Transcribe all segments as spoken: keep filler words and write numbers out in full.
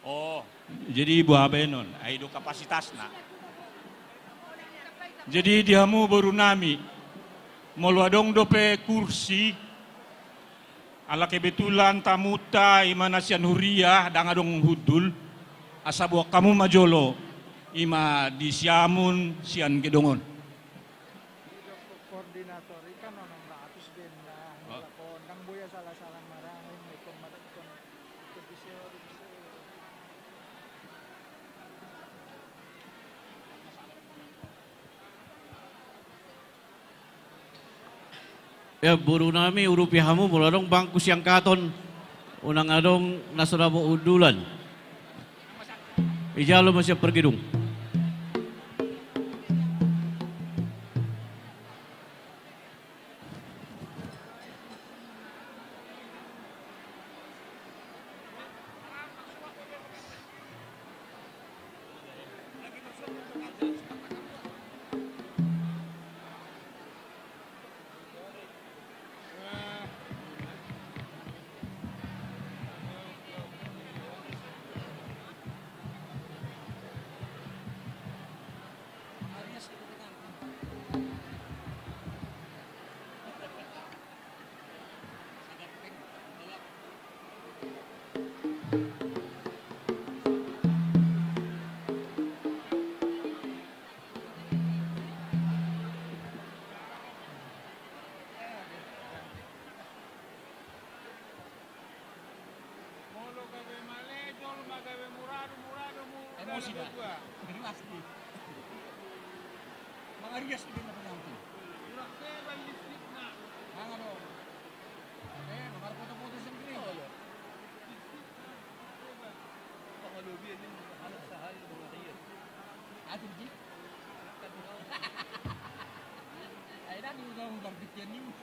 Oh, jadi boha baenon, ai do kapasitasna. Jadi di hamu boru nami, molo adong dope kursi, ala kebetulan tamunta i ma na sian huria, ndang adong hundul, asa boan hamu ma jolo, i ma di siamun sian gedong on. Koordinator i kan onom ratus denda, oh. Ndang boi salah-salah marang, ingkon ma ingkon. Ya, boru nami, urupi hamu, molo adong bangku siangkaton, unang adong na so dapot hundulan. Ijalo ma sian pargedung. Molo gabe male, jolo ma gabe muradu, muradu, muradu. Emosi, Pak. Jelas nih. Mangarias tu dia penalti. Kurang tebal listrikna. Manga dong. Eh, nomor foto-foto sendiri. Oh, iya. Pangalobi ini anak sahal mangarias. Atur ji. Ai dah diulang-ulang pikiran ini.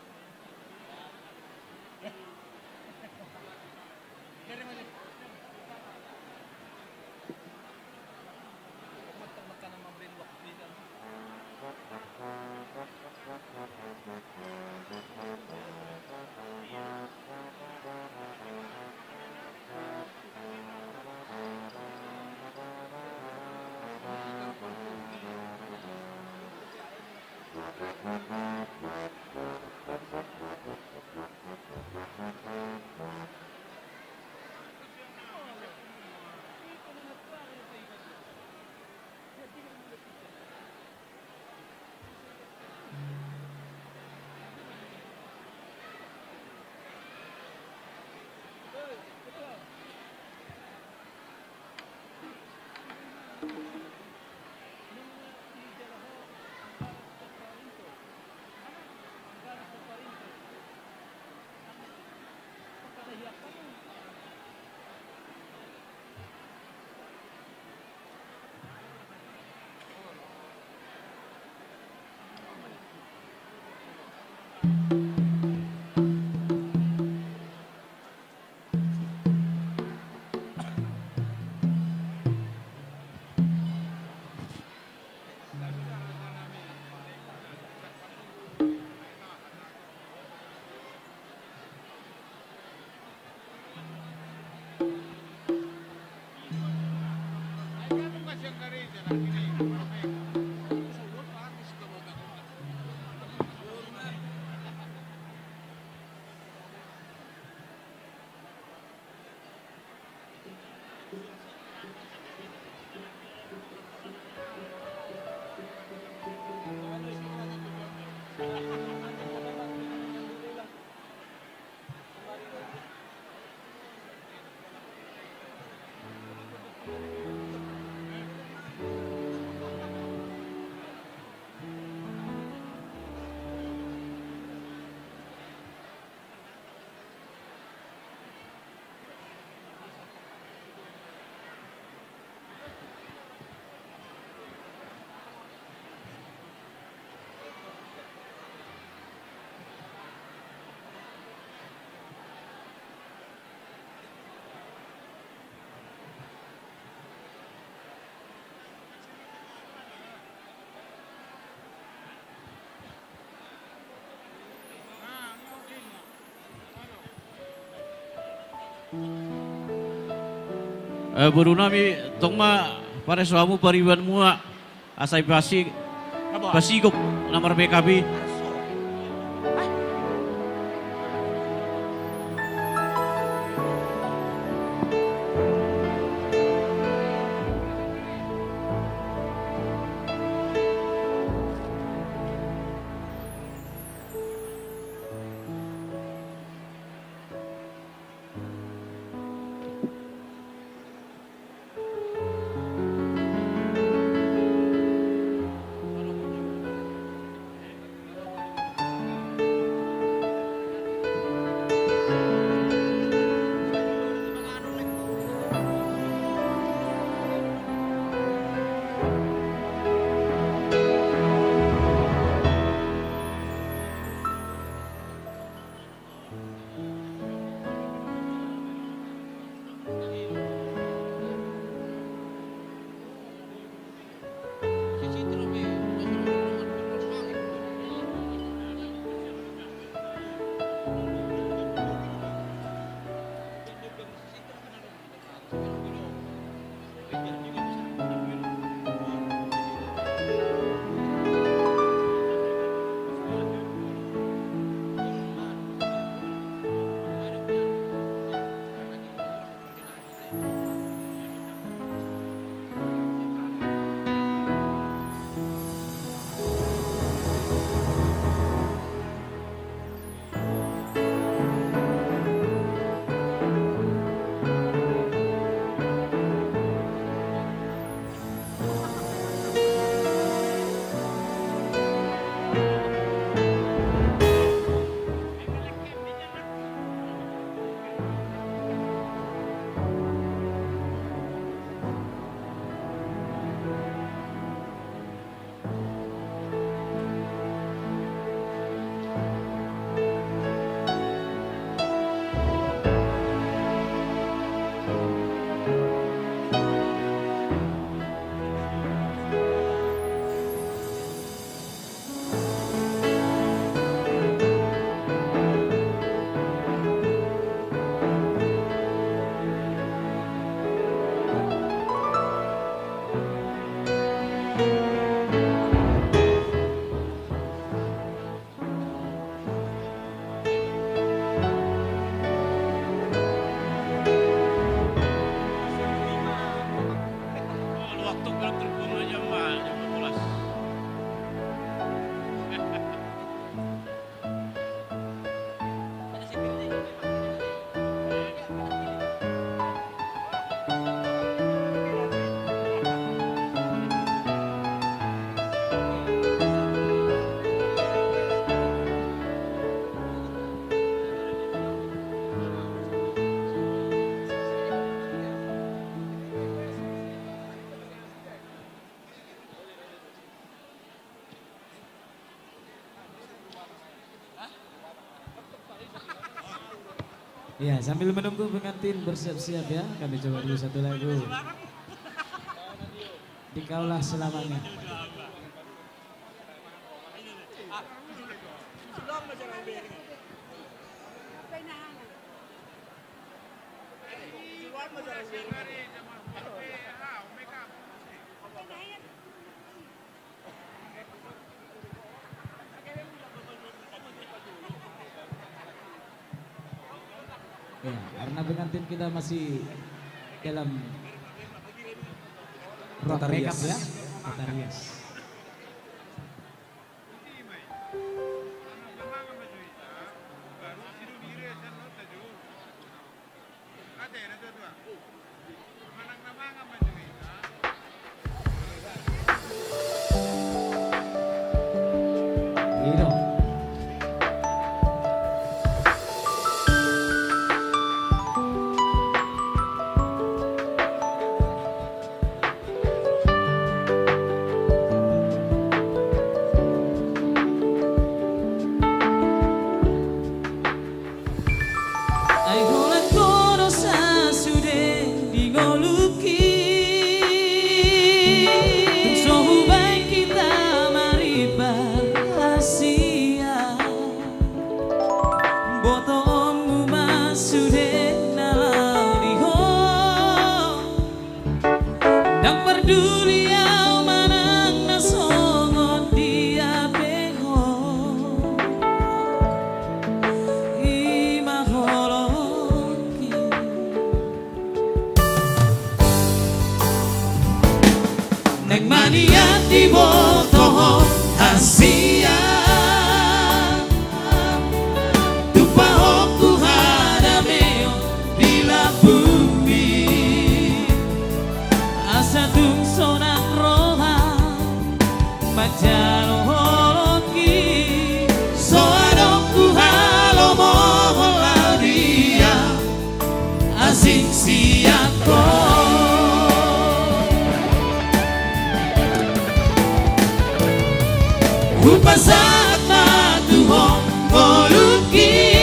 Eh, boru nami, tong ma pareso hamu pariban mua, asa i pasi, pasigop na mar-B K B. Ya, sambil menunggu pengantin bersiap-siap ya, kami coba dulu satu lagu. Di Kaulah Selamanya. Ya, karena pengantin kita masih dalam ruang makeup ya, tata rias. Ai holan ho do sasude di ngolungki, tung so hubaen hita maribar asi. Manian diboto ho hasian, tupa ho tu hadameon di lambungmi. Asa tung sonang roha manjalo holongki, so adong huhalomohon laho dia asing sian ho. Hupasahat ma tu ho ngolungki,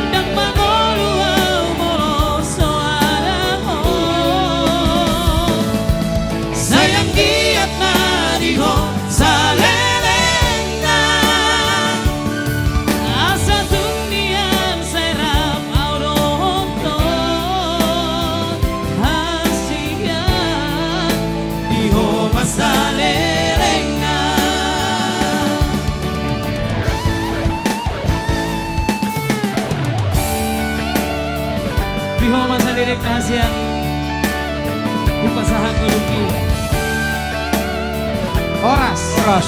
ndang mangolu au molo so adong ho. Sai anggiat ma di ho salelengna, asa tung nian sai rap au dohot ho hasian, di ho ma salelengna. Di ho ma salelengna hasian, hupasahat ngolungki. Horas. Horas.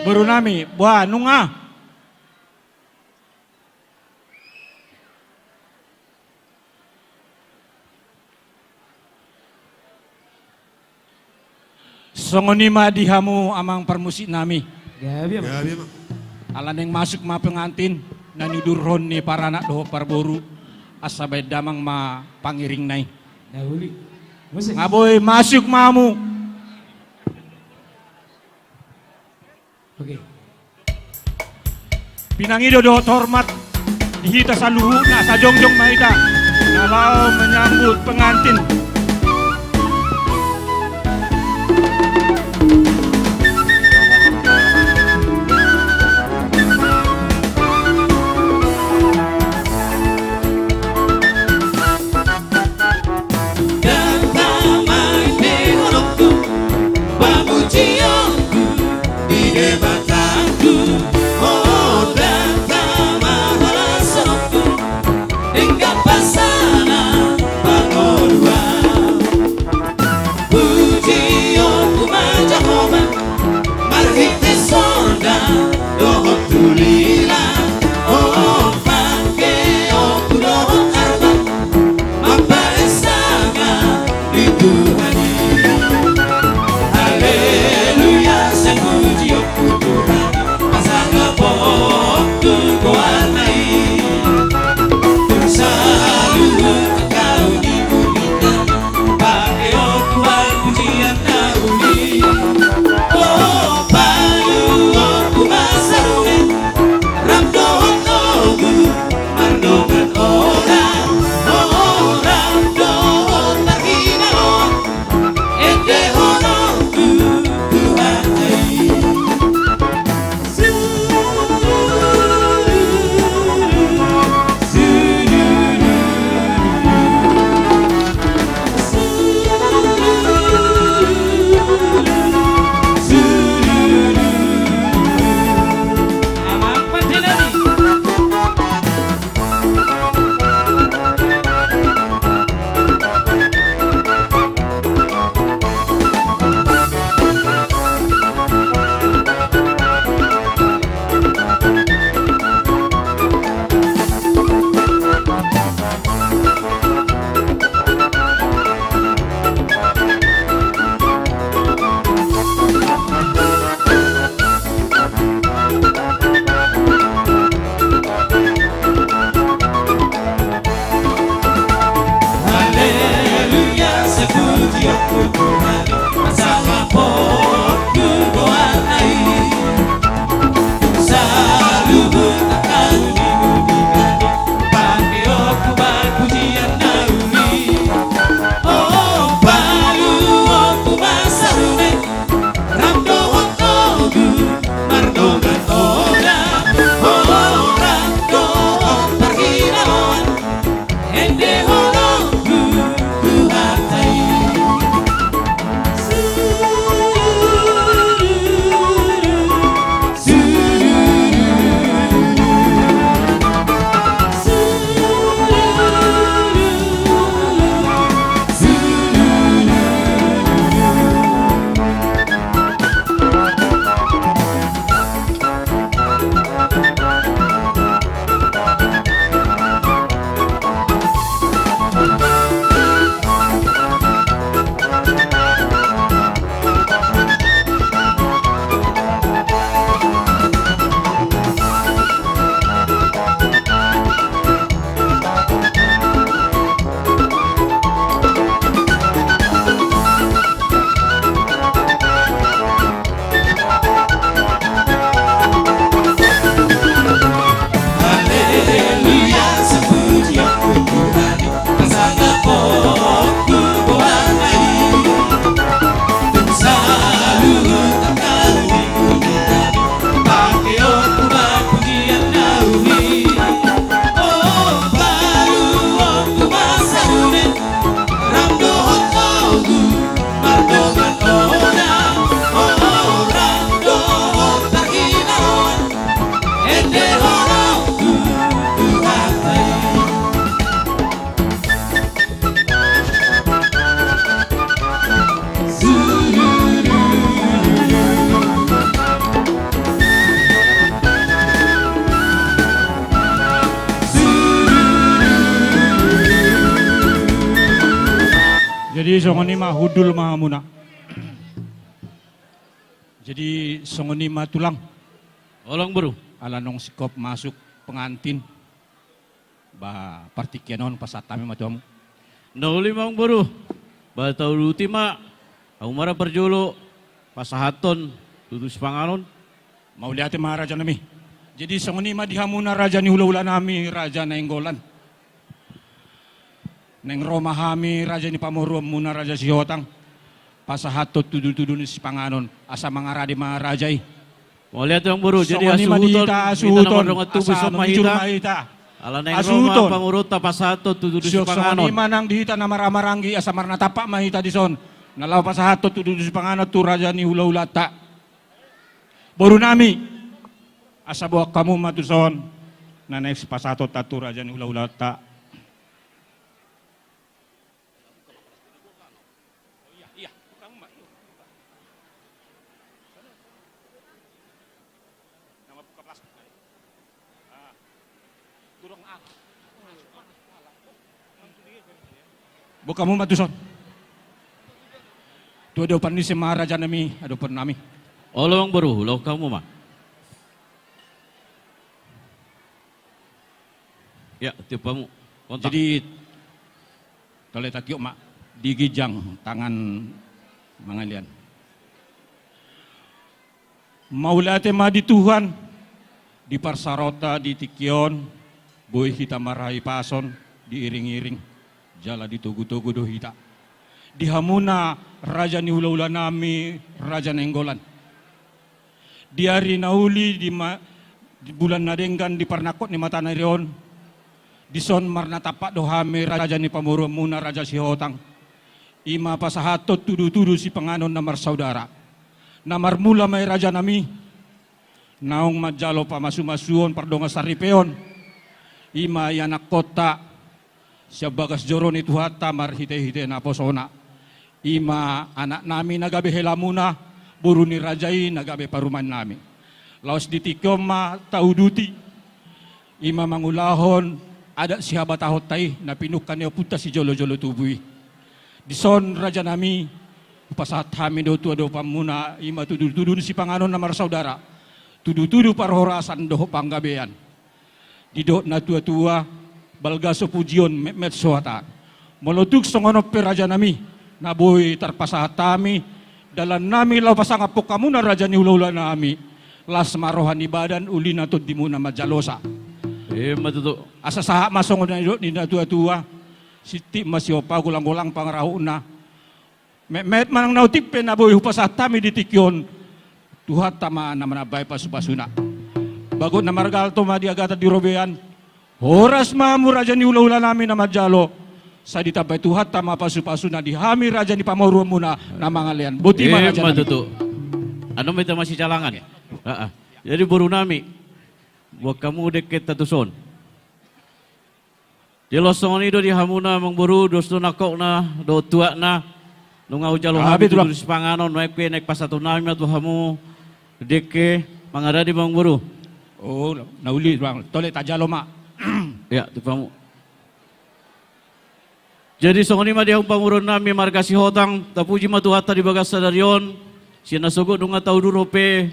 Boru nami, boha nunga? Songon i ma di hamu amang parmusik nami. Gabe ma. Gabe ma. Ala naeng masuk ma pengantin na niudurhon ni paranak dohot parboru, asa baen damang ma pangiringna i. Na uli. Musik. Nga boi, masuk ma hamu. Oke. Pinangido dohot hormat di hita saluhutna, asa jongjong ma hita na laho menyambut pengantin. Data ma endehononku, pamujionku di Debatangku. O, data ma holashononku, denggan pasahat pangoluan. Pujionku ma Jahowa, marhite sorga dohot tu lila. O, pangkeonku dohot arta, mambahen sangap di Tuhan i. Haleluya, sai pujionku Tuhan, pasangaponku goarna i. Tu saluhut angka uli-ulina, pangkeonku ma pujian na uli. O, paluonku ma sarune, rap dohot togu, mardongan olat, o, rap dohot parhinaloan, endehononku Tuhanta i. Jadi songon i ma, hundul ma hamuna. Jadi songon i ma tulang. Olo amangboru. Ala naung singkop masuk pengantin, ba partingkian on pasahat hami ma tu hamu. Na uli ma amangboru. Ba tauduti ma. Hamu ma ra parjolo pasahathon tutu sipanganon. Mauliate ma raja nami. Jadi songon i ma di hamuna raja ni hulahula nami, Raja Nainggolan. Naeng ro ma hami raja ni pamoruon muna Raja Sihotang, pasahathon tudutudu ni sipanganon, asa mangarade ma raja i. Mauliate amangboru. Jadi songon i ma di hasuhuton, hita hasuhuton, asa mangijur ma hita. Ala naeng ro ma pamoruonta pasahathon tudutudu sipanganon. Songon i ma nang di hita na marhahamaranggi, asa marnatampak ma hita dison, na laho pasahathon tudutudu sipanganon tu raja ni hulahulanta. Boru nami, asa boan hamu ma tuson, na naeng sipasahatonta tu raja ni hulahulanta. Boan hamu ma tuson. Tu adopan ni si ma raja nami, adopan nami. Olo amangboru, laho hamu ma. Ya, tiop hamu. Kontak. Jadi tole tatiop ma di ginjang tangan mangalean. Mauliate ma di Tuhan, di parsaoranta di tingki on, boi hita marhahipason, diiringiring jala ditogutogu do hita. Di hamuna raja ni hulahula nami, Raja Nainggolan. Di ari na uli, di ma-, di bulan na denggan, di parnangkok ni mataniari on, dison marnatampak do hami raja ni pamoruon muna Raja Sihotang. I ma pasahathon tudutudu sipanganon na marsaudara. Na marmula ma i raja nami, naung manjalo pamasumasuon pardongansaripeon, i ma ianakkonta sian bagas joro ni Tuhanta marhitehite naposona. I ma anak nami na gabe helamuna, boru ni raja i na gabe parumaen nami. Laos di tingki on ma tauduti, i ma mangulahon adat sihabatahonta i na pinungka ni ompunta sijolojolo tubu i. Dison raja nami, hupasahat hami do tu adopan muna, i ma tudutudu ni sipanganon na marsaudara, tudutudu parhorasan dohot panggabean. Didok natuatua, balga so pujion, metmet so hata. Molo tung songon on pe raja nami, na boi tarpasahat hami, dalan nami laho pasangaphon hamuna raja ni hulahula nami, las ma roha ni badan, uli na tondimuna manjalosa. Ima tutu. Asa sahat ma songon na nidok ni natuatua, sititi ma siompa, golanggolang pangarahutna. Metmet manang na otik pe na boi hupasahat hami di tingki on, Tuhanta ma na manambai pasupasuna. Bagot na margalto ma di agatan di robean. Horas ma hamu raja ni hulahula nami na manjalo. Sai ditambai Tuhanta ma pasupasuna di hami raja ni pamoruon muna na mangalean. Boti ma raja nami. Ima tutu. Annon ma hita masijalangan. Jadi boru nami, boan hamu dengkenta tuson. Jolo songon i do di hamuna amangboru, dos do nangkokna dohot tuatna. Nunga hujalo hami tudutudu sipanganon, nuaeng pe naeng pasahaton nami ma tu hamu dengke, mangarade ma amangboru. O, na uli, tole tajalo ma. Ya, tu hamu. Jadi songon i ma di hamu pamoruon nami marga Sihotang, tapuji ma Tuhanta di bagasan sadari on, sian na sogot nunga tauduthon pe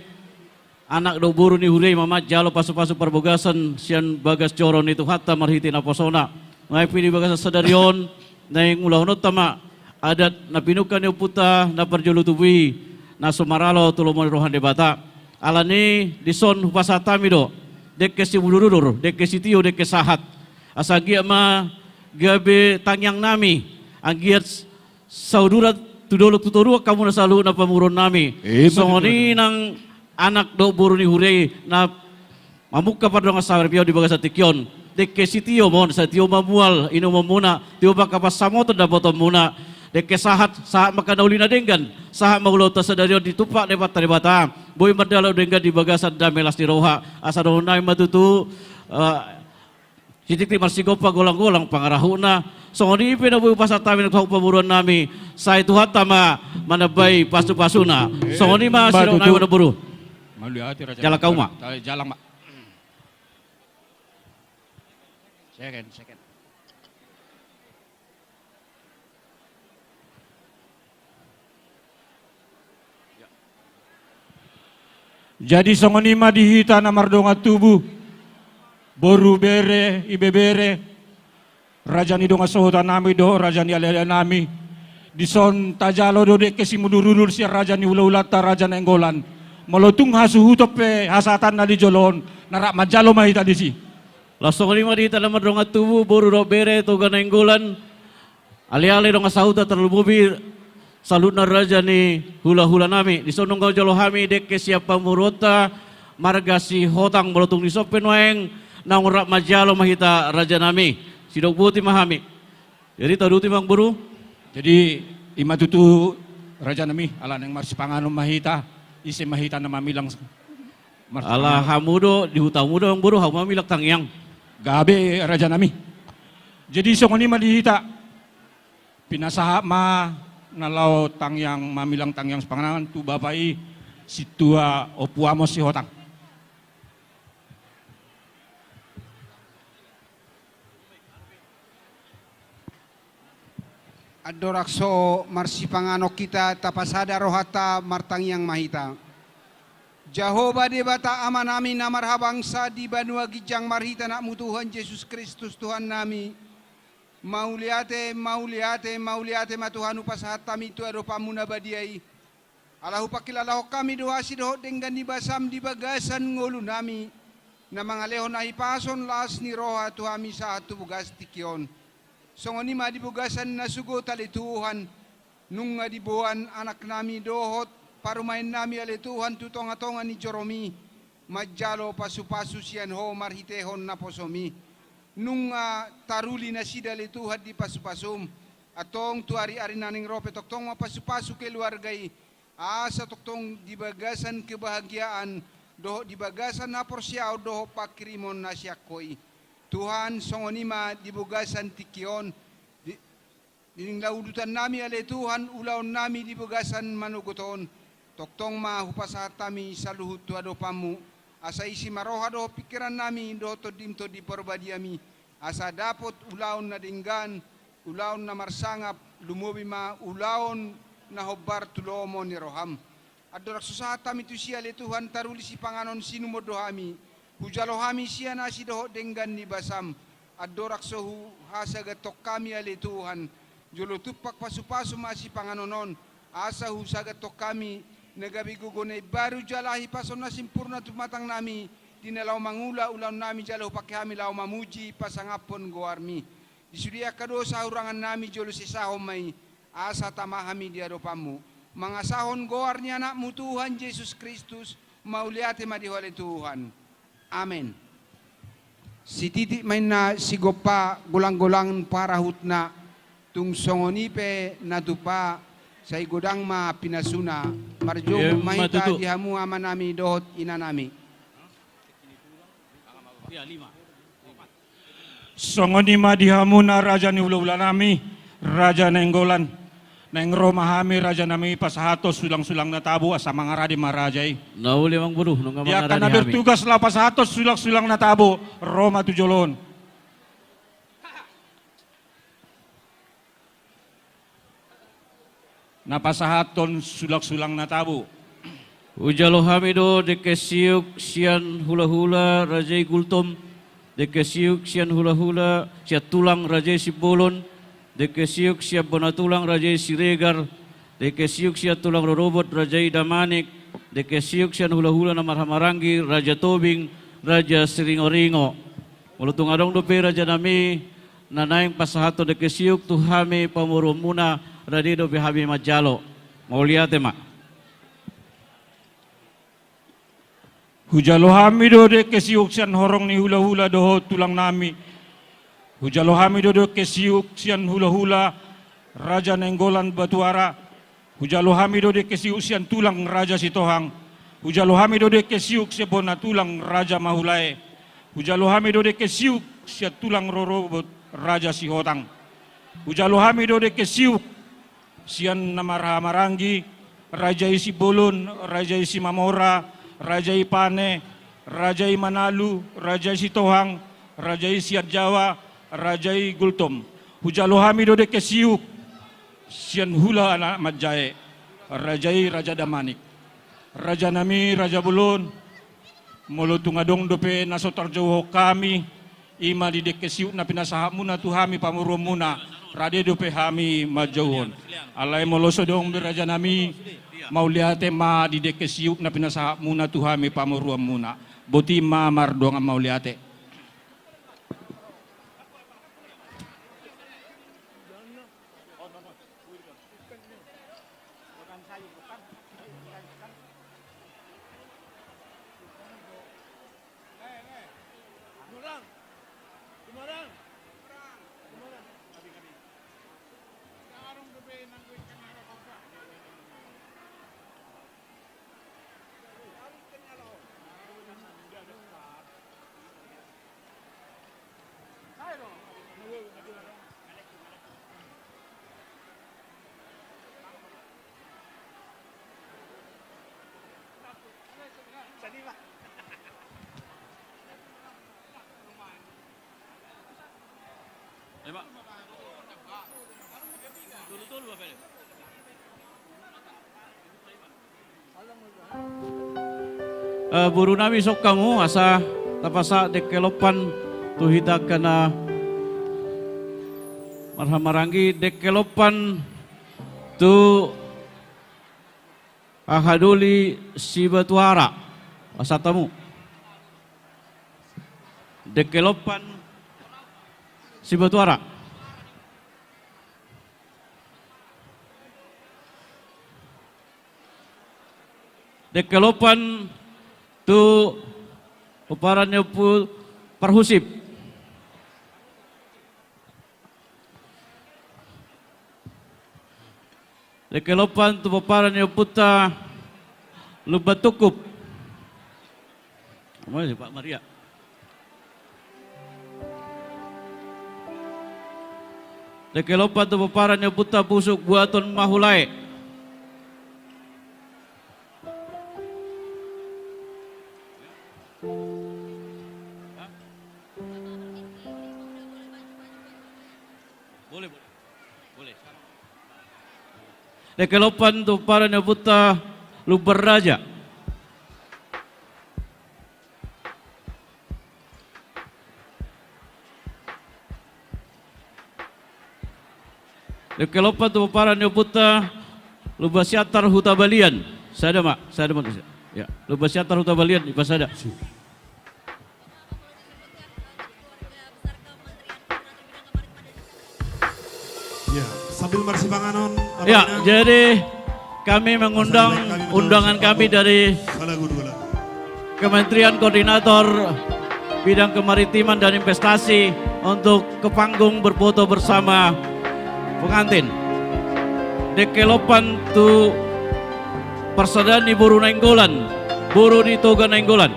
anak dohot boru ni huria i ma manjalo pasupasu parbagason sian bagas joro ni Tuhanta marhite naposona. Nuaeng pe di bagasan sadari on, naeng ulahononta ma adat na pinungka ni ompunta na parjolo tubu i, na so maralo tu lomo ni roha ni Debata. Alani dison hupasahat hami do dengke simudurudur, dengke sitio, dengke sahat. Asa anggiat ma gabe tangiang nami, anggiat sauduran tu dolok tu toruan hamu na saluhutna pamoruon nami. Songon i nang anak dohot boru ni huria i na mamungka pardongansaripeon di bagasan tingki on. Dengke sitio ma on, sai tio ma mual inumonmuna, tio ma angka pansamotan dapotonmuna. Dengke sahat, sahat ma angka na uli na denggan, sahat ma ulaonta sadari on ditumpak Debata Debata. Boi mardalan denggan di bagasan dame las ni roha. Asa dohonon nami ma tutu, eh, sititi marsigompa, golanggolang pangarahutna. Songon i pe na boi hupasahat hami tu hamu pamoruon nami, sai Tuhanta ma manambai pasupasuna. Songon i ma sidok nami, boru. Jalang hamu ma. Jalang ma. Second, second. Jadi songon i ma di hita na mardongan tubu, boru, bere, ibebere, raja ni dongan sahuta nami dohot raja ni ale-ale nami. Dison tajalo do dengke simudur-udur sian raja ni hula-hulanta Raja Nainggolan. Molo tung hasuhuton pe hasahatanna di jolo on, na rap manjalo ma hita disi. Laos songon i ma di hita na mardongan tubu, boru dohot bere, Toga Nainggolan, ale-ale, dongan sahuta, tarlumobi saluhutna raja ni hula-hula nami. Dison nunga hujalo hami dengke sian pamoruonta marga Sihotang. Molo tung dison pe nuaeng, naung rap manjalo ma hita raja nami. Sidok boti ma hami. Jadi tauduti ma, Amangboru. Jadi i ma tutu, raja nami, ala naeng marsipanganon ma hita, ise ma hita na mamilang? Ala hamu do, di hutamu do, Amangboru, hamu ma milang tangiang. Gabe, raja nami. Jadi songon i ma di hita. Pinasahat ma na laho tangiang, mamilang tangiang sipanganon tu bapa i, Sintua Ompu Amos Sihotang. Andorang so marsipanganon hita, tapasada rohanta, martangiang ma hita. Jahowa Debata Amanami na marhabangsa di banua ginjang, marhite AnakMu Tuhan Jesus Kristus Tuhannami. Mauliate, mauliate, mauliate ma Tuhan hupasahat hami tu adopanMu na badia i. Ala hupangkilalahon hami do asi dohot denggan ni basaM di bagasan ngolunami, na mangalehon hahipason, las ni roha tu hami sahat tu bogas tingki on. Songon i ma di bagasan na sogot, ale Tuhan, nunga diboan anaknami dohot parumaennami, ale Tuhan, tu tonga-tonga ni joroMi, manjalo pasu-pasu sian Ho marhitehon naposoMi. Nunga taruli nasida, ale Tuhan, di pasu-pasuM. Antong tu ari-ari na naeng ro pe tongtong ma pasu-pasu keluarga i, asa tongtong di bagasan kebahagiaan dohot di bagasan haporseaon dohot panghirimon na sian Ho i. Tuhan, songon i ma di bagasan tingki on, di, di na ulaonnami, ale Tuhan, ulaonnami di bagasan manogot on, tongtong ma hupasahat hami saluhut tu adopanMu, asa isi ma roha dohot pingkirannami dohot TondiM, Tondi Parbadiami, asa dapot ulaon na denggan, ulaon na marsangap, lumobi ma ulaon na hombar tu lomo ni rohaM. Andorang so sahat hami tusi, ale Tuhan, taruli sipanganon, sinumon do hami. Hujalo hami sian asi dohot denggan ni basaM. Andorang so huhasagathon hami, ale Tuhan, jolo tumpak pasu-pasu ma sipanganon on, asa husagathon hami na gabe gogo na imbaru jala hahipason na simpurna tu tumatangnami, di na laho mangula ulaonnami jala hupangke hami laho mamuji pasangaphon goarMi. Di sude angka dosa hahurangannami jolo sesahon ma i, asa tama hami di adopanMu. Mangasahon goar ni AnakMu Tuhan Jesus Kristus, mauliate ma di Ho, ale Tuhan. Amen. Sititik ma inna sigompa, golang-golang parahutna, tung songon i pe na tupa, sai godang ma pinasuna. Marjoujou ma hita di hamu amanami dohot inanami. Songon i ma di hamuna raja ni hula-hulanami, Raja Nainggolan. Naeng ro ma hami, rajanami, pasahathon sulang-sulang na tabo, asa mangarade ma raja i. Na uli, Amangboru, nunga mangarade hami. Di angka na bertugas laho pasahathon sulang-sulang na tabo, ro ma tu jolo on. Na pasahathon sulang-sulang na tabo. Hujalo hami do dengke siuk sian hula-hula raja i Gultom, dengke siuk sian hula-hula sian tulang raja i Simbolon, dengke siuk sian bona tulang raja i Siregar, dengke siuk sian tulang rorobot raja i Damanik, dengke siuk sian hula-hula na marhahamaranggi raja Tobing, raja Siringo-ringo. Molo tung adong dope, rajanami, na naeng pasahathon dengke siuk tu hami pamoruonmuna, rade dope hami manjalo. Mauliate ma. Hujalo hami do dengke siuk sian horong ni hula-hula dohot tulangnami. Hujalo hami do dengke siuk sian hula-hula Raja Nainggolan Batuara. Hujalo hami do dengke siuk sian tulang Raja Sitohang. Hujalo hami do dengke siuk sian bona tulang Raja Mahulae. Hujalo hami do dengke siuk sian tulang rorobot Raja Sihotang. Hujalo hami do dengke siuk sian na marhahamaranggi, raja i Simbolon, raja i Simamora, raja i Pane, raja i Manalu, raja i Sitohang, raja i Sianjawa, raja i Gultom. Hujalo hami do dengke siuk sian hula anak manjae, raja i Raja Damanik. Rajanami, raja bolon, molo tung adong dope na so tarjouhon hami, i ma di dengke siuk na pinasahatmuna tu hami pamoruonmuna, rade dope hami manjouhon. Alai molo so adong be rajanami, mauliate ma di dengke siuk na pinasahatmuna tu hami pamoruonmuna. Boti ma mardongan mauliate. Eh, boru nami, songkamu asa tapasahat dengke lompan tu hita angka na marhahamaranggi, dengke lompan tu Ahadoli Sibatuara, pasahat hamu. Dengke lompan Sibatuara. Dengke lompan tu pomparan ni Ompu Parhusip. Dengke lompan tu pomparan ni ompunta Lumban Tungkup. Aman si Pak Maria. Dengke lompan tu pomparan ni ompunta Pusuk Buaton Mahulae. Boleh, boleh. Boleh. Dengke lompan tu pomparan ni ompunta Lumban Raja. Dengke lompan tu pomparan ni ompunta Lumban Siantar Huta Balian. Sada ma, sada ma. Ya, Lumban Siantar Huta Balian, dipasada. Ya, sambil marsipanganon, ya, Abang Inang. Jadi kami mengundang undangan kami dari Kementerian Koordinator Bidang Kemaritiman dan Investasi untuk ke panggung berfoto bersama pengantin. Dengke lompan tu parsadaan ni boru Nainggolan, boru ni Toga Nainggolan.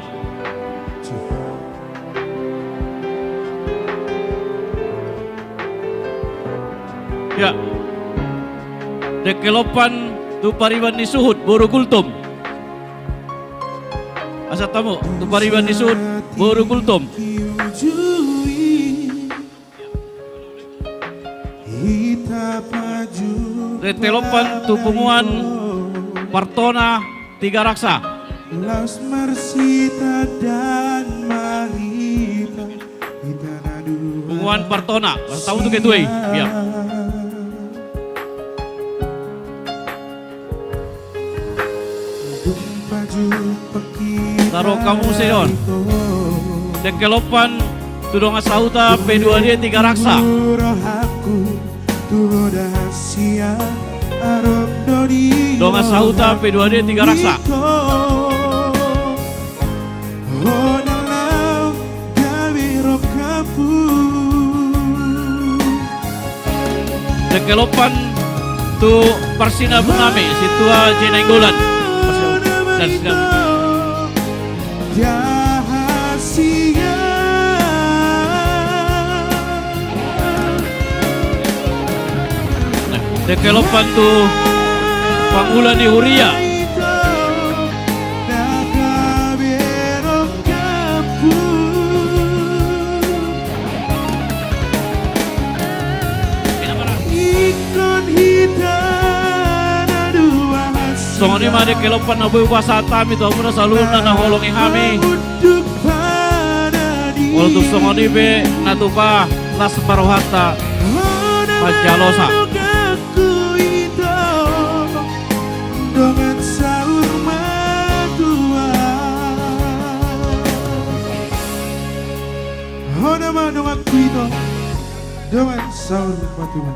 Ya. Dengke lompan tu pariban ni suhut, boru Gultom. Pasahat hamu, tu pariban ni suhut, boru Gultom. Dengke lompan tu punguan Partona Tigaraksa. Punguan Partona, pasahat hamu tu ketua i. Ya. Taruhon hamu muse on. Dengke lompan tu dongan sahuta P dua D Tigaraksa. Dongan sahuta P dua D Tigaraksa. Dengke lompan tu parsinabung nami, Sintua J Nainggolan. Dan sinabung. Dengke lompan tu pangula ni huria. Songon i ma Kelopan na boi hupasahat hami tu hamuna saluhutna na huoloi hami. Molo tung songon i pe na tupa las ma rohanta manjalosa. Dongan saur matua. Hona ma donganku ito, dongan saur matua.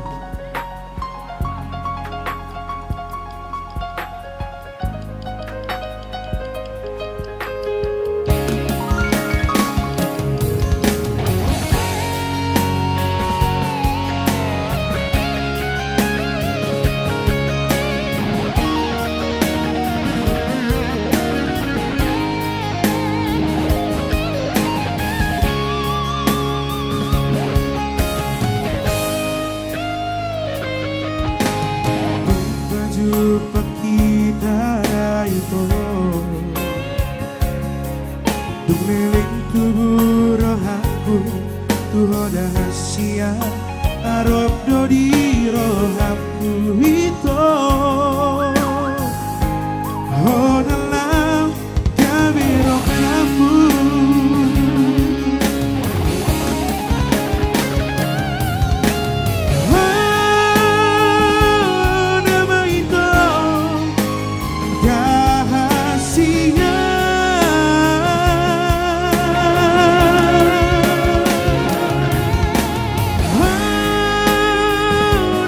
Pajumpang hita da ito. Dung leleng tubu rohangku tu ho da hasea, arop do di rohangku ito. Ho na laho gabe rohangku. Ho na ma ito da hasea. Ho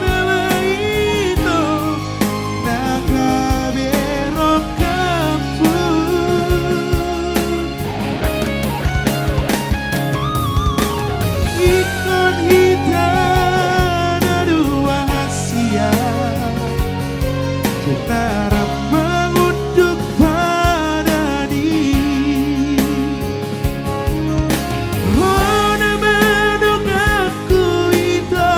na ma ito na gabe rohangku. Ingkon hita na dua hasea, hita rap mangunduk padani. Ho na ma donganku ito,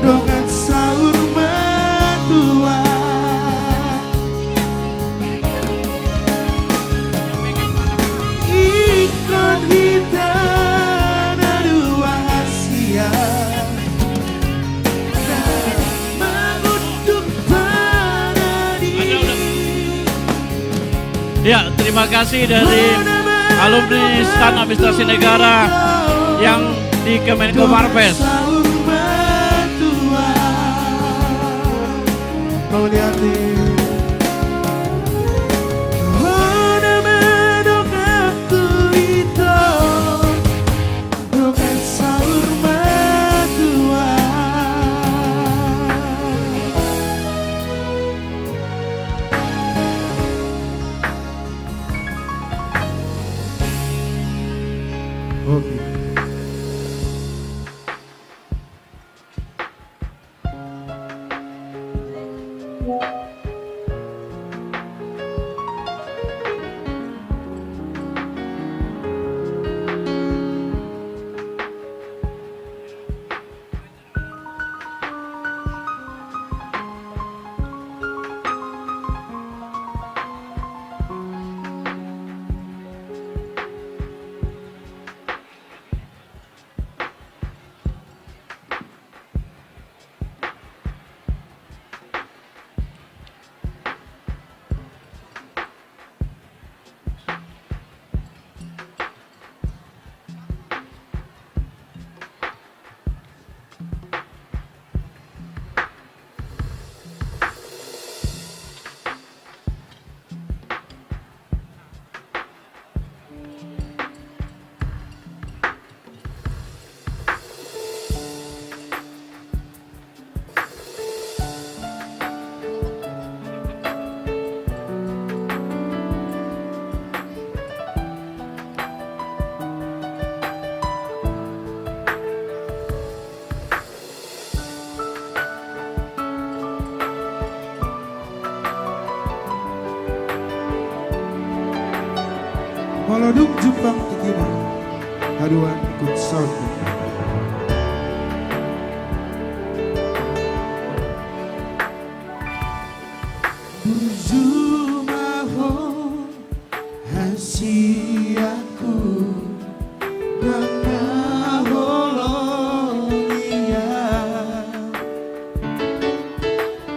dongan saur matua. Ingkon hita na dua hasea, na mangunduk padani. Ya, terima kasih dari alumni Stan Administrasi Negara yang di Kemenko Marves. Mauliate. Ho na ma donganku ito, dongan saur matua. Oke. Molo dung jumpang tingkina, haduan ingkon saut. Burju ma ho hasianku, ndang na holong ia.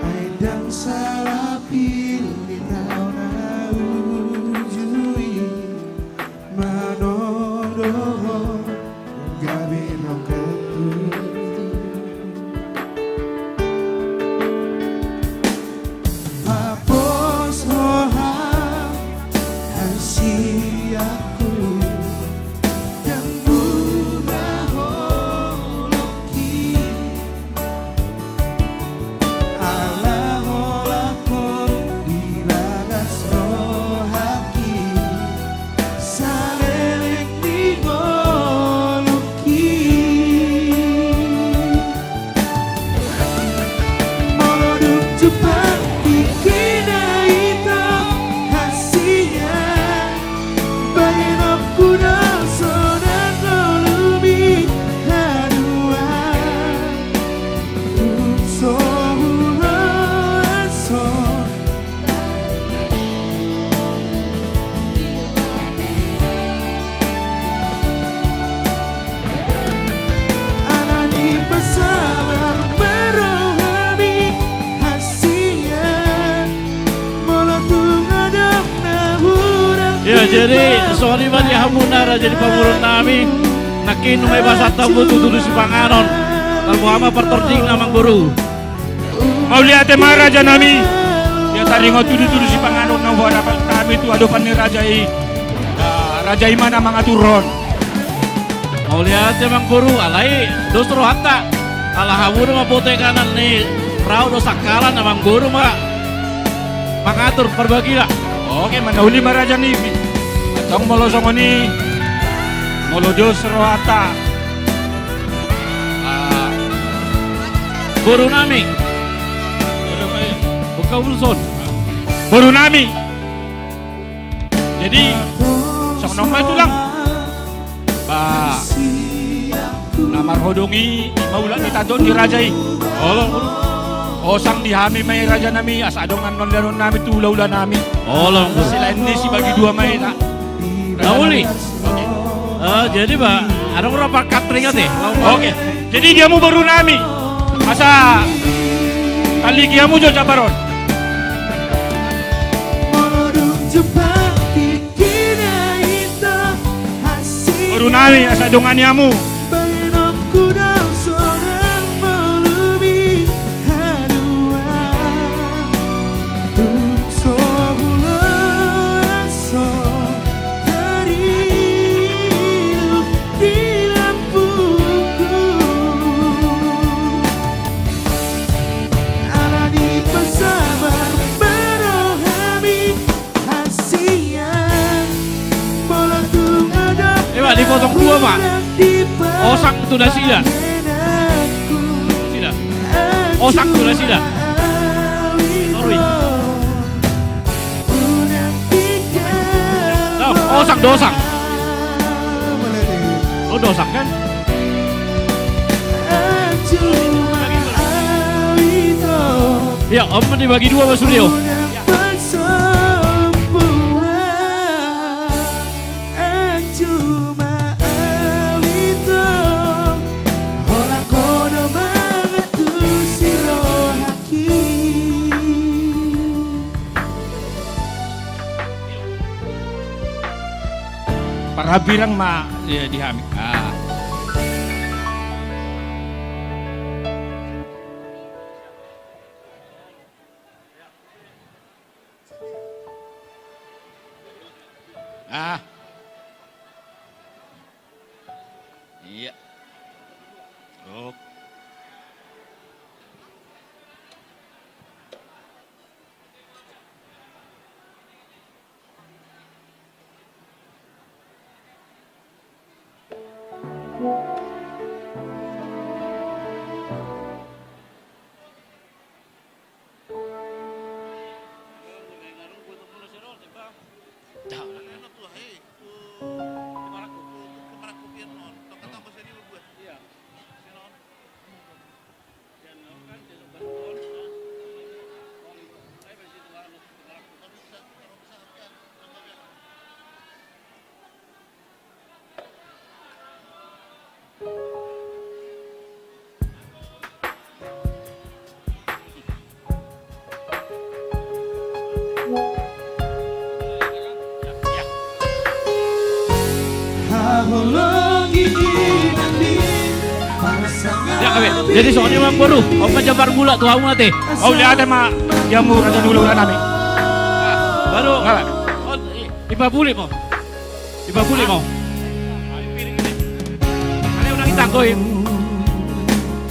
Ai ndang sala pilihan. Jadi songon i ma di hamuna raja ni pamoruon nami. Nangkin nunga ibasat hamu tudutudu sipanganon. Tarboha ma partordingna, amangboru. Mauliate ma raja nami. Ia taringot tudutudu sipanganon na huboan hami tu adopan ni raja i. Ah, raja i ma na mangaturhon. Mauliate, amangboru, alai dos rohanta. Ala hamu do mamboto inganan ni rau do sangkalan, amangboru ma mangatur parbagina. Oke, manauli ma raja nami. Antong molo songon i, molo dos rohanta. Ah, boru nami. Boru nami. Jadi songon on ma, tulang. Ba, na marhodong i, i ma ulaon ni tandok ni raja i. Olo. Osang di hami ma i, raja nami, asa adong annon danon nami tu ulaula nami. Olo. Silaen ni sibagi dua ma i, na. Na uli. Oke. Eh, jadi ba, adong rap pakat ringat ya. Oke. Jadi di hamu boru nami, asa talinggi hamu jo jambar on. Boru nami, asa dongani hamu. Ima, dipotong dua ma. Osang tu nasida. Nasida. Osang tu nasida. Sorry. Nah, osang do, osang. Oh, do osang kan? Iya, om dibagi dua ma sude, oh. Parhambirang ma, ya, di hami. Ah. Ah. Iya. Oh. Ya, oke. Jadi songon i ma, amangboru, om ma jambar mula tu hamu ate. Mauliate ma di hamu raja ni hulahula nami. Baru. Nga, Pak? Oh, i-, ipauli ma. Ipauli ma. Alai unang itanggo i.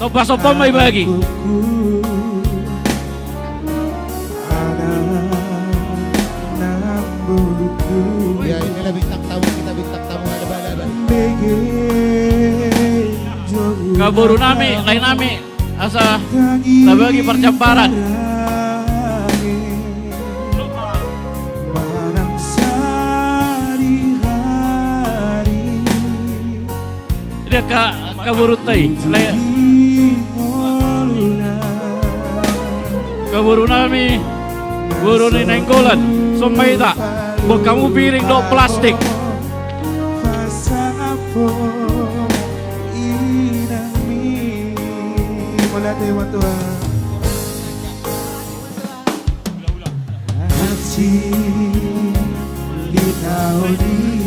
Somba-somba ma ibagi. Ya, inilah bintang tamu kita, bintang tamu ada, ada, ada. Nga boru nami, lae nami. Asa tabagi parjambaran. Dia ka, kaborunta i. Kaboru nami, boru ni Nainggolan, songon hita, buat hamu piring dohot plastik. Mauliate ma tulang.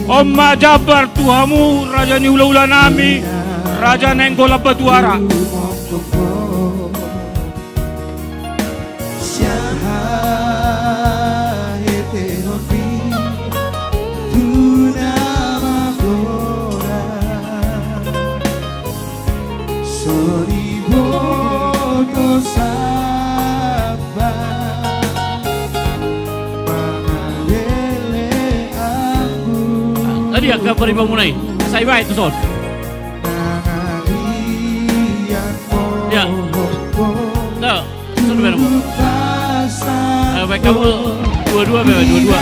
On ma jambar tu hamu raja ni hulahulanami, Raja Nainggolan Batuara. Tadi angka paribanmuna i, sai baen tu son. Ya. Nah, sudah baru. Eh, baik, kamu dua-dua, baik, dua-dua.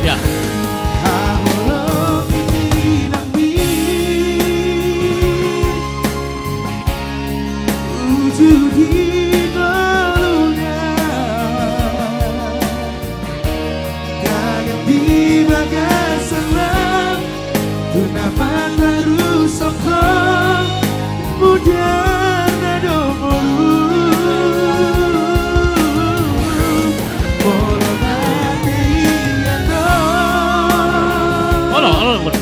Ya. Gagat di bagasan lam, tu na mandaru songkop, mudarna do boru. Molo na tean do. Olo, olo, olo.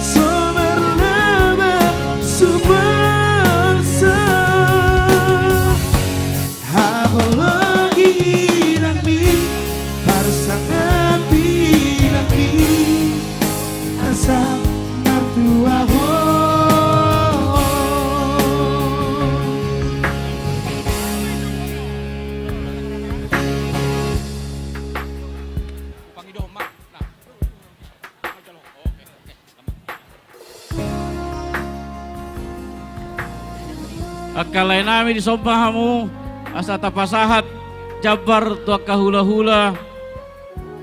Somarnaba sumarsa. Haholongi inangmi, parsangapi inangmi, asa martua ho. Angka laenami, disomba hamu asa tapasahat jambar tu angka hulahula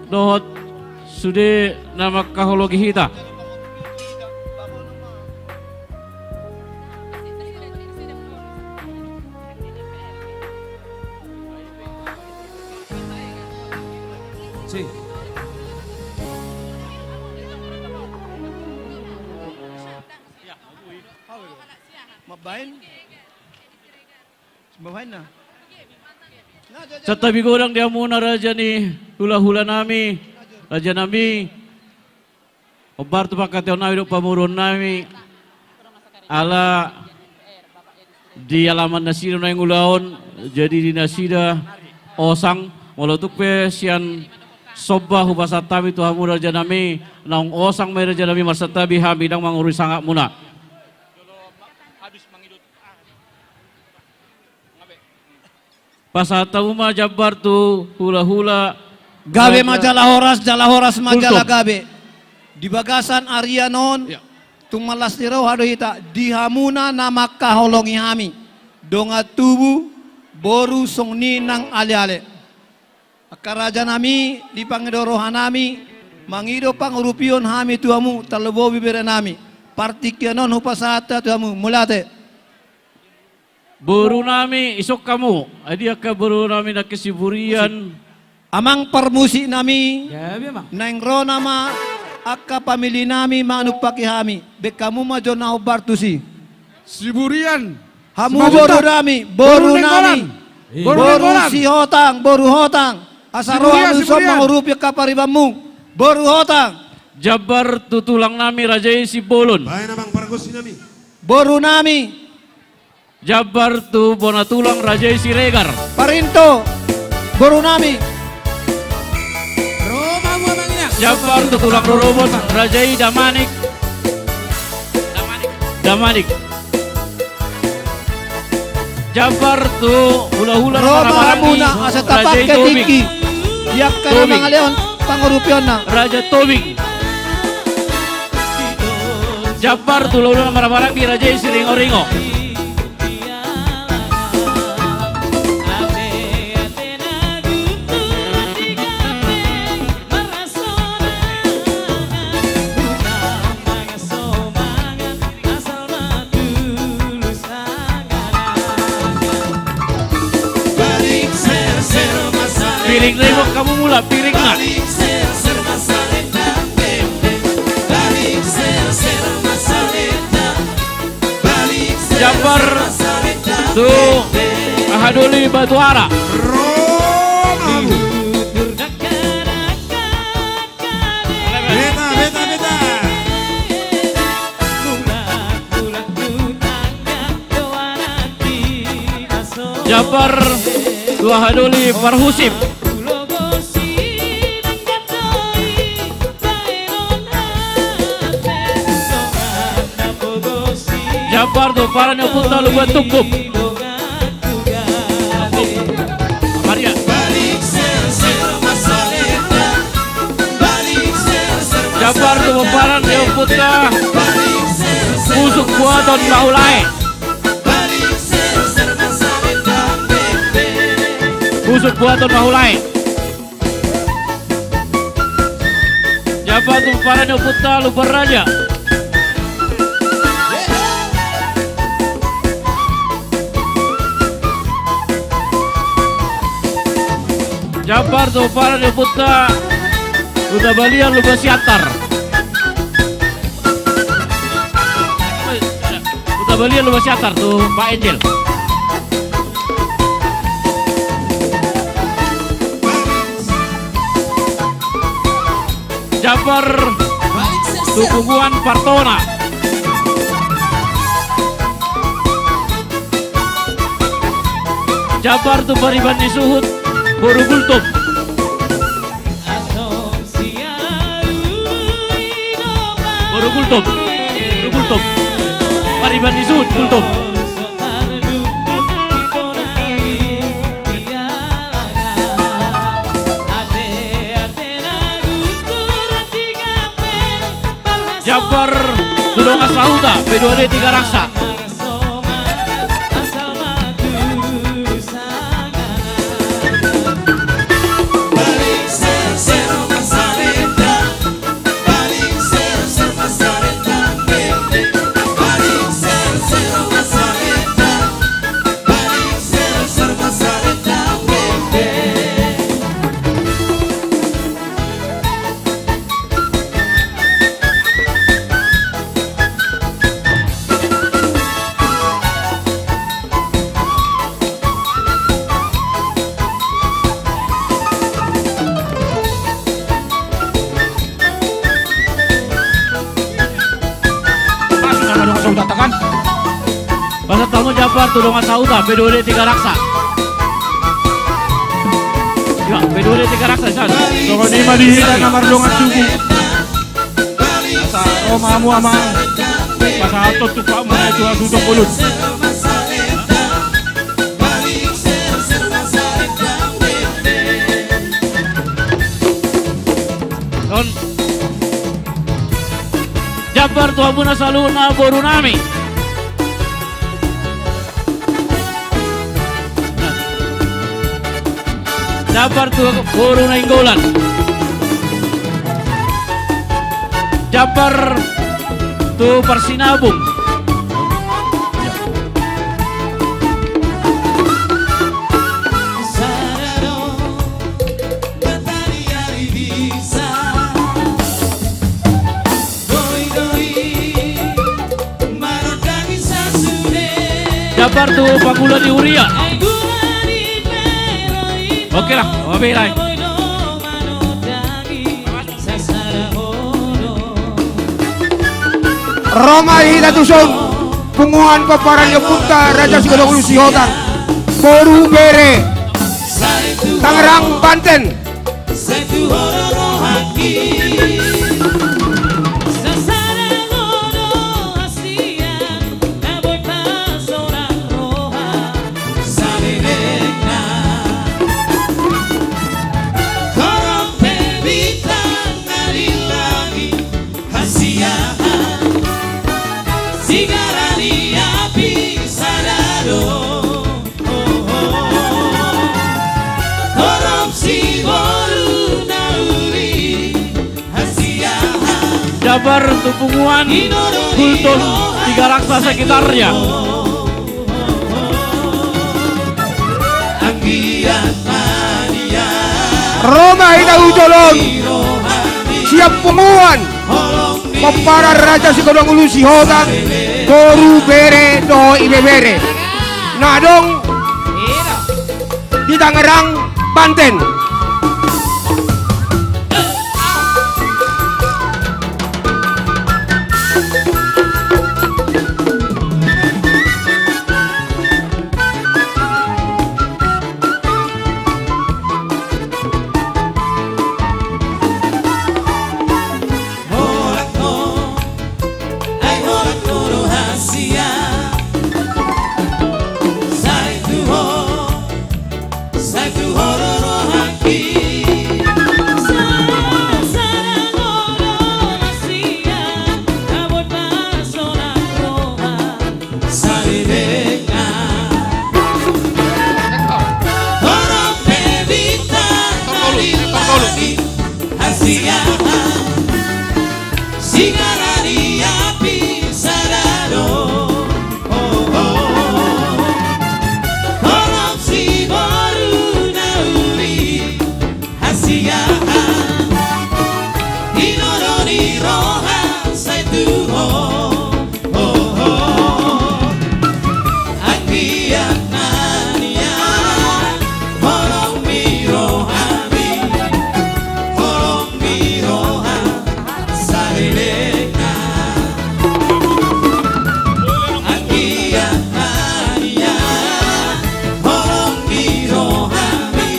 dohot sude na mangkaholongi hita. Si. Mambaen. Mambaen na. Santabi godang di hamuna raja ni hulahulanami, rajanami. Hombar tu pangkataionnami dohot pamoruonnami. Ala di alaman nasida naeng ulaon, jadi di nasida osang, molo tung pe sian somba hupasahat hami tu hamu rajanami, naung osang ma i rajanami, marsantabi hami ndang mangurupi sangapmuna. Pasahat hamu ma jambar tu hulahula. Gabe ma jala horas, jala horas ma jala gabe. Di bagasan arian on, tung marlas ni roha do hita di hamuna na mangkaholongi hami. Dongan tubu, boru songon i nang aleale. Angka rajanami, dipangido rohanami, mangido pangurupion hami tu hamu, tarlumobi berenami. Partingkian on hupasahat hami tu hamu, mauliate. Borunami, ison hamu. Ai di angka borunami nangkin Siburian. Amang parmusiknami, naeng ro nama angka pamilinami manumpaki hami. Baen hamu ma jo na hombar tusi. Siburian. Hamu borunami, borunami. Boru Sihotang, boru Hotang. Asa ro hamu dison mangurupi angka paribanmu. Boru Hotang. Jambar tu tulangnami raja i Simbolon. Baen amang pargonsinami. Borunami. Jambar tu bona tulang raja i Siregar. Parinto, borunami. Jambar tu tulang rorobot raja i Damanik. Damanik. Jambar tu hulahula na marhahamaranggi raja i Tobing. Di angka na mangalehon pangurupionna. Raja Tobing. Jambar tu hulahula na marhahamaranggi raja i Siringoringo. Piring na i, hamu mula piring na. Jambar tu Ahadoli Batuara. Ro ma hamu. Hadoli parhusip. Jambar tu pomparan ni ompunta Lumban Tungkup. Maria. Jambar tu pomparan ni ompunta Pusuk Buaton Mahulae. Pusuk Buaton Mahulae. Jambar tu pomparan ni ompunta Lumban Raja. Jambar tu pomparan ni ompunta Huta Balian Lumban Siantar. Huta Balian Lumban Siantar tu Pak Angel. Jambar tu punguan Partona. Jambar tu pariban ni suhut boru Gultom. Boru Gultom. Boru Gultom. Pariban ni suhut Gultom. Jambar tu dongan sahuta, P dua D Tigaraksa. Pasu nama dongan sahuta kan? Pasahat hamu jambar tu dongan sahuta, P dua D Tigaraksa. Ya, P dua D Tigaraksa, San. Songon i ma di hita na mardongan suku. Asa ro ma hamu amang. Pasahathon tu pamu na tu hasuhuton bolon. Jambar tu hamuna saluhutna boru nami. Jambar tu boru Nainggolan. Jambar tu parsinabung. Jambar tu pangula ni huria. Oke lah, oke lah. Ro ma hita tuson, punguan pomparan ni ompunta Raja Sigodang Ulu Sihotang, boru bere, Tangerang, Banten. Jambar tu punguan Gultom, Tigaraksa sekitarnya. Ro ma hita tu jolo on, sian punguan pomparan Raja Sigodang Ulu Sihotang, boru bere dohot ibebere na adong di Tangerang, Banten. Hasiahan, singaran ni api sada do. Oh, oh. Holong siboru na uli, hasiahan, tinodo ni roha sai tu ho. Anggiat na nian holong ni rohami, holong ni roha salelengna. Anggiat na nian holong ni rohami,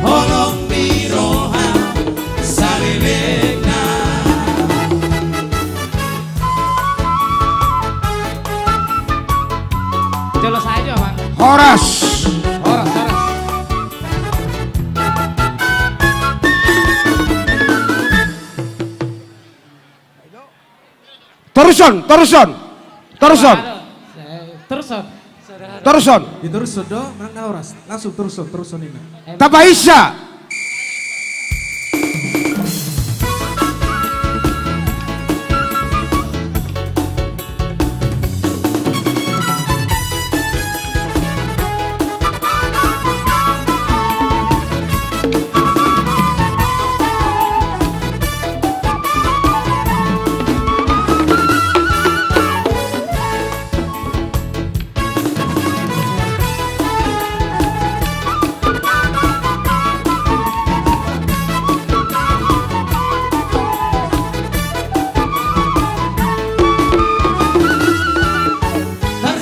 holong ni roha salelengna. Jelas aja, Bang. Horas. Horas, horas. Toruson, toruson. Toruson. Aduh, eh, toruson. Toruson. Ditoruson do, manang na horas. Langsung toruson, toruson ninna. Tapaisa.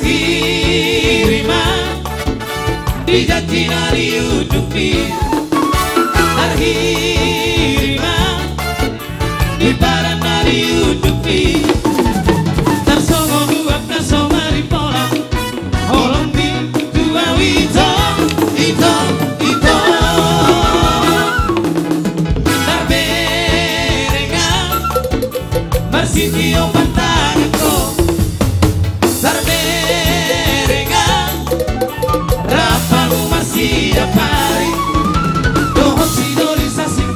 Tarhiri ma di janji na di ujungpi, tarhiri ma di padan na di ujungpi. Tarsongon uap na so marimpola, holongmi tu au ito, ito, ito. Tarberengan marsitio pantangan ho, tarberengan rap hamu marsiapari, dohot sidoli sasing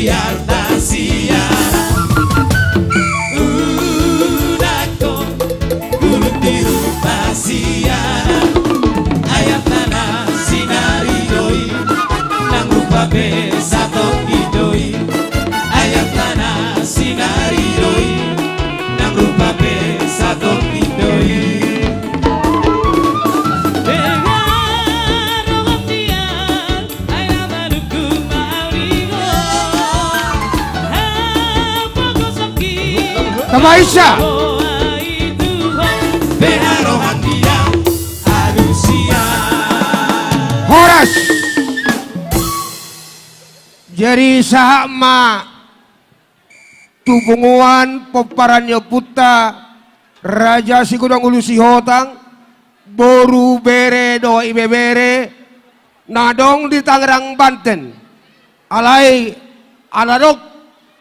Biar ta sian unang ho, gulung tiru ta sian. Ayat na sinari do i, nang rupa pe satongkin do i. Ayat na sinari do i, nang rupa pe satongkin do i. Dengar, oh, Tiar. Tama isa. Horas. Jadi sahat ma tu punguan pomparan ni ompunta Raja Sigodang Ulu Sihotang, boru, bere dohot ibebere na adong di Tangerang, Banten. Alai ala adong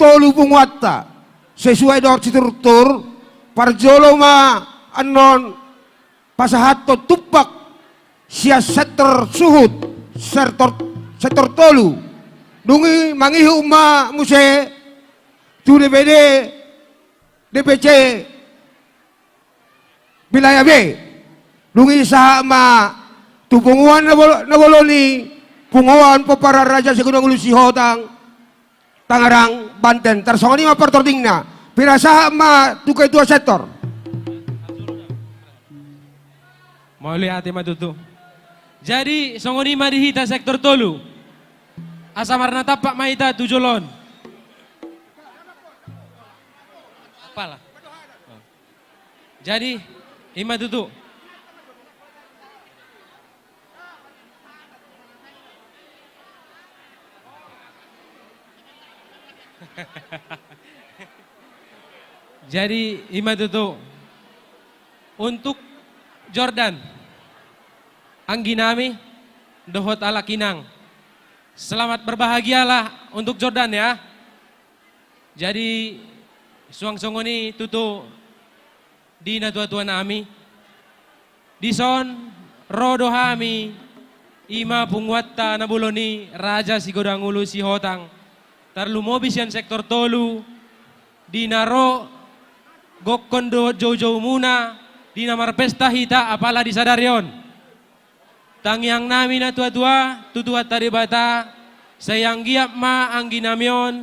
tolu punguanta, sesuai dohot siturtur, parjolo ma annon pasahathon tumpak sian sektor suhut, sektor, sektor tolu. Dung i mangihut ma muse tu D P D, D P C wilayah B. Dung i sahat ma tu punguan na bolo, na bolon i, punguan pomparan Raja Sigodang Ulu Sihotang, Tangerang, Banten. Tarsongon i ma partordingna. Pinasahat ma tu ketua sektor. Mauliate ma tutu. Jadi songon i ma di hita sektor tolu. Asa marnatampak ma hita tu jolo on. Apala? Jadi i ma tutu. Jadi i ma tutu. Untuk Jordan, anggi nami dohot halak inang, selamat berbahagialah untuk Jordan ya. Jadi suang songon i tutu di natuatua nami. Dison ro do hami, i ma punguanta na bolon i, Raja Sigodang Ulu Sihotang, tarlumobi sian sektor tolu, di na ro gokhon dohot joujoumuna di na marpesta hita apala di sadari on. Tangiang nami natuatua tu Tuhanta Debata, sai anggiat ma anggi nami on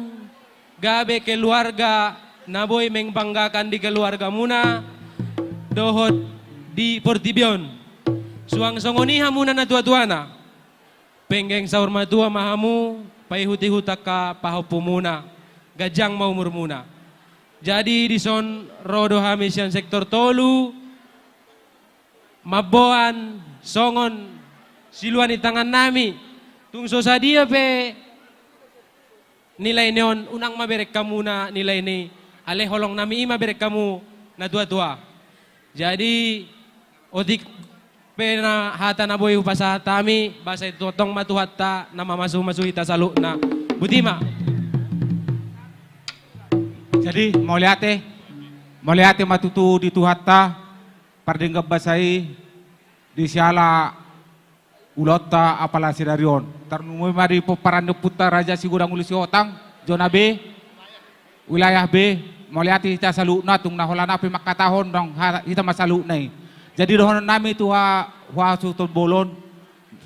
gabe keluarga na boi membanggakan di keluargamuna dohot di portibi on. Suang songon i hamuna natuatuana, penggeng saur matua ma hamu, paihutihut angka pahompumuna, ganjang ma umurmuna. Jadi dison ro do hami sian sektor tolu, mamboan songon silua ni tangan nami. Tung so sadia pe nilai ni on, unang ma bereng hamu na nilai ni, alai holong nami i ma bereng hamu natuatua. Jadi otik pe na hata na boi hupasahat hami, ba sai tongtong ma Tuhanta na mamasumasu hita saluhutna. Boti ma. Jadi mauliate, mauliate ma tutu di Tuhanta, pardenggan basa i di siala ulaonta apala sadari on. Tarlumobi ma di pomparan ni ompunta Raja Sigodang Ulu Sihotang, zona B, wilayah B, mauliate hita saluhutna. Tung na holan aha pe mangkatahon, dang ha-, hita ma saluhutna i. Jadi dohonon nami tu ha-, hasuhuton bolon,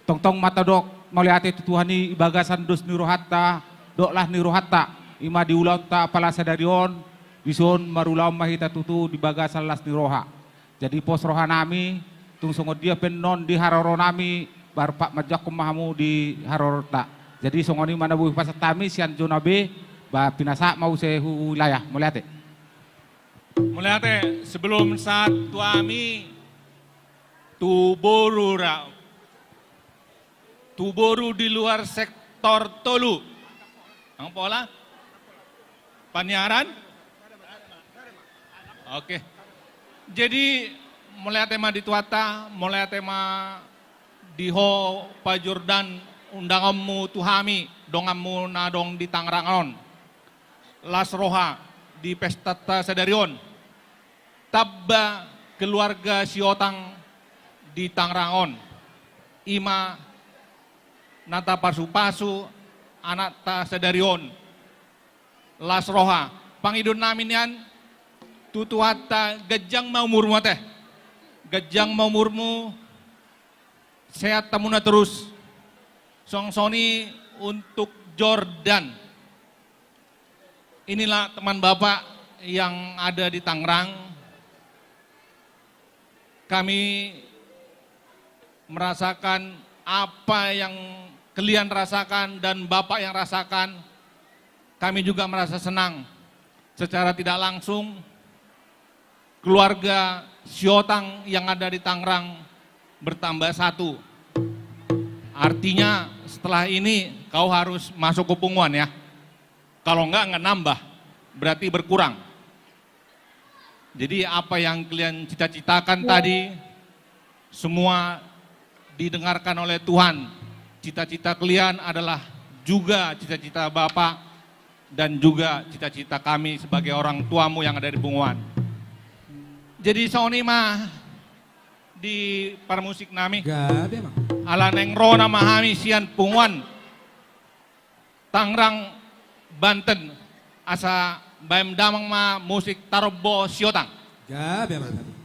tongtong ma tadok mauliate tu Tuhan i di bagasan dos ni rohanta dohot las ni rohanta, i ma di ulaonta apala sadari on. Dison marulaon ma hita tutu di bagasan las ni roha. Jadi pos roha nami, tung songon dia pe annon di haroro nami, ba rap manjangkon ma hamu di haroronta. Jadi songon i ma na boi hupasahat hami sian zona B, ba pinasahat ma muse hu wilayah. Mauliate. Mauliate, sebelum sahat tu hami, tu boru ra, tu boru di luar sektor tolu. Nang pola? Paniaran? Oke. Jadi, mauliate ma di Tuhanta, mauliate ma di ho Pa Jordan, undanganmu tu hami, donganmu na adong di Tangerang on. Las roha di pestanta sadari on. Tamba keluarga Sihotang di Tangerang on. I ma na tapasupasu anakta sadari on. las roha. Pangidoan nami nian tu Tuhanta, ganjang ma umurmu ate. Ganjang ma umurmu, sehat hamuna terus. Songon i untuk Jordan. Inilah teman Bapak yang ada di Tangerang. Kami merasakan apa yang kalian rasakan dan Bapak yang rasakan, kami juga merasa senang. Secara tidak langsung, keluarga Siotang yang ada di Tangerang bertambah satu. Artinya, setelah ini kau harus masuk ke punguan, ya. Kalau enggak, enggak nambah, berarti berkurang. Jadi, apa yang kalian cita-citakan tadi, semua didengarkan oleh Tuhan. Cita-cita kalian adalah juga cita-cita Bapak dan juga cita-cita kami sebagai orang tuamu yang ada di punguan. Jadi, songon i ma di parmusik nami. Gabe, Mang. Ala naeng ro nama hami sian punguan Tangerang, Banten, asa baen damang ma musik tarombo Siotang. Gabe, Mang.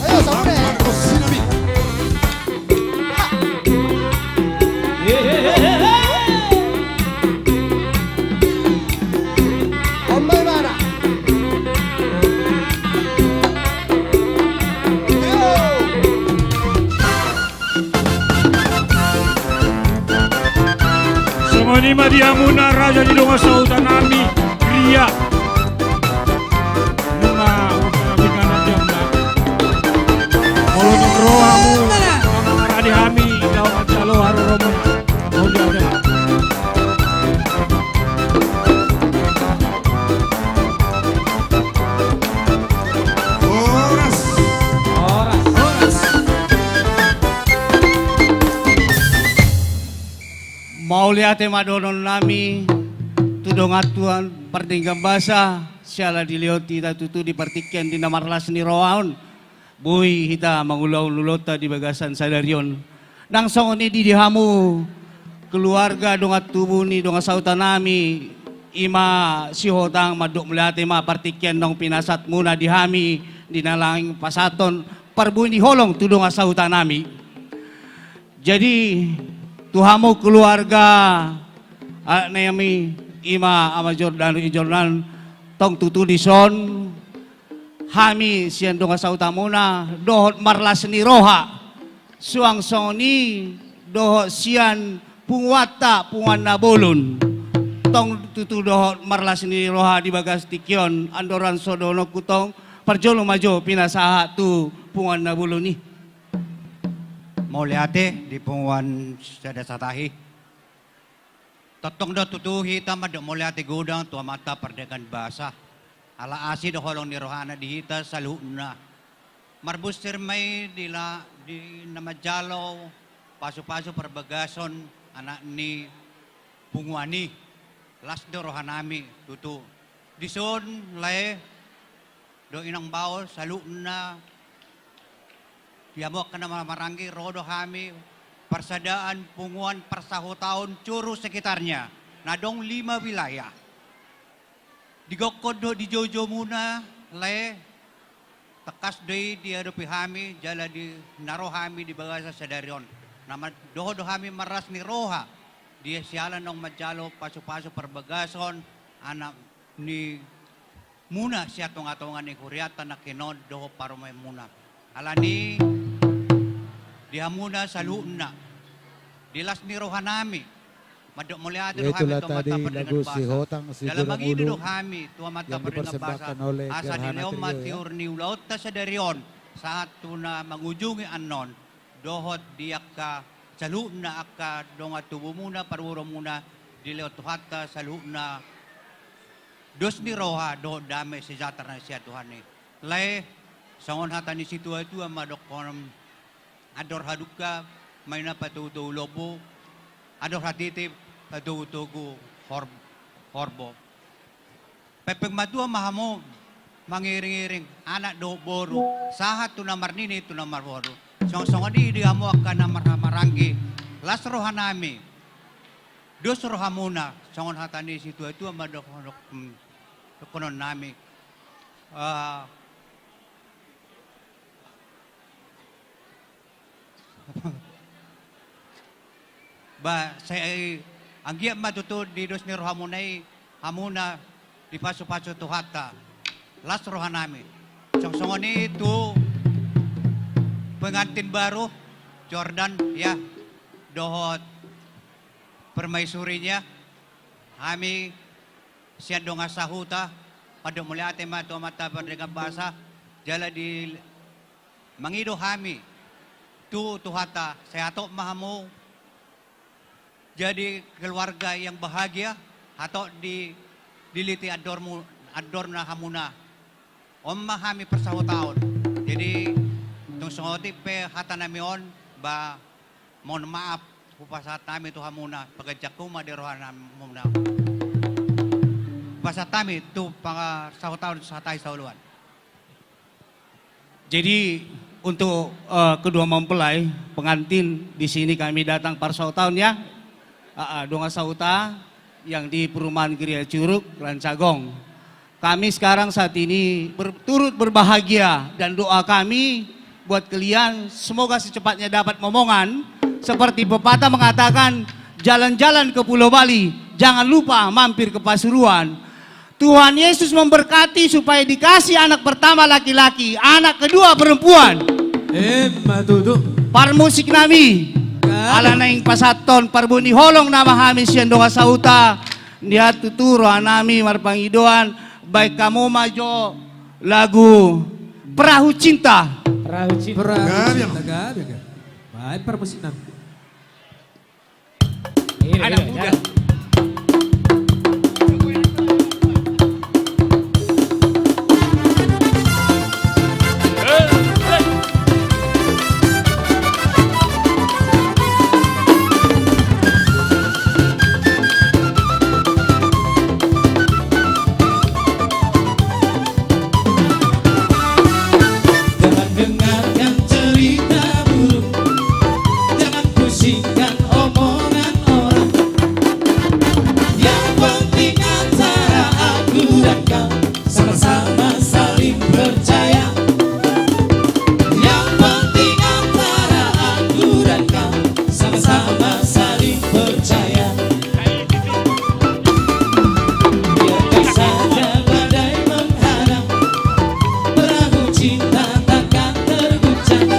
Ayo, sabune. Songon i ma di hamuna raja ni dongan sahuta nami, Ria. Nunga usaha bingana jamba. Molo tung rohamu, mangarade hami, dao manjalo haroromu. Mauliate ma. Horas. Horas. Horas. Mauliate ma dohonon nami tu dongan tubu Pardenggan Basa, siala dilehon hita tutu di partingkian di na marlas ni roha on. Boi hita mangulahon ulaonta di bagasan sadari on. Nang songon i di, di hamu keluarga dongan tubu ni dongan sahuta nami, i ma Sihotang, mandok mauliate ma partingkian naung pinasahatmuna di hami di na laho pasahathon parbue ni holong tu dongan sahuta nami. Jadi tu hamu keluarga anak nami, i ma Ama Jordan, i Jordan, tong tutu dison hami sian dongan sahutamuna dohot marlas ni roha, suang songon i dohot sian punguanta, Punguan Na Bolon. Tong tutu dohot marlas ni roha di bagas tingki on, andorang so dohononku tong, parjolo ma jo pinasahat tu Punguan Na Bolon i. Mauliate di punguan Sada Satahi. Tongtong do tutu hita mandok mauliate godang tu Amanta Pardenggan Basa. Ala asi do holong ni rohana di hita saluhutna. Marbusir ma i di la-, di na manjalo pasupasu parbagason anak ni punguan i. Las do rohanami tutu. Dison lae dohot inang bao saluhutna, di hamu angka na marhahamaranggi, ro do hami parsadaan punguan parsahutaon Curu sekitarnya, na adong lima wilayah. Di gokhon dohot di joujou muna lae, tangkas do i diadopi hami jala di na ro hami di bagasan sadari on. Na ma-, dohot do hami marlas ni roha di siala naung manjalo pasupasu parbagason anak ni muna sian tongatonga ni hurianta nangkin on dohot parumaenmuna. Alani i di hamuna saluhutna, di las ni rohanami, mandok mauliate do hami tu Amanta Pardenggan Basa. Jala mangido do hami tu Amanta Pardenggan Basa asa dilehon ma tiur ni ulaonta sadari on sahat tu na mangujungi annon, dohot di angka saluhutna angka dongan tubumuna, parboruonmuna, dilehon Tuhanta saluhutna dos ni roha dohot dame sejahtera na sian Tuhan i. Lae, songon hata ni situatua ma dohonon, andor hadungka ma i na patogutogu lombu, andor hatiti patogutogu hor-, horbo. Pengpeng matua ma hamu mangiringiring anak dohot boru, sahat tu na marnini tu na marboru. Songon, songon i di hamu angka na marhahamaranggi, las rohanami, dos rohamuna, songon hata ni situatua ma dohon-, dohononnami. Ah, ba, sai anggiat ma tutu di dos ni rohamuna i, hamuna dipasupasu Tuhanta. Las rohanami. Songon, songon i tu pengantin baru, Jordan, ya, dohot permaisurinya, hami sian dongan sahuta, mandok mauliate ma tu Amanta Pardenggan Basa, jala di mangido hami tu Tuhanta, sai hatop ma hamu jadi keluarga yang bahagia, hatop di, diliti andormu, andorna hamuna. On ma hami parsahutaon. Jadi, tung songon i pe hatanami on, ba, mohon maaf, hupasahat hami tu hamuna, paganjanghu ma di rohanamuna. Hupasahat hami tu parsahutaon sahata i saoloan. Jadi, untuk, eh, kedua mempelai pengantin, di sini kami datang parsahutaon, ya. Ah, ah, dongan sahuta yang di perumahan Geria Curug, Rancagong. Kami sekarang saat ini ber-, turut berbahagia dan doa kami buat kalian, semoga secepatnya dapat momongan. Seperti pepatah mengatakan, jalan-jalan ke Pulau Bali, jangan lupa mampir ke Pasuruan. Tuhan Yesus memberkati supaya dikasih anak pertama laki-laki, anak kedua perempuan. Emma tutu. Parmusik nami. Alana naeng pasahathon parbue ni holong nama hami sian dongan sahuta, nian tutu roha nami marpangidoan, baen hamu ma jo lagu Perahu Cinta. Perahu Cinta. Perahu Cinta, gabe, gabe. Baen parmusik nami. Anak muda. Jangan dengarkan cerita burung, jangan pusingkan omongan orang. Yang penting antara aku dan kau sama-sama saling percaya. Yang penting antara aku dan kau sama-sama saling percaya. Biarkan saja badai menghadang, perahu cinta takkan terguncang.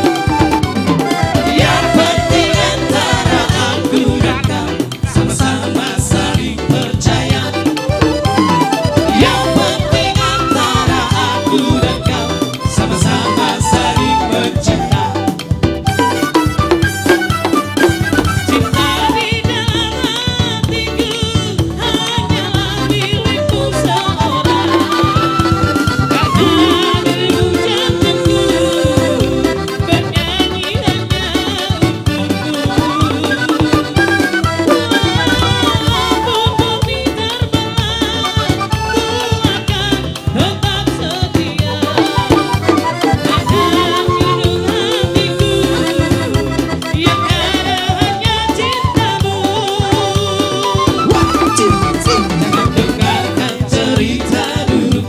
Yang penting antara aku dan kau sama-sama saling percaya. Yang penting antara aku dan kau sama-sama saling mencinta. Cinta di dalam hatiku hanyalah milikmu seorang. Karena dirimu jantungku bernyanyi hanya untukmu. Walaupun bumi terbelah, ku akan tetap setia. Ada di dalam hatiku yang ada hanya cintamu. Jangan dengarkan cerita burung,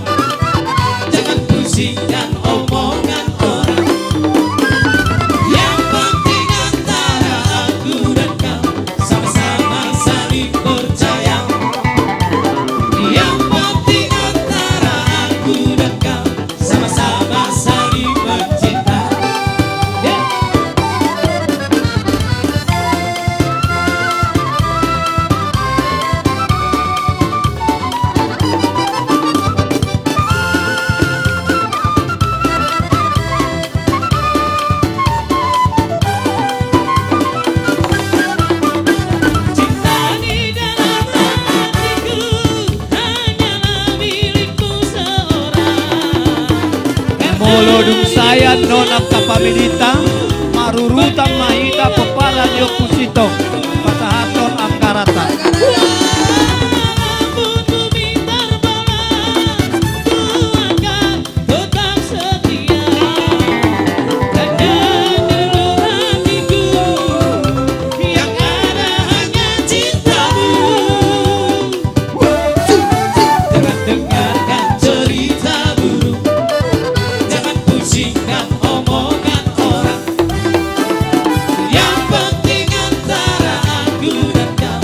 jangan pusingkan omongan orang. Yang penting antara aku dan kau sama-sama saling percaya. Yang penting antara aku dan kau sama-sama saling mencinta. Yeah. Molo dung sae annon angka familita, marurutan ma hita pomparan ni Ompu Sintong pasahathon angka rata. Tetap setia, karena dalam hatiku yang ada hanya cintamu. Jangan dengarkan cerita burung, jangan pusingkan omongan orang. Yang penting antara aku dan kau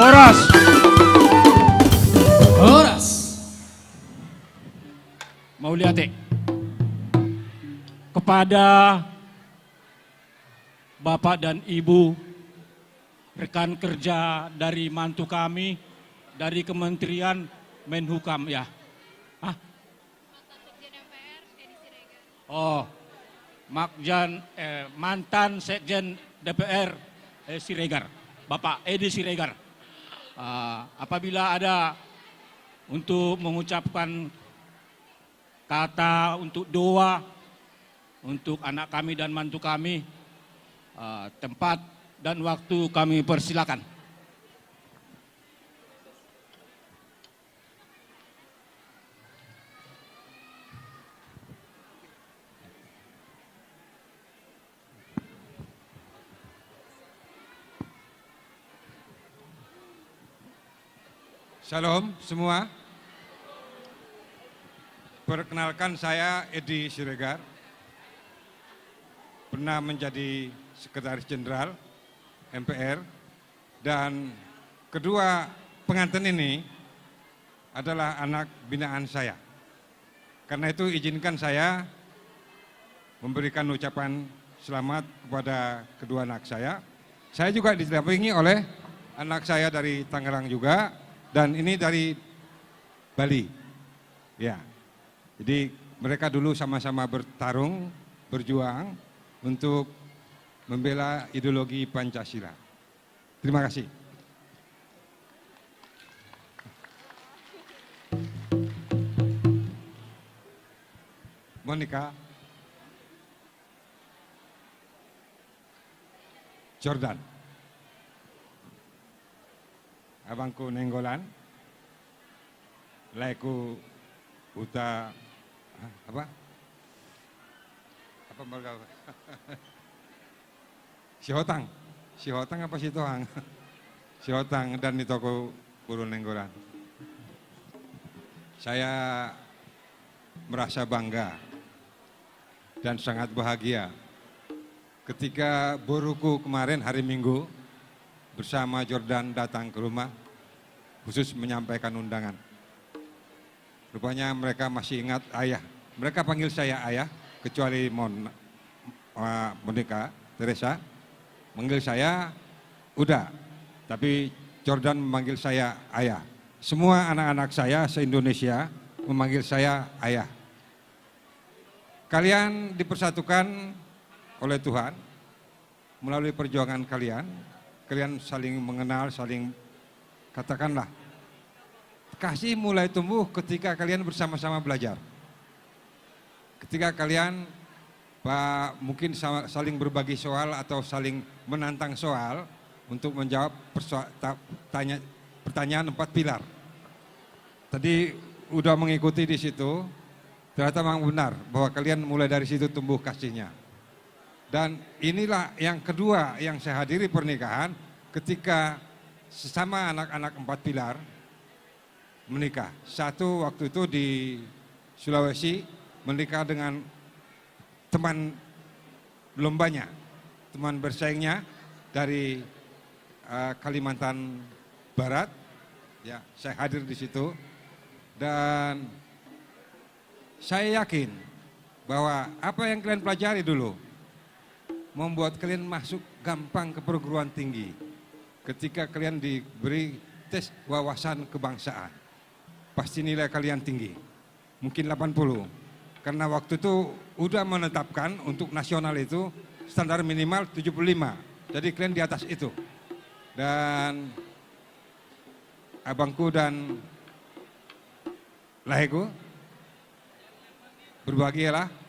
Horas. Horas. Mauliate. Kepada Bapak dan Ibu, rekan kerja dari mantu kami, dari Kementerian Menhukam, ya. Hah? Oh, Makjan, eh, mantan Sekjen D P R, eh, Siregar, Bapak Edi Siregar. Ah, apabila ada untuk mengucapkan kata untuk doa untuk anak kami dan mantu kami, eh, tempat dan waktu kami persilakan. Shalom semua. Perkenalkan, saya Edi Siregar, pernah menjadi Sekretaris Jenderal M P R, dan kedua pengantin ini adalah anak binaan saya. Karena itu, izinkan saya memberikan ucapan selamat kepada kedua anak saya. Saya juga didampingi oleh anak saya dari Tangerang juga, dan ini dari Bali. Ya. Jadi, mereka dulu sama-sama bertarung, berjuang untuk membela ideologi Pancasila. Terima kasih. Monica. Jordan. Abangku Nainggolan. Laeku Uta, hah, apa? Apa marga? Sihotang. Sihotang apa Sitohang? Sihotang dan itoku Guru Nainggolan. Saya merasa bangga dan sangat bahagia ketika boruku kemarin hari Minggu bersama Jordan datang ke rumah khusus menyampaikan undangan. Rupanya mereka masih ingat ayah. Mereka panggil saya ayah, kecuali Mon-, eh, Monica, Teresa. Manggil saya Uda, tapi Jordan memanggil saya ayah. Semua anak-anak saya se-Indonesia memanggil saya ayah. Kalian dipersatukan oleh Tuhan melalui perjuangan kalian. Kalian saling mengenal, saling, katakanlah, kasih mulai tumbuh ketika kalian bersama-sama belajar. Ketika kalian, pa-, mungkin sama, saling berbagi soal atau saling menantang soal untuk menjawab persoa-, ta-, tanya, pertanyaan empat pilar. Tadi udah mengikuti di situ, ternyata memang benar bahwa kalian mulai dari situ tumbuh kasihnya. Dan inilah yang kedua yang saya hadiri pernikahan, ketika sesama anak-anak empat pilar menikah. Satu waktu itu di Sulawesi menikah dengan teman lombanya, teman bersaingnya dari, eh, Kalimantan Barat. Ya, saya hadir di situ. Dan saya yakin bahwa apa yang kalian pelajari dulu membuat kalian masuk gampang ke perguruan tinggi. Ketika kalian diberi tes wawasan kebangsaan, pasti nilai kalian tinggi. Mungkin delapan puluh. Karena waktu itu udah menetapkan untuk nasional itu standar minimal tujuh puluh lima. Jadi kalian di atas itu. Dan abangku dan laeku, berbahagialah.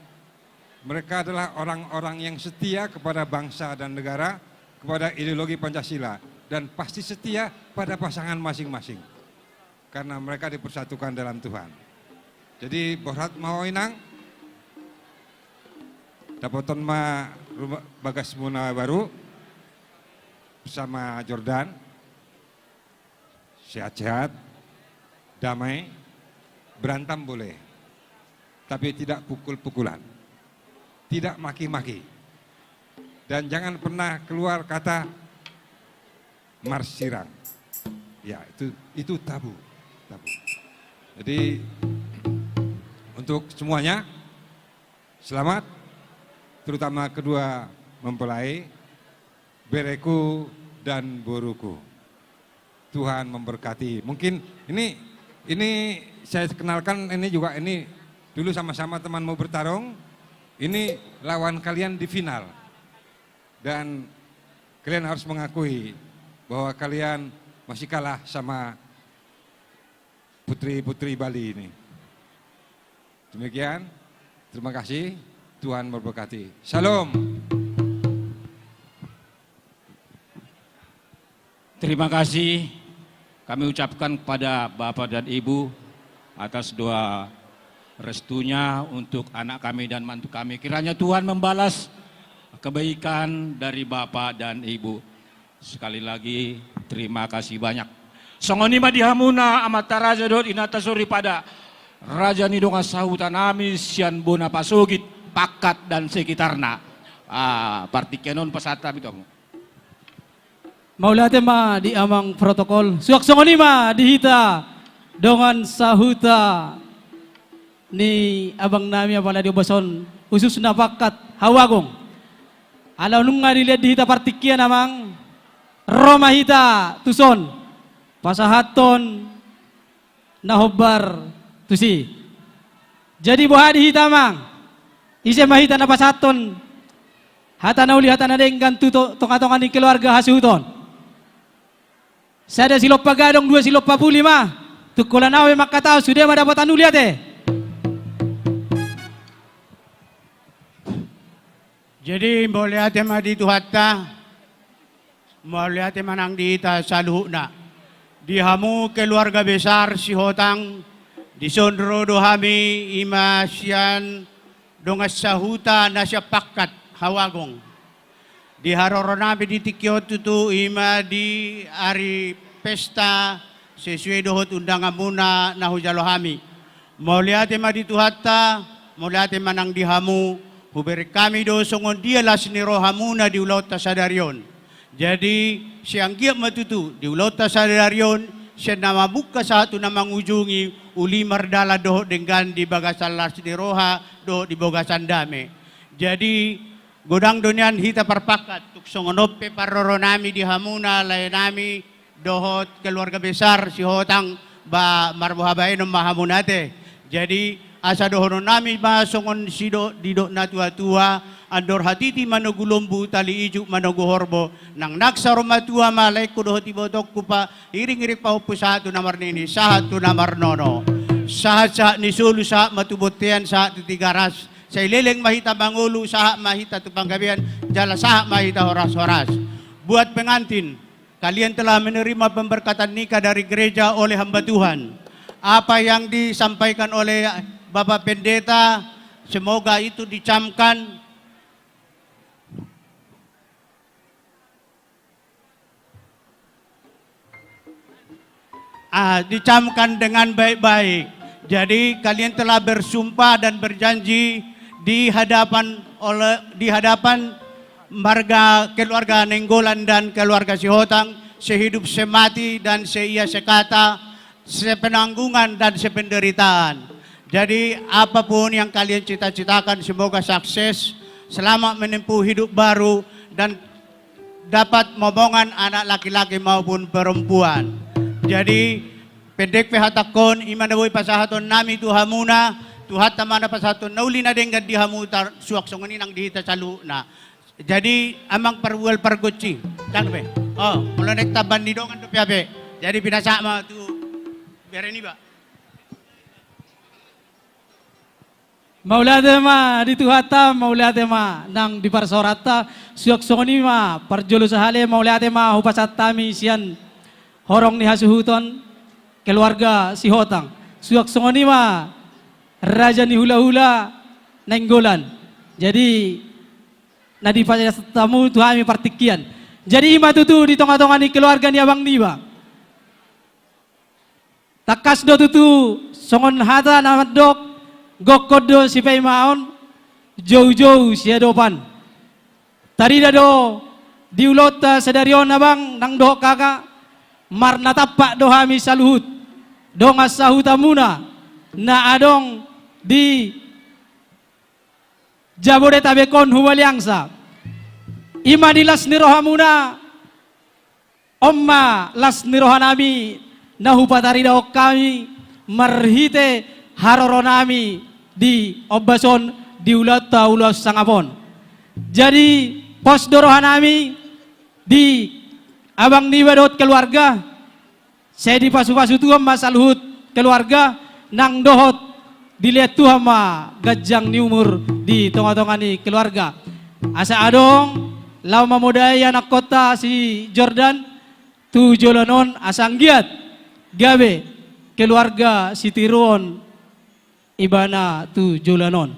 Mereka adalah orang-orang yang setia kepada bangsa dan negara, kepada ideologi Pancasila, dan pasti setia pada pasangan masing-masing. Karena mereka dipersatukan dalam Tuhan. Jadi, borhat ma ho, Inang. Dapoton ma rumah, bagasmuna baru bersama Jordan. Sehat-sehat, damai, berantem boleh, tapi tidak pukul-pukulan, tidak maki-maki, dan jangan pernah keluar kata marsirang. Ya, itu itu tabu. Tabu. Jadi untuk semuanya, selamat, terutama kedua mempelai, bereku dan boruku. Tuhan memberkati. Mungkin ini ini saya kenalkan ini juga ini dulu sama-sama teman mau bertarung. Ini lawan kalian di final. Dan kalian harus mengakui bahwa kalian masih kalah sama putri-putri Bali ini. Demikian, terima kasih. Tuhan memberkati. Shalom. Terima kasih kami ucapkan kepada Bapak dan Ibu atas doa restunya untuk anak kami dan mantu kami. Kiranya Tuhan membalas kebaikan dari Bapak dan Ibu. Sekali lagi, terima kasih banyak. Songon i ma di hamuna amanta raja dohot inanta soripada, raja ni dongan sahuta nami sian bona pasogit, Pakkat dan sekitarna. Ah, partingkian on pasahat hami tu hamu. Mauliate ma di amang protokol. Suang songon i ma di hita dongan sahuta ni abang nami apala di ombas on, khususna Pakkat Hau Agung. Ala nunga dilehon di hita partingkian amang, ro ma hita tuson pasahathon na hombar tusi. Jadi boha di hita amang, ise ma hita na pasahathon hata na uli hata na denggan tu to- tonga-tonga ni keluarga hasuhuton? Sada silompa gadong, dua silompa puli ma. Tung holan au pe mangkatahon, sude ma dapotan uli ate. Jadi mauliate ma di Tuhanta. Mauliate ma nang di hita saluhutna. Di hamu keluarga besar Sihotang, dison ro do hami, i ma sian dongan sahuta na sian Pakkat Hau Agung. Di haroro nami di tingki on tutu, i ma di ari pesta sesuai dohot undanganmuna na hujalo hami. Mauliate ma di Tuhanta, mauliate ma nang di hamu, hubereng hami do songon dia las ni rohamuna di ulaonta sadari on. Jadi, sai anggiat ma tutu, di ulaonta sadari on, sian na mamungka sahat tu na mangujungi, uli mardalan dohot denggan di bagasan las ni roha, dohot di bagasan dame. Jadi, godang do nian hita parpangkat, tung songon on pe parroro nami di hamuna, lae nami, dohot keluarga besar Sihotang, ba marboha baenon ma hamuna ate. Jadi, asa dohonon nami ma songon sidok didok na tua-tua, andor hatiti manogu lombu, tali ijuk manogu horbo, nang naksa ro matua ma laengku dohot ibotongku, pairing-iring pahompu sahat tu na marnini, sahat tu na marnono. Sahat-sahat ni solu, sahat ma tu bontean, sahat tu Tigaras. Sai leleng ma hita mangolu, sahat ma hita tu Panggabean, jala sahat ma hita horas-horas. Buat pengantin, kalian telah menerima pemberkatan nikah dari gereja oleh hamba Tuhan. Apa yang disampaikan oleh Bapak Pendeta, semoga itu dicamkan, ah, dicamkan dengan baik-baik. Jadi, kalian telah bersumpah dan berjanji di hadapan oleh, di hadapan marga keluarga Nainggolan dan keluarga Sihotang, sehidup semati dan seia sekata, sepenanggungan dan sependeritaan. Jadi, apapun yang kalian cita-citakan, semoga sukses, selamat menempuh hidup baru, dan dapat momongan anak laki-laki maupun perempuan. Jadi, pendek pe hatangkon, i ma na boi pasahaton nami tu hamuna, Tuhanta ma na pasahaton na uli na denggan di hamu, tar-, suang songon i nang di hita saluhutna. Jadi, amang parbual pargonsi, tangke pe. Oh, molo naeng tamban ni dongan dope hape. Jadi, pinasahat ma tu bere niba. Mauliate ma di Tuhanta, mauliate ma nang di parsaoranta, suang songon i ma parjolo sahali, mauliate ma hupasahat hami sian horong ni hasuhuton keluarga Sihotang. Suang songon i ma raja ni hula-hula Nainggolan. Jadi, na dipasahat hamu tu hami partingkian. Jadi, i ma tutu di tonga-tonga ni keluarga ni abang niba. Tangkas do tutu songon hata na mandok, gokhon do sipaimaon, joujou siadopan. Tarida do di ulaonta sadari on abang nang dohot kakak, Marnatampak do hami saluhut dongan sahutamuna na adong di Jabodetabek on, humaliangsa. I ma di las ni rohamuna, on ma las ni rohanami na hupataridahon hami marhite haroronami di ombas on, di ulaonta ulaon sangap on. Jadi pos do rohanami di abang niba dohot keluarga. Sai dipasupasu Tuhan ma saluhut keluarga, nang dohot dilehon Tuhan ma ganjang ni umur di tongatonga ni keluarga. Asa adong laho mamodai anakkonta si Jordan tu joloan on, asa anggiat gabe keluarga sitiruon ibana tu joloan on.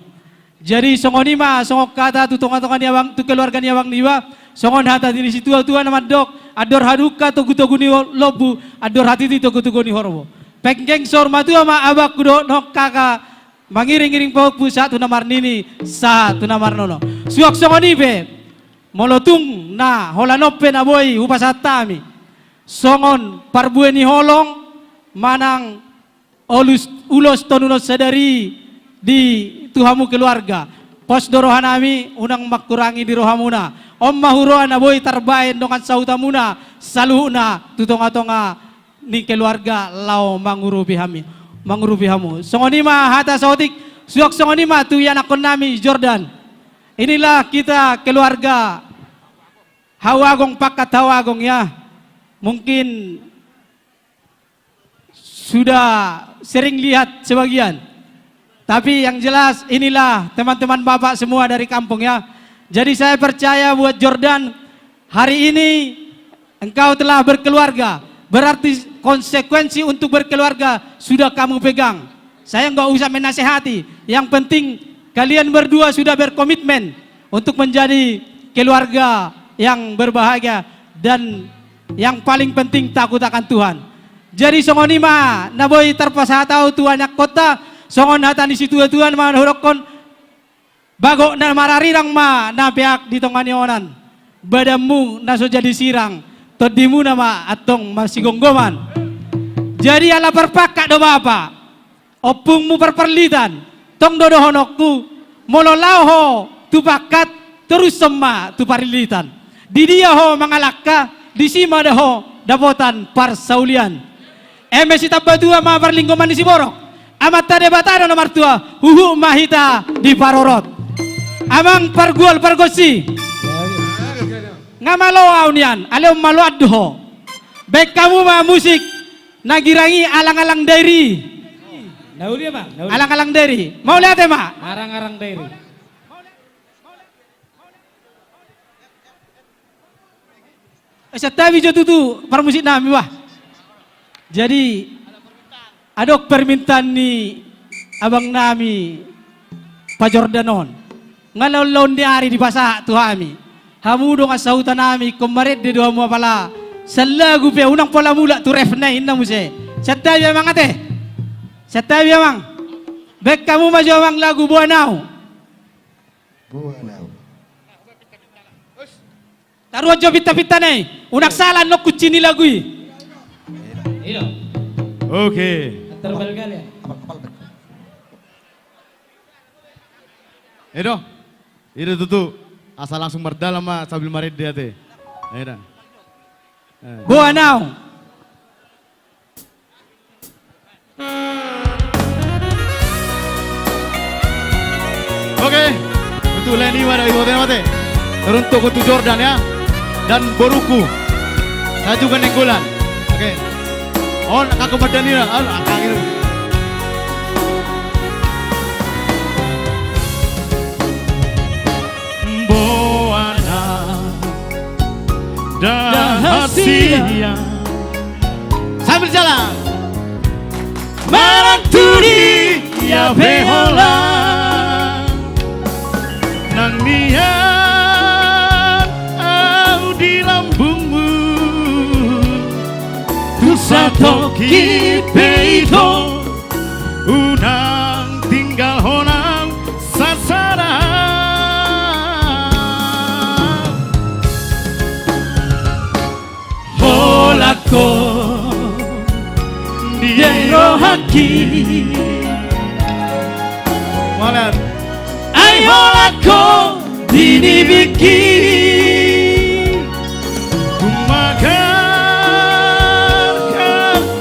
Jadi songon i ma, songon hata tu tongatonga ni abang, tu keluarga ni abang niba, songon hata ni situatua na mandok: Andor hadungka togutogu ni lombu, andor hatiti togutogu ni horbo. Penggeng saur matua ma abangku dohot nang kaka, mangiringiring pahompu sahat tu na marnini sahat tu na marnono. Suang songon i pe, molo tung na holan on pe na boi hupasahat hami songon parbue ni holong manang ulos, ulos tonunon sadari di tu hamu keluarga. Pos do rohanami, unang mangkurangi di rohamuna. On ma huroha na boi tarbahen dongan sahutamuna saluhutna tu tongatonga ni keluarga laho mangurupi hami, mangurupi hamu. Songon i ma hata saotik, suang songon i ma tu ianakkonnami Jordan. Inilah kita keluarga Hau Agung, pangkat Hau Agung, ya. Mungkin sudah sering lihat sebagian. Tapi yang jelas, inilah teman-teman bapak semua dari kampung, ya. Jadi saya percaya buat Jordan, hari ini engkau telah berkeluarga, berarti konsekuensi untuk berkeluarga sudah kamu pegang. Saya nggak usah menasehati. Yang penting kalian berdua sudah berkomitmen untuk menjadi keluarga yang berbahagia dan yang paling penting takut akan Tuhan. Jadi songon i ma na boi tarpasahat ahu tu anakkonta, songon hata ni situatua na mandokkon: Bagot na mararirang ma na peak di tonga ni onan, badanmu na so jadi sirang, tondimuna ma antong marsigomgoman. Jadi ala parpangkat do bapa, ompungmu parparlitan, tong do dohononku, molo laho ho tu pangkat, torushon ma tu parparlitan. Di dia ho mangalangka, disi ma da ho dapotan parsaulian. Eme sitambatua ma parlinggoman ni siborok, Amanta Debata do na martua, huhut ma hita diparorot. Amang pargual pargonsi, nga malo ahu nian, alai ummaloan do ho. Baen hamu ma musik na girang i, Alang-alang Dairi. Na uli ma, na uli. Alang-alang Dairi. Mauliate ma. Arang-arang Dairi. Eh, santabi jo tutu parmusiknami, bah. Jadi adong permintaan ni abangnami Pajordan on. Nga laon-laon ni ari dipasahat tu hami. Hamu dongan sahutanami, ingkon marende do hamu, apala sian lagu pe, unang pola mulak tu refna i, ninna muse. Santabi amang ate. Santabi amang. Baen hamu ma jo amang lagu Boan Ahu. Boan Ahu. Taruhon jo pintapinta na i, unang sala annon kunci ni lagu i. Oke. Edo. Ida tutu. Asa langsung mardalan ma sambil marende ate. Eda. Eh. Boan Ahu. Oke, untuk Leni, mana ibu tena mate? Teruntuk untuk Jordan ya, dan boruku. Saya juga Nainggolan. Oke. On, kakak Madani lah. Al, kakak ini. Boan Ahu. Dahasia. Sambil jalan. Maranturi ia pe holan. Nang nian ahu di lambungmu. Tu satongkin pe ito. Unang tinggal ho nang sasada. Holan ho Ki. Malan. Ai holan ho di nibingki. Tung magargar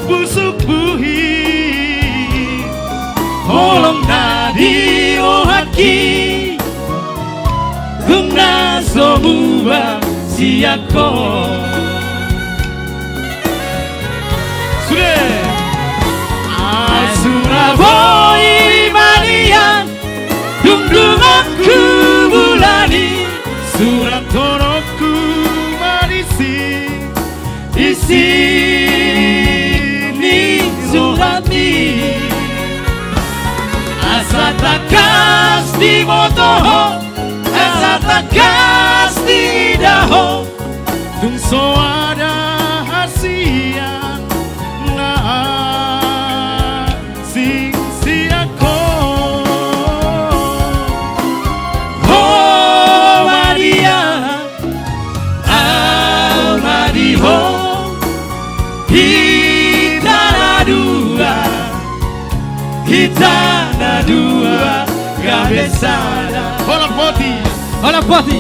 busuk buhit. Holong na di rohangki. Tung na so muba sian ho. Sude. Ai sura boi malian, dung dungonku bulan i. Sura torongku marisi. Isi ni surat i. Asa tangkas diboto ho, asa tangkas diida ho. Tung so ada hasian na asing sian ho. Ho ma dia, au ma di ho, hita na dua, hita na dua gabe sada. Holan poti. Holan poti.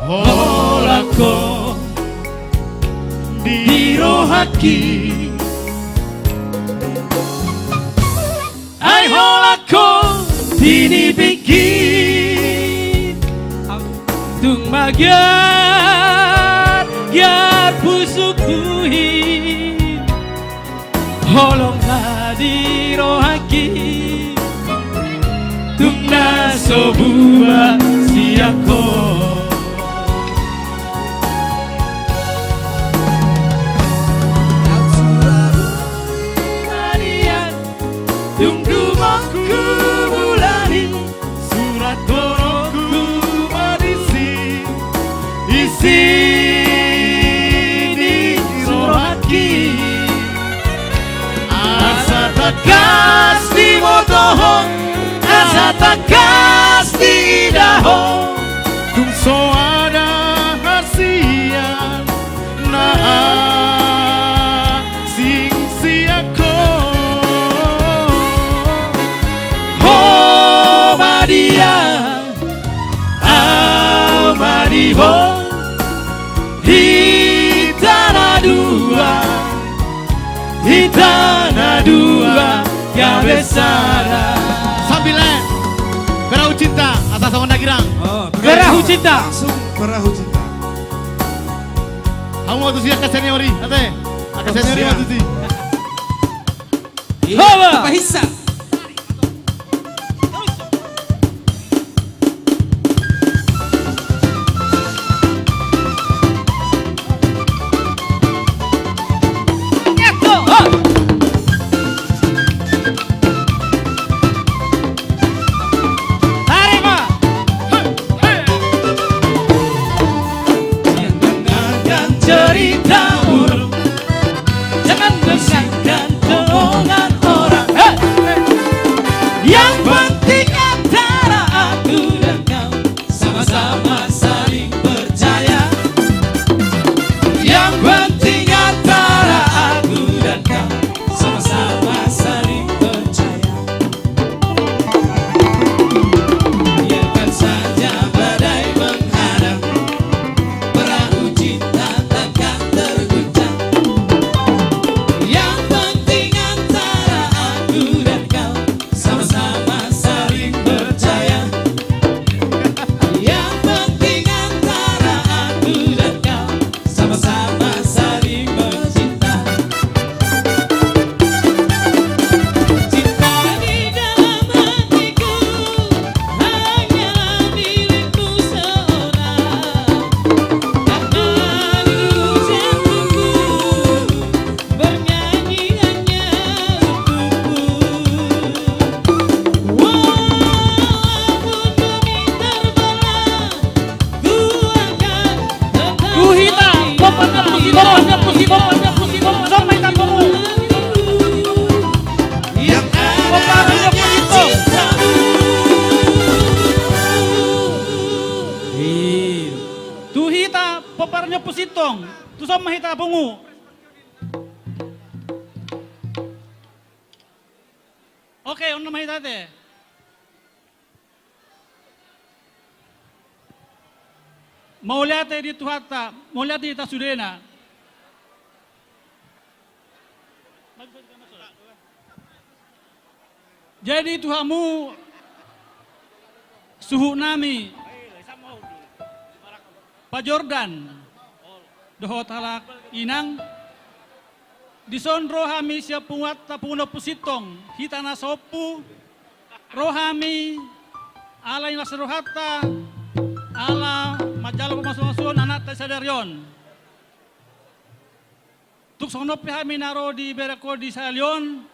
Holan ho di rohangki. Ai holan ho di nibingki. Tung magargar busuk buhit. Holong na di rohangki. Tung na so muba sian ho. Au sura boi malian, dung dungonku bulan i. Sura torongku marisi. Isi ni rohangki. Asa tangkas diboto ho, asa tangkas diida ho. Tung so ada hasian na asing sian ho. Ho ma dia, au ma di ho, hita na dua, hita na dua gabe sada. Sambil, eh, Perahu Cinta, asa songon na girang. Oh, Perahu Cinta. Langsung Perahu Cinta. Hamu ma tusi angka senior i, ate. Angka senior i ma tusi. Iya, Hoba. Apa hissa? Tarima. Jangan dengarkan cerita burung. Jangan dengarkan omongan orang. Hei! Ompu Sintong, tuson ma hita pungu. Oke, on ma hita ate. Mauliate di Tuhanta, mauliate di hita sudena. Jadi tu hamu suhut nami, pajordan dohot halak inang, dison ro hami sian punguanta, punguan Ompu Sintong, hita na saompu, ro hami ala ni las ni rohanta, ala manjalo pamasumasuon anakta sadari on. Tung songon on pe hami na ro di berengkon di sahali on,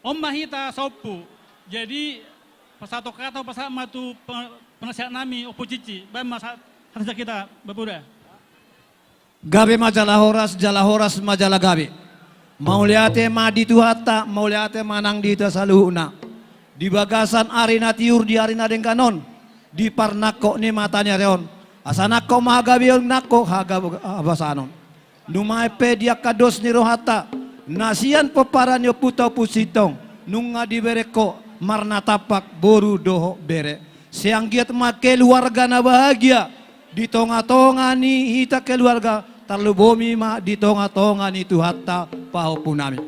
on ma hita saompu. Jadi, pasahat hata hupasahat ma tu pe-, penasehat nami, Ompu Cici, baen ma sa-, hata sian hita, Bapeda. Gabe ma jala horas, jala horas ma jala gabe. Mauliate ma di Tuhanta, mauliate ma nang di hita saluhutna. Di bagasan ari na tiur di ari na denggan on, di parnangkok ni mataniari on, asa nangkok ma hagabeon, nangkok hagab-, habasaon. Nuaeng pe di angka dos ni rohanta, na sian pomparan ni ompunta Ompu Sintong, nunga diberengkon marnatampak boru dohot bere. Sai anggiat ma keluarga na bahagia di tongatonga ni hita keluarga, tarlumobi ma di tongatonga ni Tuhanta pahompu nami.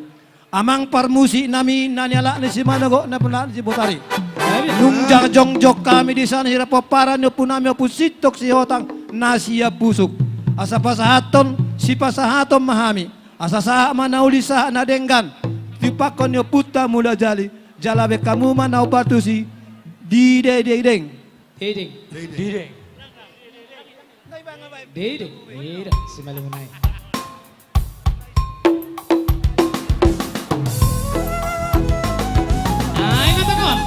Amang parmusik nami, na nialap ni si Manogot, na nialap ni si Botari. Nunga tung jongjong hami dison sian pomparan ni ompu nami Ompu Sintong Sihotang na sian Pusuk. Asa pasahathon, sipasahaton ma hami. Asa sahat ma na uli, sahat na denggan. Timpakkon ni ompunta Mulajadi. Jala baen hamu ma na umbalga tusi. Dideng, dideng. Dideng. Dideng. Dideng. Dideng. Simalungun nai. Ai, na tongon.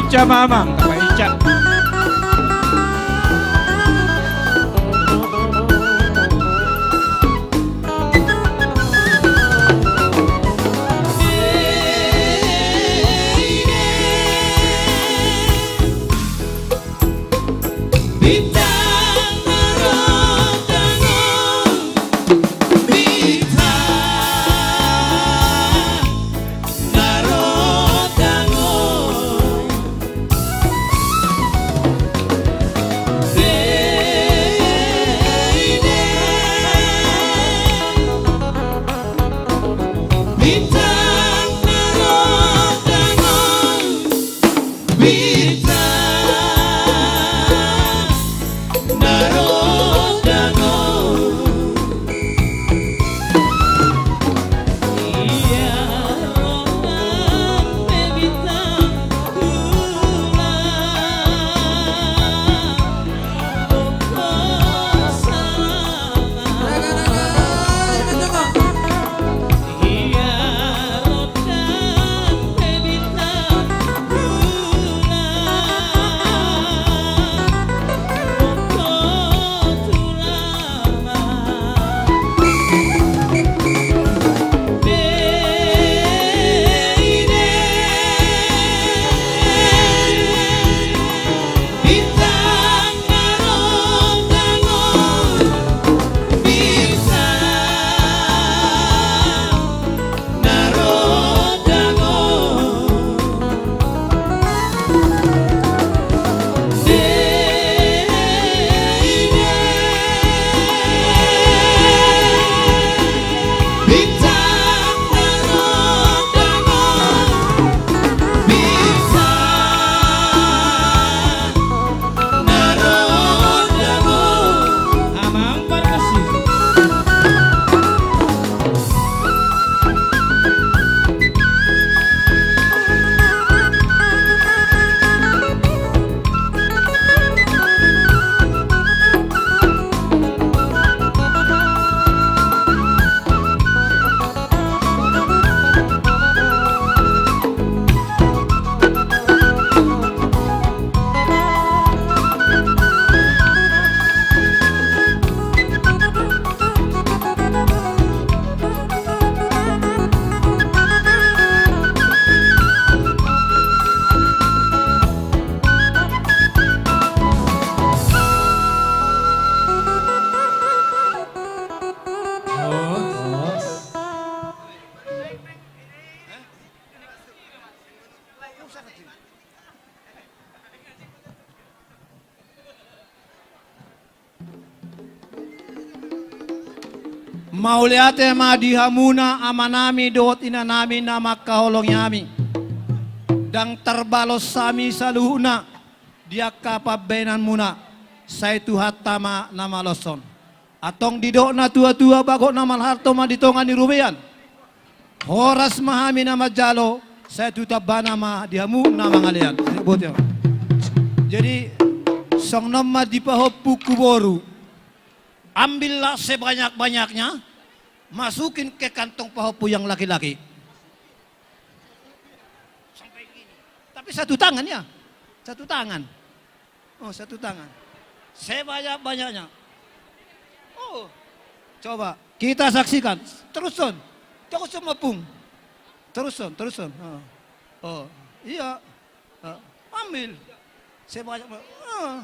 Ica mamang, tapa ica. Mauliate ma di hamuna amanami dohot inanami na mangkaholongi hami. Ndang tarbalos hami saluhutna di angka pambahenanmuna, sai Tuhanta ma na maloshon. Antong didok na tuatua, bagot na malharto ma di tonga ni robean. Horas ma hami na manjalo, sai tu tambana ma di hamu na mangalean. Jadi, songon on ma di pahompungku boru. Ambillah sebanyak-banyaknya, masukin ke kantong pahompu yang laki-laki. Tapi satu tangan ya, satu tangan. Oh, satu tangan. Sebanyak-banyaknya. Oh, coba kita saksikan. Terushon. Terushon, Mapung. Terushon, terushon. Oh, oh, iya. Oh, ambil. Sebanyak, oh.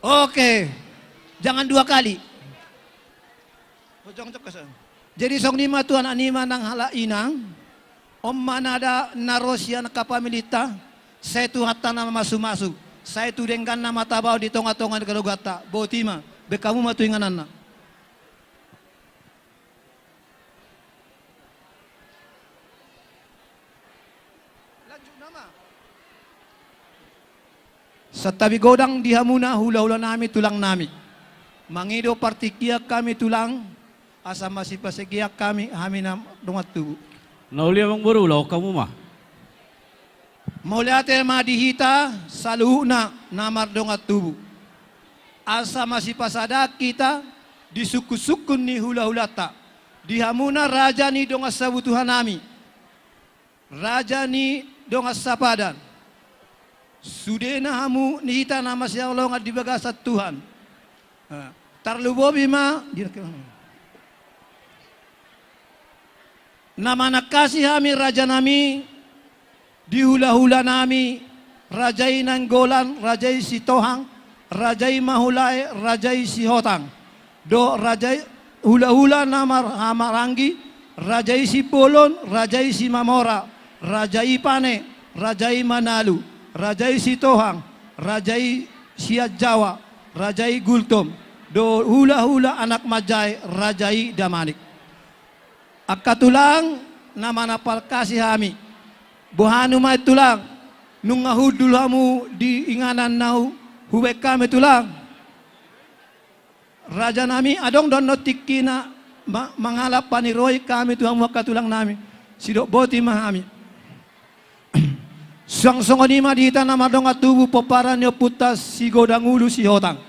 Oke, jangan dua kali. Jadi songon i ma tu anak nima nang halak inang, on ma na da na ro sian angka familinta, sai Tuhanta na mamasumasu, sai tu dengganna ma tabahen di tongatonga ni keluarganta, botima, bahen hamu ma tu ingananna. Santabi godang di hamuna hulahulanami, tulangnami. Mangido partingkian hami tulang, asa masipasahat hami, hami na dongan tubu. Na uli amang boru, ulahon hamu ma. Mauliate ma di hita saluhutna na mardongan tubu. Asa masipasahat hita di sungkunsungkun ni hulahulanta. Di hamuna raja ni dongan sabutuhanami, raja ni dongan sapadan, sudena hamu ni hita na masihaholongan di bagasan Tuhan. Nah, tarlumobi ma di na manangkasi hami rajanami, di hulahulanami, raja i Nainggolan, raja i Sitohang, raja i Mahulae, raja i Sihotang, dohot raja i hulahula na marhahamaranggi, raja i Simbolon, raja i Simamora, raja i Pane, raja i Manalu, raja i Sitohang, raja i Sianjawa, raja i Gultom, dohot hulahula anak manjae, raja i Damanik. Angka tulang na manangkasi hami, boha hamu ma i tulang, nunga hundul hamu di inganan na hu-, hubaen hami tulang. Rajanami, adong do annon tingkina ma-, mangalap paniroi hami tu hamu angka tulangnami, sidok boti ma hami. Suang songon i ma di hita na mardongan tubu pomparan ni ompunta Sigodang Ulu Sihotang.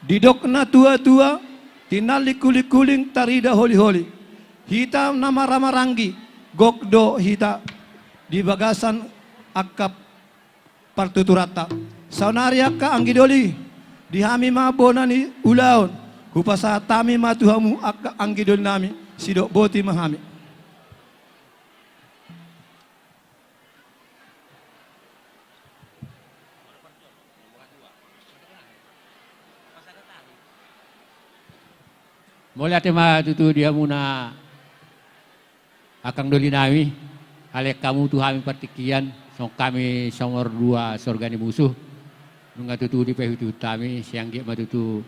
Didok na tuatua, tinallik hulinghuling tarida holiholi. Hita na marhahamaranggi, gok do hita di bagasan angka partuturanta. Saonari angka anggi doli, di hami ma bona ni ulaon, hupasahat hami ma tu hamu angka anggi dolinami, sidok boti ma hami. Mauliate ma tutu di hamuna angka dolinami, halak hamu tu hami partingkian, songon hami si nomor dua Sorga ni Musu, nunga tutu dipaihutihut hami, sai anggiat ma tutu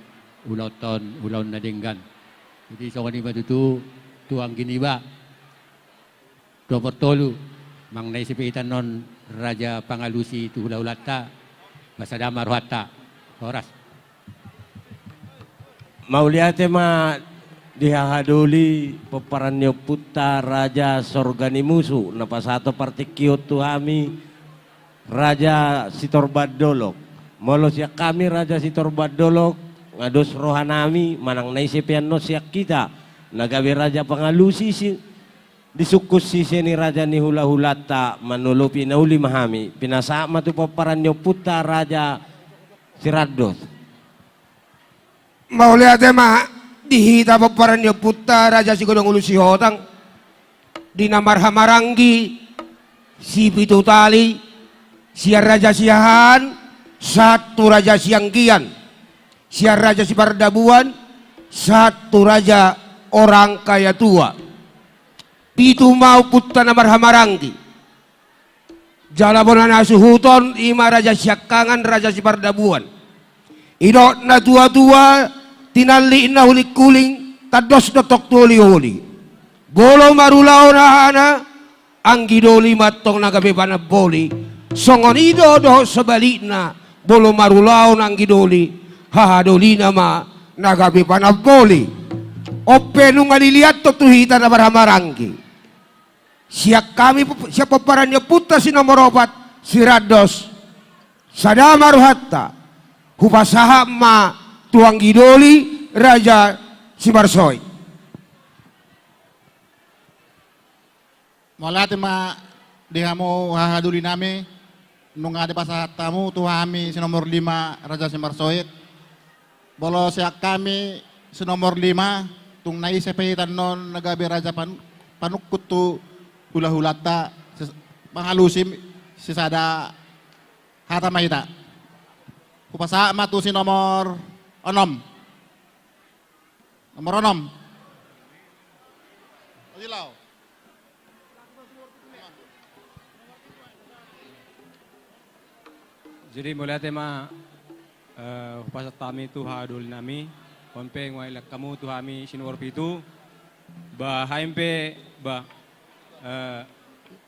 ulaonta on ulaon na denggan. Jadi songon i ma tutu tu anggi niba. Nomor tolu, manang na ise pe hita annon raja pangalusi tu hulahulanta, ba sada ma rohanta. Horas. Mauliate ma di hahadoli pomparan ni ompunta Raja Sorga ni Musu, na pasahathon partingkian tu hami Raja Sitorban Dolok. Molo sian hami Raja Sitorban Dolok, nga dos rohanami, manang na ise pe annon sian hita na gabe raja pangalusi si, di sungkun sise ni raja ni hulahulanta, manolopi na uli ma hami, pinasahat ma tu pomparan ni ompunta Raja Sirandos. Mauliate ma di hita pomparan ni ompunta Raja Sigodang Ulu Sihotang, di na marhahamaranggi sipitu tali, sian Raja Siahaan sahat tu Raja Sianggian, sian Raja Sipardabuan sahat tu Raja Orangkayatua. Pitu ma ompunta na marhahamaranggi. Jala bona na suhuton i ma Raja Siangkangan, Raja Sipardabuan. Didok na tuatua, tinallik na hulinghuling, tandos do tong tu holiholi. Molo marulaon hahana, anggi doli ma tong na gabe panamboli. Songon i do dohot sebalikna, molo marulaon anggi doli, hahadolina ma na gabe panamboli. On pe nunga diliathon tu hita na marhahamaranggi. Sian hami, sian pomparan ni ompunta si nomor opat, Sirandos, sada ma rohanta, hupasahat ma tu anggi doli Raja Simarsoit. Mauliate ma di hamu hahadolinami, nunga dipasahat hamu tu hami si nomor lima Raja Simarsoit. Molo sian hami si nomor lima, tung na ise pe hita annon na gabe raja pan-, panungkun tu hulahulanta, si-, pangalusi, sisada hata ma hita. Hupasahat ma tu si nomor onom. Nomor onom. Ojilo. Jadi mauliate ma, eh, hupasahat hami tu hahadolinami, on pe nunga dilehon hamu tu hami si nomor pitu, ba hami pe, ba, eh,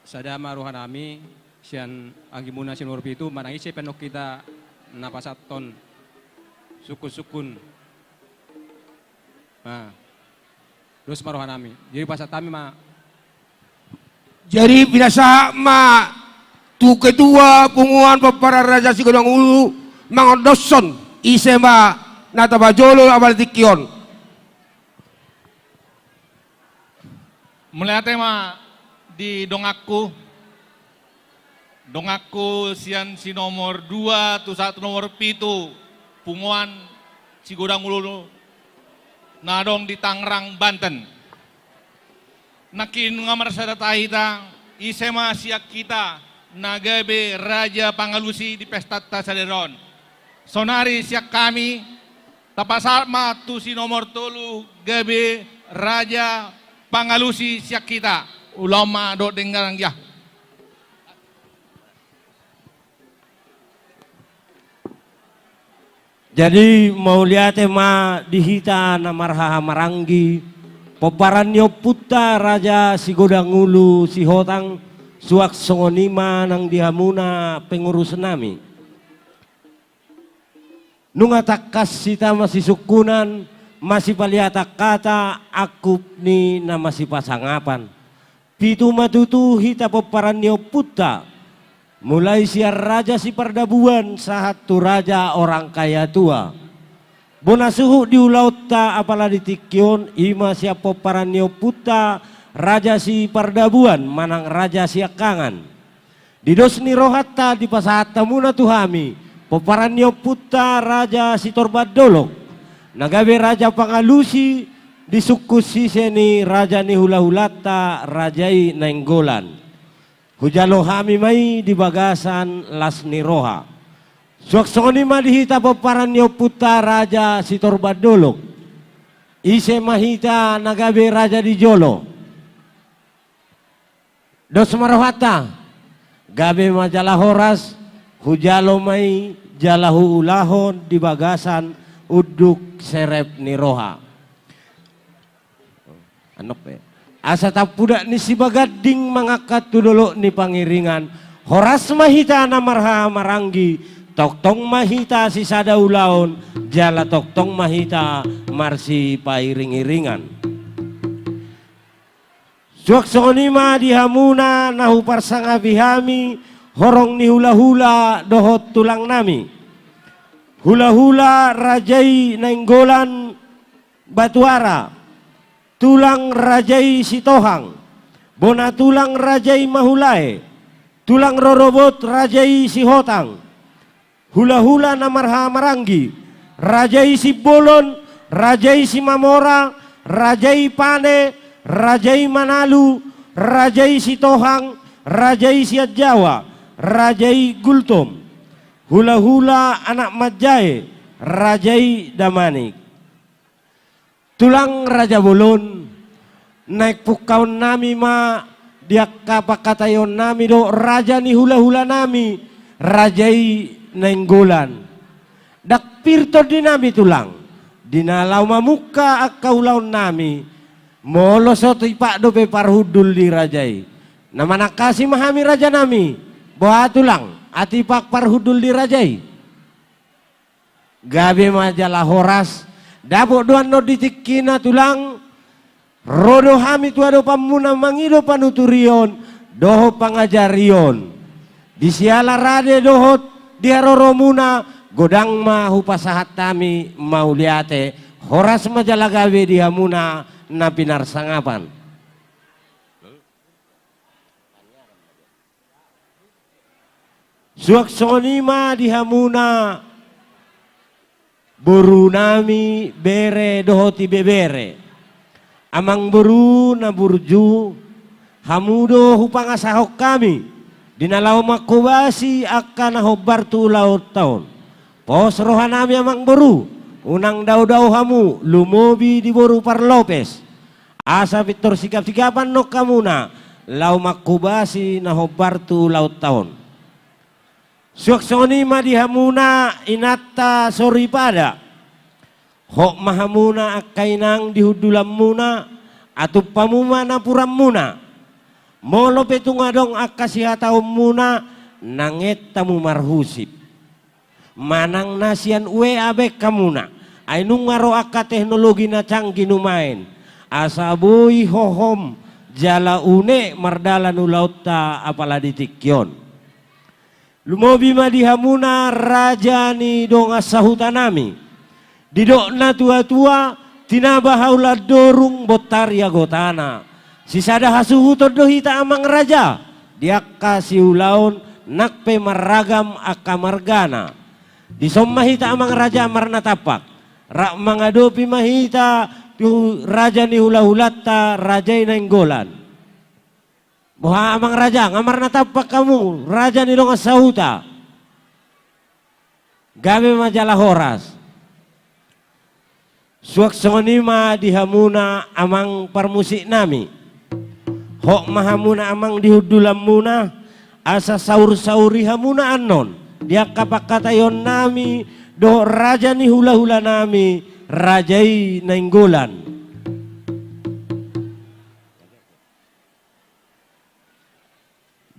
sada ma rohanami, sian anggimuna si nomor pitu, manang ise pe annon hita na pasahathon sungkunsungkun. Nah, dos ma rohanami. Jadi pasahat hami ma. Jadi pinasahat ma tu ketua punguan pomparan Raja Sigodang Ulu mangondoshon ise ma na tapajolo apala tingki on. Mauliate ma di donganku, donganku sian si nomor dua tu sahat nomor pitu, punguan Sigodang Ulu na adong di Tangerang, Banten. Nangkin nunga marsada hita, ise ma sian hita na gabe raja pangalusi di pestanta sadari on. Saonari sian hami, tapasahat ma tu si nomor tolu gabe raja pangalusi sian hita. Ulaon ma dohot denggan, anggia. Jadi, mauliate ma di hita na marhahamaranggi, pomparan ni ompunta Raja Sigodang Ulu Sihotang, suang songon i ma nang di hamuna pengurusnami. Nunga tangkas hita masisungkunan, masipaliatan hata angkup ni na masipasangapan. Pitu ma tutu hita pomparan ni ompunta, mulai sian Raja Sipardabuan sahat tu Raja Orang Kaya Tua. Bona suhut di ulaonta apala di tingki on, i ma sian pomparan ni ompunta Raja Sipardabuan manang Raja Siangkangan. Di dos ni rohanta dipasahat hamuna tu hami pomparan ni ompunta Raja Sitorban Dolok, na gabe raja pangalusi di sungkun sise ni raja ni hulahulanta, Raja i Nainggolan. Hujalo hami ma i di bagasan las ni roha. Suang songon i ma di hita pomparan ni ompunta Raja Sitorban Dolok. Ise ma hita na gabe raja di jolo? Dos ma rohanta, gabe ma jala horas, hujalo ma i jala huulahon di bagasan unduk serep ni roha. Annon pe. Asa tampudak ni Sibaganding mangangkat tu dolok ni Pangiringan, horas ma hita na marhahamaranggi, tongtong ma hita sisada ulaon, jala tongtong ma hita marsipairingiringan. Suang songon i ma di hamuna na huparsangapi hami, horong ni hulahula dohot tulangnami. Hulahula Raja i Nainggolan Batuara, tulang Raja i Sitohang, bona tulang Raja i Mahulae, tulang rorobot Raja i Sihotang, hulahula na marhahamaranggi, Raja i Simbolon, Raja i Simamora, Raja i Pane, Raja i Manalu, Raja i Sitohang, Raja i Sianjawa, Raja i Gultom, hulahula anak manjae, Raja i Damanik. Tulang Raja Bolon, naeng pungkaonnami ma di angka pangkataionnami dohot raja ni hulahulanami, Raja i Nainggolan. Ndang pir tondinami, tulang, di na laho mamungka angka ulaonnami, molo so tipak dope parhundul ni raja i. Na manangkasi ma hami, rajanami. Boha, tulang, atik tipak parhundul ni raja i? Gabe ma jala horas. Dapot do annon di tingkina, tulang, ro do hami tu adopanmuna mangido panuturion dohot pangajarion. Di siala rade dohot di haroromuna, godang ma hupasahat hami mauliate. Horas ma jala gabe di hamuna na pinarsangapan. Suang songon i ma di hamuna borunami, bere dohot ibebere. Amangboru na burju, hamu do hupangasahon hami di na laho manghobasi angka na hombar tu ulaonta on. Pos rohanami, amangboru, unang daodao hamu, lumobi di boru parlopes. Asa pintor sigapsigap annon hamuna laho manghobasi na hombar tu ulaonta on. Suang songon i ma di hamuna inanta soripada. Hot ma hamuna angka inang di hundulanmuna, atump hamu ma napuranmuna. Molo pe tung adong angka sihataonmuna, nanget hamu marhusip. Manang na sian W A baen hamuna, ai nunga ro angka teknologi na canggih nuaeng, asa boi hohom jala unek mardalan ulaonta apala di tingki on. Lumobi ma di hamuna raja ni dongan sahutanami. Didok natuatua, tinaba haulan dorung, bontar ia gotana. Sisada hasuhuton do hita amang raja, di angka siulaon nang pe marragam angka margana. Dison ma hita amang raja marnatampak, rap mangadopi ma hita tu raja ni hulahulanta, raja i Nainggolan. Boha amang raja, nga marnatampak hamu, raja ni dongan sahuta? Gabe ma jala horas. Suang songon i ma di hamuna amang parmusik nami. Hot ma hamuna amang di hundulan muna, asa saur-sauri hamuna annon di angka pangkataion nami dohot raja ni hulahula nami, raja i Nainggolan.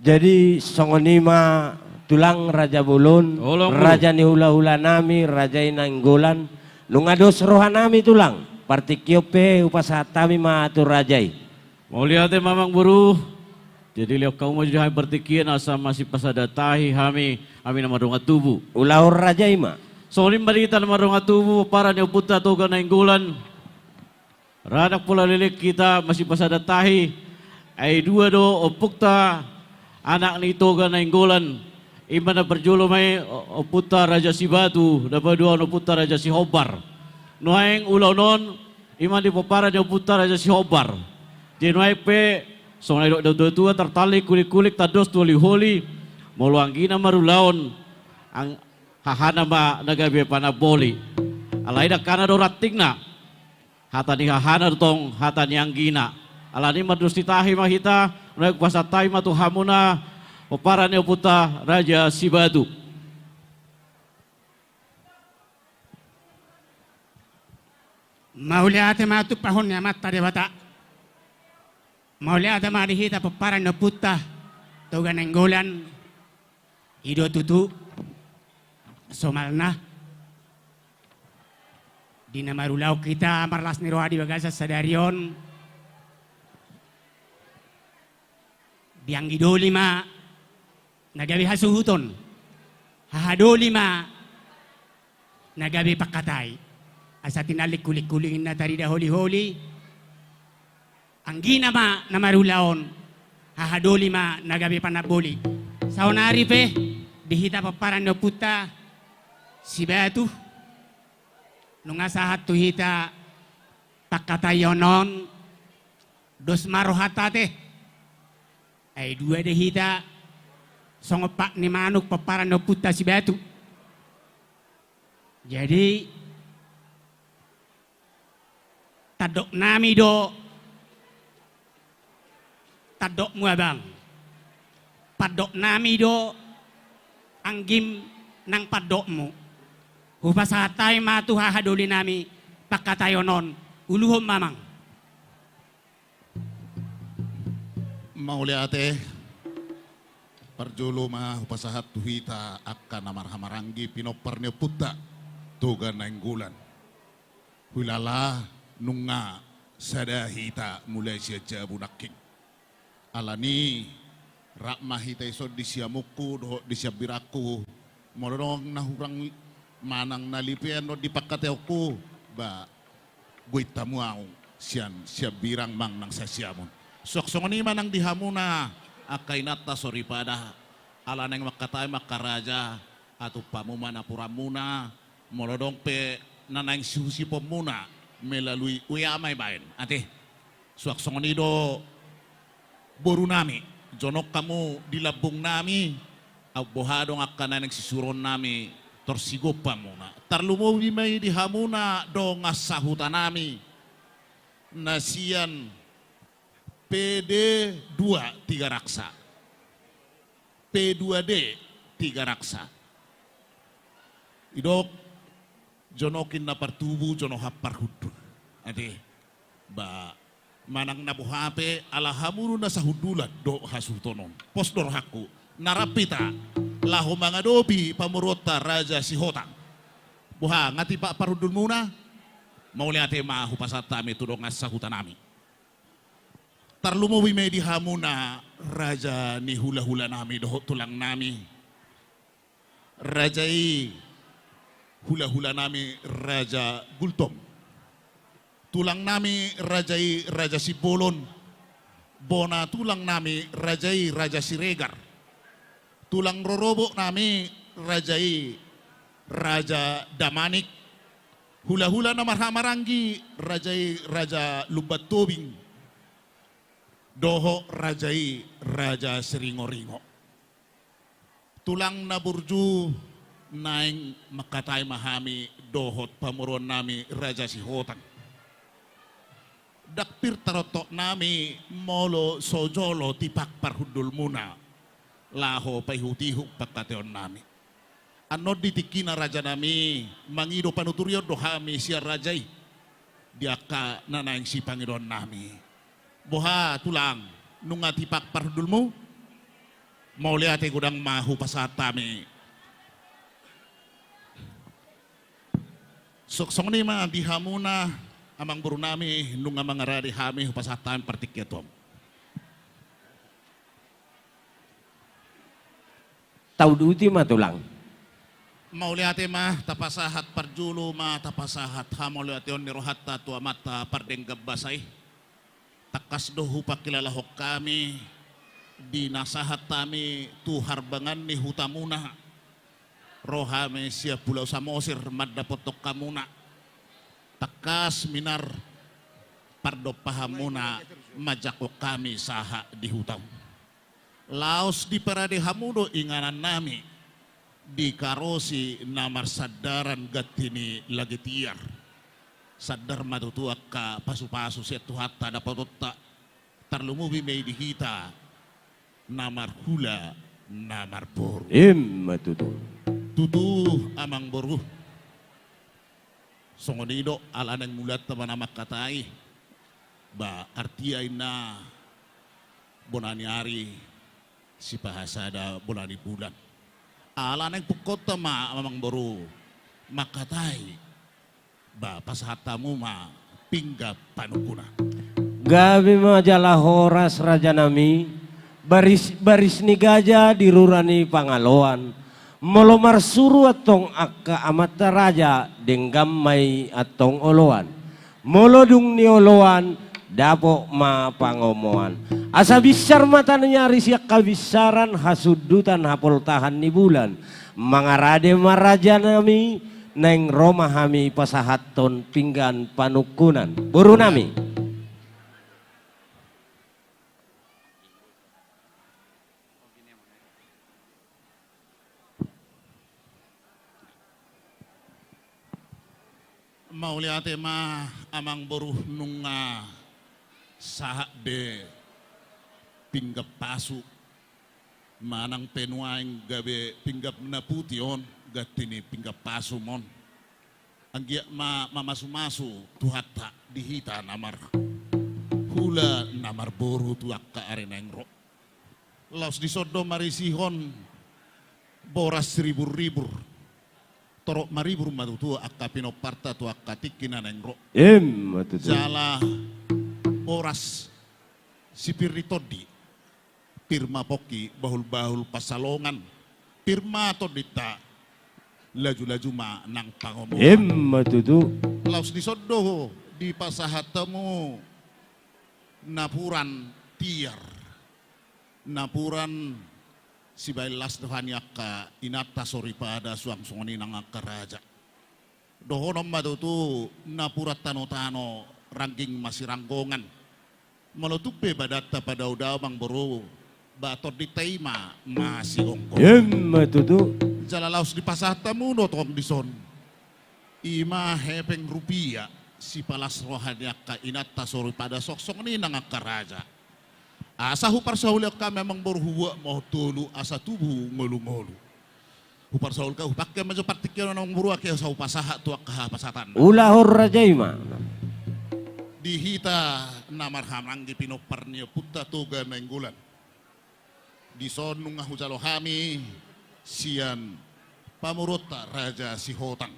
Jadi songon i ma tulang, raja bolon, raja ni hulahula nami, raja i Nainggolan. Nunga dos roha nami tulang, partingkian pe hupasahat hami ma tu raja i. Mauliate ma amang boru. Jadi lehon hamu ma jo di hami partingkian asa masipasada tahi hami, hami na mardongan tubu. Ulaon raja i ma. Songon i ma di hita na mardongan tubu, pomparan ni ompunta Toga Nainggolan. Ra ndang pola leleng hita masipasada tahi, ai dua do ompunta anak ni Toga Nainggolan, i ma na parjolo ma i ompunta Raja Sibatu, na paduahon ompunta Raja Sihombar. Nuaeng ulaon on i ma di pomparan ni ompunta Raja Sihombar. Jadi nuaeng pe songon na nidok ni natuatua, tartallik hulinghuling, tandos tu holiholi, molo anggina marulaon, ang-, hahana ma na gabe panamboli. Alai dangkana do rantingna. Hata ni hahana do tong hata ni anggina. Alani i mandos ni tahi ma hita, nuaeng hupasahat hami ma tu hamuna pomparan ni ompunta Raja Sibatu. Mauliate ma tumpahon ni Amanta Debata. Mauliate ma di hita pomparan ni ompunta Toga Nainggolan. I do tutu somalna di na marulaon hita marlas ni roha di bagasan sadari on. Di anggi doli ma na gabe hasuhuton, haha doli ma na gabe pangkatai. Asa tinallik hulinghuling na tarida holiholi, anggina ma na marulaon, haha doli ma na gabe panamboli. Saonari pe di hita pomparan ni ompunta Sibatu, nunga sahat tu hita pangkataion on, dos ma rohanta ate. Ai dua do hita songon pat ni manuk pomparan ni ompunta Sibatu. Jadi tandok nami do, tandokmu abang, pandok nami do anggim nang pandokmu. Hupasahat hami ma tu haha doli nami pangkataion on. Uluhon ma amang. Mauliate. Parjolo ma hupasahat tu hita angka na marhahamaranggi pinompar ni ompunta Toga Nainggolan. Huilala nunga sada hita mulai sian jabu nangkin. Alani rap ma hita dison di siamunku dohot di siambirangku. Molo adong na hurang manang na lipean dohot di pangkataionku, ba, goit hamu ahu sian siambirang manang sian siamun. Suang songon i ma nang di hamuna angka inanta soripada, ala naeng mangkatai ma angka raja, atup hamu ma napuranmuna, molo adong pe na naeng sihusiponmuna melalui W A ma ibaen ate. Suang songon i do boru nami, jonok hamu di lambung nami, aut boha adong angka na naeng sisuruon nami, tor sigompa hamuna. Tarlumobi ma i di hamuna dongan sahuta nami na sian P D dua Tigaraksa. P dua D Tigaraksa. Didok, jonok inna partubu, jonok hata parhundul. Ate, ba, manang na boha pe ala hamu do na sahundulan dohot hasuhuton on. Pos do rohangku, na rap hita laho mangadopi pamoruonta Raja Sihotang. Boha, nga tipak parhundulmuna? Mauliate ma hupasahat hami tu dongan sahuta nami. Tarlumobi ma i di hamuna raja ni hulahula nami dohot tulang nami, raja i hulahula nami Raja Gultom, tulang nami raja i Raja Simbolon, Bona tulang nami raja i Raja Siregar. Tulang rorobot nami raja i Raja Damanik. Hulahula na marhahamaranggi raja i Raja Lumban Tobing. Dohot raja i Raja Siringoringo. Tulang na burju, naeng mangkatai ma hami dohot pamoruon nami Raja Sihotang. Ndang pir tarontok nami molo so jolo tipak parhundulmuna laho paihutihut pangkataion nami. Annon di tingkina raja nami, mangido panuturion do hami sian raja i di angka na naeng sipangidoan nami. Boha tulang, nunga tipak parhundulmu? Mauliate godang ma hupasahat hami. Songon i ma di hamuna amangboru nami, nunga mangarade hami, hupasahat hami partingkian tu hamu. Tauduti ma tulang. Mauliate ma, tapasahat parjolo ma, tapasahat hamauliateon ni rohanta tu Amanta pardenggan basa i. Tangkas do hupangkilalahon hami di na sahat hami tu harbangan ni hutamuna. Ro hami sian Pulau Samosir mandapothon hamuna. Tangkas minar pardompahanmuna manjangkon hami sahat di hutamu. Laos diparade hamu do inganan nami di karosi na marsandaran ganti ni lage tiar. Sandar ma tutu angka pasupasu sian Tuhanta dapotonta, tarlumobi ma i di hita na marhula na marboru. Ima tutu. Tutu amangboru. Songon i do ala naeng mulaanta ma na mangkatai. Ba artia inna bona ni ari sipahasada bona ni bulan. Ala naeng pungkaonta ma amangboru mangkatai. Ba pasahat hamu ma pinggan panungkunan. Gabe ma jala horas raja nami, baris, baris ni gaja di rura ni Pangaloan. Molo marsuru antong angka amanta raja, denggan ma i antong oloan. Molo dung nioloan, dapot ma pangomoan. Asa binsar mata ni ari sian habinsaran, hasundutan hapoltahan ni bulan. Mangarade ma raja nami, naeng ro ma hami pasahathon pinggan panungkunan. Boru nami. Mauliate ma amangboru, nunga sahat be pinggan pasu. Manang pe nuaeng gabe pinggan na puti on, ganti ni pinggan pasum on. Anggiat ma mamasumasu Tuhanta di hita na marhula na marboru tu angka ari naeng ro. Laos dison do marisihon boras siriburribur. Torop maribur ma tutu angka pinomparta tu angka tingki na naeng ro. Ima tutu. Jala boras sipir ni tondi. Pir ma pongki bahulbahul pansalongan. Pir ma tondinta, lajulaju ma nang pangomoan. Ima tutu. Laos dison do dipasahat hamu napuran tiar. Napuran sibaen las roha ni angka inanta soripada suang songon i nang angka raja. Dohonon ma tutu napuran tanotano rangging masiranggongan. Molo tung pe badanta padaodao amangboru, ba tondinta i ma masigomgoman. Ima tutu. Jala laos dipasahat hamu do tong dison. I ma hepeng rupia sipalas roha ni angka inanta soripada suang songon i nang angka raja. Asa huparsaulihon hami amangboru, hubuat ma on tolu asa tubu ngolungolu. Huparsaulihon, hupangke ma jo partingkian on amangboru, asa hupasahat tu angka hapasahatanna. Ulahon raja i ma. Di hita na marhahamaranggi pinompar ni ompunta Toga Nainggolan. Dison nunga hujalo hami sian pamoruonta Raja Sihotang.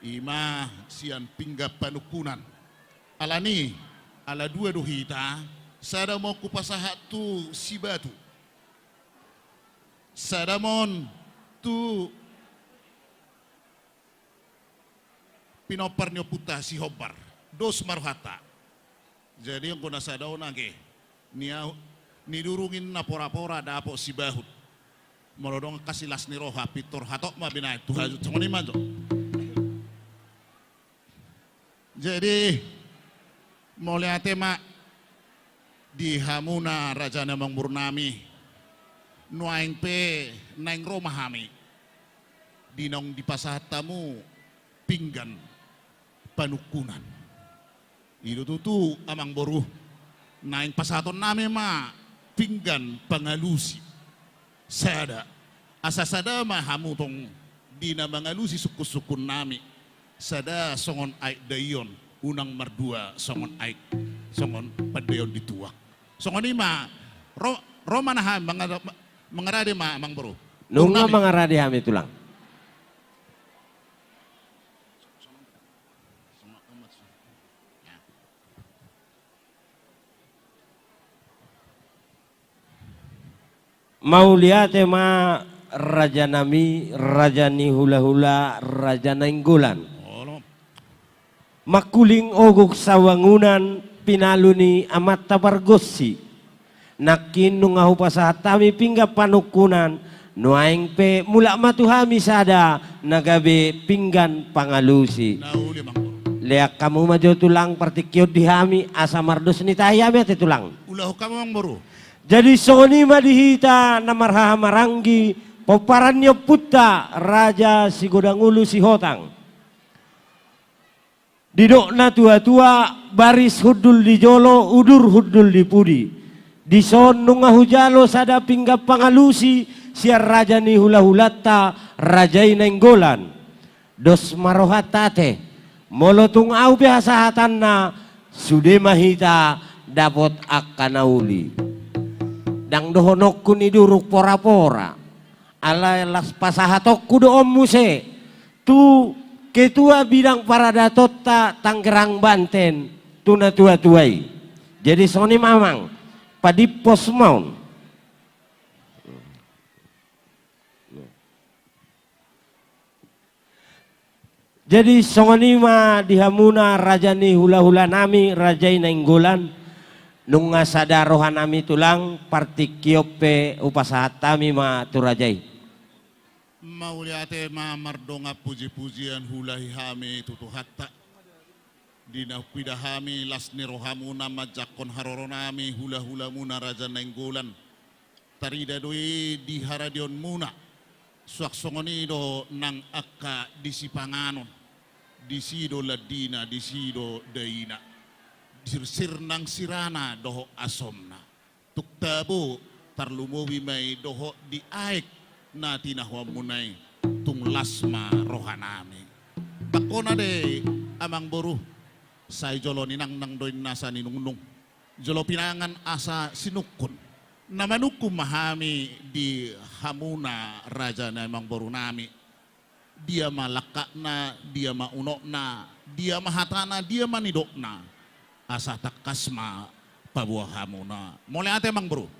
I ma sian pinggan panungkunan. Alani, ala dua do hita, sada ma on hupasahat tu Sibatu. Sada ma on tu pinompar ni ompunta Sihombar. Dos ma rohanta. Jadi anggo na sada on age. Ni au, ni durungin na pora-pora dapot sibahut. Molo dong angka silas ni roha, pintor hatop ma binahen tu hajut, songon i ma jo. Jadi, mauliate ma di hamuna raja ni amangboru nami, nuaeng pe naeng ro ma hami, di naung dipasahat hamu pinggan panungkunan. I do tutu, amangboru, naeng pasahaton nami ma pinggan pangalusi. Sada, asa sada ma hamu tong di na mangalusi sungkun-sungkun nami. Sada songon aek daion, unang mardua songon aek, songon pandaion di tuak. Songon i ma, ro, ro ma na hami mangada-, mangarade ma, amangboru. Nunga mangarade hami, tulang. Mauliate ma raja nami, raja ni hula-hula, raja Nainggolan. Olo. Mangkuling ogot sawangunan pinalu ni amanta pargonsi. Nangkin nunga hupasahat hami pinggan panungkunan, nuaeng pe mulak ma tu hami sada na gabe pinggan pangalusi. Na uli, amangboru. Lean hamu ma jo, tulang, partingkion di hami, asa mardos ni tahi hami ate, tulang. Ulahon hamu, amangboru. Jadi songon i ma di hita na marhahamaranggi, pomparan ni ompunta Raja Sigodang Ulu Sihotang. Didok na tua-tua, baris hundul di jolo, udur hundul di pudi. Dison nunga hujalo sada pinggan pangalusi sian raja ni hula-hulanta, raja i Nainggolan. Dos ma rohanta ate, molo tung ahu pe hasahatanna, sude ma hita dapot angka na uli. Ndang dohononku ni durung pora-pora, alai las pasahatonku do on muse tu ketua bidang paradatonta Tangerang Banten, tu na tua-tua i. Jadi songon i ma, amang, padimpos ma on. Jadi songon i ma di hamuna raja ni hula-hula nami, raja i Nainggolan, nunga sada roha nami, tulang, partingkion pe hupasahat hami ma tu raja i. Mauliate ma, mardongan puji-pujian huulahi hami tu Tuhanta. Di na huida hami las ni rohamuna manjangkon haroro nami hula-hulamuna raja Nainggolan. Tarida do i di haradeonmuna, suang songon i do nang angka di sipanganon, disi do landina, disi do daina, sirsir nang sirana dohot asomna. Tung tabo tarlumobi ma i dohot di aek na tinahuanmuna i, tung las ma roha nami. Tangkona do i, amangboru, sai jolo ninangnang do i nasa ninungnung, jolo pinangan asa sinungkun. Na manungkun ma hami di hamuna raja ni amangboru nami. Dia ma langkatna, dia ma unokna, dia ma hatana, dia ma nidokna, asa tangkas ma paboa hamuna. Mauliate, amangboru.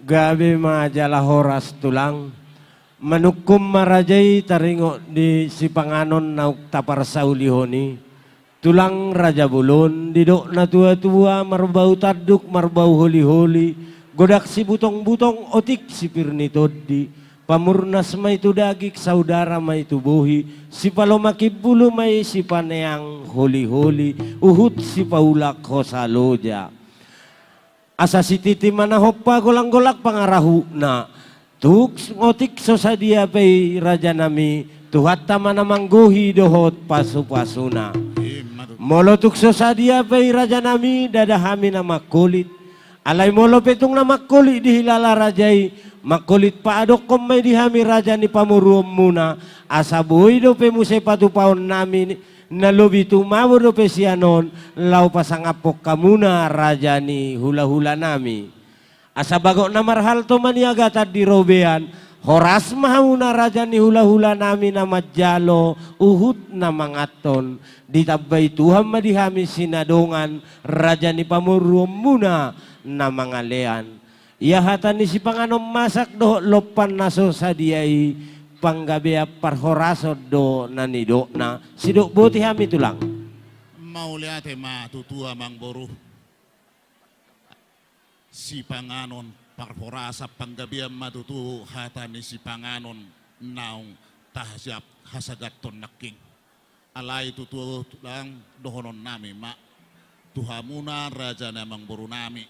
Gabe ma jala horas, tulang. Manungkun ma raja i taringot di sipanganon naung taparsaulihon i. Tulang, raja bolon, didok na tua-tua, marbau tanduk, marbau holi-holi, godang sibutong-butong, otik sipir ni tondi, pamurnas ma i tu daging, saudara ma i tu bohi, sipalomak imbulu ma i, sipaneang holi-holi, huhut sipaulak hosa loja. Asa sititi ma na hompa, golang-golang pangarahutna. Tung otik so sadia pe i, raja nami, Tuhanta ma na manggohi dohot pasu-pasuna. Ima tutu. Molo tung so sadia pe i, raja nami, ndada hami na mangkolit. Alai molo pe tung na mangkolit dihilala raja i, mangkolit paadokhon ma i di hami raja ni pamoruonmuna, asa boi dope muse patupaon nami, na lobi tumabo dope sian on, laho pasangaphon hamuna raja ni hula-hula nami. Asa bagot na marhalto ma niagatan di robean, horas ma hamuna raja ni hula-hula nami na manjalo, huhut na manganhon, ditambai Tuhan ma di hami sinadongan, raja ni pamoruonmuna na mangalean. Ia hata ni sipanganon masak dohot lompan na so sadia i, panggabean parhorason do na nidokna, sidok boti hami, tulang. Mauliate ma tutu, amangboru. Sipanganon parhorasan panggabean ma tutu hata ni sipanganon naung tahasiap hasagathon nangkin. Alai tutu tulang dohonon nami ma tu hamuna raja ni amangboru nami,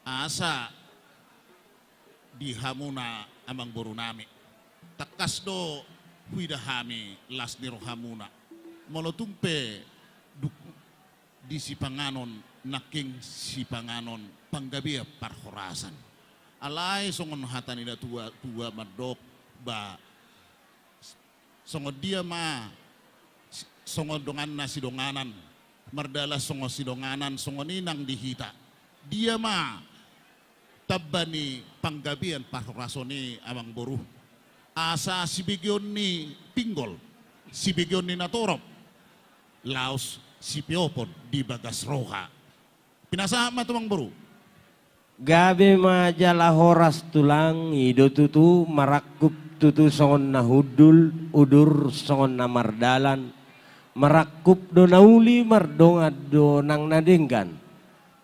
asa di hamuna amangboru nami, tangkas do huida hami las ni rohamuna. Molo tung pe duk- di sipanganon nangkin sipanganon panggabean parhorasan. Alai songon hata ni natua-tua mandok, ba songon dia ma si-, songon donganna sidonganan, mardalan songon sidonganan, songon i nang di hita. Dia ma tamba ni panggabean parhorason i amangboru, asa sibegeon ni pinggol, sibegeon ni natorop, laos sipeopon di bagas roha. Pinasahat ma tu amangboru. Gabe ma jala horas tulang, i do tutu marangkup tutu songon na hundul, udur songon na mardalan, marangkup do na uli, mardongan do nang na denggan.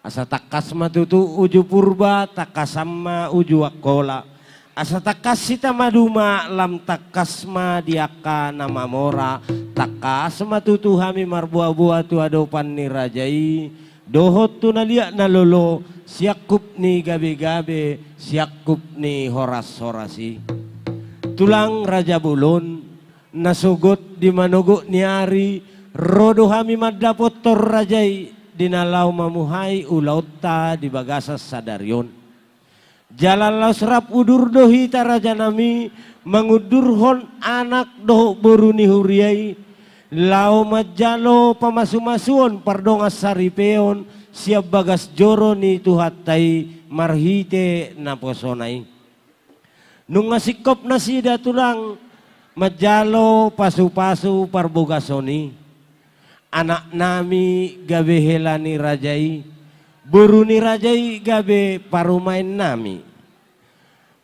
Asa tangkas ma tutu uju Purba, tangkasan ma uju Angkola. Asa tangkas hita maduma, lam tangkas ma di angka na mamora, tangkas ma tutu hami marboaboa tu adopan ni raja i, dohot tu na liat na lolo, siangkup ni gabegabe, siangkup ni horashoras i. Tulang raja bolon, na sogot di manogot ni ari, ro do hami mandapothon raja i, di na laho mamuhai ulaonta di bagasan sadari on. Jala laos rap udur do hita rajanami, mangundurhon anak dohot boru ni huria i, laho manjalo pamasumasuon pardongan saripeon, sian bagas joro ni Tuhanta i, marhite naposona i. Nunga singkop nasida tulang manjalo pasupasu parbogason i. Anaknami gabe hela ni raja i, boru ni raja i gabe parumaennami.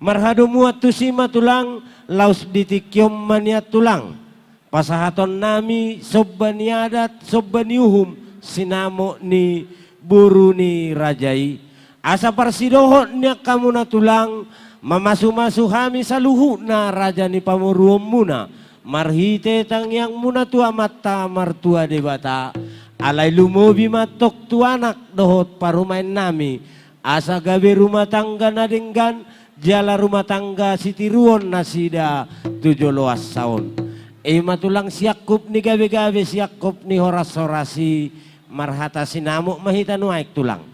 Marhadomuan tusi ma tulang, laos di tingki on ma nian tulang pasahatonnami somba ni adat, somba ni uhum, sinamot ni boru ni raja i. Asa parsidohot ni angkamuna tulang, mamasumasu hami saluhutna raja ni pamoruonmuna, marhite tangiangmuna tu Amanta Martua Debata, alai lumobi ma antong tu anak dohot parumaennami, asa gabe rumah tangga na denggan, jala rumah tangga sitiruon nasida tu joloansa on. I ma tulang siangkup ni gabegabe, siangkup ni horashoras i, marhata sinamot ma hita nuaeng tulang.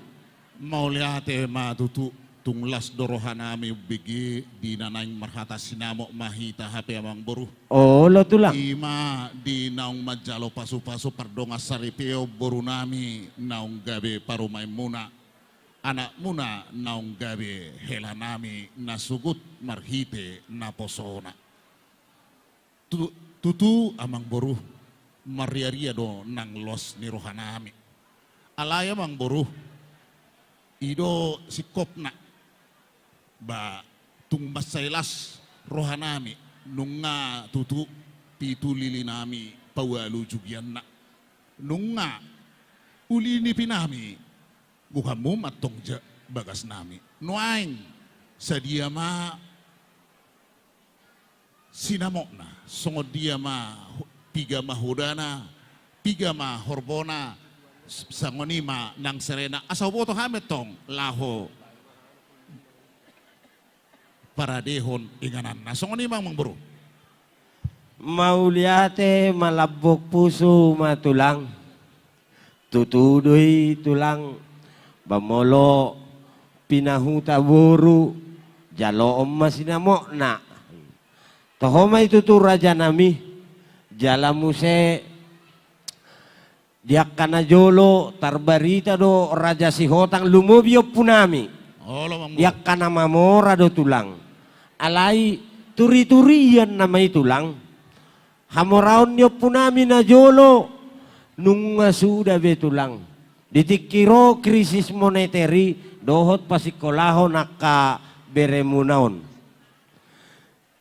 Mauliate ma tutu, tung las do rohanami umbege, di na naeng marhata sinamot ma hita hape amangboru. Olo tulang. I ma di naung manjalo pasupasu pardongan saripeon borunami naung gabe parumaenmuna. Anakmuna naung gabe helanami na sogot marhite naposona. Tu-, tutu amangboru, marriaria do nang los ni rohanami. Alai amangboru, i do singkopna. Ba tung mansai las rohanami, nunga tutu pitu lilinami paualu jugianna. Nunga uli nipinami, buhanmu ma antong ja bagasnami. Nuaeng sadia ma sinamotna, songon dia ma ho-, piga ma hodana, piga ma horbona, s-, songon i ma nang serena, asa huboto hami antong laho paradehon ingananna. Songon i ma amangboru. Mauliate, malambok pusu ma tulang. Tutu do i tulang, ba molo pinahuta boru, jaloon ma sinamotna. Toho ma i tutu rajanami, jala muse di angka na jolo tarbarita do Raja Sihotang lumobi ompunami. Olo, amangboru. Di angka na mamora do tulang. Alai turiturian nama i tulang. Hamoraon ni ompunami na jolo nunga suda be tulang. Di tingki ro krisis moneter i dohot pasingkolahon angka beremuna on.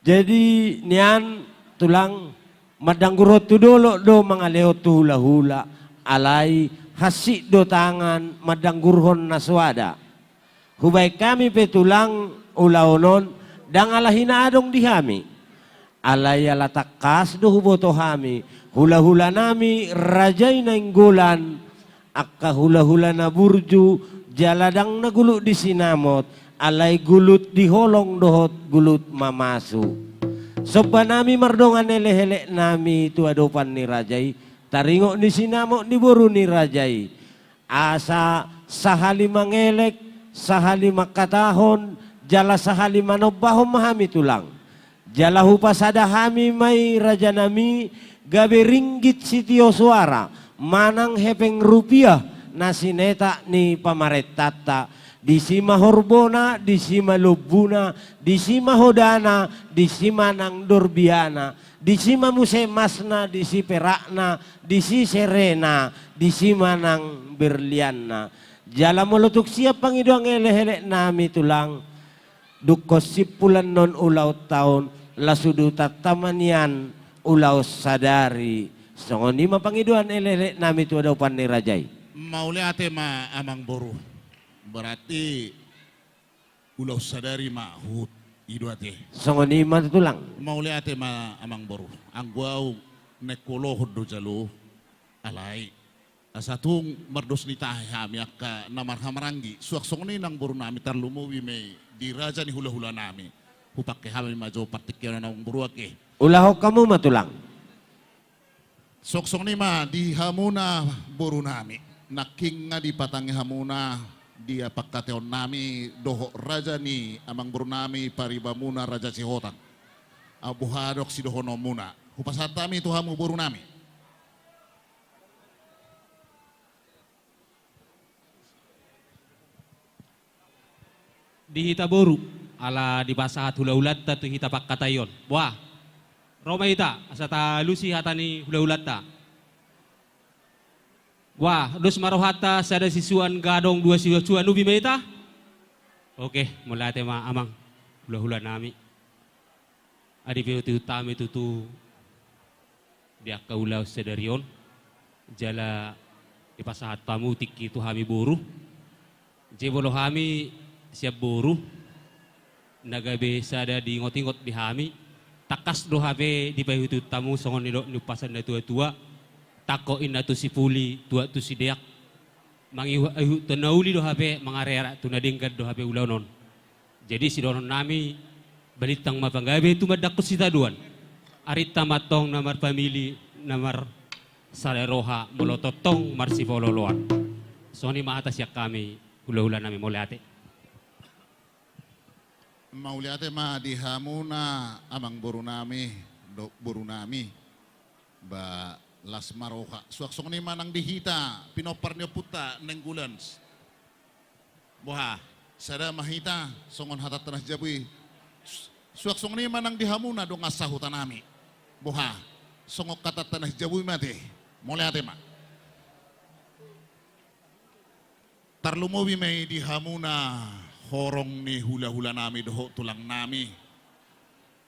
Jadi nian tulang, mandanggurhon tu dolok do mangalehon tu hulahula, alai hansit do tangan mandanggurhon na so ada. Hubaen hami pe tulang ulaon on, ndang ala hina adong di hami. Alai ala tangkas do huboto hami, hulahulanami raja i Nainggolan, angka hulahula na burju, jala ndang na gulut di sinamot, alai gulut di holong dohot gulut mamasu. Sombanami mardongan elekeleknami tu adopan ni raja i, taringot ni sinamot ni boru ni raja i. Asa sahali mangelek, sahali mangkatahon, jala sahali manombahon ma hami tulang. Jala hupasada hami ma i rajanami, gabe ringgit sitio soara, manang hepeng rupiah, na sinetak ni pamarentanta, disi ma horbona, disi ma lombuna, disi ma hodana, disi ma nang dorbiana, disi ma muse emasna, disi perakna, disi serena, disi ma nang berlianna. Jala molo tung sian pangidoan elekeleknami tulang, dungkon simpul annon ulaonta on, las udutanta ma nian ulaon sadari. Songon i ma pangidoan elekeleknami tu adopan ni raja i. Mauliate ma amang boru. Berarti ulaon sadari ma huhut i do ate. Songon i ma tulang. Mauliate ma amang boru. Anggo au naeng huolohon do jalo, alai asa tung mardos ni tahe hami angka na marhahamaranggi. Suang songon i nang borunami, tarlumobi ma i di raja ni hulahulanami. Hupangke hami ma jo partingkian on amang boru ate. Ulahon hamu ma tulang. Suang songon i ma di hamuna borunami. Nangkin nga dipatangi hamuna di pangkataionami dohot raja ni amang borunami paribamuna Raja Sihotang. Boha adong sidohononmuna? Hupasahat hami tu hamu borunami. Di hita boru, ala dipasahat hulahulanta tu hita pangkataion. Boha, ro ma hita, asa taalusi hata ni hulahulanta. Boha, dos ma rohanta, sada sisuan gadong, dua sisuan ubi ma hita. Oke, mauliate ma amang hulahulanami. Adi pe huti hutami tutu di angka ulaon sadari on, jala dipasahat hamu tingki tu hami boru. Jebolo hami sian boru, na gabe sada diingot-ingot di hami, tangkas do hape dipaihut-ihut hamu songon nidok ni umpasa ni natuatua, tangkok inna tu sipuli, tuak tu sideak, mangihuthon na uli do hape, mangarearak tu na denggan do hape ulaon on. Jadi sidohononnami, balintang ma panggabean tumandangkon sitadoan. Arinta ma antong na marpamili, na marsada roha, molo tongtong marsipaolooloan. Songon i ma hata sian hami hulahulanami, mauliate. Mauliate ma di hamuna amang borunami dohot borunami. Ba las ma roha. Suang songon i ma nang di hita pinompar ni ompunta Nainggolan. Boha, sada ma hita songon hatanta na sijabu i. Suang songon i ma nang di hamuna dongan sahutanami. Boha, songon hatanta na sijabu i ma ate. Mauliate ma. Tarlumobi ma i di hamuna horong ni hulahulanami dohot tulangnami.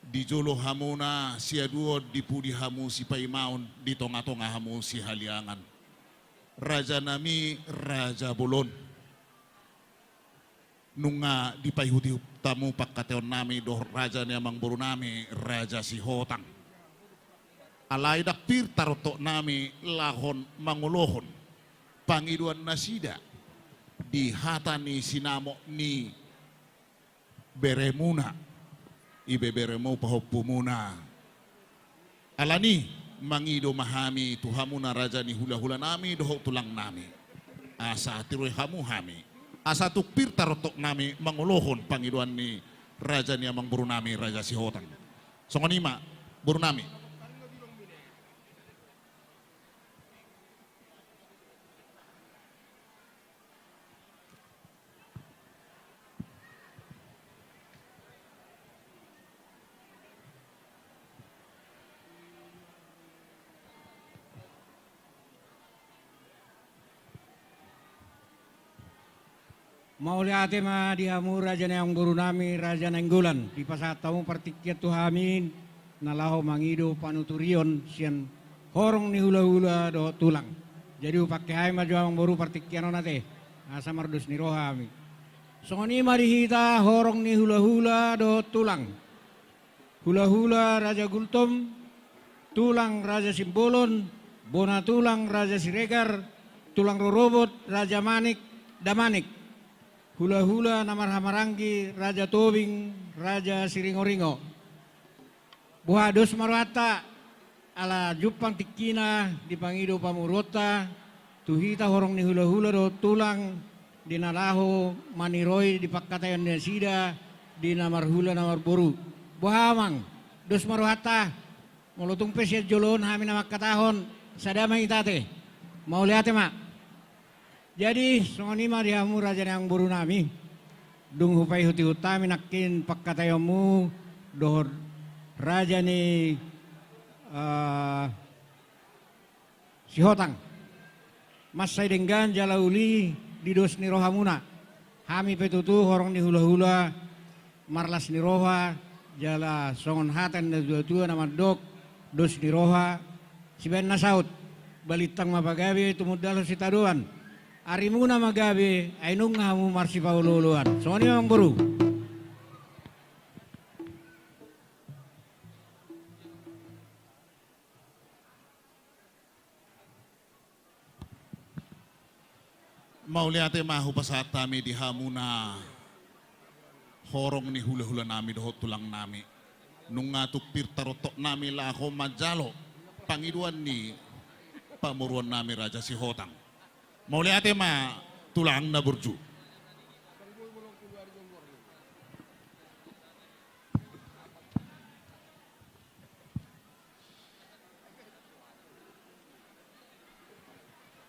Di jolo hamuna siaduon, di pudi hamu sipaimaon, di tongatonga hamu sihaliangan. Rajanami raja bolon. Nunga dipaihut-ihut hamu pangkataionami dohot raja ni amangborunami Raja Sihotang. Alai ndang pir tarontoknami laho mangolohon pangidoan nasida di hata ni sinamot ni beremuna, ibeberemu pahompumuna. Alani mangido ma hami tu hamuna raja ni hulahulanami dohot tulangnami. Asa tiroi hamu hami. Asa tung pir tarontoknami mangolohon pangidoan ni raja ni amangborunami Raja Sihotang. Songon i ma borunami. Mauliate ma di hamu raja ni amangborunami Raja Nainggolan, dipasahat hamu partingkian tu hami na laho mangido panuturion sian horong ni hulahula dohot tulang. Jadi hupangke hami ma jo amangboru partingkian on ate, asa mardos ni roha hami. Songon i ma di hita horong ni hulahula dohot tulang. Hulahula Raja Gultom, tulang Raja Simbolon, bona tulang Raja Siregar, tulang rorobot Raja Manik, Damanik. Hulahula na marhahamaranggi Raja Tobing, Raja Siringoringo. Boha, dos ma rohanta, ala jumpang tingkina dipangido pamoruonta tu hita horong ni hulahula dohot tulang di na laho maniroi di pangkataion nasida di na marhula na marboru. Boha amang, dos ma rohanta, molo tung pe sian jolo on hami na mangkatahon, sada ma hita ate. Mauliate ma. Jadi songon i ma di hamu raja ni amangboru nami. Dung hupaihutihut hami nangkin pangkataionmu dohot raja ni, eh, Sihotang. Mansai denggan jala uli di dos ni rohamuna. Hami pe tutu horong ni hulahula marlas ni roha, jala songon hata ni natuatua na mandok, dos ni roha sibaen na saut. Balintang ma pagabe, tumundalhon sitadoan. Arimuna ma gabe, ai nunga hamu marsipaolooloan. Songon i ma amangboru. Mauliate ma hupasahat hami di hamuna horong ni hulahula nami dohot tulang nami. Nunga tung pir tarontok nami laho manjalo pangidoan ni pamoruon nami Raja Sihotang. Mauliate ma tulang na burju.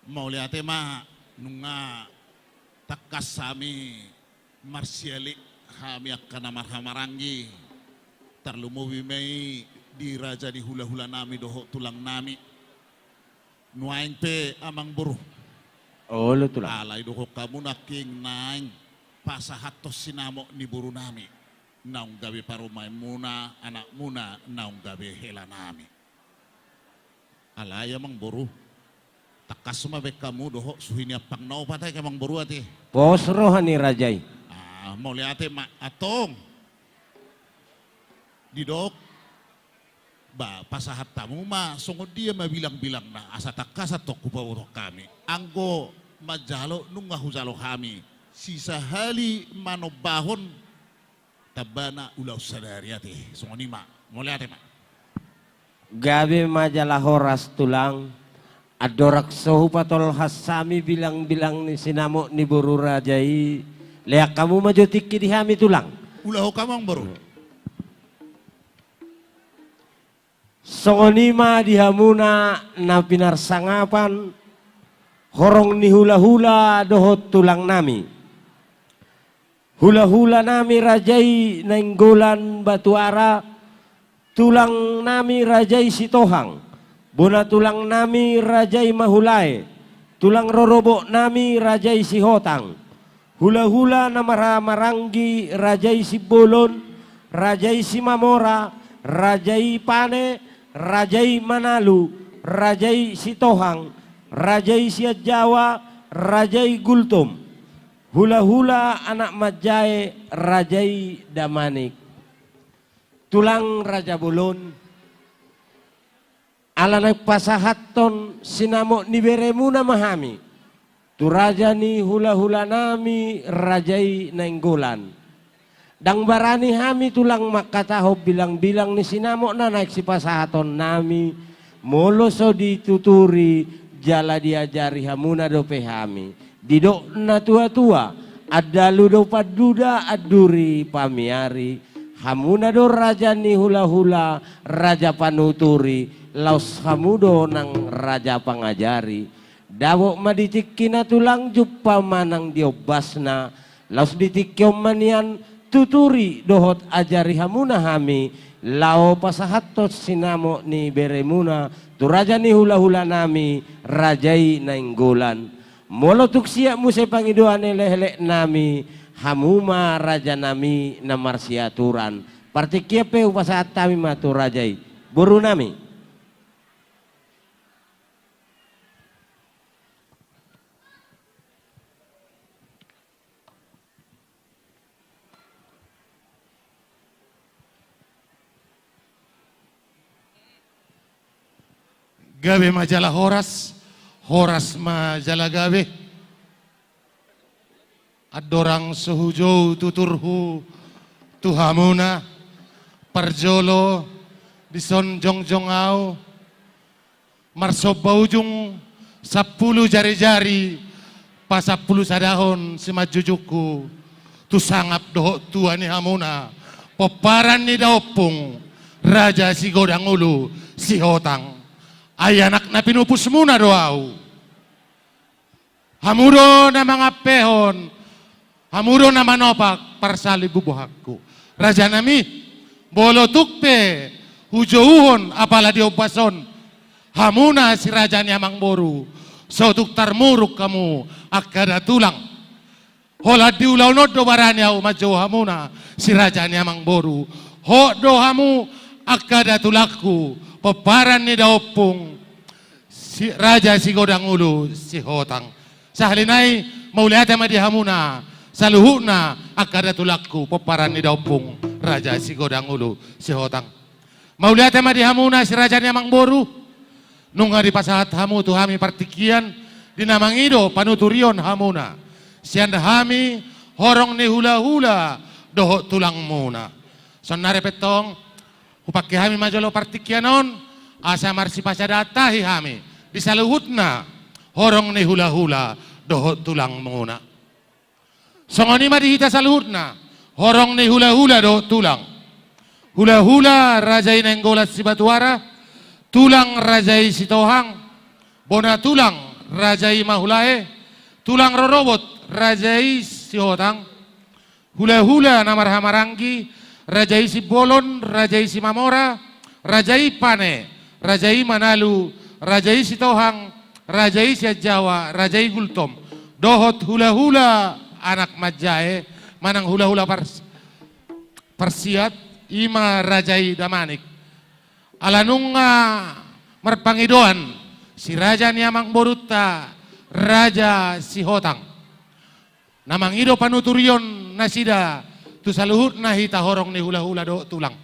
Mauliate ma, nunga tangkas hami marsiali, hami angka na marhahamaranggi, tarlumobi ma i di raja ni hulahula nami dohot tulang nami. Nuaeng pe amangboru. Olo tulang. Alai dohonon hamu nangkin naeng pasahathon sinamot ni boru nami. Naung gabe parumaenmuna, anakmuna, naung gabe hela nami. Alai amangboru, tangkas ma baen hamu dohot suhi ni ampang na opat aek amangboru ate. Pos roha ni raja i. Ah, mauliate ma antong. Didok, ba, pasahat hamu ma songon dia ma bilangbilangna, asa tangkas antong hupabotohon hami. Anggo manjalo nunga hujalo hami, sisahali manombahon tambana ulaon sadari ate. Songon i ma. Mauliate ma. Gabe ma jala horas tulang. Andorang so hupatolhas hami bilangbilang ni sinamot ni boru raja i, lean hamu ma jo tingki di hami tulang. Ulahon hamu amangboru. Songon i ma di hamuna na pinarsangapan, horong ni hulahula dohot tulang nami. Hulahula nami raja i Nainggolan Batuara, tulang nami raja i Sitohang, bona tulang nami raja i Mahulae, tulang rorobot nami raja i Sihotang, hulahula na marhahamaranggi raja i Simbolon, raja i Simamora, raja i Pane, raja i Manalu, raja i Sitohang, raja i Sianjawa, raja i Gultom. Hulahula anak manjae raja i Damanik. Tulang raja bolon, ala naeng pasahathon sinamot ni beremuna ma hami tu raja ni hulahula nami raja i Nainggolan. Ndang barani hami tulang mangkatahon bilangbilang ni sinamot na naeng sipasahaton nami, molo so dituturi jala diajari hamuna dope hami. Didok natuatua, andalu do panduda anduri pamiari, hamuna do raja ni hulahula, raja panuturi, laos hamu do nang raja pangajari. Dapot ma di tingkina tulang, jumpa ma nang di ombasna, laos di tingki on ma nian tuturi dohot ajari hamuna hami, laho pasahathon sinamot ni beremuna tu raja ni hulahula nami raja i Nainggolan. Molo tung siap muse pangidoan ni lehlehna nami, hamu ma raja nami na marsiaturan. Partingkian pe hupasahat hami ma tu raja i, boru nami. Gabe ma jala horas, horas ma jala gabe. Andorang so hujou tuturhu tu hamuna, parjolo dison jongjong ahu, marsomba ujung sampulu jarijari pasampulu sadahon simanjujungku tu sangap dohot tua ni hamuna, pomparan ni daompung, Raja Sigodang Ulu Sihotang. Ai anak na pinupusmuna do ahu. Hamu do na mangampehon, hamu do na manopak parsalibubuhanku. Rajanami, molo tung pe hujouhon apala diombas on hamuna si raja ni amangboru, so tung tarmuruk hamu angka datulang. Holan di ulaon on do barani ahu manjou hamuna si raja ni amangboru. Hot do hamu angka datulangku, pomparan ni daompung, si Raja Sigodang Ulu Sihotang. Sahali nai, mauliate ma di hamuna saluhutna angka datulangku, pomparan ni daompung, Raja Sigodang Ulu Sihotang. Mauliate ma di hamuna si raja ni amangboru. Nunga dipasahat hamu tu hami partingkian di na mangido panuturion hamuna sian hami horong ni hulahula dohot tulangmuna. Saonari pe antong, hupangke hami ma jolo partingkian on asa marsipasada tahi hami di saluhutna horong ni hulahula dohot tulangmuna. Songon i ma di hita saluhutna horong ni hulahula dohot tulang. Hulahula Raja i Nainggolan Sibatuara, tulang Raja i Sitohang, bona tulang Raja i Mahulae, tulang rorobot Raja i Sihotang, hulahula na marhahamaranggi, Raja i Simbolon, Raja i Simamora, Raja i Pane, Raja i Manalu, Raja i Sitohang, Raja i Sianjawa, Raja i Gultom, dohot hulahula anak manjae manang hulahula pars-, parsiat, i ma Raja i Damanik. Ala nunga marpangidoan si raja ni amangborunta Raja Sihotang. Na mangido panuturion nasida tu saluhutna hita horong ni hulahula dohot tulang.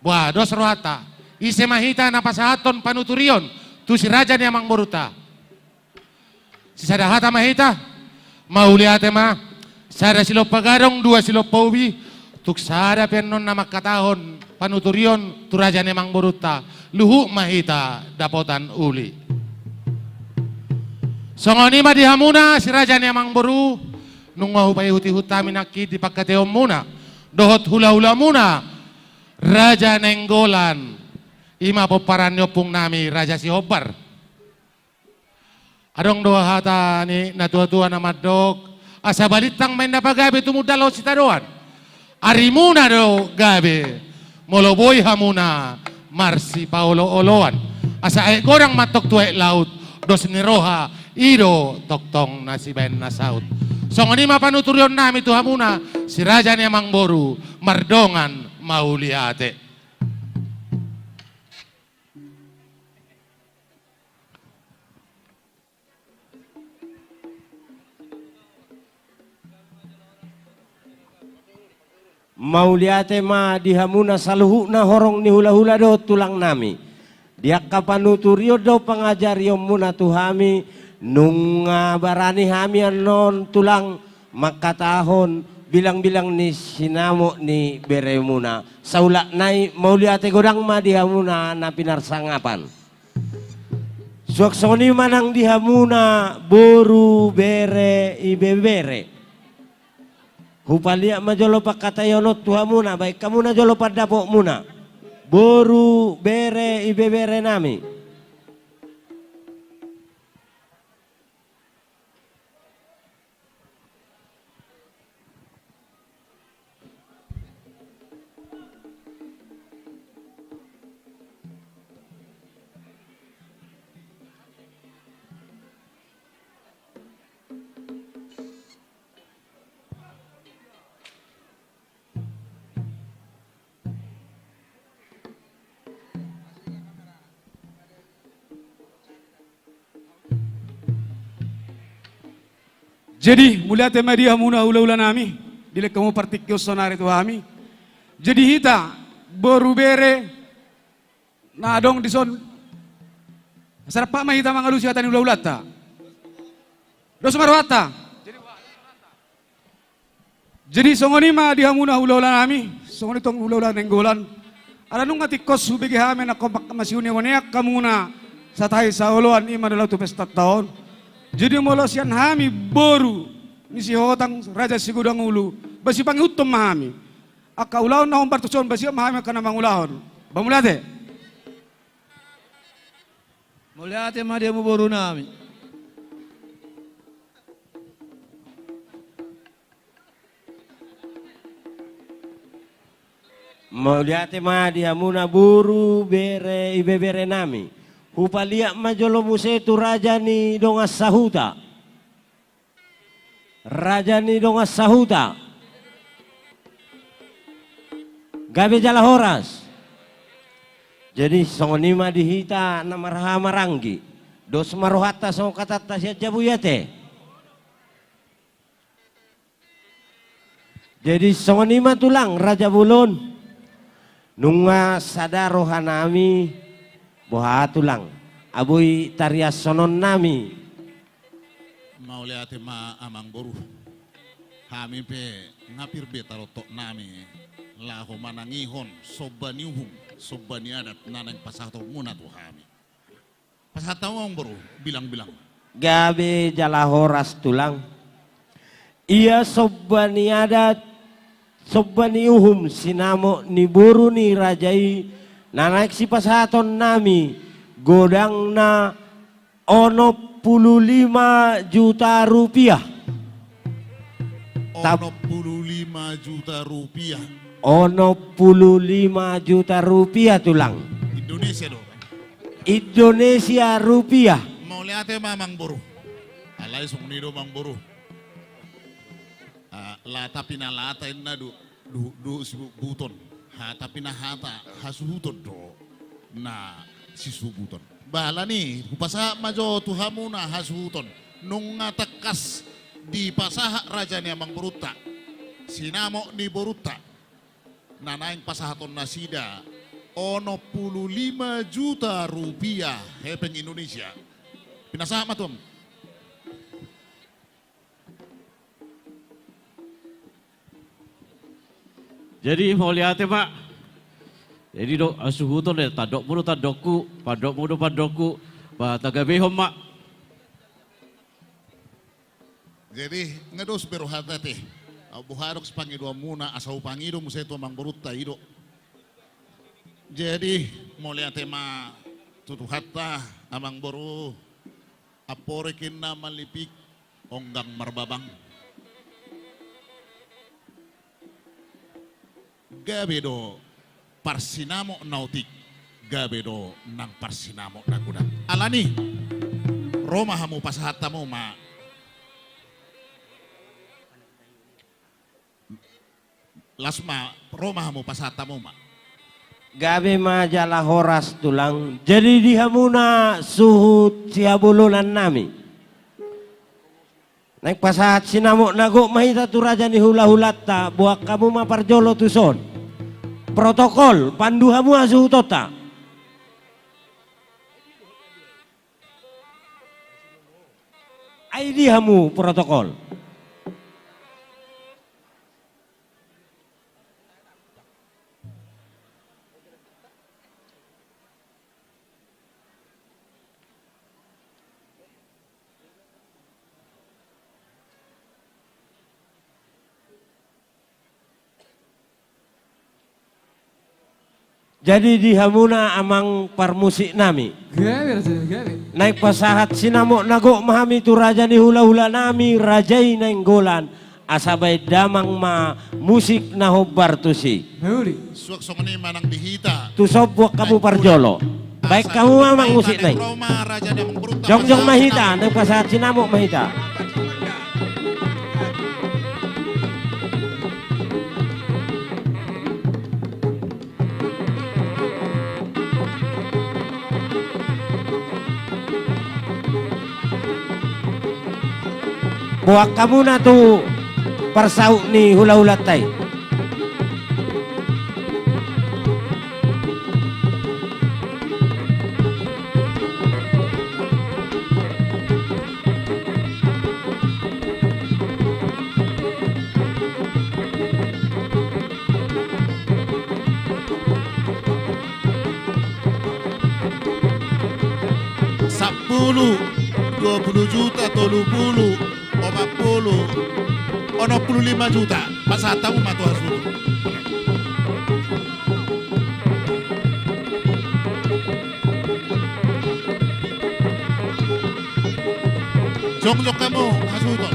Boha, dos rohanta. Ise ma hita na pasahathon panuturion tu si raja ni amangborunta? Sisada hata ma hita. Mauliate ma. Sada silompa gadong, dua silompa ubi. Tung sada pe annon na mangkatahon panuturion tu raja ni amangborunta, luhut ma hita dapotan uli. Songon i ma di hamuna si raja ni amangboru, nunga hupaihutihut hami nangkin di pangkataionmuna dohot hulahulamuna Raja Nainggolan, i ma pomparan ni ompungnami Raja Sihombar. Adong do hata ni natuatua na mandok, asa balintang ma inna pagabe tumundalhon sitadoan. Arimuna do gabe molo boi hamuna marsipaolooloan. Asa aek godang ma antong tu aek laut, dos ni roha i do tongtong na sibaen na saut. Songon i ma panuturionnami tu hamuna si raja ni amangboru, mardongan mauliate. Mauliate ma di hamuna saluhutna horong ni hulahula dohot tulangnami. Di angka panuturion dohot pangajarionmuna tu hami, nunga barani hami annon tulang mangkatahon bilangbilang ni sinamot ni beremuna. Saulak nai, mauliate godang ma di hamuna na pinarsangapan. Suang songon i ma nang di hamuna boru, bere, ibebere. Hupaliat ma jolo pangkataion on tu hamuna, baen hamuna jolo pandapotmuna. Boru, bere, ibeberenami. Jadi, mauliate ma di hamuna hulahulanami, dilehon hamu partingkian on saonari tu hami. Jadi hita, boru, bere, na adong dison, Asa rap ma hita mangalusi hata ni hulahulanta. Dos ma rohanta. Jadi songon i ma di hamuna hulahula nami, songon i tong hulahula Nainggolan. Ala nunga tingkos hubege hami na kompak masihunehunean hamuna, satahi saoloan i ma na laho tu pestanta on. Jadi molo sian hami boru ni Sihotang, Raja Sigodang Ulu, ba sipangihuthon ma hami. Angka ulaon na hombar tuson, ba siap ma hami angka na mangulahon. Ba mauliate. Mauliate ma di hamu boru nami. Mauliate ma di hamuna boru, bere, ibebere nami. Hupaliat ma jolo muse tu raja ni dongan sahuta. Raja ni dongan sahuta. Gabe jala horas. Jadi songon i ma di hita na marhaha maranggi. Dos ma rohanta songon hatanta sian jabu i ate. Jadi songon i ma tulang, raja bolon. Nunga sada roha nami, boha tulang, boi tariashonon nami. Mauliate ma amang boru. Hami pe nga pir be tarotok nami laho manangihon somba ni uhum, somba ni adat na naeng pasahatonmuna tu hami. Pasahat hamu amang boru, bilang-bilang. Gabe jala horas tulang. Ia somba ni adat, somba ni uhum sinamot ni boru ni raja i, na naeng sipasahaton nami, godangna onom pulu lima juta rupiah. Tap- Onom pulu lima juta rupiah. Onom pulu lima juta rupiah tulang. Indonesia do. Indonesia rupiah. Mauliate ma amang boru. Alai songon i do amang boru. Ah, lata pinalata inna do, do, do sibubuton. Hata pinahata, hasuhuton do na sisubuton. Ba alani hupasahat ma jo tu hamuna hasuhuton. Nunga tangkas dipasahat raja ni amang borunta, sinamot ni borunta, na naeng pasahaton nasida onom pulu lima juta rupiah hepeng Indonesia. Pinasahat ma tuan. Jadi mauliate ma. Jadi do, ah, suhuton do, tandokmu do tandokku, pandokmu do pandokku, ba tagabehon ma. Jadi nga dos be rohanta ate. Au boha do sipangidoanmuna, asa hupangido muse tu amang borunta i do. Jadi mauliate ma tu Tuhanta amang boru. Amporik inna malipik, onggang marbabang. Gabe do parsinamot na otik, gabe do nang parsinamot na godang. Alani, ro ma hamu pasahat hamu ma. Las ma, ro ma hamu pasahat hamu ma. Gabe ma jala horas tulang. Jadi di hamuna suhut sihabolonan nami, naeng pasahat sinamot na gok ma hita tu raja ni hulahulanta, boan hamu ma parjolo tuson. Protokol, pandu hamu hasuhutonta. Ai di hamu protokol. Jadi di hamuna amang parmusik nami, gabe raja nami, gabe. Naeng pasahat sinamot na gok ma hami tu raja ni hulahula nami, raja i Nainggolan, asa baen damang ma musik na hombar tusi. Suang songon i ma nang di hita. Tuson boan hamu parjolo. Baen hamu ma amang musik nai. Jongjong ma hita, naeng pasahat sinamot ma hita. Boan hamuna tu parsaut ni hulahulanta i. Pulu, dua pulu juta, tolu pulu, opat pulu, onom pulu lima juta. Pasahat hamu ma tu hasuhuton. Jongjong hamu hasuhuton.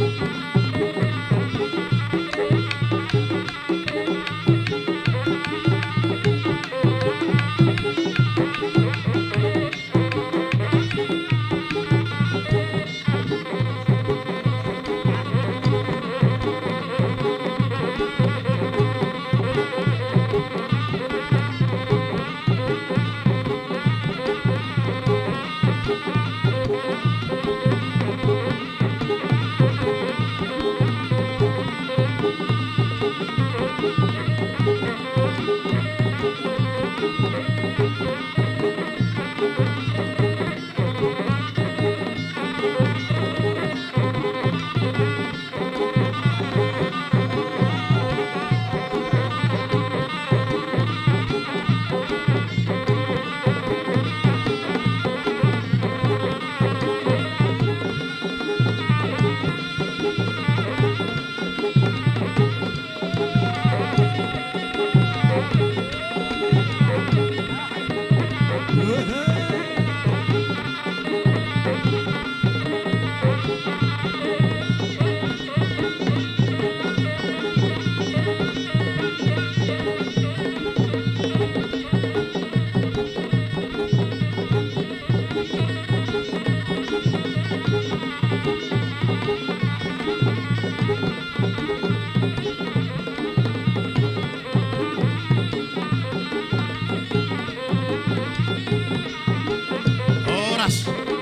Horas.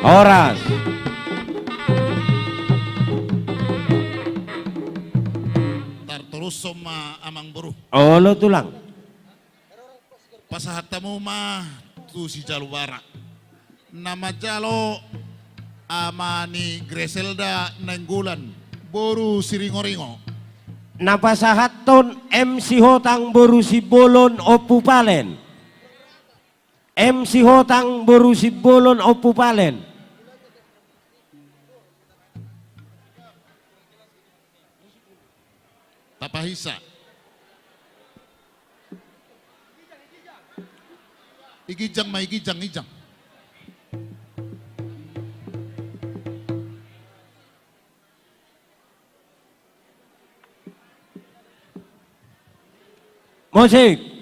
Horas. Tartorushon ma amangboru. Olo tulang. Pasahat hamu ma tu sijalo bara. Na manjalo ama ni Griselda Nainggolan boru Siringoringo. Na pasahathon M Sihotang boru Simbolon Ompu Palen. M Sihotang boru Simbolon Ompu Palen. Tapahinsa. I ginjang ma i ginjang, ginjang. Musik.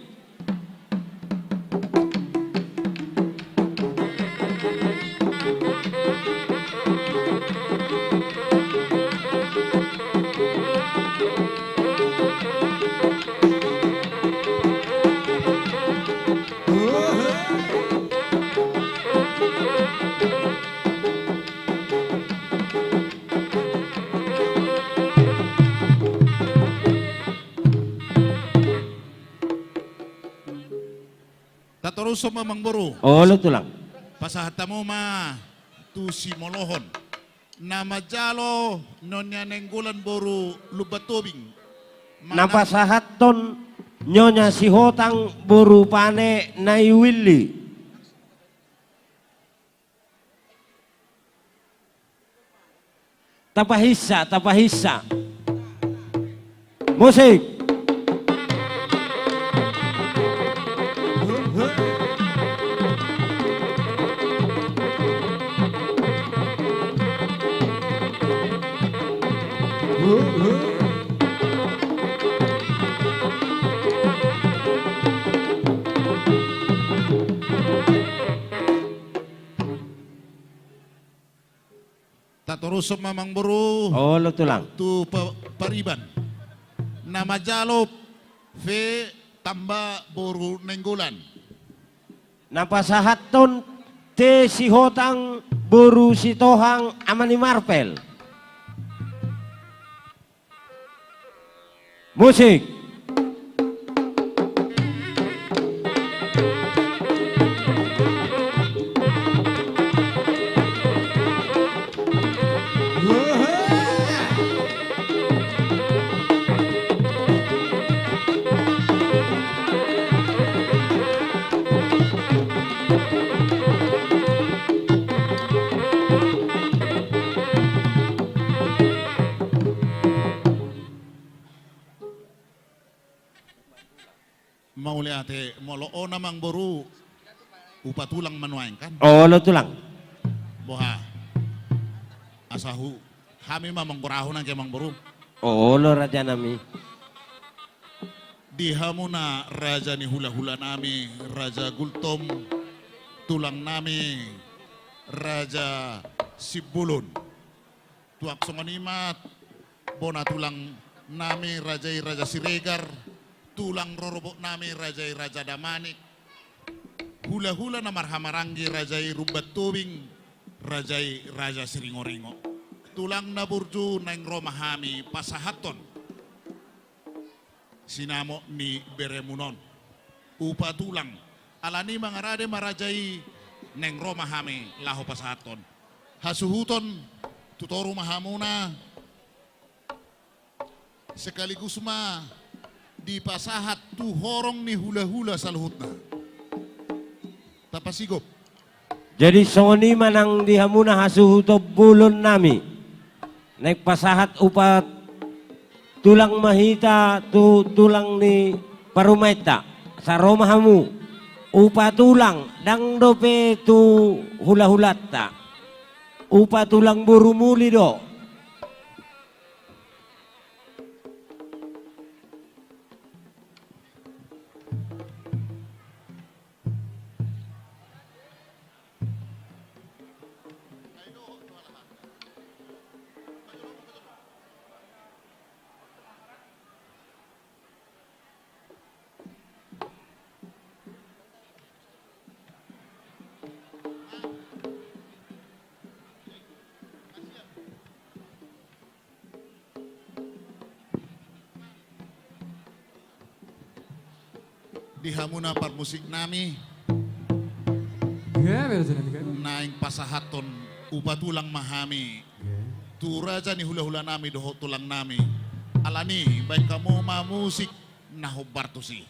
Tatorushon ma amangboru. Olo tulang. Pasahat hamu ma tu simolohon. Na manjalo Nyonya Nainggolan boru Lumban Tobing. Na pasahathon Nyonya Sihotang boru Pane Naiwilli. Tapahinsa, tapahinsa. Musik. Tatorushon ma amangboru. Olo tulang. Tu pa-, pariban. Na manjalo Fe Tamba boru Nainggolan. Na pasahathon Te Sihotang boru Sitohang ama ni Marpel. Musik. Ate molo on amangboru, hupatulang ma nuaeng kan? Olo tulang. Boha? Asa hu, hami ma manggorahon angke amangboru. Olo rajanami. Di hamuna raja ni hulahulanami, Raja Gultom, tulangnami Raja Simbolon. Tuak songon i ma bona tulangnami raja i Raja Siregar, tulang rorobotnami raja i Raja Damanik, hulahula na marhahamaranggi raja i Rumbantobing, raja i Raja Siringoringo. Tulang na burju, naeng ro ma hami pasahathon sinamot ni beremun on. Hupatulang. Alani mangarade ma raja i, naeng ro ma hami laho pasahathon. Hasuhuton tu toru ma hamuna, sekaligus ma dipasahat tu horong ni hulahula saluhutna. Tapasigop. Jadi songon i ma nang di hamuna hasuhuton bolonnami. Naeng pasahat hupatulang ma hita tu tulang ni parumaenta. Asa ro ma hamu. Hupatulang, ndang dope tu hulahulanta. Hupatulang boru muli do. Di hamuna parmusiknami. Naeng pasahathon hupatulang ma hami tu raja ni hulahulanami dohot tulangnami. Alani baen hamu ma musik na hombar tusi.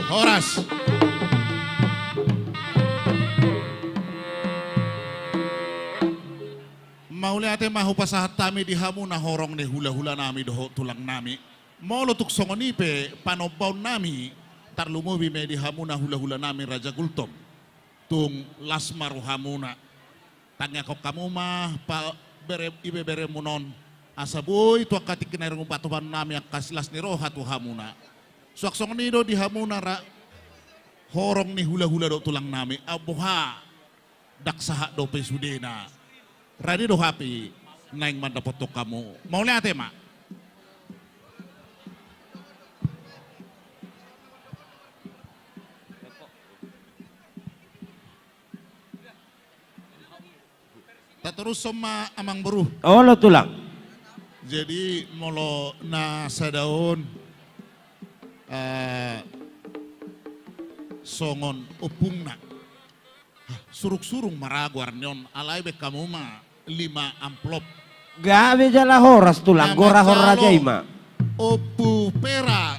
Horas. Mauliate ma hupasahat hami di hamu na horong ni hulahulanami dohot tulangnami. Molo tung songon i pe panombaonnami, tarlumobi ma i di hamuna hulahulanami Raja Gultom. Tung las ma rohamuna. Tangiangkon hamu ma pa bere, ibeberemuna on, asa boi tu angka tingki na ringumpatobannami angka silas ni roha tu hamuna. Suang songon i do di hamuna ra, horong ni hulahula dohot tulangnami, ai boha, ndang sahat dope sudena. Rade do hape naeng mandapothon hamu. Mauliate ma. Tatorushon ma amang boru. Olo tulang. Jadi molo na sada on, eh, songon ompungna. Hah, surungsurung ma ra goarni on, alai baen hamu ma lima amplop. Gabe jala horas tulang, gora hon raja i ma. Ompu Pera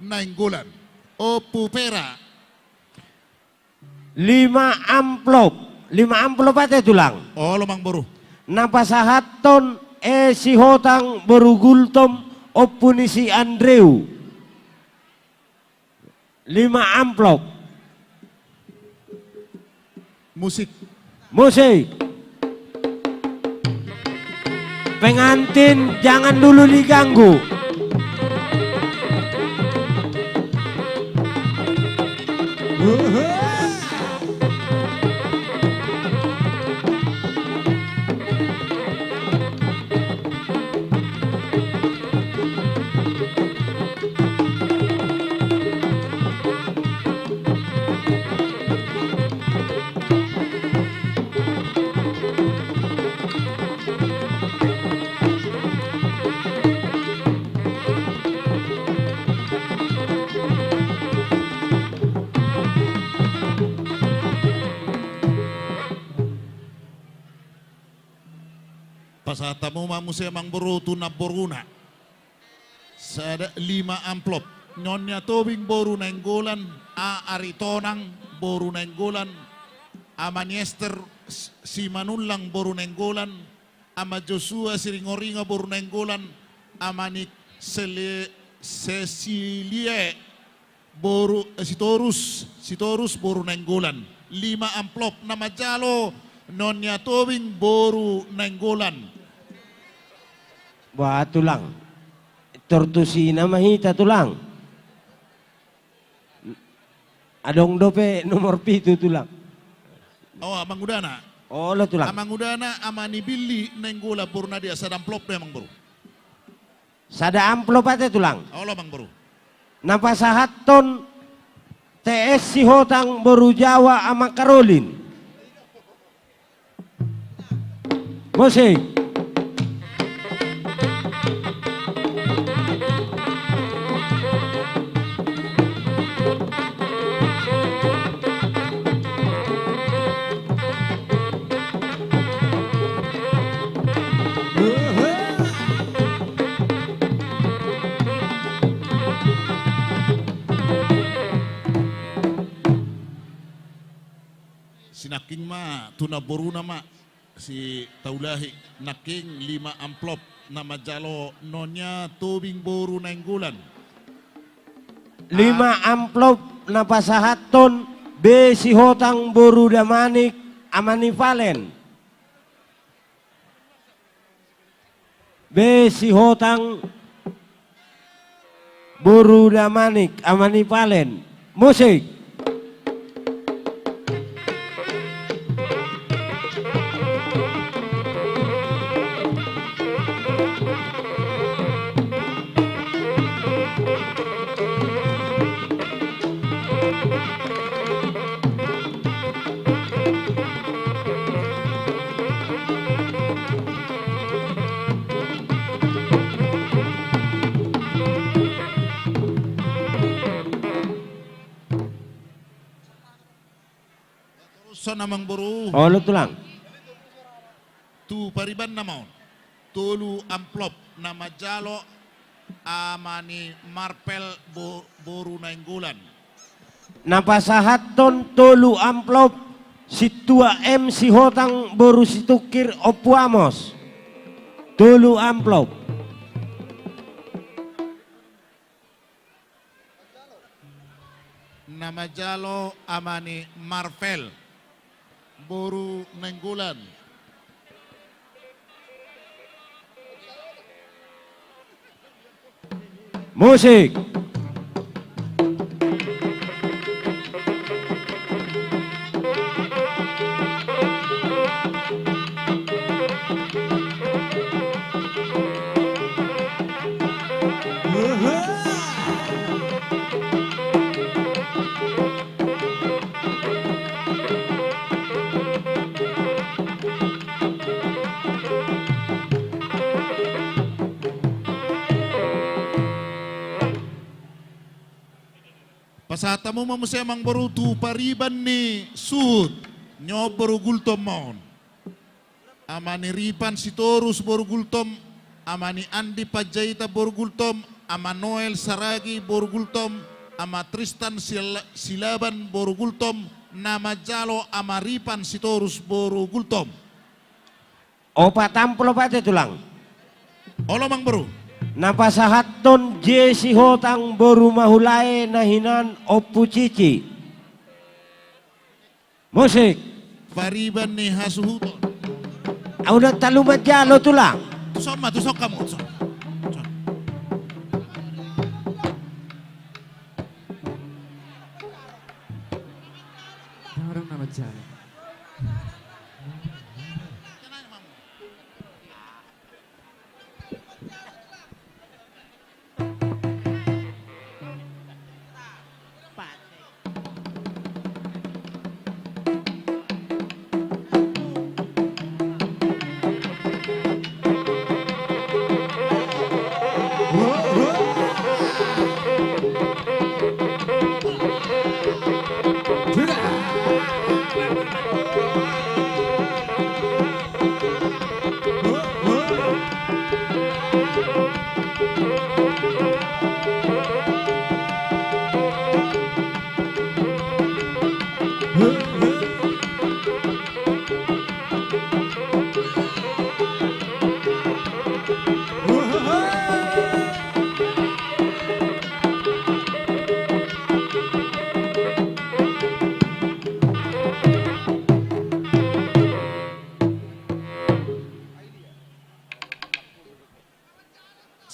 Nainggolan. Ompu Pera. Lima amplop. Lima amplop ate tulang. Olo amang boru. Na pasahathon E Sihotang boru Gultom, ompu ni si Andreu. Lima amplop. Musik. Musik. Pengantin jangan dulu diganggu. Pasahat hamu ma muse amang boru tu namboruna. Sada lima amplop. Nyonya Tobing boru Nainggolan, A Aritonang boru Nainggolan, Ama ni Ester S-, Simanullang boru Nainggolan, Ama Joshua Siringoringo boru Nainggolan, Ama ni Sele-, Cecilie boru, eh, Sitorus, Sitorus boru Nainggolan. Lima amplop na manjalo Nyonya Tobing boru Nainggolan. Bah tulang. Tortusina ma hita tulang. Adong dope nomor pitu tulang. Oh, amangudana. Olo tulang. Amangudana, Ama ni Billy Nainggolan boru Nadia, sada amplop do amang boru. Sada amplop ate tulang. Olo amang boru. Na pasahathon T S Sihotang boru Jawa, Ama Karolin. Musik. Si nangkin ma tu namboruna ma, si taulahi nangkin lima amplop na manjalo Nyonya Tobing boru Nainggolan. Lima amplop na pasahathon B Sihotang boru Damanik, Ama ni Valen. B Sihotang boru Damanik, Ama ni Valen. Musik. Tarushon amang boru. Olo tulang. Tu paribanna ma on. Tolu amplop na manjalo Ama ni Marpel bo-, boru Nainggolan. Na pasahathon tolu amplop, Sintua M Sihotang boru Situngkir, Ompu Amos. Tolu amplop. Na manjalo ama ni Marvel, boru Nainggolan. Musik. Pasahat hamu ma muse amang boru tu pariban ni suhut, ni on boru Gultom on. Ama ni Ripan Sitorus boru Gultom, ama ni Andi Panjaitan boru Gultom, ama Noel Saragi boru Gultom, ama Tristan Sil-, Silaban boru Gultom, na manjalo ama Ripan Sitorus boru Gultom. Opat amplop ate tulang. Olo amang boru. Na pasahathon J Sihotang boru Mahulae na hinan Ompu Cici. Musik. Pariban ni hasuhuton. Au na talu manjalo tulang. Tuson ma, tuson hamu, tuson. Tuson. Tarung na manjalo.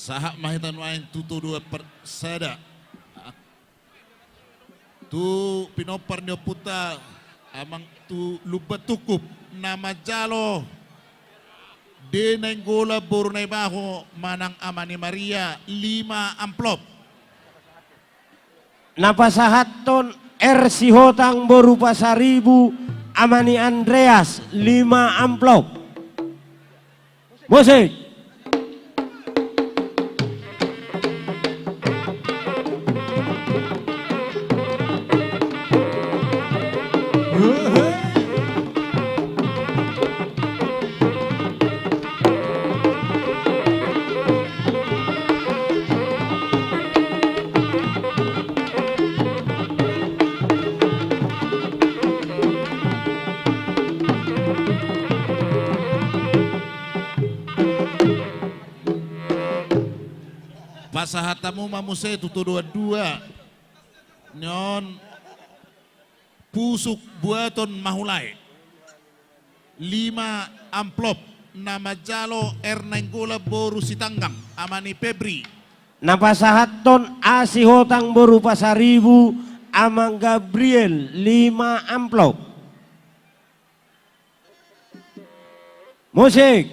Sahat ma hita nuaeng tu todoan parsada. Tu pinompar ni ompunta amang tu Lumban Tungkup na manjalo D Nainggolan boru Naibaho manang ama ni Maria lima amplop. Na pasahathon R Sihotang boru Pasaribu ama ni Andreas lima amplop. Musik. Pasahat hamu ma muse tu todoan dua. Ni on Pusuk Buaton Mahulae. Lima amplop na manjalo R Nainggolan boru Sitanggang, ama ni Febri. Na pasahathon A Sihotang boru Pasaribu, amang Gabriel, lima amplop. Musik.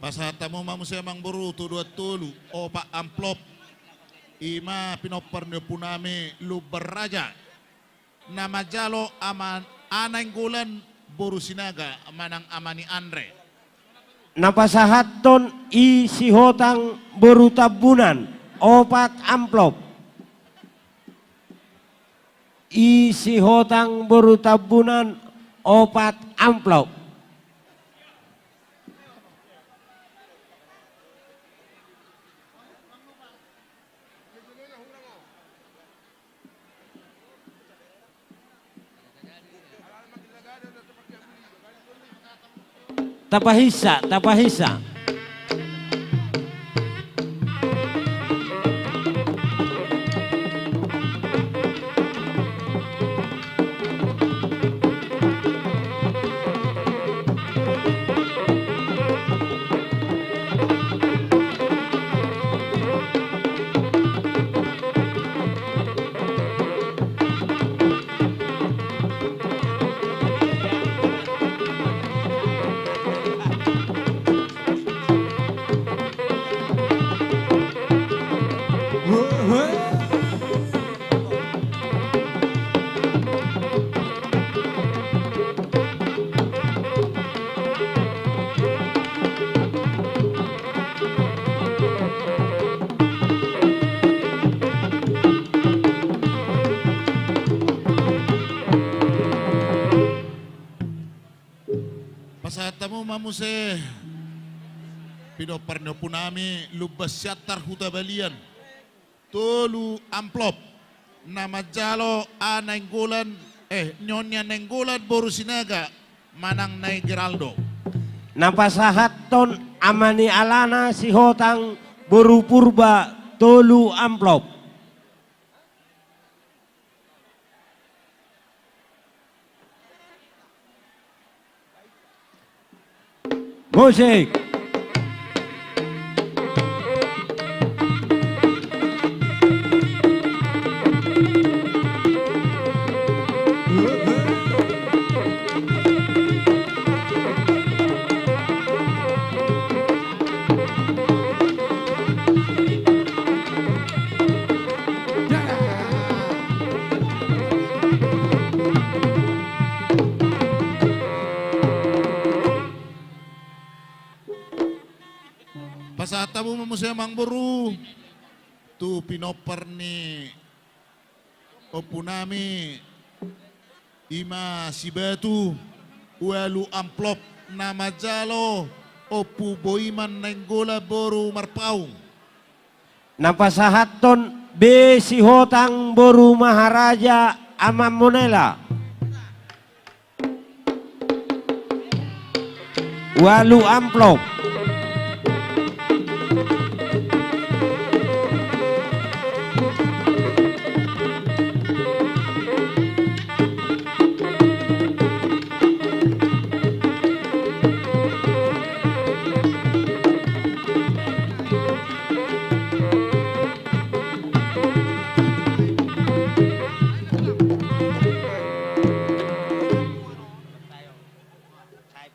Pasahat hamu ma muse amang boru tu todoan tolu, opat amplop. I ma pinompar ni ompunami Lumban Raja. Na manjalo ama A Nainggolan boru Sinaga manang ama ni Andre. Na pasahathon I Sihotang boru Tambunan, opat amplop. I Sihotang boru Tambunan, opat amplop. Tapahinsa, tapahinsa. Pasahat hamu ma muse pinompar ni ompunami Lumban Siantar Huta Balian, tolu amplop, na manjalo A Nainggolan, eh, Nyonya Nainggolan boru Sinaga manang Nai Geraldo. Na pasahathon ama ni alana Sihotang boru Purba, tolu amplop. Musik. Pasahat hamu ma muse amangboru tu pinompar ni ompunami, i ma Sibatu, ualu amplop, na manjalo Ompu Boiman Nainggolan boru Marpaung. Na pasahathon B Sihotang boru Maharaja Aman Monela. Ualu amplop.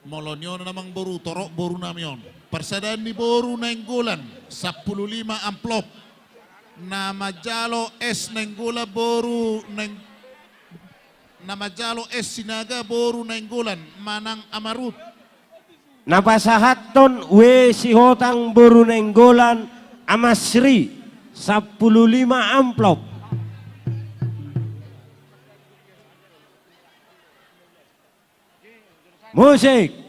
Molo ni on amangboru, torop borunami on. Parsadaan ni boru Nainggolan, sampulu lima amplop. Na manjalo S Nainggolan boru Naing-, na manjalo S Sinaga boru Nainggolan manang Amarut. Na pasahathon W Sihotang boru Nainggolan, Amasri, sampulu lima amplop. Musik.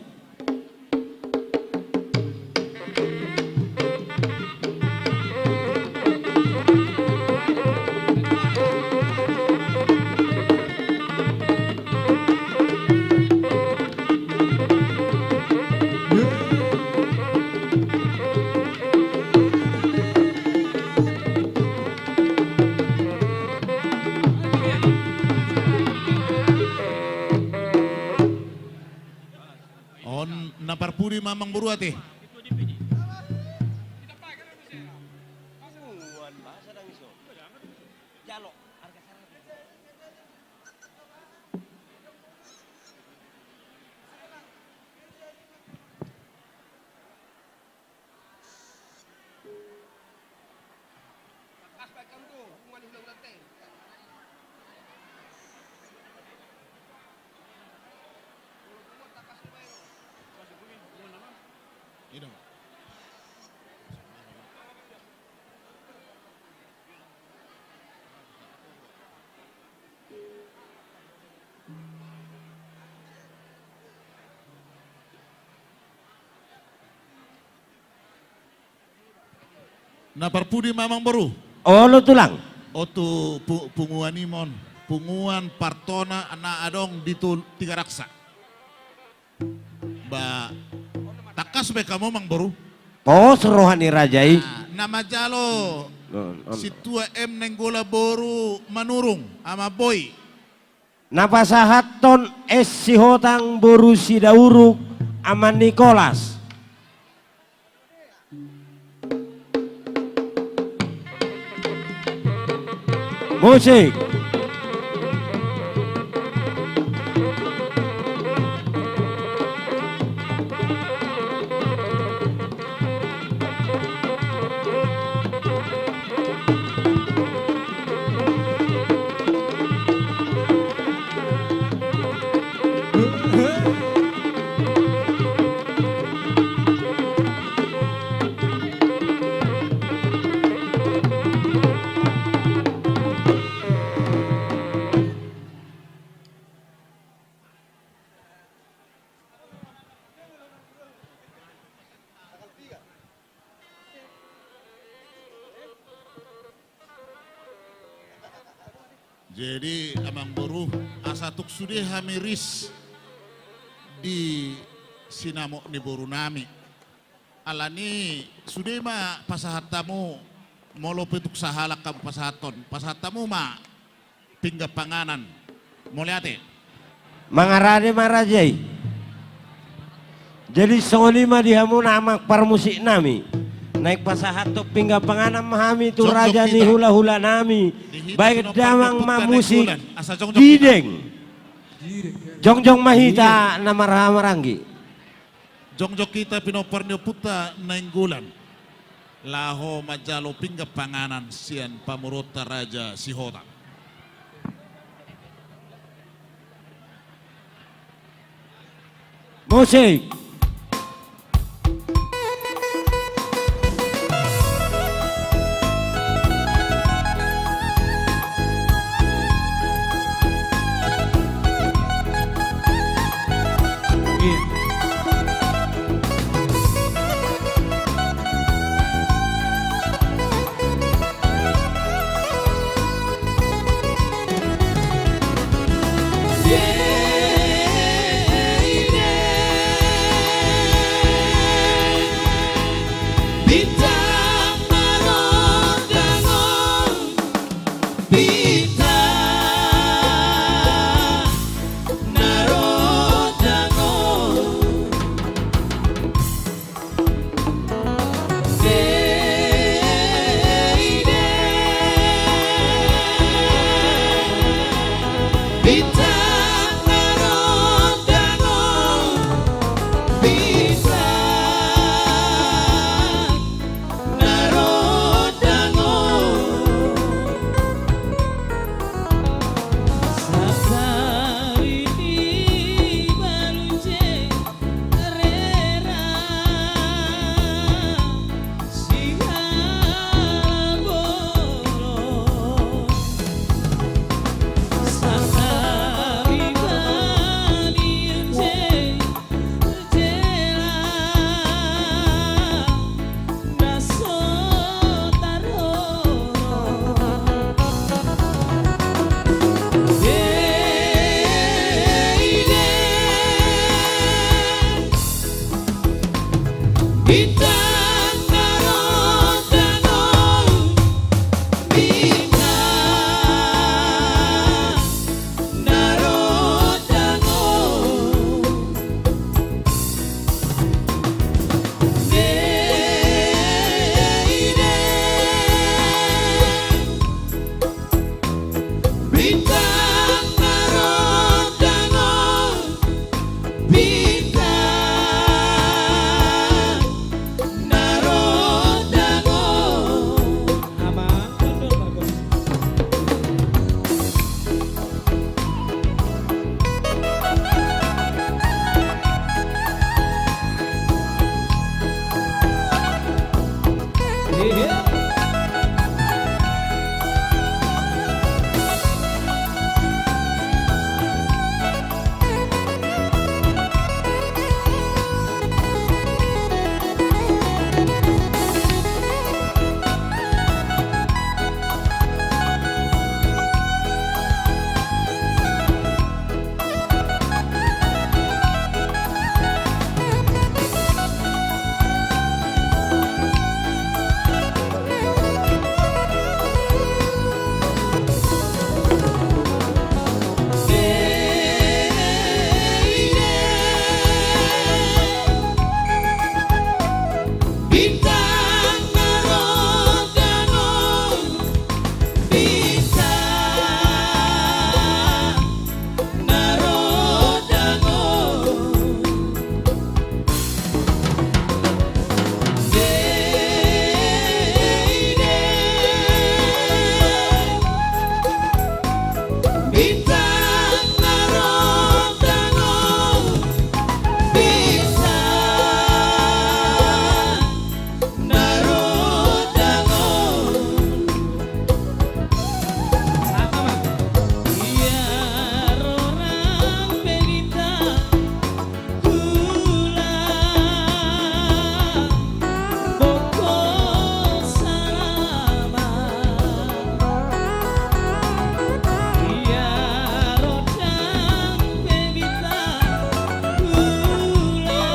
On na parpudi ma amangboru ate. Na parpudi ma amangboru. Olo tulang. O tu pu-, punguan i ma on. Punguan partona na adong di Tul-, Tigaraksa. Ba, tangkas be hamu amangboru. Pos roha ni raja i. Na, na manjalo. No, no. Sintua M Nainggolan boru Manurung, Ama Boy. Na pasahathon es Sihotang boru Sidauruk, Ama Nikolas. Musik. Jadi, amangboru, asa tung sude hami ris di sinamot ni borunami. Alani sude ma pasahat hamu, molo pe tung sahalak hamu pasahathon, pasahat hamu ma pinggan panganan. Mauliate. Mangarade ma raja i. Jadi songon i ma di hamu na amang parmusiknami. Naeng pasahathon pinggan panganan ma hami tu raja ni hulahulanami. Baen damang ma musik dideng. Jongjong ma hita na marhahamaranggi. Jongjong hita pinompar ni ompunta Nainggolan. Laho manjalo pinggan panganan sian pamoruonta Raja Sihotang. Musik.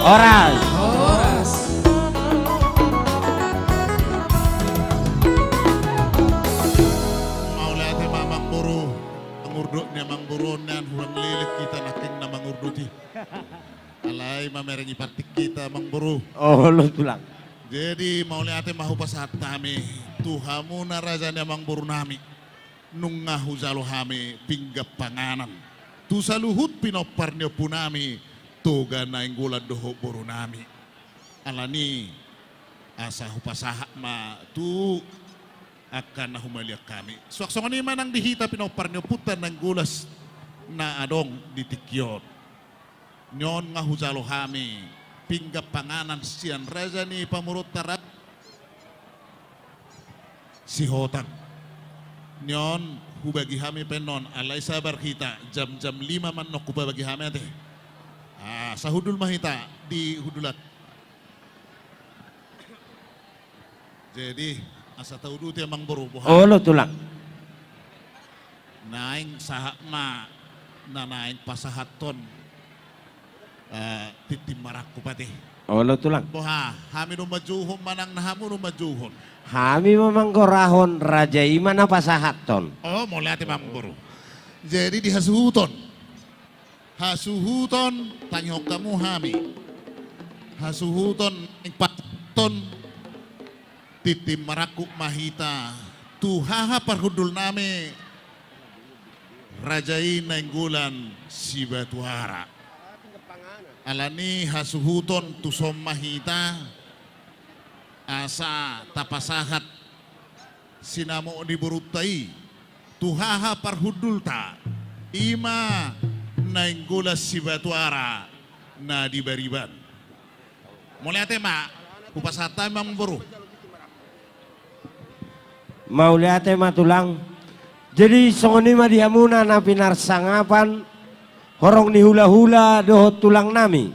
Horas. Mauliate ma amangboru, mangurdot ni amangboru on nian, hurang leleng hita nangkin na mangurdot i. Alai mamereng i partik hita amangboru. Olo tulang. Jadi mauliate ma hupasahat hami tu hamuna raja ni amangboru nami. Nunga hujalo hami pinggan panganan tu saluhut pinompar ni ompu nami Toga Nainggolan dohot boru nami. Alani asa hupasahat ma tu angka na humaliang hami. Suang songon i ma nang di hita pinompar ni ompunta Nainggolan na adong di tingki on. Nion nga hujalo hami pinggan panganan sian raja ni pamoruonta ra-, Sihotang. Nion hubagi hami pe nion, alai sabar hita, jam-jam lima ma nion hupabagi hami ate. Ah, sahundul ma hita di hundulan. Jadi asa tauduti amangboru boha. Olo tulang. Naeng sahat ma na naeng pasahathon, eh, tintin marangkup ate. Olo tulang. Boha, hami do manjouhon manang na hamu do manjouhon? Hami ma manggorahon, raja i ma na pasahathon. Oh, mauliate ma amangboru. Jadi di hasuhuton. Hasuhuton, tangihon hamu hami. Hasuhuton, naeng pasahathon tintin marangkup ma hita tu haha parhundul nami, raja i Nainggolan Sibatuara. Alani hasuhuton tuson ma hita asa tapasahat sinamot ni borunta i tu haha parhundulta, i ma Nainggolan Sibatuara na di bariban. Mauliate ma, hupasahat hami ma amangboru. Mauliate ma tulang. Jadi songon i ma di hamuna na pinarsangapan, horong ni hulahula dohot tulang nami.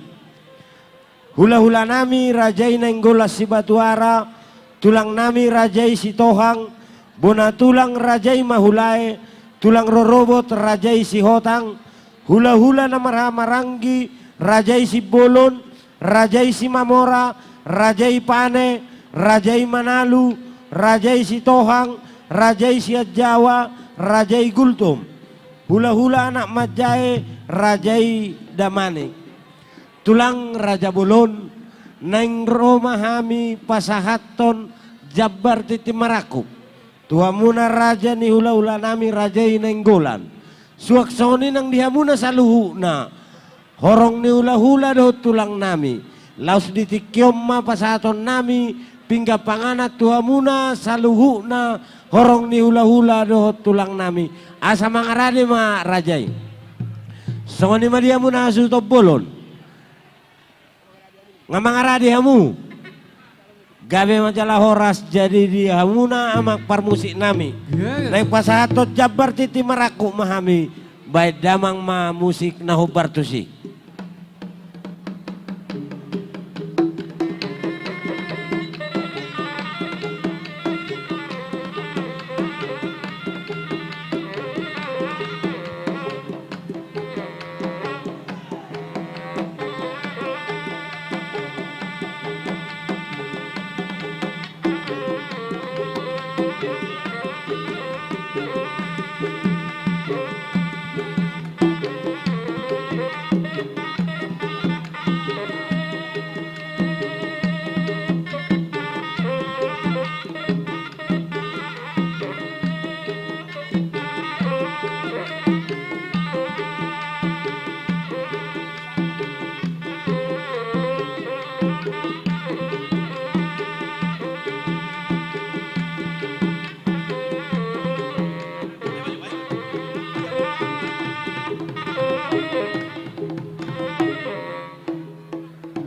Hulahula nami raja i Nainggolan Sibatuara, tulang nami raja i Sitohang, bona tulang raja i Mahulae, tulang rorobot raja i Sihotang, hulahula na marhahamaranggi raja i Simbolon, raja i Simamora, raja i Pane, raja i Manalu, raja i Sitohang, raja i Sianjawa, raja i Gultom, hulahula anak manjae raja i Damanik. Tulang raja bolon, naeng ro ma hami pasahathon jambar tintin marangkup tu hamuna raja ni hulahula nami raja i Nainggolan. Suang songon i nang di hamuna saluhutna, horong ni hulahula dohot tulang nami, laos di tingki on ma pasahaton nami pinggan panganan tu hamuna saluhutna, horong ni hulahula dohot tulang nami. Asa mangarade ma raja i. Songon i ma di hamuna hasuhuton bolon. Nga mangarade hamu? Gabe ma jala horas. Jadi di hamuna amang parmusik nami, naeng pasahathon jambar tintin marangkup ma hami, baen damang ma musik na hombar tusi.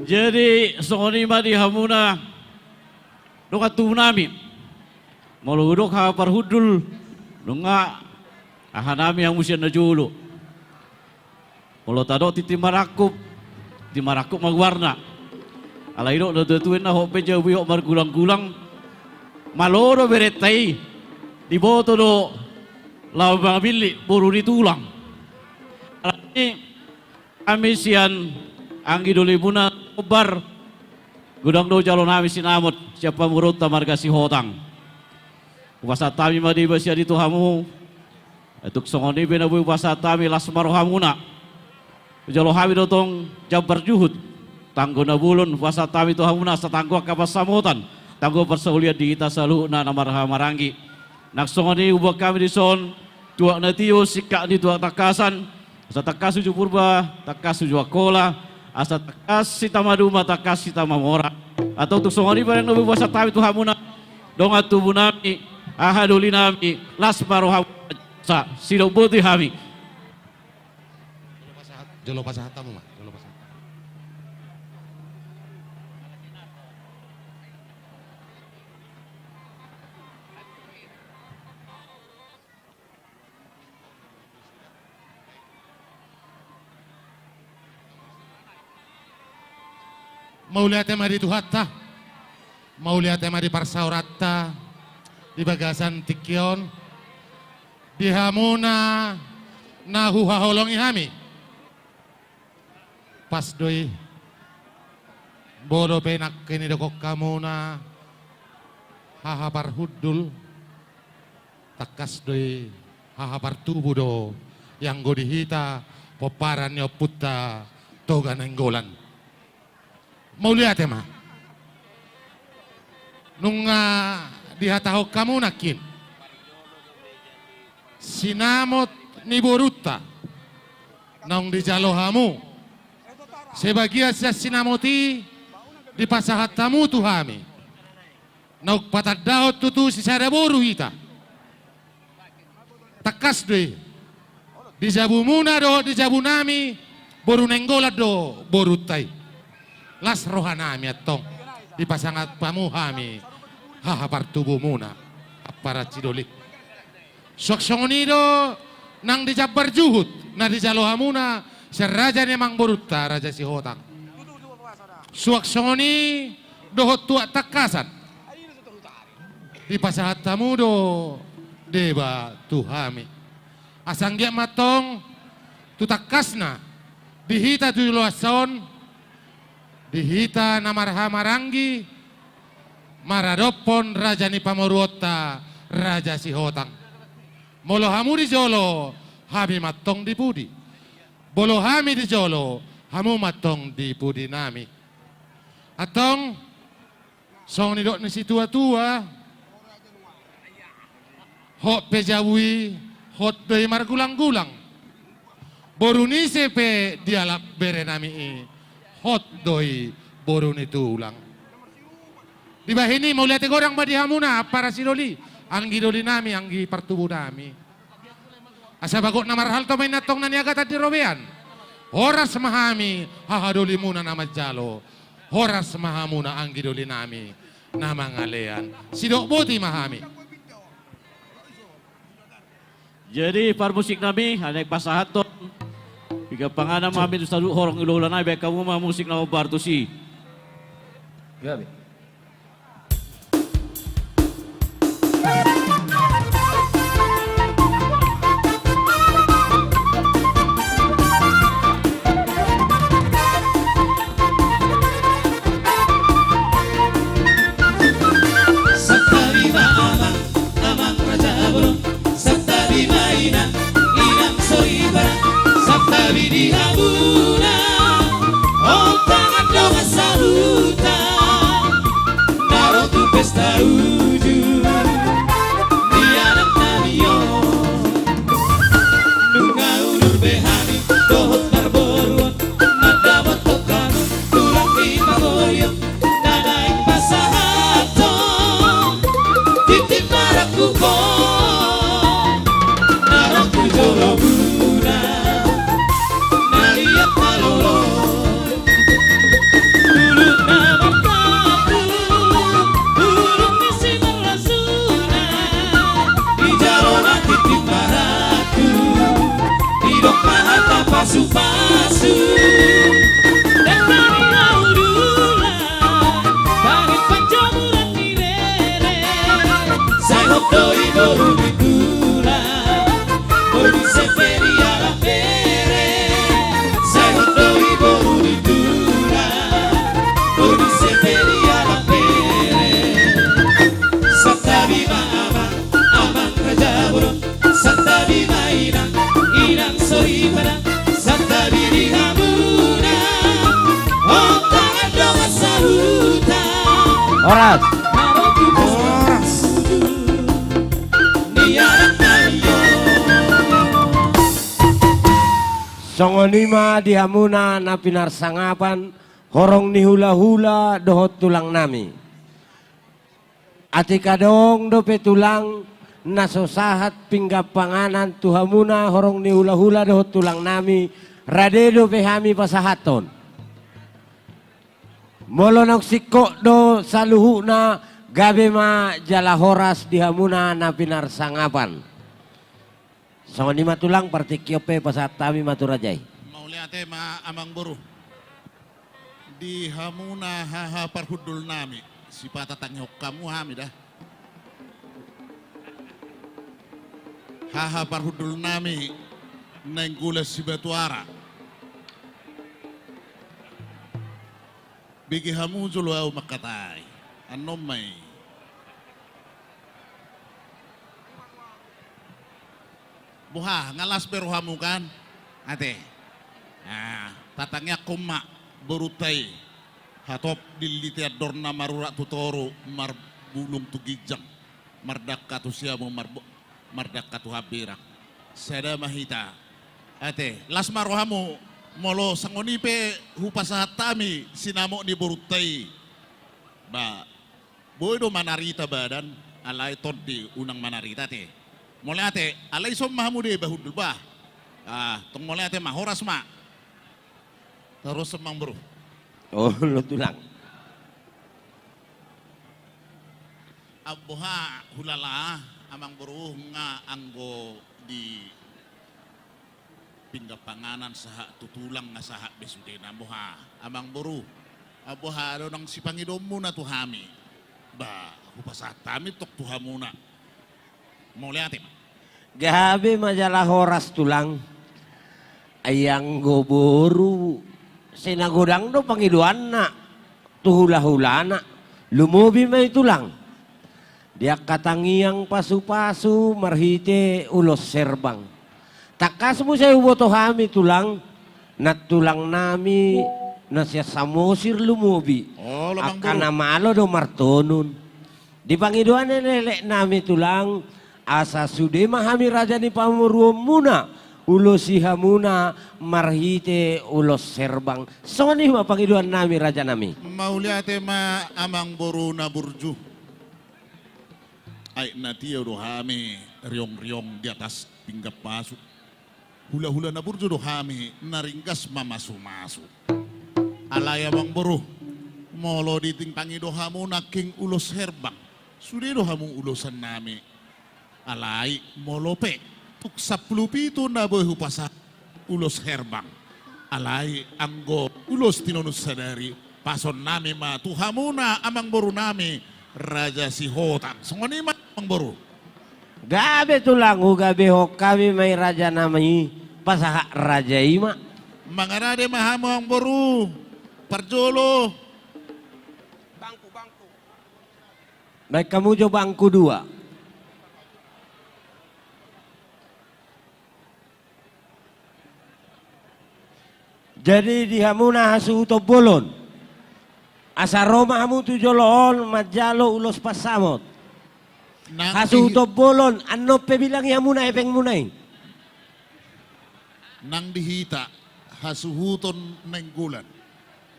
Jadi songon i ma di hamuna dongan tubu nami. Molo hudok haha parhundul, nunga aha nami hamu sian na jolo. Molo tadok tintin marangkup, tintin marangkup ma goarna. Alai didok natuatua ninna, hot pe jabu i hot margulanggulang. Malo do berenta i, diboto do laho mamillit boru ni tulang. Alani hami sian anggi dolimuna Hombar, godang do jalo nami sinamot sian pamoruonta marga Sihotang. Hupasahat hami ma deba sian i tu hamu. Tung songon i pe na boi hupasahat hami, las ma rohamuna. Jalo hami do tong jambar juhut, tanggo na bolon, hupasahat hami tu hamuna asa tanggo angka pansamotan, tanggo parsaulian di hita saluhutna na marhaha maranggi. Nang songon i huboan hami dison tuak na tio, singkat ni tuak tangkasan, asa tangkas uju Purba, tangkas uju Angkola, asa tangkas hita maduma, tangkas hita mamora. Antong tung songon i pe na boi hupasahat hami tu hamuna, dongan tubu nami, haha doli nami, las ma rohamuna. Sa, sidok boti hami. Jolo pasahat, jolo pasahat hamu ma, jolo pasahat. Mauliate ma di Tuhanta, mauliate ma di parsaoranta di bagasan tingki on, di hamuna na huhaholongi hami. Pas do i, molo pe nangkin didok hamuna haha parhundul, tangkas do i haha partubu do i anggo di hita pomparan ni ompunta Toga Nainggolan. Mauliate ma. Nunga dihatahon hamu nangkin sinamot ni borunta naung dijalo hamu. Sebagian sian sinamot i dipasahat hamu tu hami, naung patandahon tutu sisada boru hita. Tangkas do i, di jabumuna dohot di jabunami, boru Nainggolan do borunta i. Las rohanami antong, dipasangap hamu hami haha partubumuna, ampara sidoli. Suang songon i do nang di jambar juhut na dijalo hamuna sian raja ni amangborunta, Raja Sihotang. Suang songon i dohot tuak tangkasan, dipasahat hamu do deba tu hami. Asa anggiat ma antong tu tangkasna di hita tu joloansa on, di hita na marhaha maranggi maradophon raja ni pamoruonta, Raja Sihotang. Molo hamu di jolo, hami ma antong di pudi. Molo hami di jolo, hamu ma antong di pudinami. Antong, songon nidok ni situatua, hot pe jabu i, hot do i margulanggulang. Boru ni ise pe dialap berenami i, hot do i boru ni tulang. Dibahen i, mauliate godang ma di hamuna, ampara sidoli, anggi dolinami, anggi partubunami. Asa bagot na marhalto ma inna antong na niagatan di robean. Horas ma hami haha dolimuna na manjalo. Horas ma hamuna anggi dolinami na mangalean. Sidok boti ma hami. Jadi parmusiknami, naeng pasahathon piga panganan ma hami tu saluhut horong ni hulahulanami, bahen hamu ma musik na hombar tusi. Gabe. Santabi ma amang, amang raja bolon. Santabi ma inang, inang soripada. Santabi di hamuna, ontangan dongan sahuta na ro tu pesta uju ni anaknami on. Nunga udur be hami dohot marboru on, mandapothon hami tulang ni pagoion. Na naeng pasahathon tintin marangkup on, na ro tu jolo muna, na liat na lolo. Bulung na martampuk, bulung ni simarlasuna, dijalo ma tintin marangkup, didok ma hata pasupasu. Dangka ni hau dulang, bahen panjomuran ni lele. Sai hot do i boru ni tulang, boru ni ise pe dialap bere. Sai hot do i boru ni tulang, Horas. Songon i ma di hamuna na pinarsangapan, horong ni hulahula dohot tulang nami. Atik adong dope tulang na so sahat pinggan panganan tu hamuna horong ni hulahula dohot tulang nami, rade dope hami pasahathon. Molo naung singkop do saluhutna, gabe ma jala horas di hamuna na pinarsangapan. Songon i ma tulang, partingkion pe pasahat hami ma tu raja i. Mauliate ma amang boru. Di hamuna haha parhundul nami, sipatatangihon hamu hami da. Haha parhundul nami Nainggolan Sibatuara. Bege hamu jolo ahu mangkatai. Annon ma i. Boha, nga las be rohamu kan? Ate. Nah, tatangiangkon ma borunta i. Hatop diliti andorna marurat tu toru, marbulung tu ginjang. Mardangka tu siamun, marbo-, mardangka tu hambirang. Sada ma hita. Ate, las ma rohamu, molo songon i pe hupasahat hami sinamot ni borunta i. Ba, boi do manarita badan, alai tondi unang manarita ate. Mauliate, alai ison ma hamu deba hundul bah. Ah, tong mauliate ma, horas ma. Tarushon amang boru. Olo tulang. Boha hulala amang boru, nga anggo di pinggan panganan sahat tu tulang nga sahat be sudena, boha amang boru? Boha do nang sipangidoonmuna tu hami? Ba, hupasahat hami tong tu hamuna. Mauliate ma. Gabe ma jala horas tulang. Ai anggo boru, sai na godang do pangidoanna tu hulahulana, lumobi ma i tulang. Di angka tangiang pasupasu marhite ulos herbang. Tangkas muse huboto hami tulang, nantulang nami na sian Samosir lumobi. Olo, amang boru. Angka na malo do martonun. Di pangidoan ni lelek nami tulang, asa sude ma hami raja ni pamoruonmuna, ulosi hamuna marhite ulos herbang. Songon i ma pangidoan nami raja nami. Mauliate ma amang boru na burju. Ai na tio do hami riong-riong di atas pinggan pasu. Hulahula na burju do hami na ringgas mamasumasu. Alai amang boru, molo di tingkang i do hamu nangkin ulos herbang, sude do hamu ulosan nami. Alai molo pe tung sampulu pitu na boi hupasahat ulos herbang, alai anggo ulos tinonun sadari, pasahaton nami ma tu hamuna amang boru nami, Raja Sihotang. Songon i ma amang boru. Gabe tulang, hugabehon hami ma i raja nami, pasahat raja i ma. Mangarade ma hamu amang boru. Parjolo. Bangku, bangku. Baen hamu jo bangku dua. Jadi di hamuna hasuhuton bolon, asa ro ma hamu tu jolo on manjalo ulos pansamot. Nang di hasuhuton bolon, annon pe bilangi hamuna hepengmuna i. Nang di hita hasuhuton Nainggolan.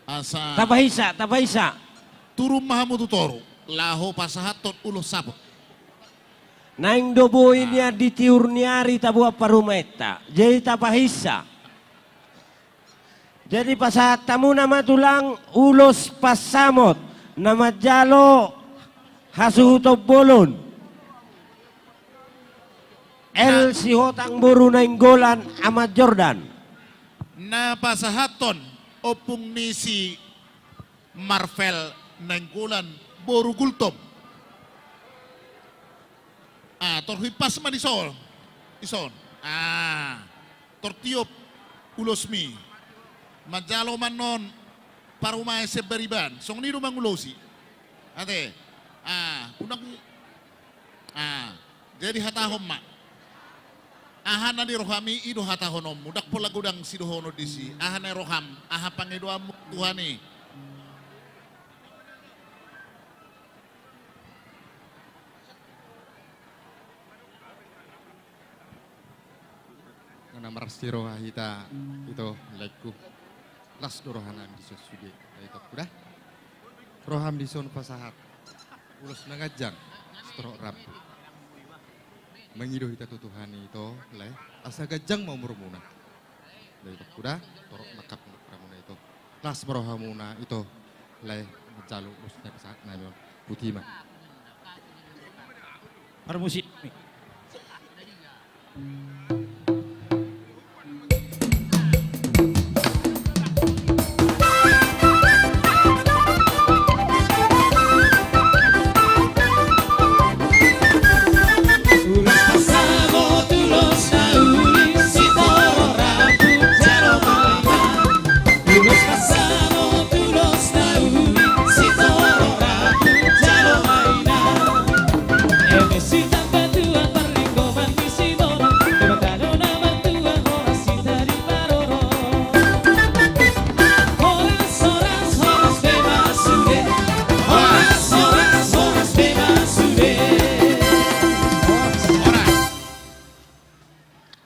Asa tapahinsa, tapahinsa. Turun ma hamu tu toru, laho pasahathon ulos saput. Naeng do boi nian di tiur ni ari taboan parumaenta, jadi tapahinsa. Jadi pasahat hamuna ma tulang ulos pansamot na manjalo hasuhuton bolon. L. Sihotang boru Nainggolan, Ama Jordan. Na pasahathon ompung ni si Marvel Nainggolan boru Gultom. Ah, tor himpas ma dison. Dison. Ah, tor tiop ulosmi. Manjalo ma annon parumaen sian bariban. Songon i do mangulosi. Ate. Ah, unang. Ah, jadi hatahon ma. Aha na di rohami, i do hatahononmu. Ndang pola godang sidohonon disi. Aha na di roham, aha pangidoanmu Tuhan i. Marsiroha hita, ito, laengku. Las do rohanami dison sude, ito, kuda. Roham dison pasahat ulos na ganjang, sitorop rambu. Mangido hita tu Tuhan i, ito, lae, asa ganjang ma umurmuna. Ito, kuda, torop ma angka panghirimuna, ito. Las ma rohamuna, ito, lae, manjalo ulos na pasahatnami on. Botima. Parmusik.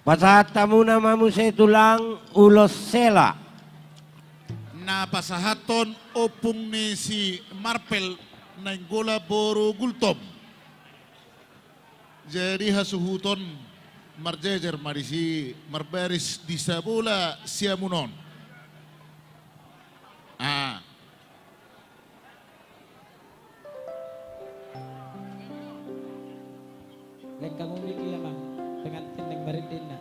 Pasahat hamuna ma muse tulang ulos sela. Na pasahathon ompung ni si Marpel Nainggolan boru Gultom. Jadi hasuhuton marjejer ma disi marbaris di sabola siamun on. Ah. Lengkang unik ia, Mang. Pengantin yang marindinna.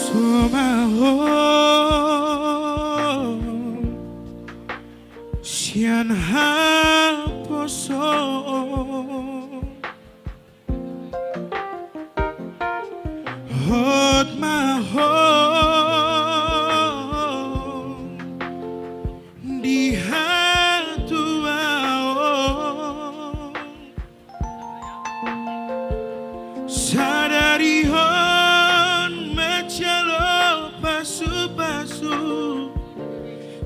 Somaho sian haposo. Hot ma ho di hatuaon. Sadari on manjalo pasupasu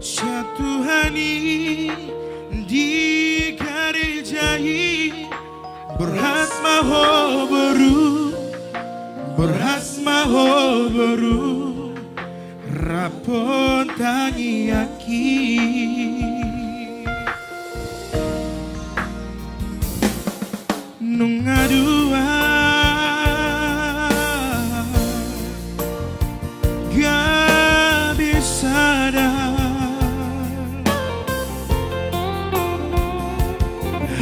sian Tuhan i di gareja i. Borhat ma ho boru, borhat ma ho boru, raphon tangiangki. Nunga dua gabe sada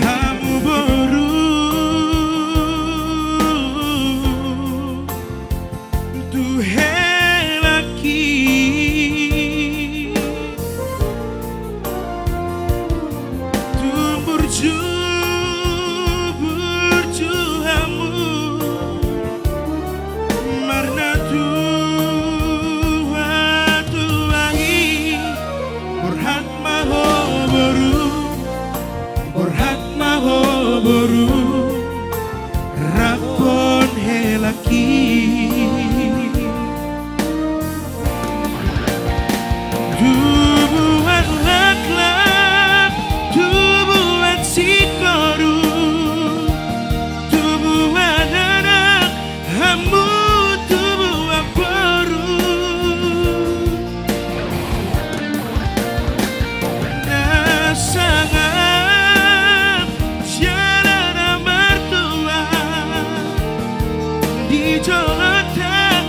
hamu boru tu helangki. Tung burju, burju hamu marnatua-tua i. Borhat ma ho boru, borhat ma ho boru, raphon helangki. Tubuan laklak, tubuan singkoru, tubuan anak hamu, tubuan boru. Na sangap jala na martua di jolonta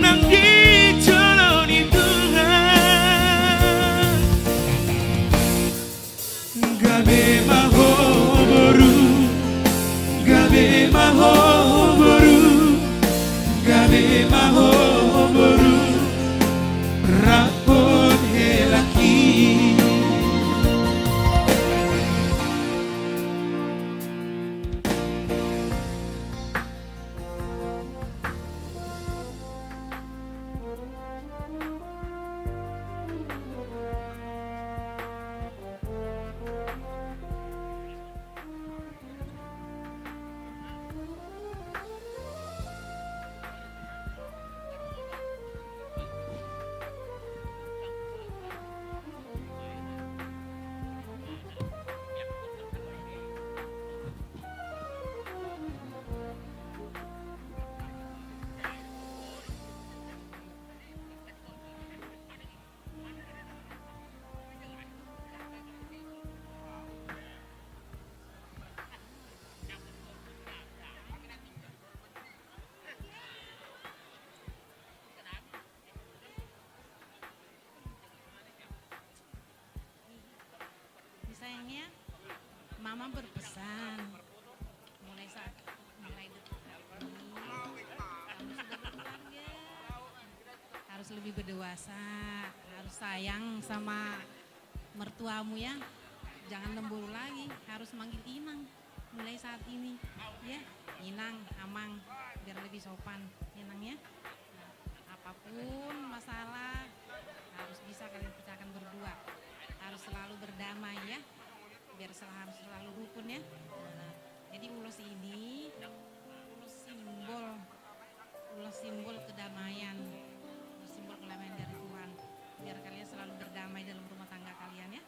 nang di jolo ni Tuhan. Gabe ma ho boru, gabe ma ho boru, Ho boru, rap dohot helak i. Ni sayangnya, Mama berpesan, mulai saat, mulai detik ini, kamu sudah berkeluarga, harus lebih berdewasa, harus sayang sama mertuamu ya. Jangan namboru lagi, harus manggil inang mulai saat ini ya. Inang, amang, biar lebih sopan, inang ya. Nah, apapun masalah, harus bisa kalian pecahkan berdua. Harus selalu berdamai ya. Biar sel-, harus selalu rukun ya. Nah, jadi ulos ini, ulos simbol, ulos simbol kedamaian, ulos simbol kedamaian dari Tuhan. Biar kalian selalu berdamai dalam rumah tangga kalian ya.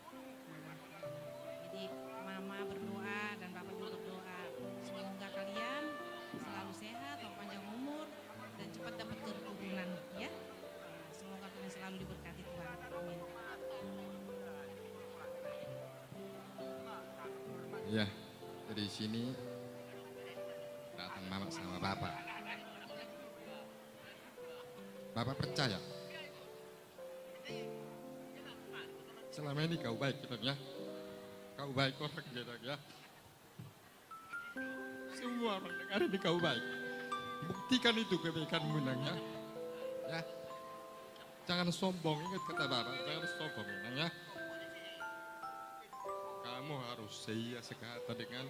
Jadi, Mama berdoa dan Bapak juga berdoa, semoga kalian selalu sehat, selalu panjang umur, dan cepat dapat keturunan, ya. Semoga kalian selalu diberkati Tuhan. Amin. Ya, jadi di sini datang Mama sama Bapak. Bapak percaya? Selama ini kau baik, Inang, ya. Kau baik orang, Inang, ya. Semua orang dengar ini kau baik. Buktikan itu kebaikanmu, Inang, ya. Ya. Jangan sombong, ingat kata Bapak, jangan sombong, Inang, ya. Kamu harus seia sekata dengan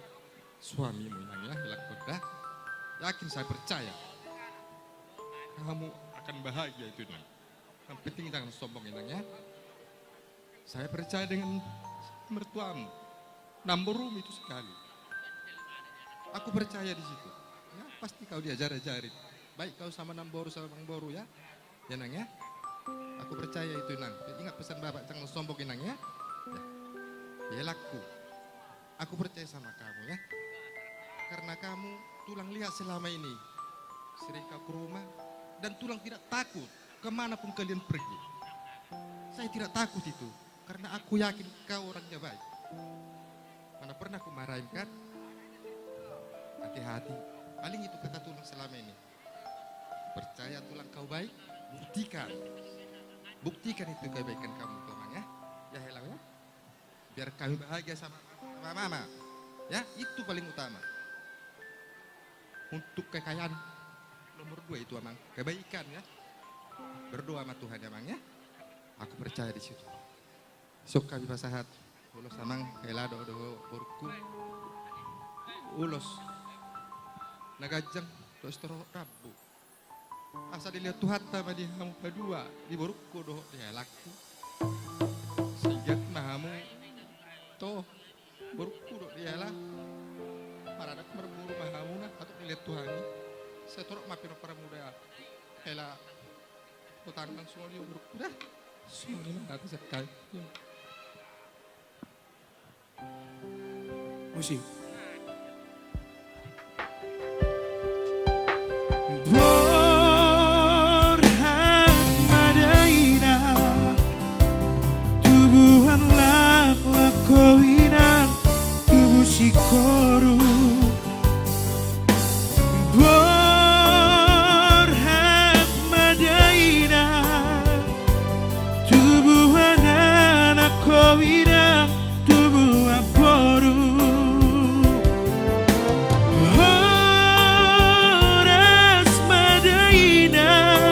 suamimu, Inang, ya. Bilang kau dah. Yakin, saya percaya kamu akan bahagia itu, Inang. Yang penting jangan sombong, Inang, ya. Saya percaya dengan mertuamu. Namborumu itu sekali. Aku percaya di situ. Ya, pasti kau diajar-ajarin. Baik kau sama namboru, sama namboru, ya. Ya, Nang, ya. Aku percaya itu, Nang. Ingat pesan Bapak, jangan sombong, Inang, ya. Ya. Ya, laku. Aku percaya sama kamu, ya. Karena kamu, Tulang lihat selama ini sering kau ke rumah, dan Tulang tidak takut ke mana pun kalian pergi. Saya tidak takut itu, karena aku yakin kau orangnya baik. Mana pernah ku marahin, kan? Hati-hati. Paling itu kata Tulang selama ini. Percaya, Tulang, kau baik, buktikan. Buktikan itu kebaikan kamu, Tulang, ya. Ya, Helau, ya. Biar kami bahagia sama, sama Mama. Ya, itu paling utama. Untuk kekayaan nomor dua itu, Amang. Kebaikan, ya. Berdoa sama Tuhan, ya, Amang, ya. Aku percaya di situ. Sok kami pasahat ulos, Amang, Hela dohot borungku. Ulos na ganjang dohot sitorop rambu. Asa dilehon Tuhanta ma di hamu padua, di borungku dohot di helangku. Sai giat ma hamu, to, borungku dohot di helang. Maranak marboru ma hamuna, hatop dilehon Tuhan i. Sai torop ma pinompar muda hela, tu tangan songon i, borungku, da. Songon i ma hata sian hami. Musik. Borhat ma da, Inang, tubuan laklak ho, Inang, tubu singkoru. Borhat ma da, Inang, tubuan anak ho, Inang, tubuan boru. Horas ma da, Inang,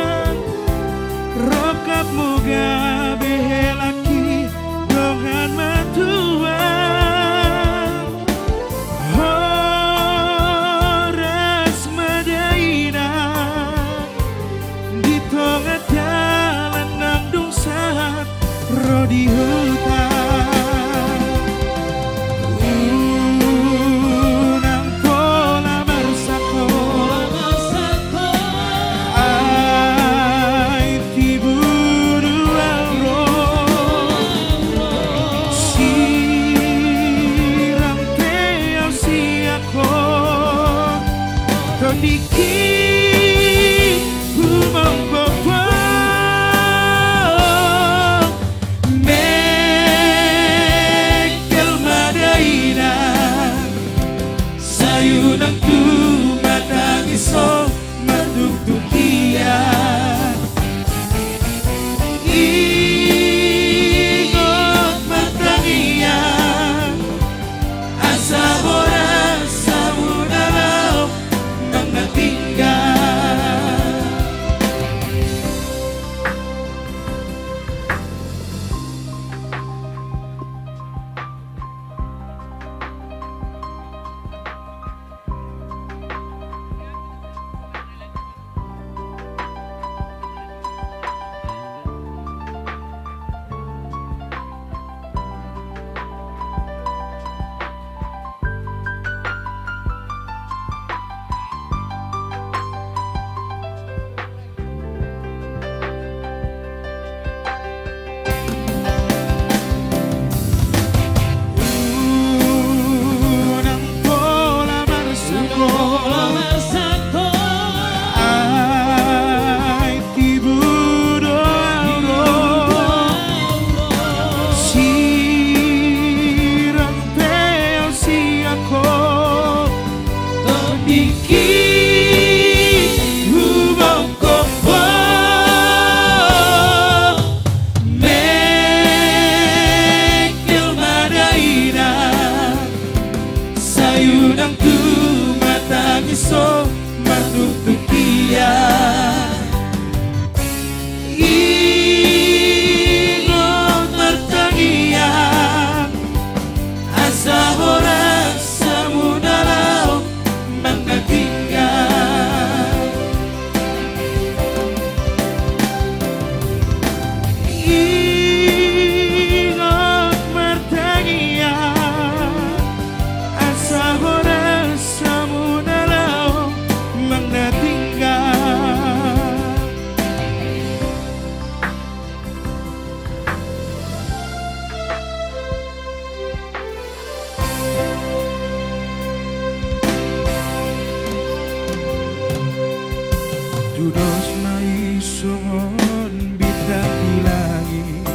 Dos ma i songon bintang di langit,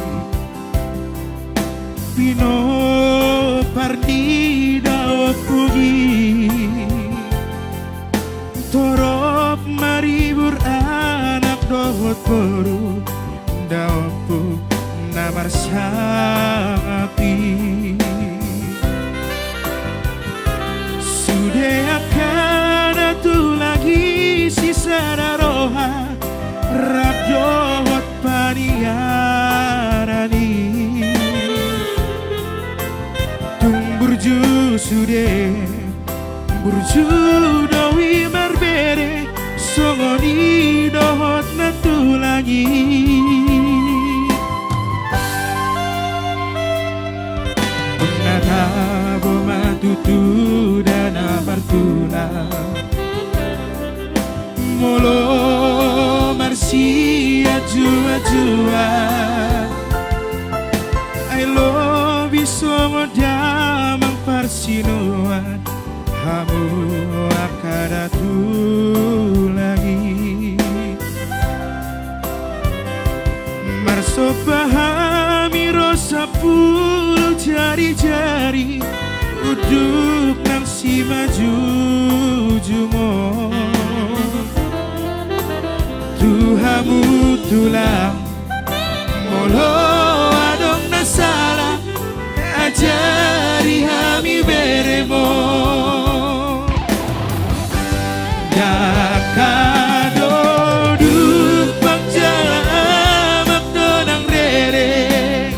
pinompar ni daompung i. Torop maribur anak dohot boru, daompung na marsangap i. Sude angka na tulang i sisada roha, rap dohot paniaran i. Tung burju sude, burju do i marbere, songon i dohot na tulang i. Dung na tabo ma tutu da na martulang, molo marsianjuanjuan, ai lobi songon damang parsinuan hamu angka na tulang i. Marsomba hami ro sampulu jarijari, unduk nang simanjujung on. Tu hamu tulang, molo adong na sala, ajari hami berem on. Dangka do dumpang jala amak do nang rere.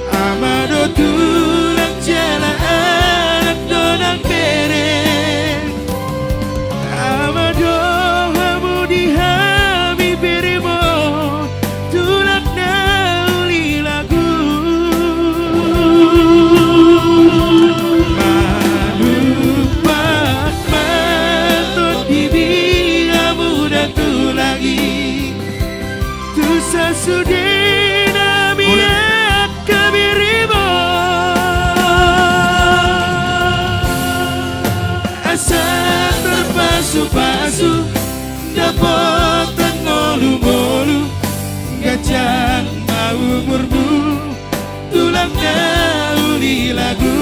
Ama do tulang jala anak do nang bere. Ama do hamu di hami berem on, tulang na uli lagu. Manumpak ma tondi di hamu da tulang i, tu sasudena miak hami berem on. Asa tarpasupasu, dapotan ngolungolu, ganjang ma umurmu, tulang na uli lagu.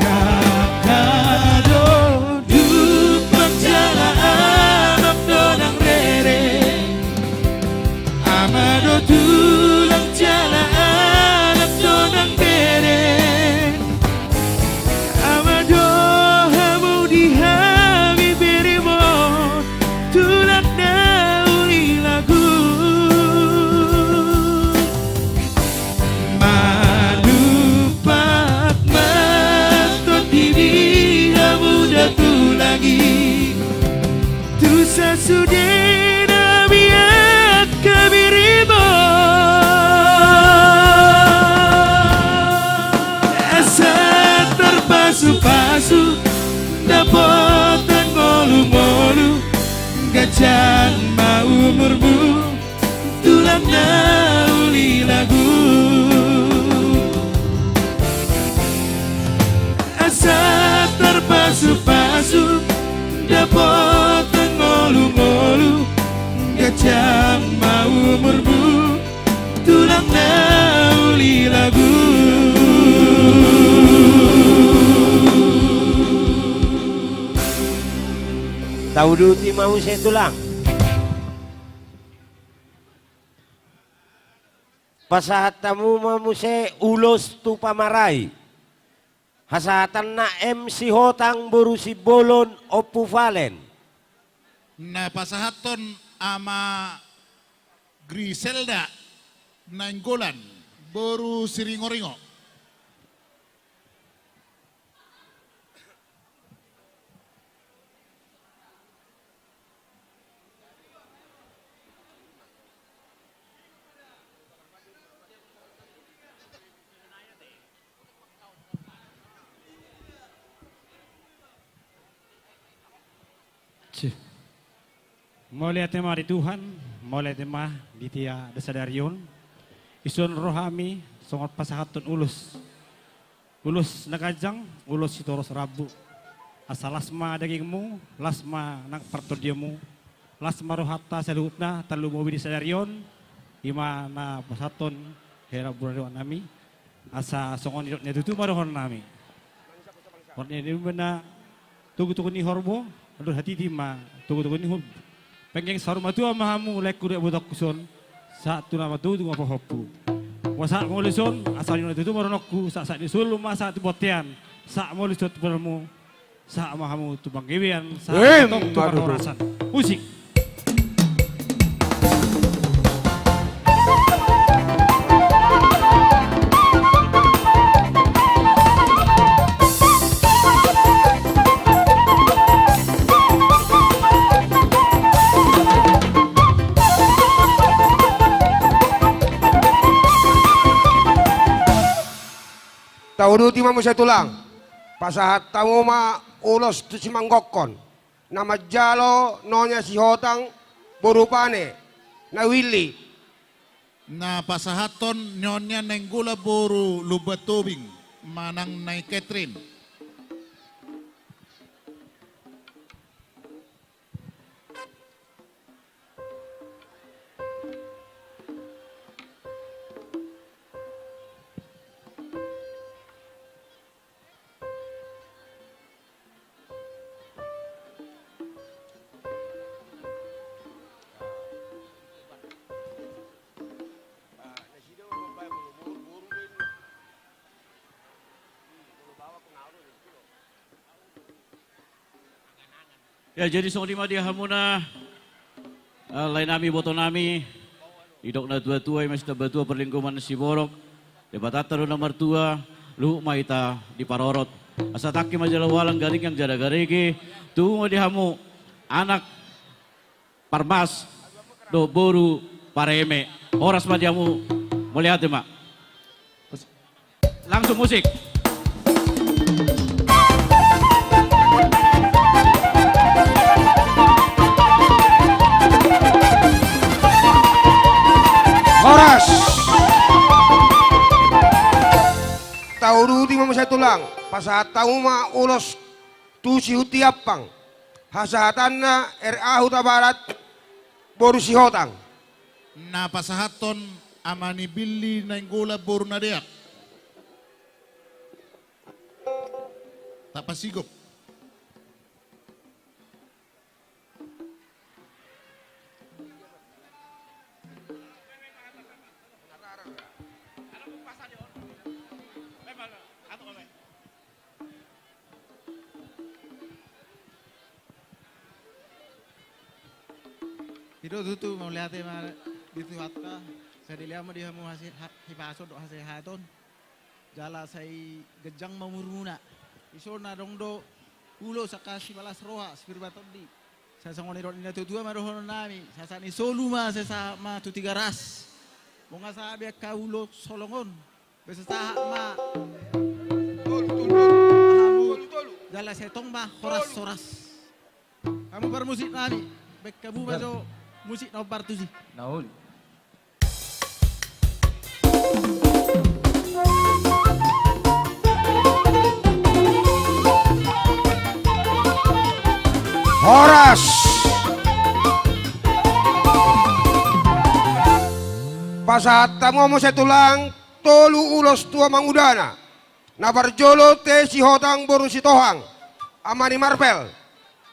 Dangka do dumpang jala amak do nang rere. Ama do tulang jala anak do nang bere. Ama do hamu di hami berem on, tulang na uli lagu. Manumpak ma tondi di hamu da tulang i, tu sasudena miak hami berem on. Asa tarpasupasu, dapotan ngolungolu, ganjang ma umurmu, tulang na uli lagu. Asa tarpasupasu, dapotan ngolungolu, ganjang ma umurmu, tulang na uli lagu. Tauduti ma muse tulang. Pasahat hamu ma muse ulos tu pamarai. Hasahatanna M Sihotang boru Simbolon Ompu Valen. Na pasahathon Ama Griselda Nainggolan boru Siringoringo. Mauliate ma di Tuhan, mauliate ma di tingki sadari on. Dison ro hami songon pasahathon ulos. Ulos na ganjang, ulos sitoros rambu. Asa las ma dagingmu, las ma nang partondionmu, las ma rohanta saluhutna, tarlumobi di sadari on, i ma na pasahathon hela burani nami. Asa songon nidok ni tutu ma dohonon nami. Horbo ni umbahen na togu-togu ni horbo, andor hatiti ma togu-togu ni horbo. Penggeng saur matua ma hamu, laengku dohot ibotongku son, sahat tu na martua tung pahompu. Boasa sahat mauliate on, asa nidok ni tutu ma dohononku, sahat-sahat ni solu ma sahat tu bontean, sahat mauliate on tu borumu, sahat ma hamu tu panggabean, sahat tong tu parhorasan. Musik. Tauduti ma muse tulang. Pasahat hamu ma ulos tu simanggongkon. Na manjalo Nyonya Sihotang boru Pane, na Willy. Na pasahathon Nyonya Nainggolan boru Lumban Tobing manang Nai Catherine. Ya, jadi songon i ma di hamuna, eh, lae nami, boto nami, didok na tua-tua, i ma sitambatua parlinggoman siborok, Debatanta do na martua, luhut ma hita diparorot. Asa tangki ma jala ualang, garingging jala garege, tubu ma di hamu anak parmas dohot boru pareme. Horas ma di hamu, mauliate ma. Langsung musik. Horas. Tauduti ma muse tulang, pasahat hamu ma ulos tu si Hutabarat. Hasahatanna R A Hutabarat boru Sihotang. Na pasahathon Ama ni Billy Nainggolan boru Nadeak. Tapasigop. I do tutu, mauliate ma di Tuhanta, sai dilehon ma di hamu hasi-, ha-, hipason dohot hasehaton. Jala sai ganjang ma umurmuna. Dison adong do ulos angka sipalas roha, sipir matondi. Sai songon nidok ni na tua-tua ma dohonon nami, sahat-sahat ni solu ma sai sahat ma tu Tigaras. Molo nga sahat be angka ulos holong on, be sai sahat ma. Tolu, tolu, tolu. Hamu. Tolu, tolu. Jala sai tong ma horas-horas. Hamu parmusik nami, baen hamu ma jo musik na hombar tusi. Na uli. Horas. Pasahat hamu muse tulang tolu ulos tu amangudana. Na parjolo T Sihotang boru Sitohang, ama ni Marvel.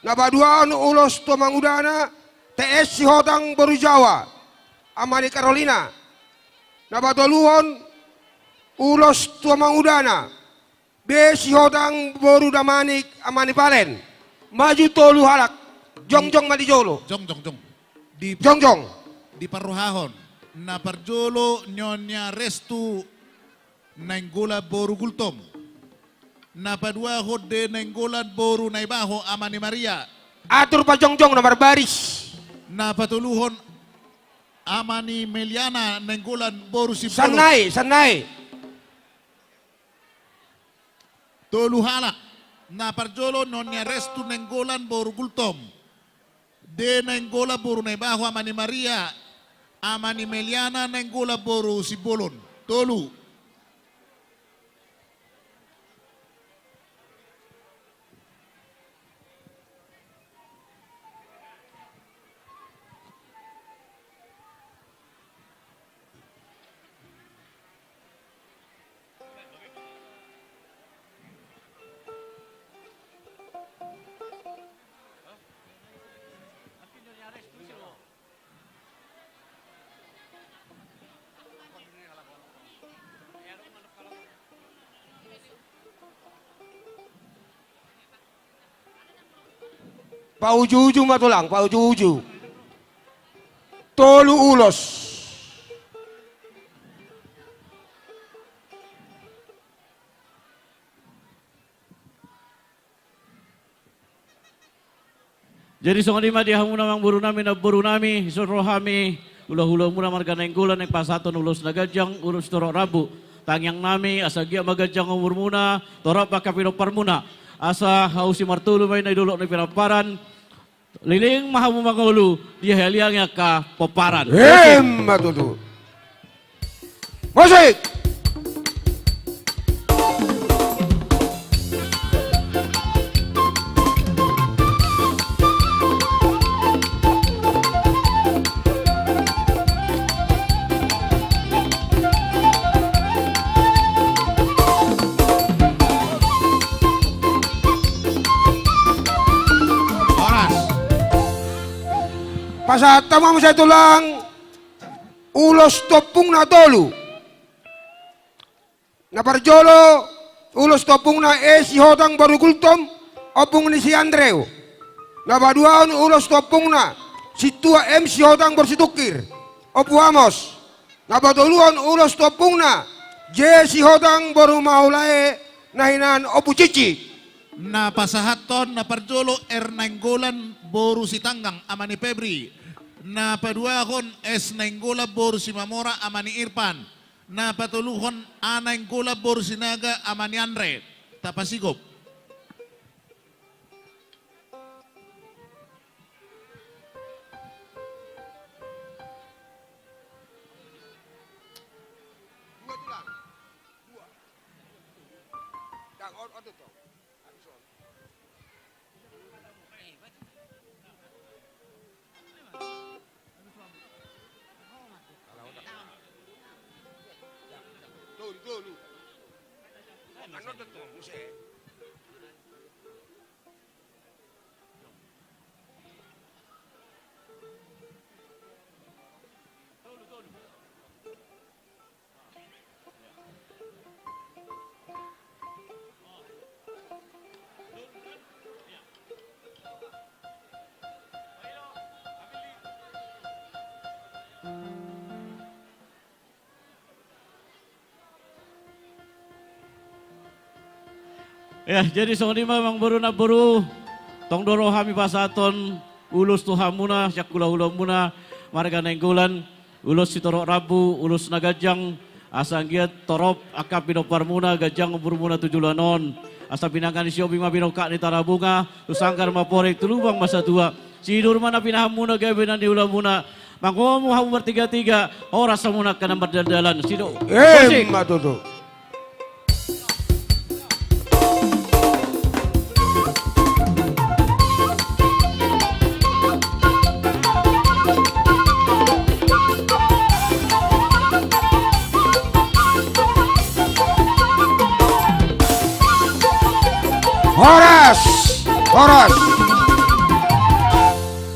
Na paduahon ulos tu amangudana T S Sihotang boru Jawa, ama ni Karolina. Na patoluhon ulos tu amangudana B Sihotang boru Damanik, ama ni Palen. Maju tolu halak. Jongjong ma di jolo. Jong, jong, jong. Di, jongjong. Di parrohahon. Na parjolo Nyonya Restu Nainggolan boru Gultom. Na paduahon D Nainggolan boru Naibaho, ama ni Maria. Atur pajongjong na marbaris. Na patoluhon ama ni Meliana Nainggolan boru Simbolon. Sannai, sannai. Tolu halak. Na parjolo Nyonya Restu Nainggolan boru Gultom. D Nainggolan boru Naibaho ama ni Maria, ama ni Meliana Nainggolan boru Simbolon. Tolu. Pauju-uju ma tulang, pauju-uju. Tolu ulos. Jadi songon i ma di hamuna amangboru nami, namboru nami, dison ro hami, hula-hula muna marga Nainggolan, naeng pasahathon ulos na ganjang, ulos torop rambu. Tangiang nami, asa anggiat ma ganjang umur muna, torop angka pinompar muna. Asa hau simartolu ma i na di dolok ni Pinamparan, leleng ma hamu mangolu, dihaliangi angka pomparan. Emma tutu. Musik. Horas. Pasahat hamu muse tulang. Ulos tu ompungna tolu. Na parjolo, ulos tu ompungna E Sihotang boru Gultom, ompung ni si Andrew. Na paduahon ulos tu ompungna Sintua M Sihotang boru Situngkir, Ompu Amos. Na patoluhon ulos tu ompungna J Sihotang boru Maulae, na hinan Ompu Cici. Na pasahathon na parjolo R Nainggolan boru Sitanggang, ama ni Febri. Na paduahon S Nainggolan boru Simamora, ama ni Irfan. Na patoluhon A Nainggolan boru Sinaga, ama ni Andre. Tapasigop. Ya, jadi songon i ma amangboru namboru, tong do ro hami pasahathon ulos tu hamuna sian hula-hula muna marga Nainggolan. Ulos sitorop rambu, ulos na ganjang, asa anggiat torop angka pinomparmuna, ganjang umurmuna tu joloan on. Asa pinangan ni Sihombing ma binongkak ni Tarabunga, tu sanggar ma porik, tu lubang ma satua. Sidur ma na pinahanmuna, gabe na niulamuna. Mangomo hamu martiga-tiga, horas hamuna angka na mardalan-dalan. Sido. Emma tutu. Horas, horas.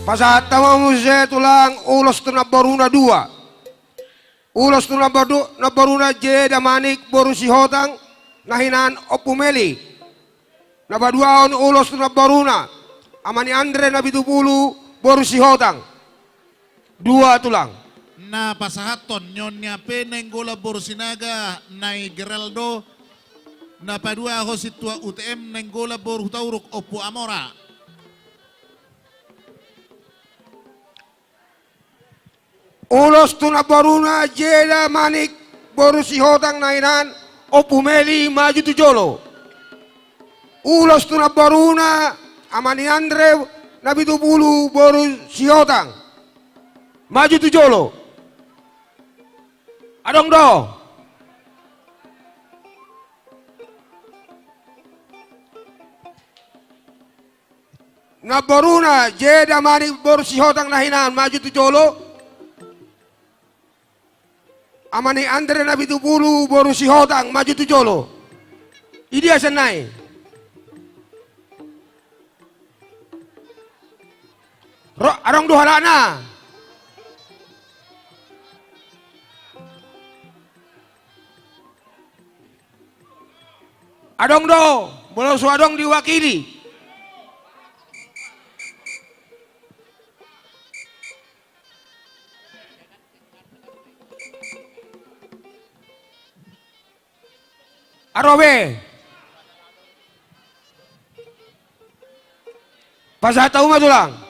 Pasahat hamu muse tulang ulos tu namboruna dua. Ulos tu namboru-, namboruna J Damanik boru Sihotang, na hinan Ompu Meli. Na paduahon ulos tu namboruna, ama ni Andre na pitu pulu boru Sihotang. Dua tulang. Na pasahathon Nyonya P Nainggolan boru Sinaga, Nai Geraldo. Na paduahon Sintua U T M Nainggolan boru Hutauruk, Ompu Amora. Ulos tu namboruna J Damanik boru Sihotang, na hinan Ompu Meli maju tu jolo. Ulos tu namboruna ama ni Andre na pitu pulu boru Sihotang. Maju tu jolo. Adong do. Namboruna Jeda Manik boru Sihotang na hinan, maju tu jolo. Ama ni Andre na pitu pulu boru Sihotang, maju tu jolo. Idia sian nai. Ro, adong do halakna. Adong do, molo so adong diwakili. Aro be. Pasahat hamu ma tulang.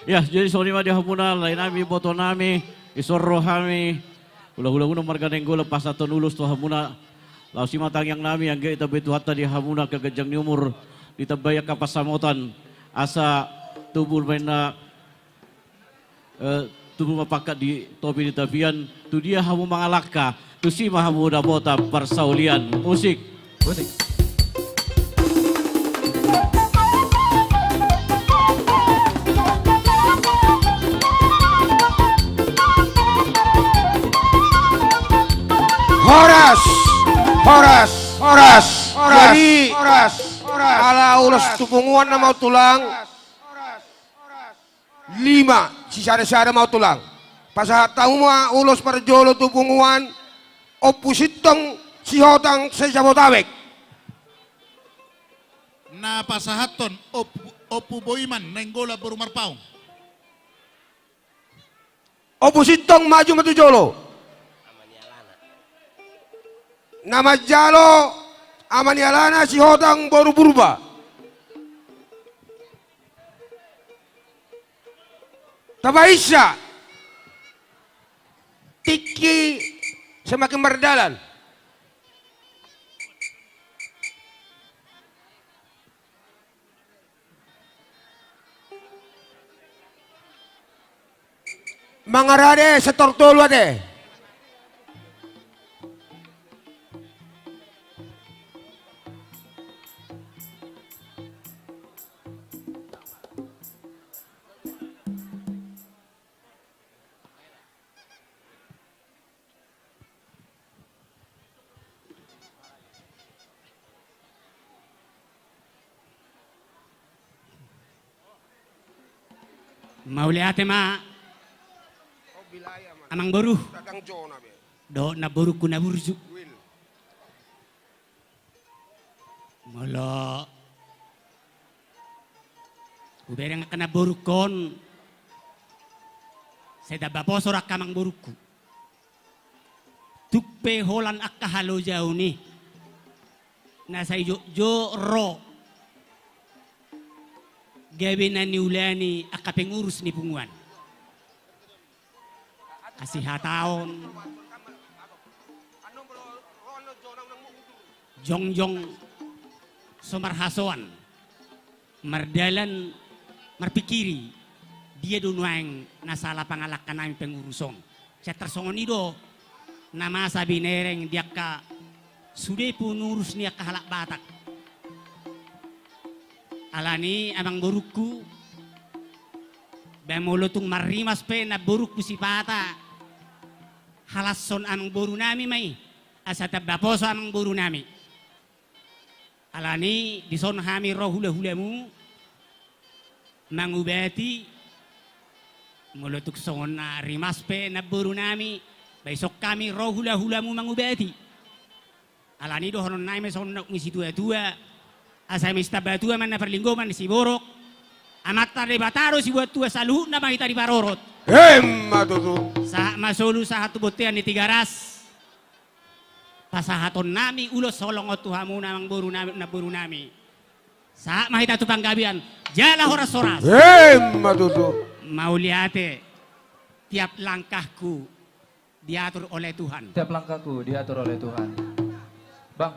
Ya, jadi songon i ma di hamuna, lae nami, boto nami, dison ro hami, hula-hula muna marga Nainggolan pasahathon ulos tu hamuna. Laos i ma tangiang nami, anggiat ditambai Tuhanta di hamuna angka ganjang ni umur, ditambai angka pansamotan, asa tubu ma inna, eh, tubu ma pangkat di topi ni tapian. Tu dia hamu mangalangka, tusi ma hamu dapotan parsaulian. Musik. Musik. Horas, horas, horas, horas. Jadi, horas, horas, ala ulos tu punguan nama tulang. Lima, sisada-sada ma tulang. Pasahat hamu ma ulos parjolo tu punguan Ompu Sintong Sihotang se-Jabotabek. Na pasahathon Ompu, Ompu Boiman Nainggolan boru Marpaung. Ompu Sintong maju ma tu jolo. Na manjalo ama ni alana Sihotang boru Purba. Tapainsa. Tingki semakin mardalan. Mangarade sektor tolu ate. Mauliate ma amangboru dohot namborungku na burju. Molo hubereng angka namborungkon, sai tamba poso do angka amangborungku. Tung pe holan angka halojaon i na sai jotjot ro gabe na niulani angka pengurus ni punguan. Hasihataon, jongjong so marhasoan, mardalan marpingkiri, dia do nuaeng na sala pangalangka nami pengurus on. Sian tarsongon i do na masa binereng di angka sude pengurus ni angka halak Batak. Alani amangborungku, ba molo tung marrimas pe namborungku sipata, halashon amangboru nami ma i, asa tamba poso amangboru nami. Alani dison hami ro hulahulamu mangubati, molo tung songon na rimas pe namboru nami, ba dison hami ro hulahulamu mangubati. Alani dohonon nami ma songon na ni situatua, asa mesti tamba tua ma na parlinggoman ni siborok, Amanta Debata do sibuat tua, saluhutna ma hita diparorot. Emma tutu. Sahat ma solu sahat tu bontean ni Tigaras. Pasahaton nami ulos holong on tu hamuna amangboru nami, namboru nami. Sahat ma hita tu panggabean, jala horas-horas. Emma tutu. Mauliate. Tiap langkahku diatur oleh Tuhan. Tiap langkahku diatur oleh Tuhan. Bang.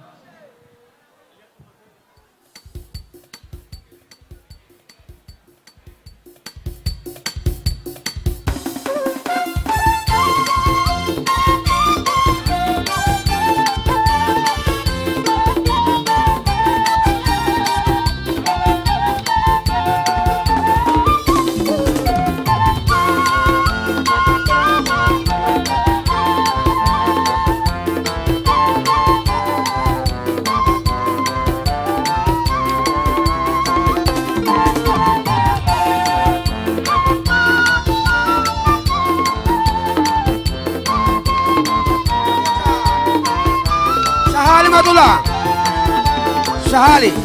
Sahali.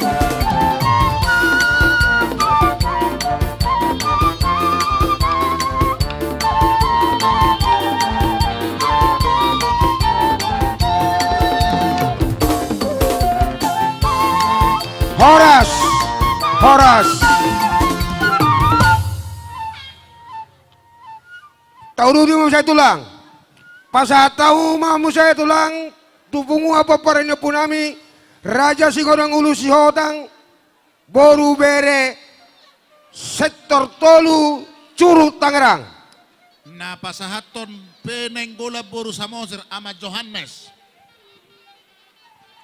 Horas, horas. Tauduti ma muse tulang. Pasahat hamu ma muse tulang tu punguan pomparan ni ompunami Raja Sigodang Ulos Sihotang, boru bere, sektor tolu, Curug Tangerang. Na pasahathon pe Nainggolan boru Samosir, Ama Johannes.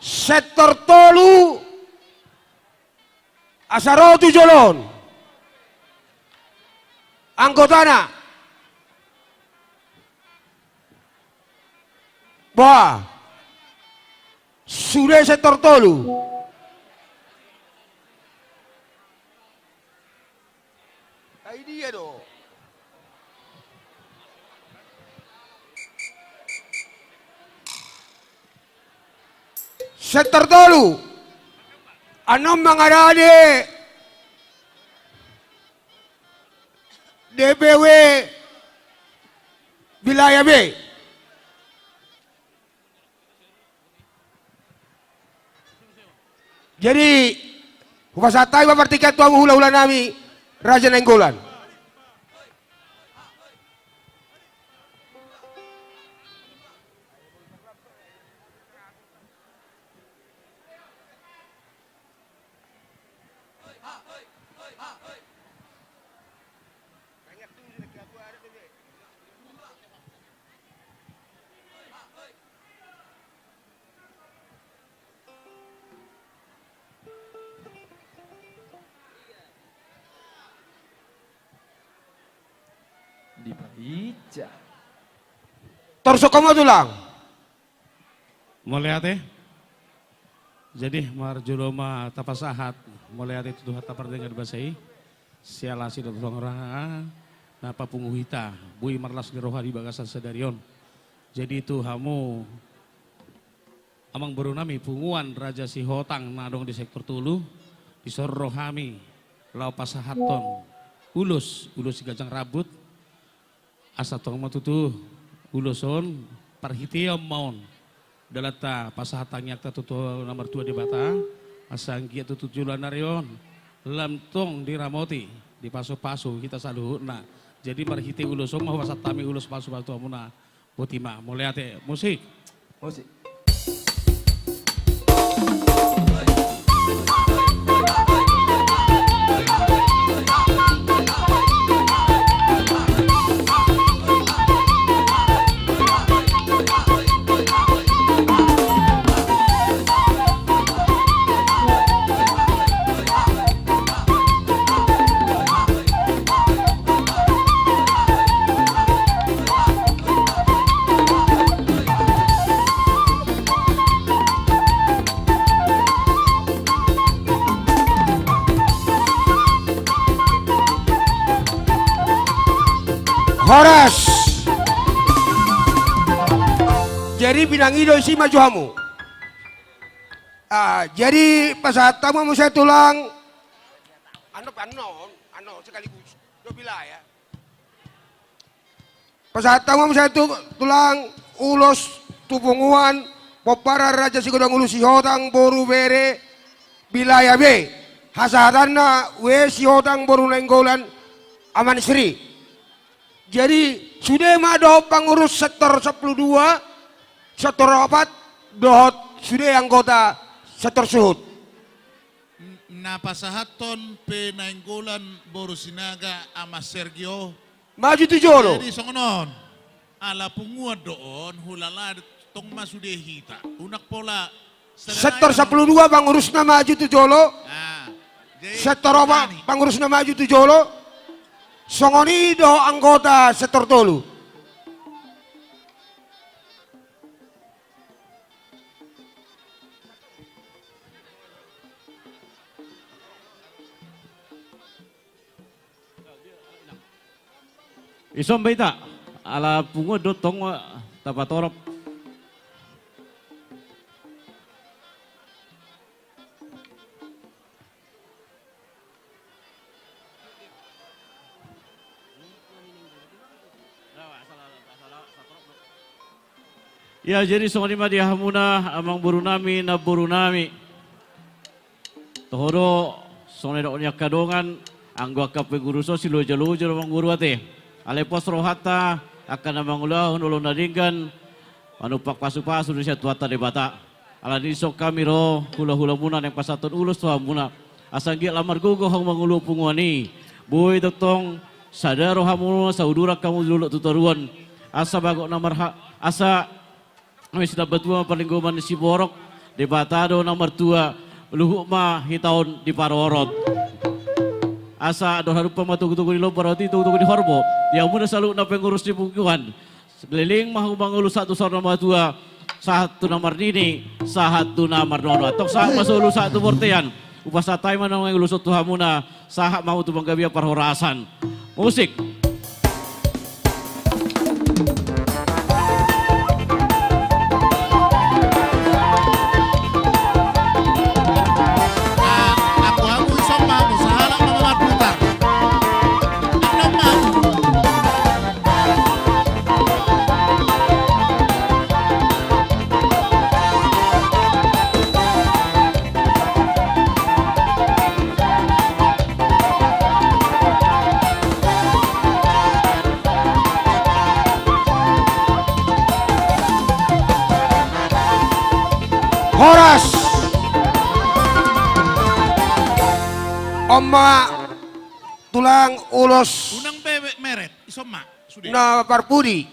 Sektor tolu, asa ro tu jolo on anggotana. Boha? Sude sektor tolu. Ai dia do? Sektor tolu. Annon mangarade D P W wilayah B. Jadi, hupasahat hami ma partingkian tu hamu hula-hula nami, Raja Nainggolan. Dipainca. Torsok hamu ma tulang. Mauliate. Jadi, marjolo ma tapasahat mauliate tu Tuhanta pardenggan basa i. Siala sidohot roha na papungu hita, boi marlas ni roha di bagasan sadari on. Jadi, tu hamu amangboru nami, punguan Raja Sihotang na adong di sektor tolu, dison ro hami laho pasahathon ulos, ulos siganjang rambut. Asa tong ma tutu ulos on parhitean ma on dalanta pasahat tangiangta tu Tuhan na martua Debata, asa anggiat tutu joloan ni ari on lam tong diramoti, dipasu-pasu hita saluhutna. Jadi marhite ulos on ma hupasahat hami ulos pasu-pasu tu hamuna. Boti ma, mauliate. Musik. Musik. Horas. Jadi pinangido isi maju hamu. Ah, jadi pasahat hamu muse tulang. Anu, anu, anu sekaligus. Dua bila ya. Pasahat hamu muse tu tulang ulos tu punguan pomparan Raja Sigodang Ulos Sihotang boru bere wilayah B. Hasahatanna W Sihotang boru Nainggolan Aman Sri. Jadi sude ma dohot pangurus sektor sampulu dua, sektor opat, dohot sude anggota sektor suhut. N-, na pasahathon pe Nainggolan boru Sinaga Ama Sergio. Maju tu jolo. Jadi songon on. Ala punguan do on, hulala tong ma sude hita. Unang pola sektor sampulu dua pangurusna maju tu jolo. Ah, jadi sektor opat pangurusna maju tu jolo. Songon i do anggota sektor tolu. Ison be hita, ala punguan do tong tapatorop. Ia, jadi songon i ma di hamuna, amangboru nami, namboru nami. Toho do, songon na nidok ni angka dongan, anggo angka pengurus on siloja-loja do amangboru ate. Alai pos rohanta, angka na mangulahon ulaon na denggan, manumpak pasu-pasu do sian Tuhanta Debata. Alani i dison hami ro, hula-hulamuna naeng pasahathon ulos tu hamuna. Asa anggiat lam margogo hamu mangolu punguan i. Boi tongtong sada rohamuna, saudurang hamu tu dolok tu toruan. Asa bagot na marha-, asa Nami sinambatua ma parlinggoman ni siborok, Debata do na martua, luhut ma hita on diparorot. Asa andor hadumpang ma togu-togu ni lombu, roti togu-togu ni horbo. Ia muna saluhutna pengurus ni punguan. Leleng ma hamu mangolu sahat tu saur matua, sahat tu na marnini, sahat tu na marnono. Antong sahat ma solu sahat tu bortean. Hupasahat hami ma na mangolu sahat tu hamuna, sahat ma hamu tu panggabean parhorasan. Musik. Horas. On ma tulang ulos. Unang be meret, ison ma, sude. Na parpudi.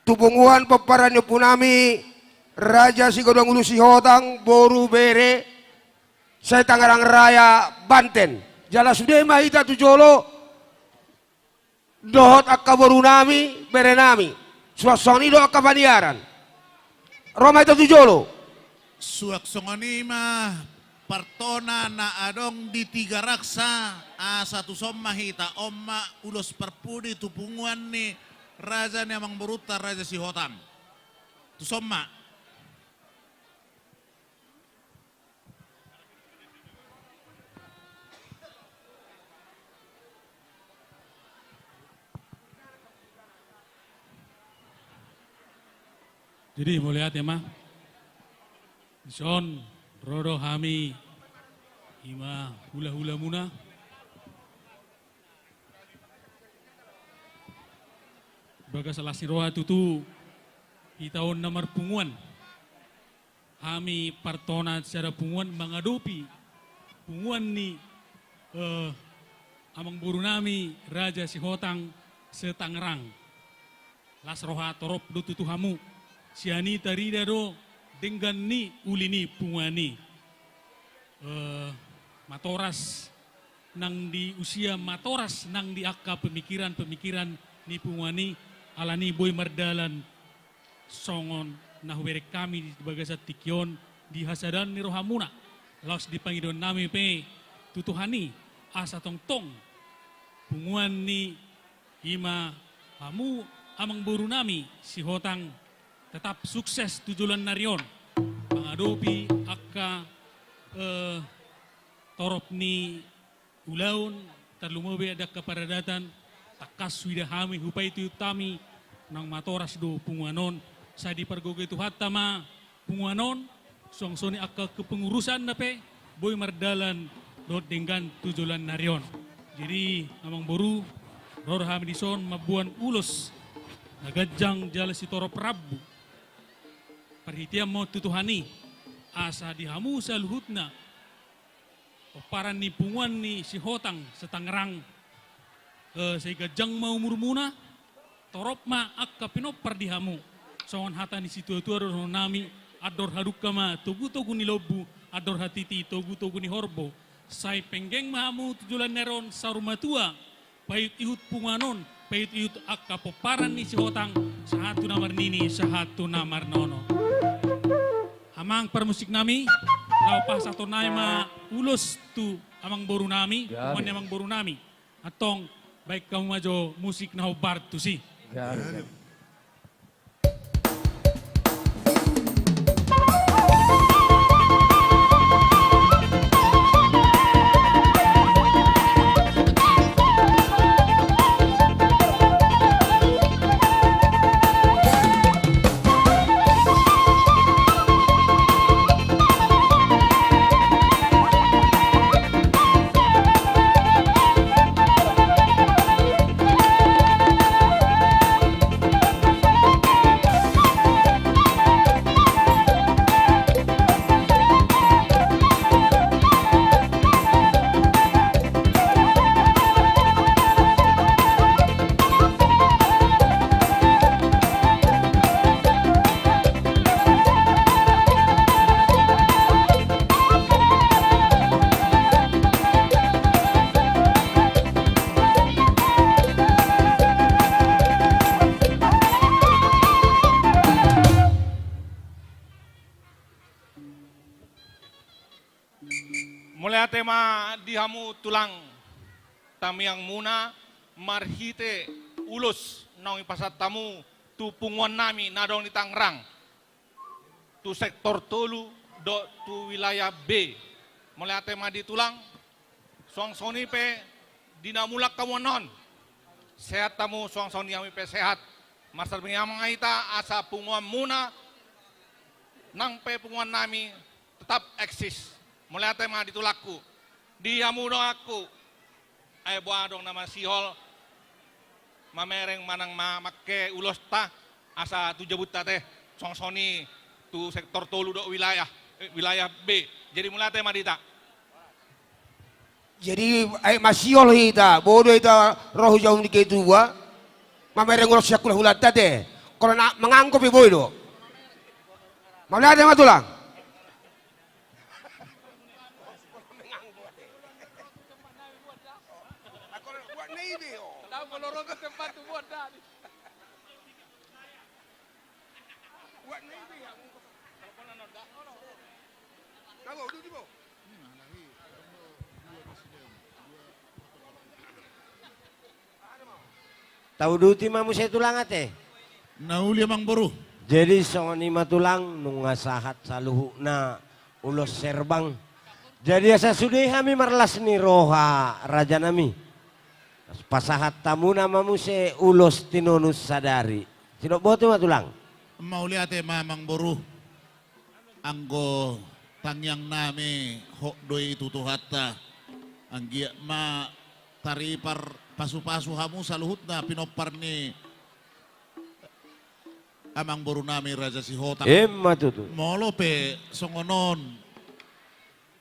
Tu punguan pomparan ni ompunami, Raja Sigodang Ulu Sihotang, boru, bere, se-Tangerang Raya, Banten. Jala sude ma hita tu jolo, dohot angka borunami, berenami. Suang songon i do angka paniaran. Ro ma hita tu jolo. Suang songon i ma partona na adong di Tigaraksa, asa tuson ma hita, on ma ulos parpudi tu punguan ni raja ni amangborunta Raja Sihotang. Tuson ma. Jadi, mauliate ma. Dison, ro do hami, i ma hula-hulamuna. Bagas las ni roha tutu, hita on na marpunguan. Hami partona sada punguan mangadopi punguan ni, eh, amangborunami Raja Sihotang se-Tangerang. Las roha torop do tutu hamu. Sian i tarida do denggan ni uli ni punguan i. Eh, matoras nang di usia, matoras nang di angka pemikiran-pemikiran ni punguan i, alani boi mardalan songon na hubereng hami di bagasan tingki on di hasadaon ni rohamuna, laos di pangidoannami pe tu Tuhan i, asa tongtong punguan ni i ma hamu amangborunami Sihotang tetap sukses tu joloan ni ari on mangadopi angka, eh, torop ni ulaon, tarlumobi di angka paradatan, tangkas huida hami, hupaihut-ihut hami, nang matoras do punguan on, sai dipargogoi Tuhanta ma punguan on, suang songon i angka kepengurusanna pe, boi mardalan dohot denggan tu joloan ni ari on. Jadi, amangboru, ro do hami dison mamboan ulos na ganjang jala sitorop rambu. Parhitean ma on tu Tuhan i, asa di hamu saluhutna, pomparan ni punguan ni Sihotang se-Tangerang, eh, sai ganjang ma umurmuna, torop ma angka pinompar di hamu. Songon hata ni situa-tua dohononnami, andor hadungka ma togu-togu ni lombu, andor hatiti togu-togu ni horbo. Sai penggeng ma hamu tu joloan ni ari on saur matua, paihut-ihut punguan on, paihut-ihut angka pomparan ni Sihotang, sahat tu na marnini, sahat tu na marnono. Amang parmusiknami, laho pasahatonnami ma ulos tu amangborunami, gabe, punguan ni amangborunami. Antong, baen hamu ma jo musik na hombar tusi. Gabe, gabe. Ma di hamu tulang, tangiangmuna marhite ulos naung ipasahat hamu tu punguannami na adong di Tangerang, tu sektor tolu dohot tu wilayah B. Mauliate ma di tulang. Suang songon i pe di na mulak hamu annon, sehat hamu, suang songon i hami pe sehat. Marsipangidoan ma hita asa punguanmuna nang pe punguannami tetap eksis. Mauliate ma di tulangku, di hamu donganku. Ai boha adong na masihol mamereng manang mamangke ulosta asa tu jabunta ate, suang songon i tu sektor tolu dohot wilayah, eh, wilayah B. Jadi mauliate ma di hita. Jadi ai masihol hita, boha do hita ro hu jabu ni ketua, mamereng ulos sian hulahulanta ate. Kalau na manganggo pe boi do. Mauliate ma tulang. Tauduti ma muse tulang ate. Na uli amang boru. Jadi songon i ma tulang, nunga sahat saluhutna ulos serbang. Jadi asa sude hami marlas ni roha rajanami, pasahat hamuna ma muse ulos tinonun sadari. Sidok botima tulang. Mauliate ma amang boru. Anggo tangiangnami hot do i tu Tuhanta. Anggiat ma taripar pasupasu hamu saluhutna pinompar ni amang borunami Raja Sihotang. Emma tutu. Molo pe songon on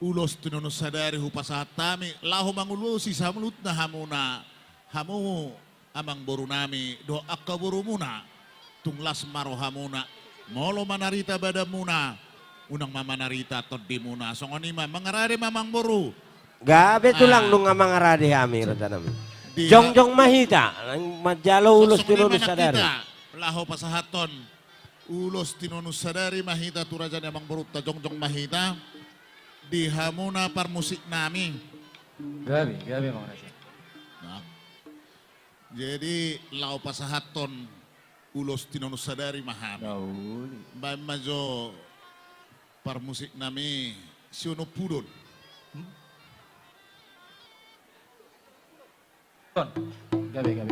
ulos tinonun sadari hupasahat hami laho mangulosi saluhutna hamuna, hamu amang borunami dohot angka borumuna, tung las ma rohamuna. Molo manarita badanmuna, unang ma manarita tondimuna. Songon i ma, mangarade ma amang boru. Gabe tulang, nunga mangarade hami rajanami. Jongjong ma hita manjalo ulos tinonun sadari. Laho pasahathon ulos tinonun sadari ma hita tu raja ni amang borunta, jongjong ma hita. Di hamuna parmusiknami. Gabe, gabe amang raja. Jadi laho pasahathon ulos tinonun sadari ma hami. Baen ma jo parmusiknami si Onom Pudon. Gabe, gabe.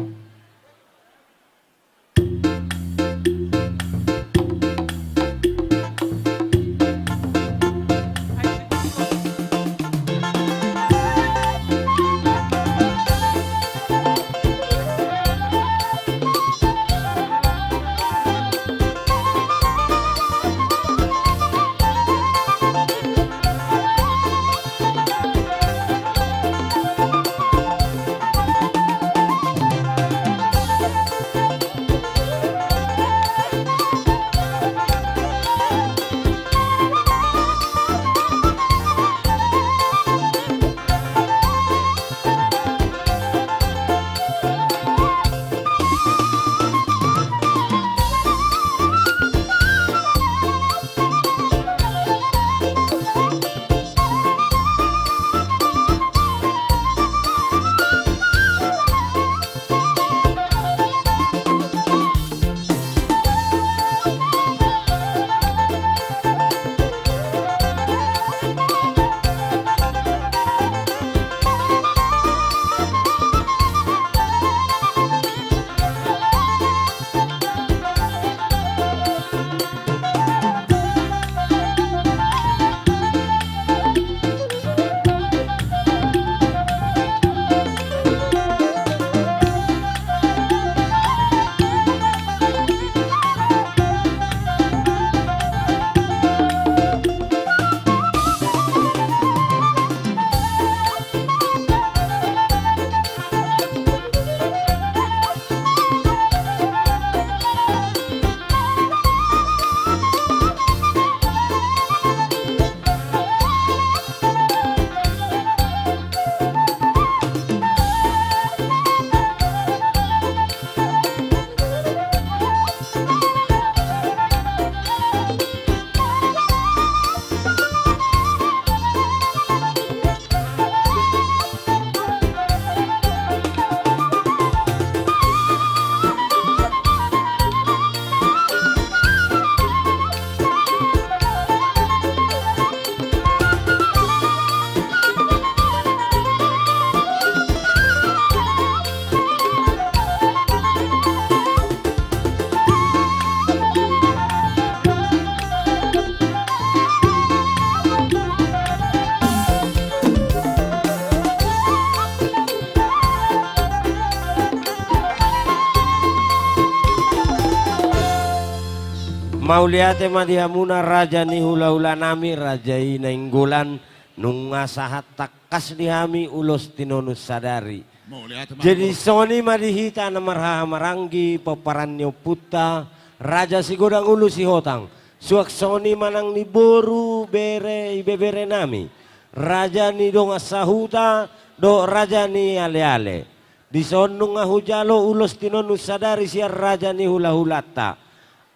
Mauliate ma di hamuna raja ni hulahulanami, raja i Nainggolan, nunga sahat tangkas di hami ulos tinonun sadari. Mauliate ma. Jadi songon i ma di hita na marhahamaranggi pomparan ni ompunta Raja Sigodang Ulu Sihotang. Suang songon i ma nang di boru, bere, ibeberenami, raja ni dongan sahuta dohot raja ni aleale. Dison nunga hujalo ulos tinonun sadari sian raja ni hulahulanta.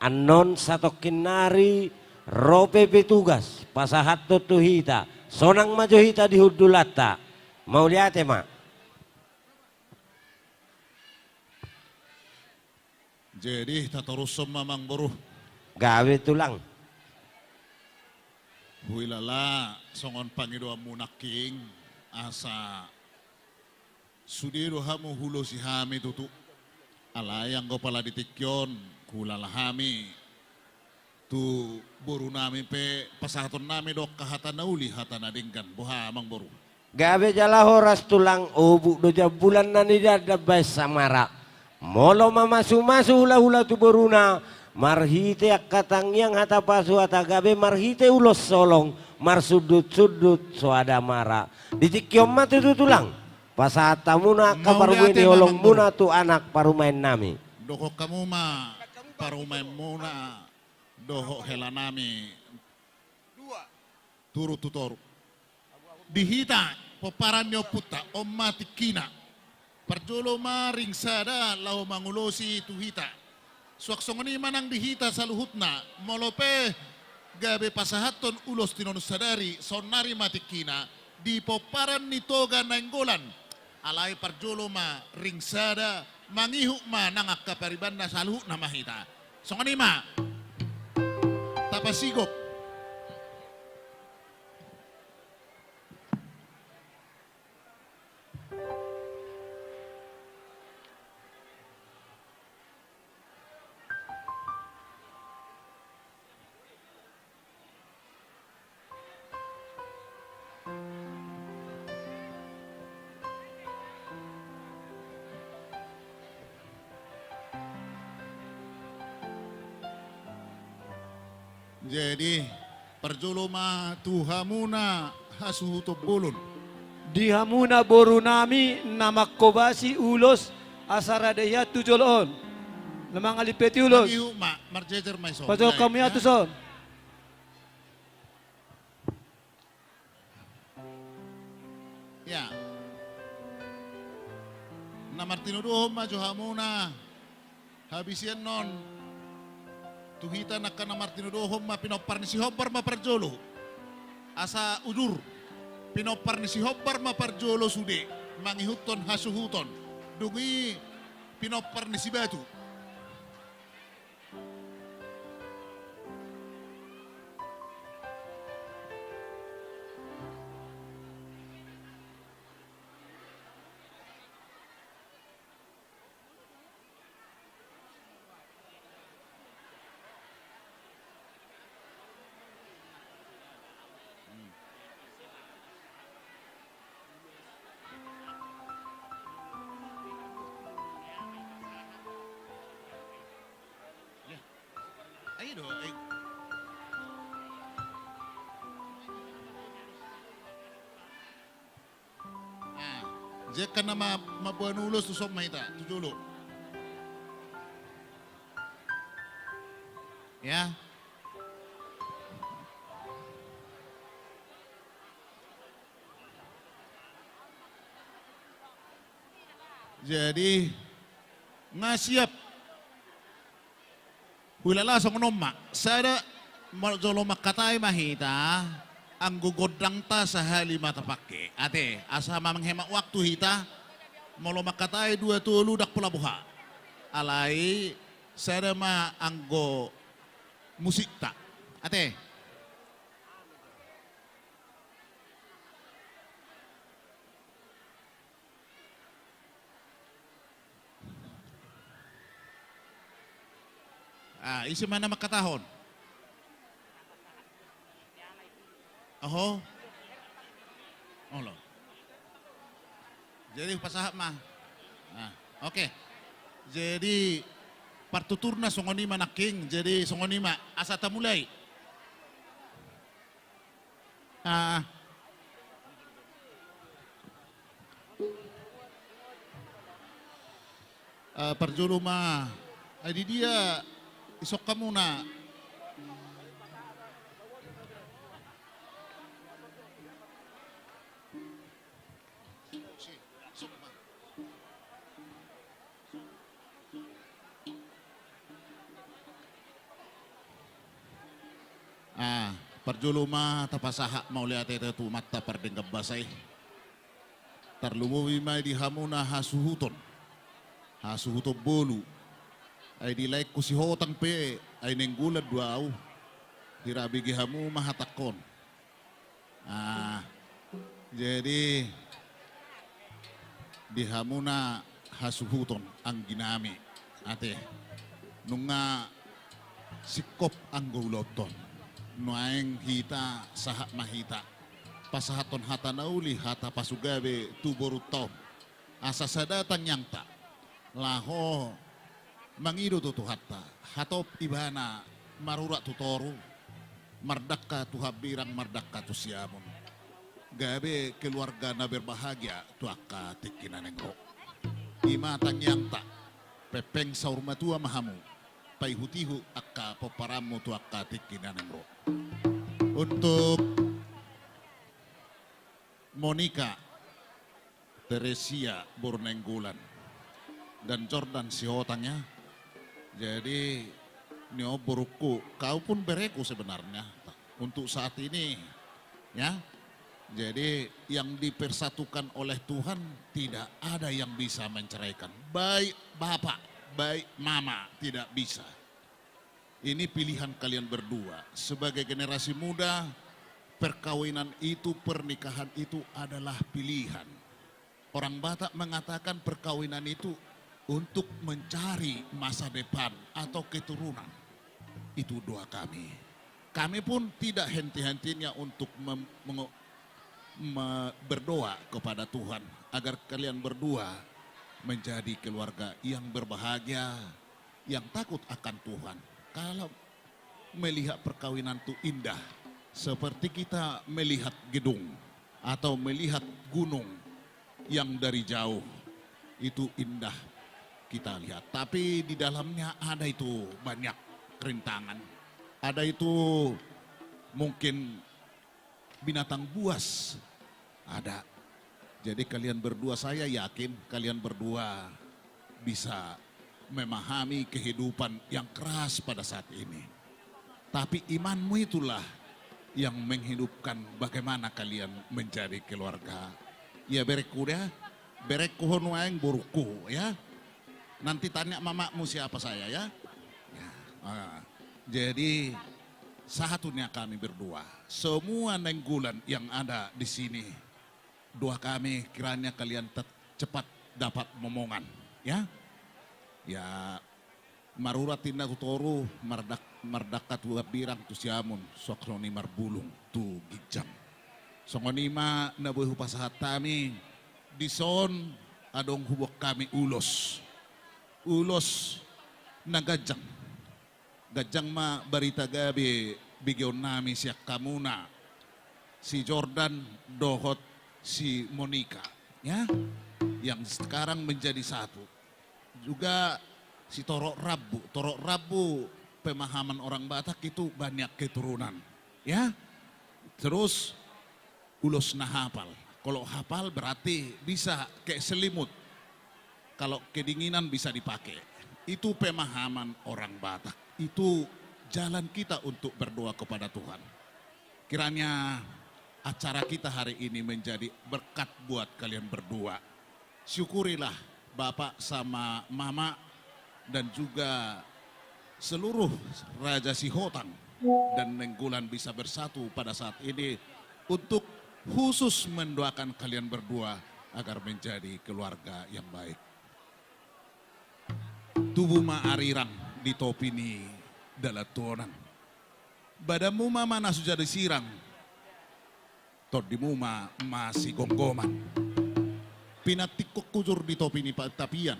Annon satongkin nari ro pe petugas pasahathon tu hita, sonang ma jo hita di hundulanta. Mauliate ma. Jadi tatorushon ma, amangboru. Gabe, tulang. Huilala songon pangidoanmu nangkin, asa sude do hamu huulosi hami tutu. Alai anggo pala di tingki on huilala hami tu borunami pe pasahatonnami do angka hata na uli, hata na denggan. Boha, amangboru? Gabe jala horas, tulang. Obuk do jambulan na nidandan baen samara. Molo mamasumasu hulahula tu boruna marhite angka tangiang, hata pasu, hata gabe, marhite ulos holong, marsundutsundut soada mara. Di tingki on ma tutu, tulang, pasahat hamuna angka parbue ni holongmuna tu anak parumaennami. Dohot hamu ma parumaenmuna dohot helanami. Turut tu toru. Di hita pomparan ni ompunta, on ma tingkina. Parjolo ma ring sada laho mangulosi tu hita. Suang songon i ma nang di hita saluhutna, molo pe gabe pasahathon ulos tinonun sadari, saonnari ma tingkina di pomparan ni Toga Nainggolan. Alai parjolo ma ring sada, mangihut ma nang angka paribanna, saluhutna ma hita. Songon i ma. Tapasigop. Jadi, parjolo ma tu hamuna hasuhuton bolon. Di hamuna borunami na manghobasi ulos asa rade hian tu jolo on. Na mangalimpeti ulos. Mangihut ma, marjejer ma i son. Pajongkon hamu ia tuson. Ya. Na martinodohon ma jo hamuna habisian on. Tu hita nangkin na martinodohon ma, pinompar ni sihombar ma parjolo. Asa ujur. Pinompar ni sihombar ma parjolo sude mangihuthon hasuhuton. Dung i pinompar ni sibatu. Ayo do, ayo. Ah, jekka na ma-, mamboan ulos tuson ma hita, tu jolo. Ya. Jadi, nga siap. Huilala songon on ma. Sada, ma-, jolo mangkatai ma hita, anggo gondangta sahali ma tapangke. Ate, asa manghemat waktu hita, molo mangkatai dua tolu ndang pola boha. Alai, sada ma anggo musikta. Ate. Ah, ise ma na mangkatahon? Oho. Olo. Jadi pasahat ma. Ah, oke. Jadi Partuturna songon i ma nangkin, jadi songon i ma asa tamulai. Ah. Eh, parjolo ma, eh, di dia isok hamuna. Ah, parjolo ma tapasahat mauliate tu Amanta pardenggan basa i. Tarlumobi ma di hamuna hasuhuton, hasuhuton bolu. Ai di laengku Sihotang pe, ai Nainggolan do au. Hira bege hamu ma hatangkon. Ah, jadi di hamuna hasuhuton angginami, ate, nunga singkop anggo ulaonta on. Nuaeng hita sahat ma hita pasahathon hata na uli, hata pasugabe tu borunta on. Asa sada tangiangta laho mangido tu Tuhanta, hatop Ibana marurat tu toru, mardangka tu hambirang, mardangka tu siamun. Gabe keluarga na berbahagia tu angka tingki na naeng ro. I ma tangiangta, pengpeng saur matua ma hamu paihutihut angka pomparanmu tu angka tingki na naeng ro. Untuk Monika, Teresia boru Nainggolan, dan Jordan Sihotang, ya. Jadi, ni on borungku, kau pun bereku sebenarnya untuk saat ini, ya. Jadi, yang dipersatukan oleh Tuhan tidak ada yang bisa menceraikan. Baik bapak, baik mama, tidak bisa. Ini pilihan kalian berdua. Sebagai generasi muda, perkawinan itu, pernikahan itu adalah pilihan. Orang Batak mengatakan perkawinan itu untuk mencari masa depan atau keturunan. Itu doa kami. Kami pun tidak henti-hentinya untuk mem-, mengo-, me-, berdoa kepada Tuhan agar kalian berdua menjadi keluarga yang berbahagia, yang takut akan Tuhan. Kalau melihat perkawinan itu indah, seperti kita melihat gedung atau melihat gunung yang dari jauh, itu indah kita lihat. Tapi di dalamnya ada itu banyak kerintangan. Ada itu mungkin binatang buas ada. Jadi kalian berdua, saya yakin kalian berdua bisa memahami kehidupan yang keras pada saat ini. Tapi imanmu itulah yang menghidupkan bagaimana kalian menjadi keluarga. Ya, berengku dia, berengku ho nuaeng borungku, ya. Nanti tanya mamamu siapa saya, ya. Ya, ah. Jadi, satu ni kami berdua. Semua Nainggolan yang ada di sini, doa kami kiranya kalian tet-, cepat dapat momongan, ya. Ya, marurat ninna tu toru, mardak-, mardangka tu hambirang, tu siamun, suang songon i marbulung tu ginjang. Songon i ma na boi hupasahat hami, dison adong huboan hami ulos. Ulos na ganjang. Ganjang ma barita gabe begeonnami sian hamuna, si Jordan dohot si Monika, ya, yang sekarang menjadi satu. Juga si Torok Rambu. Torok Rambu, pemahaman orang Batak itu banyak keturunan, ya. Terus ulos na hapal. Kalau hapal berarti bisa kayak selimut. Kalau kedinginan bisa dipakai. Itu pemahaman orang Batak. Itu jalan kita untuk berdoa kepada Tuhan. Kiranya acara kita hari ini menjadi berkat buat kalian berdua. Syukurilah Bapak sama Mama dan juga seluruh Raja Sihotang dan Nainggolan bisa bersatu pada saat ini untuk khusus mendoakan kalian berdua agar menjadi keluarga yang baik. Tubu ma arirang di topi ni dalan tuanan. Badanmu ma, ma na so jadi sirang. Tondimu ma, ma sigomgoman. Pinantikkon hujur di topi ni pantapian.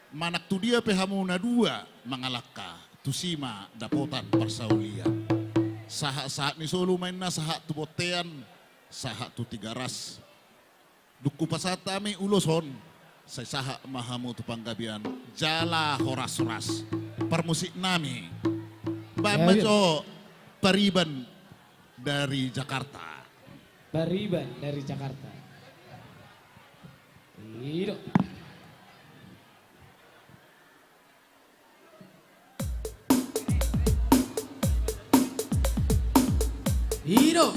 Manang tu dia pe hamu na dua mangalangka, tusi ma dapotan parsaulian. Sahat-sahat ni solu ma inna, sahat tu bontean, sahat tu Tigaras. Dung hupasahat hami ulos on, sai sahat ma hamu tu panggabean jala horas-horas. Parmusik nami. Baen ma jo Pariban dari Jakarta. Pariban dari Jakarta. I do. I do.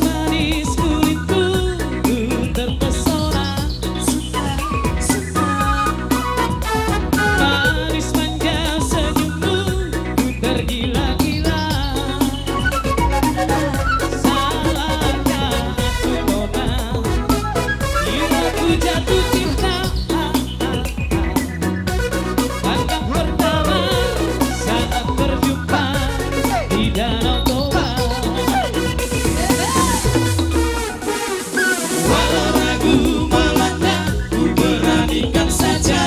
Manis kulitmu, ku terpesona. Manis manja senyummu, ku tergila-gila. Salahkah aku, Nona, bila ku jatuh cinta? Pandang pertama saat berjumpa di Danau Toba. Walau ragu melanda, ku beranikan saja.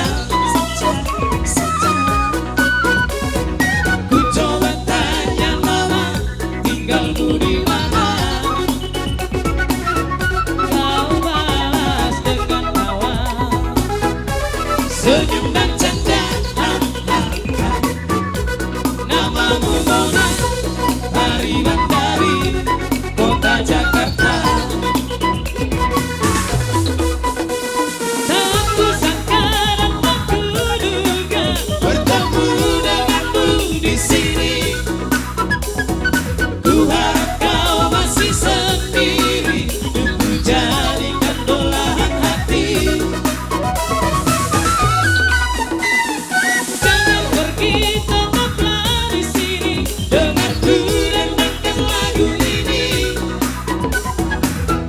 Ku coba tanya nama, tinggalmu di mana? Kau balas dengan tawa, senyum dan canda. Namamu Mona, Pariban dari kota Jakarta. Tak kusangka dan tak kuduga bertemu denganmu di sini. Ku harap kau masih sendiri untuk ku jadikan belahan hati. Jangan pergi, tetaplah di sini denganku dendangkan lagu ini.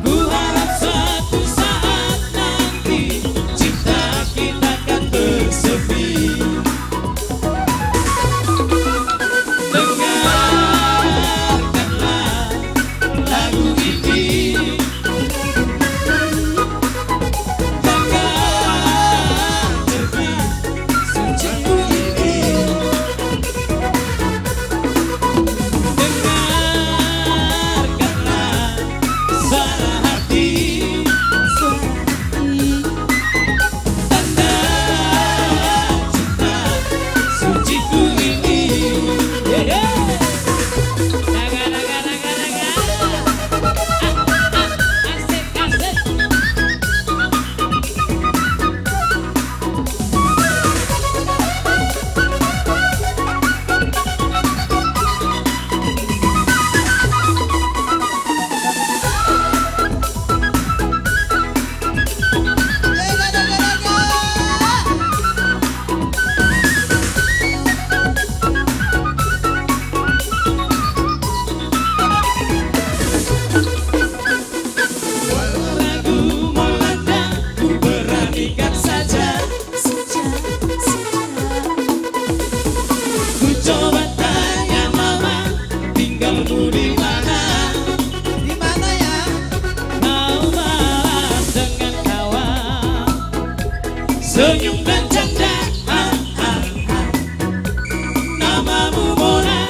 Ku harap suatu saat nanti cinta kita akan bersemi. Dengarkanlah lagu ini. Dengarkanlah suciku ini. Dengarkanlah suara hati. Tanda cinta suciku ini. Raga, raga, raga, raga. Ah, ah, asik, asik. Walau ragu melanda, ku beranikan saja. Ku coba tanya nama, tinggalmu di mana? Di mana ya? Kau balas dengan tawa, senyum dan canda. Ah, ah, ah. Namamu Mona,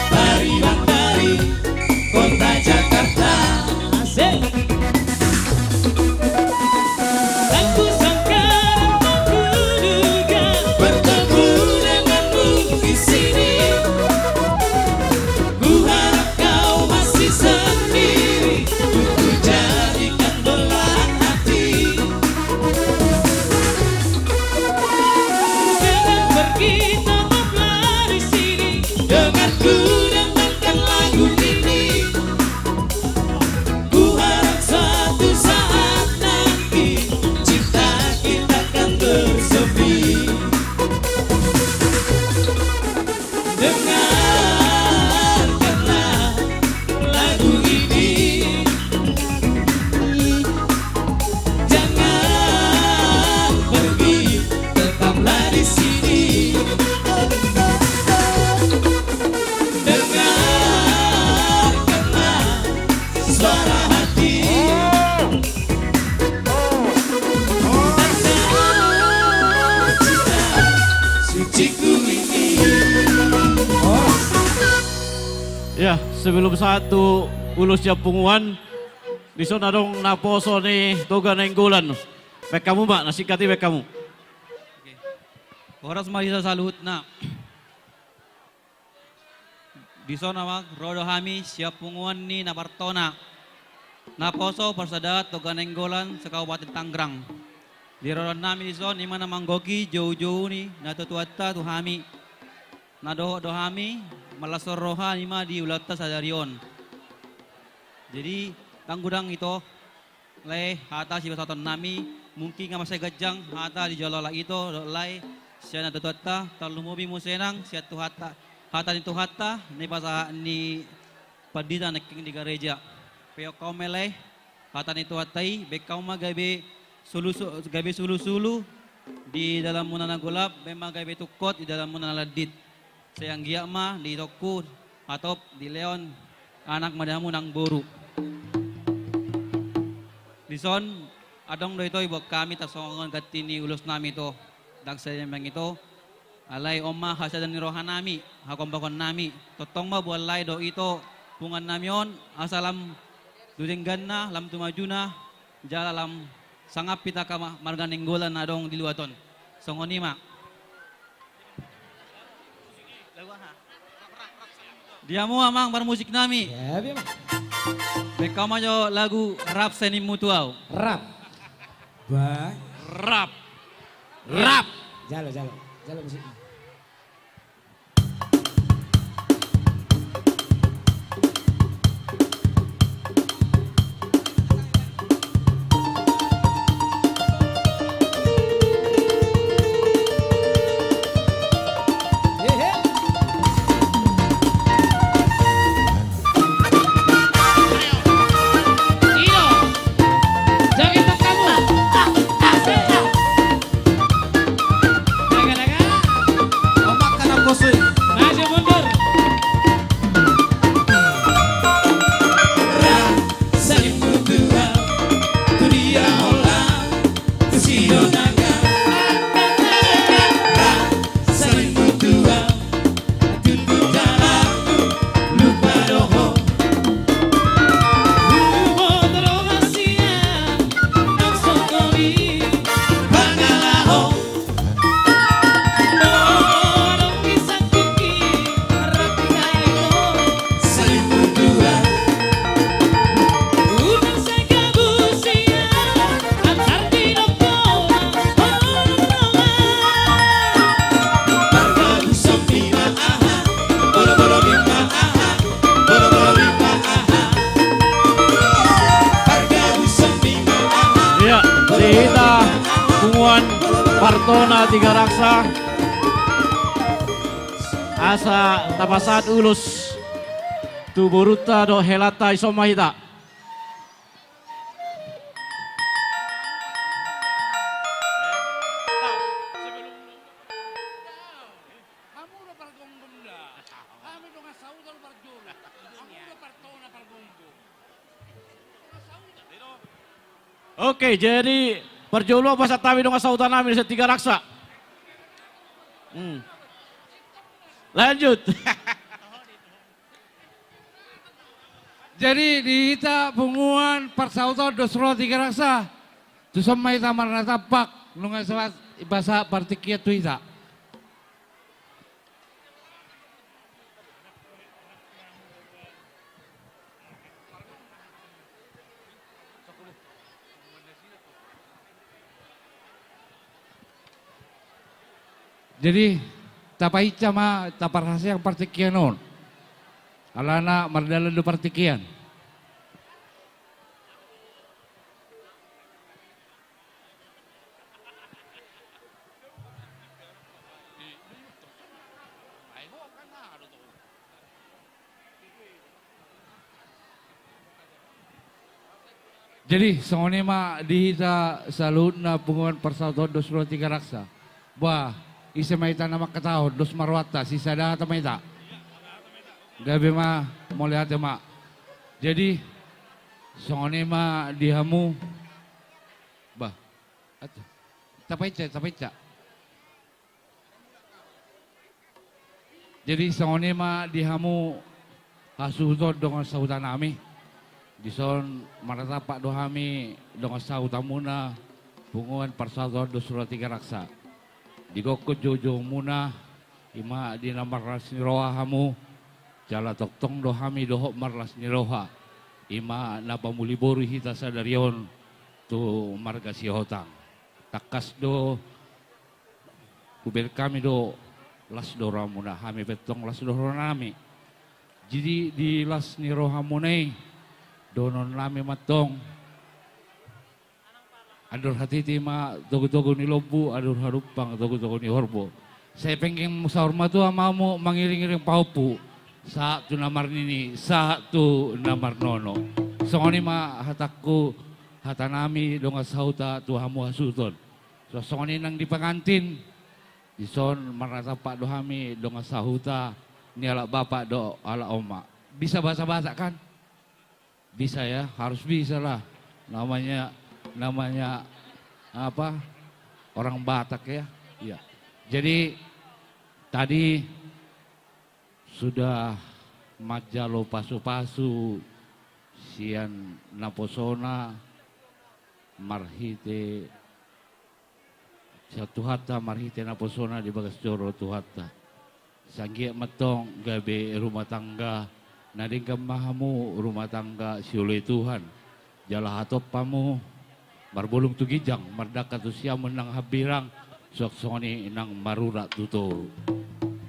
Pariban dari kota Jakarta. Asik. Tak kusangka dan tak kuduga bertemu denganmu di sini. Ku harap kau masih sendiri untuk ku jadikan belahan hati. Ya, sebelum sahat tu ulos sian punguan, dison adong naposo ni Toga Nainggolan. Baen hamu ma, na singkat i baen hamu. Horas ma di hita saluhutna. Dison amang, ro do hami sian punguan ni Napartona, naposo parsadaat Toga Nainggolan se-Kabupaten Tanggerang. Di roronami dison i ma na manggohi joujou ni natuatuanta tu hami, na dohot do hami manlashon roha i ma di ulaonta sadari on. Jadi, ndang godang ito, lae, hata sipasahatonnami, mungkin nga mansai ganjang hata di jolo halak ito dohot lae sian natuatuanta, tarlumobi muse nang sian Tuhanta, hata ni Tuhanta na dipasahat ni pandita nangkin di gareja. Peop hamu ma, lae, hata ni Tuhanta i, baen hamu ma gabe sulu-, gabe sulusulu di dalanmuna na golap, baen ma gabe tungkot di dalanmuna na landit. Sai anggiat ma diitongku hatop dilehon anak ma di hamu nang boru. Dison adong do ito diboan hami tarsongon ganti ni ulosnami ito, ndang sai memang ito. Alai on ma hasadaon ni rohanami, hagombangonnami. Tongtong ma boan lae dohot ito punguannami on, asa lam tu dengganna, lam tu majuna, jala lam sangap hita angka ma-, marga Nainggolan na adong di luat on. Songon i ma. Di hamu amang parmusiknami. Ya, biar. Baen hamu ma jo lagu Rap Senimu tu Au. Rap. Ba. Rap. Rap. Jalo, jalo. Jalo musikna. Ia, di hita punguan Partona Tigaraksa, asa tapasahat ulos tu borunta dohot helanta, dison ma hita. Oke, jadi parjolo pasahat hami dongan sahutanami sian Tigaraksa. Hmm. Lanjut. Jadi di hita punguan parsahuton dos roa Tigaraksa, tuson ma hita marnatampak, nunga sahat dipasahat partingkian tu hita. Jadi, tapahinsa ma, taparhaseang partingkian on. Alana mardalan do partingkian. Jadi, songon i ma di hita saluhutna punguan parsahuton dos roa Tigaraksa. Bah, ise ma hita na mangkatahon, dos ma roanta, sisada hata ma hita. Gabe ma, mauliate ma. Jadi, Songon i ma di hamu. Bah. Atu. Tapainca, tapainca. Jadi songon i ma di hamu hasuhuton dongan sahuta nami. Dison marnatampak do hami dongan sahutamuna, Punguan Parsahutaon Dohot Sura Tiga Raksa. Di gokhon joujou muna, i ma di na marlas ni roha hamu, jala tongtong do hami dohot marlas ni roha, i ma na pamuli boru hita sadari on tu marga Sihotang. Tangkas do hubereng hami do las do rohamuna, hami pe tong las do rohanami. Jadi di las ni rohamuna i, dohonon nami ma tong, andor hatiti ma togutogu ni lombu, andor halumpang togutogu ni horbo. Sai penggeng saur matua ma hamu mangiringiring pahompu, sahat tu na marnini, sahat tu na marnono. Songon i ma hatangku, hatanami dongan sahuta tu hamu hasuhuton. So, songon i nang di pengantin, dison marnatampak do hami dongan sahuta, ni halak bapak dohot halak omak. Bisa bahasa Batak kan? Bisa ya, harus bisa lah. Namanya, namanya apa? Orang Batak ya. Iya. Jadi tadi sudah manjalo pasupasu sian naposona marhite sian Tuhanta, marhite naposona di bagas joro Tuhanta. Sai anggiat ma tong gabe rumah tangga na denggan ma hamu, rumah tangga sioloi Tuhan. Jala hatop hamu marbolung tu ginjang, mardangka tu siamun nang hambirang, suang songon i nang marurat tu toru.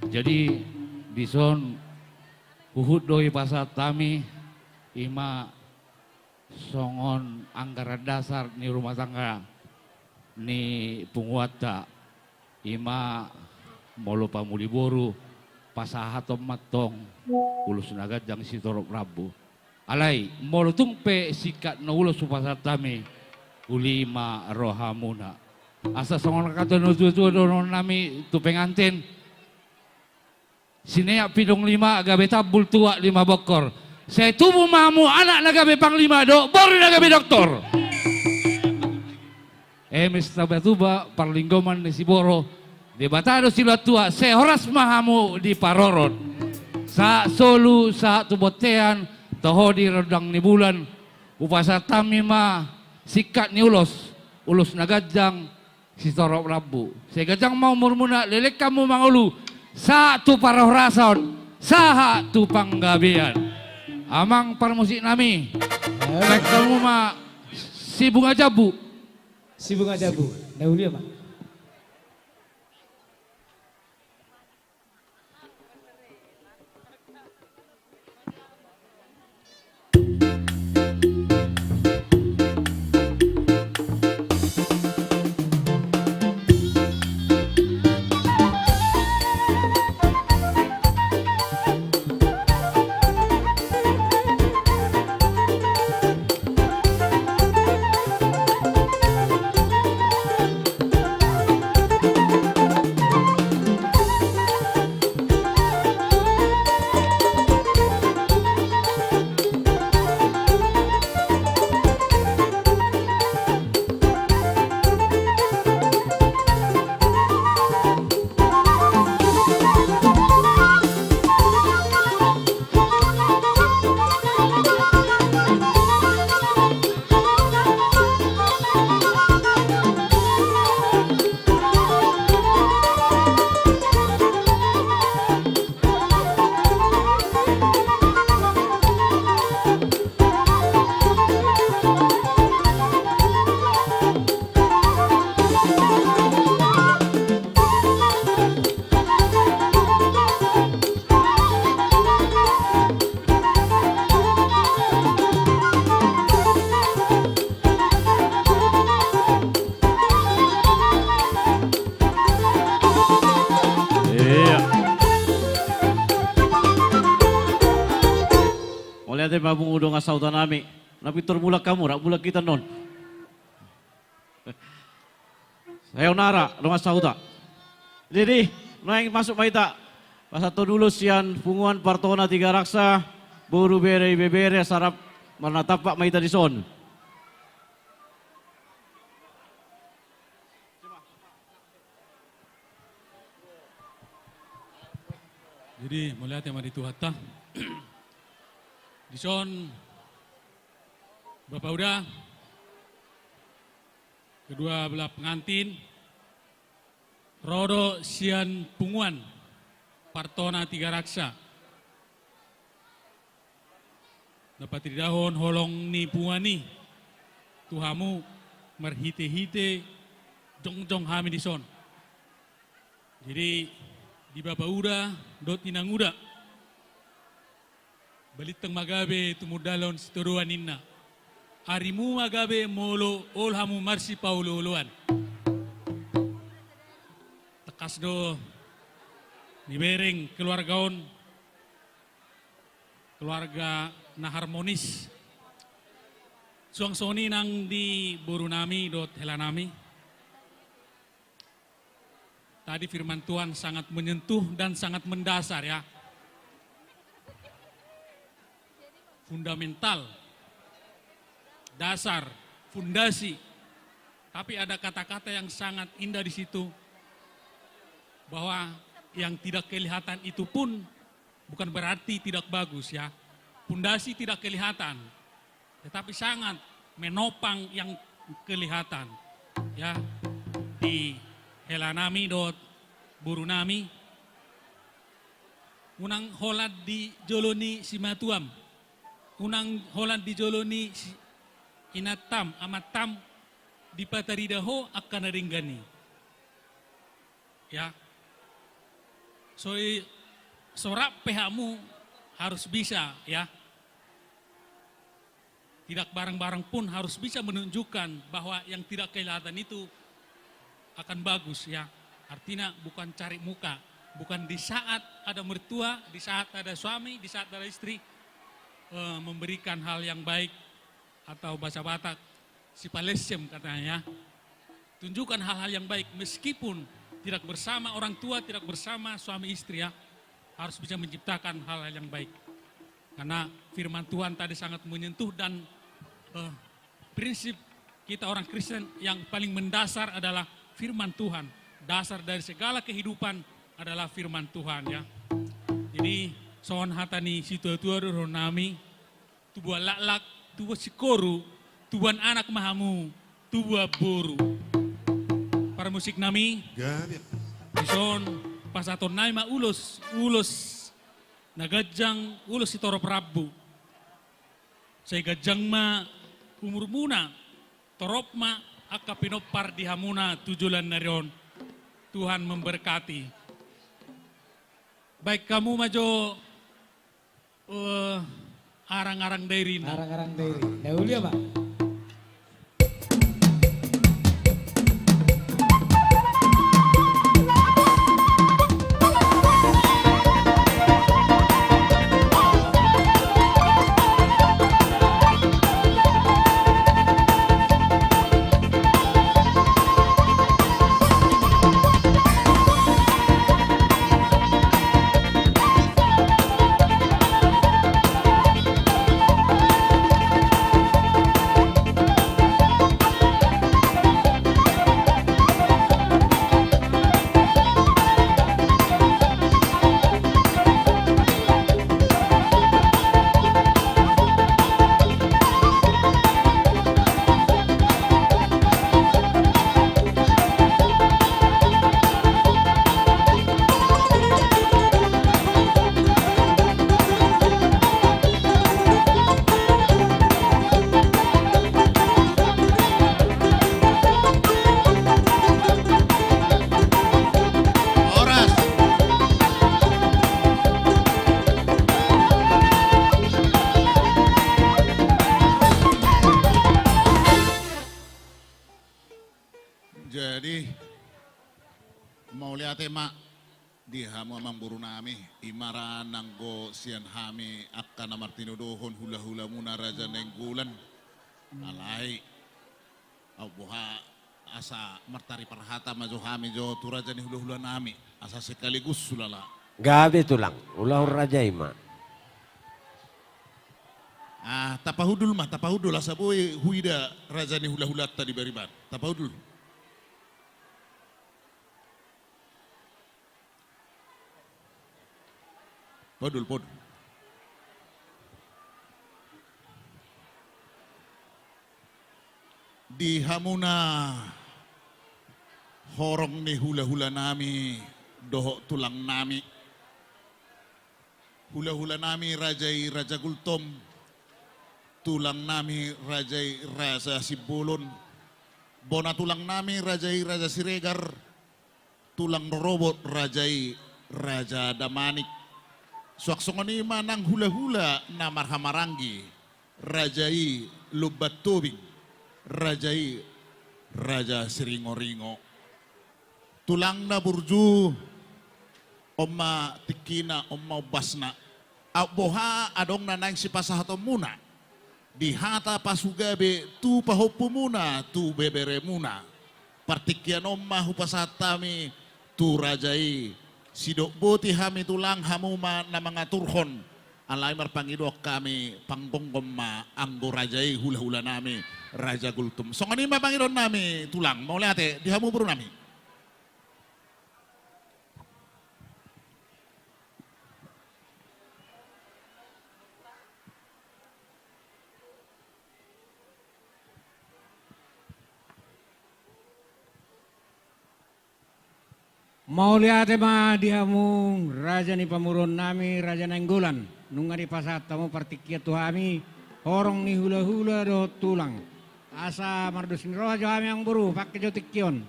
Jadi dison huhut do hupasahat hami, i ma songon anggaran dasar ni rumah tangga ni punguanta, i ma molo pamuli boru, pasahaton ma tong ulos na ganjang sitorop rambu. Alai molo tung pe singkat na ulos hupasahat hami, uli ma rohamuna. Asa songon hata ni natuatua dohonon nami tu pengantin: Sineak pidong lima gabe tambul, tuak lima bongkor. Sai tubu ma hamu anak na gabe panglima dohot boru na gabe doktor. Eme situbatuba parlinggoman ni siborok, Debata do silehon tua, sai horas ma hamu diparorot. Sahat solu, sahat tu bontean, toho di rondang ni bulan, hupasahat hami ma singkat ni ulos, ulos na ganjang sitorop rambu. Sai ganjang ma umurmuna, leleng hamu mangolu, sahat tu parhorasan, sahat tu panggabean. Amang parmusik nami, baen hamu ma si bunga jambu. Si bunga jambu. Na uli ma. Iya. Mauliate ma hamu dongan sahuta nami. Na pintor mulak hamu, rap mulak hita annon. Sayonara dongan sahuta. Jadi, naeng masuk ma hita. Pasahathon ulos sian Punguan Partona Tiga Raksa, boru, bere, ibebere, asa rap Marnatampak ma hita dison. Jadi, mauliate ma di Tuhanta. Dison, Bapa Uda, kedua belah pengantin, ro do sian punguan Partona Tigaraksa. Na patiridahon holong ni punguan i tu hamu marhite-hite jongjong hami dison. Jadi, di Bapa Uda dohot Inang Uda, balintang ma gabe tumundalhon sitadoan ninna. Arimu ma gabe molo olo hamu marsipaolo-oloan. Tangkas do dibereng keluarga on, keluarga na harmonis. Suang songon i nang di boru nami dohot hela nami. Tadi firman Tuhan sangat menyentuh dan sangat mendasar, ya. Fundamental, dasar, fundasi. Tapi ada kata-kata yang sangat indah di situ, bahwa yang tidak kelihatan itu pun bukan berarti tidak bagus, ya. Fundasi tidak kelihatan, tetapi sangat menopang yang kelihatan, ya, di hela nami dohot boru nami. Unang holan di jolo ni simatuam, unang holan di jolo ni si-, inantam, amantam, dipatarida ho angka na denggan i. Ya. So i-, so rap pe hamu harus bisa, ya. Tidak barang-barang pun harus bisa menunjukkan bahwa yang tidak kelihatan itu akan bagus, ya. Artinya bukan cari muka, bukan di saat ada mertua, di saat ada suami, di saat ada istri, eh, memberikan hal yang baik, atau bahasa Batak, sipalessem katanya, ya. Tunjukkan hal-hal yang baik meskipun tidak bersama orang tua, tidak bersama suami istri, ya. Harus bisa menciptakan hal-hal yang baik. Karena firman Tuhan tadi sangat menyentuh dan, eh, prinsip kita orang Kristen yang paling mendasar adalah firman Tuhan. Dasar dari segala kehidupan adalah firman Tuhan, ya. Jadi, songon hata ni situa-tua dohonon nami, tubuan laklak, tubuan singkoru, tubuan anak ma hamu, tubuan boru. Parmusik nami, gabe. Dison pasahaton nami ma ulos, ulos na ganjang, ulos sitorop rambu. Sai ganjang ma umurmuna, torop ma angka pinompar di hamuna tu joloan ni ari on. Tuhan memberkati. Baen hamu ma jo, eh, arang-arang dairi na. Arang-arang dairi. Na uli, Pak. Jadi, mauliate ma di hamu amangboru nami, i ma ra nanggo sian hami angka na martinodohon hula-hulamuna Raja Nainggolan. Alai, au boha asa martariparhata ma jo hami jo tu raja ni hula-hula nami, asa sekaligus sulala. Gabe tulang, ulahon raja i ma. Ah, tapahundul ma, tapahundul asa boi huida raja ni hulahulanta di bariban. Tapahundul. Pahundul, pahundul. Di hamuna horong ni hulahulanami dohot tulangnami. Hulahulanami raja i Raja Gultom, tulangnami raja i Raja Simbolon, bona tulangnami raja i Raja Siregar, tulang rorobot raja i Raja Damanik. Suang songon i ma nang hulahula na marhahamaranggi, raja i Lumban Tobing, raja i Raja Siringoringo. Tulangna burju, on ma tingkina, on ma ombasna. Aut boha adong na naeng sipasahatonmuna di hata pasugabe tu pahompumuna, tu beberemuna. Partingkian on ma hupasahat hami tu raja i, sidok boti hami tulang, hamu ma na mangaturhon. Alai marpangidoan hami, panggomgom ma anggo raja i hulahulanami Raja Gultom. Songon i ma pangidoannami tulang, mauliate di hamu borunami. Mauliate ma di hamu raja ni pamoruonnami, Raja Nainggolan. Nunga dipasahat hamu partingkian tu hami horong ni hulahula dohot tulang. Asa mardos ni roha jo hami amangboru, pangke jo tingki on.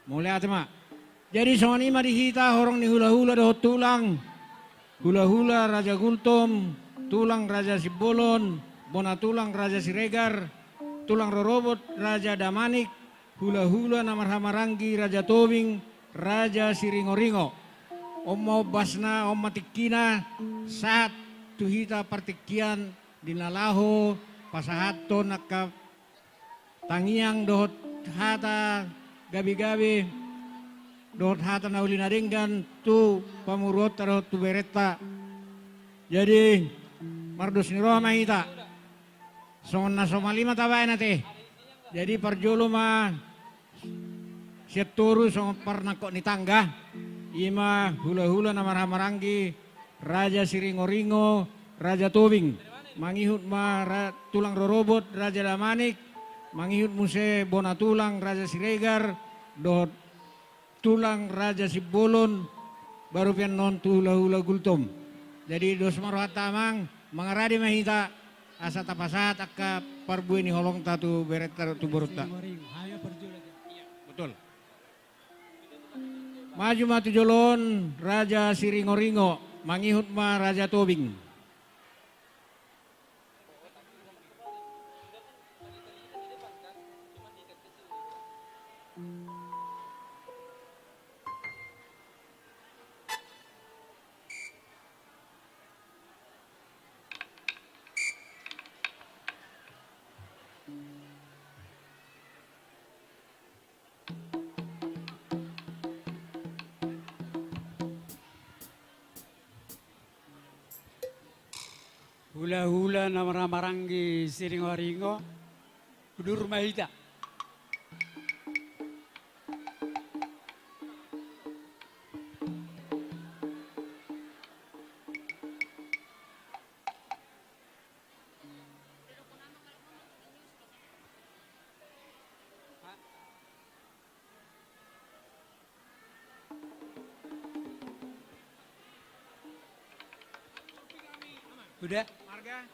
Mauliate ma. Jadi songon i ma di hita horong ni hulahula dohot tulang. Hulahula Raja Gultom, tulang Raja Simbolon, bona tulang Raja Siregar, tulang rorobot Raja Damanik, hulahula na marhahamaranggi Raja Tobing, Raja Siringoringo. On ma ombasna, on ma tingkina, sahat tu hita partingkian di na laho pasahathon angka tangiang dohot hata gabegabe dohot hata na uli na denggan tu pamoruonta dohot tu berenta. Jadi mardos ni roha ma hita. Songon na somal i ma tabaen ate. Jadi parjolo ma sian toru songon parnangkok ni tangga, i ma hulahula na marhahamaranggi Raja Siringoringo, Raja Tobing, mangihut ma ra-, tulang rorobot Raja Damanik, mangihut muse bona tulang Raja Siregar, dohot tulang Raja Simbolon, baru pe annon tu hulahula Gultom. Jadi dos ma rohanta amang, mangarade ma hita, asa tapasahat angka parbue ni holongta tu berenta dohot tu borunta. Betul. Maju ma tu jolo on Raja Siringoringo, mangihut ma Raja Tobing. Hulahula na marhahamaranggi Siringoringo, udur ma hita. Udah? Marga?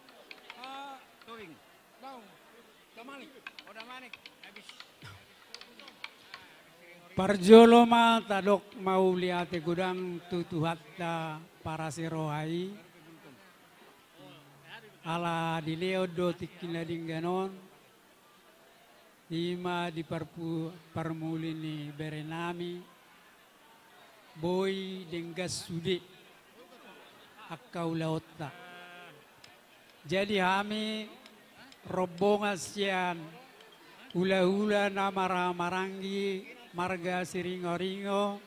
Eh, Tobing. Bang. Damanik. Oh, Damanik. Habis. Parjolo ma tadok mauliate godang tu Tuhanta parasiroha i. Ala dilehon do tingki na denggan on. I ma di parpu-, parmuli ni berenami, boi denggan sude angka ulaonta. Jadi hami rombongan sian hulahula na marhahamaranggi marga Siringoringo,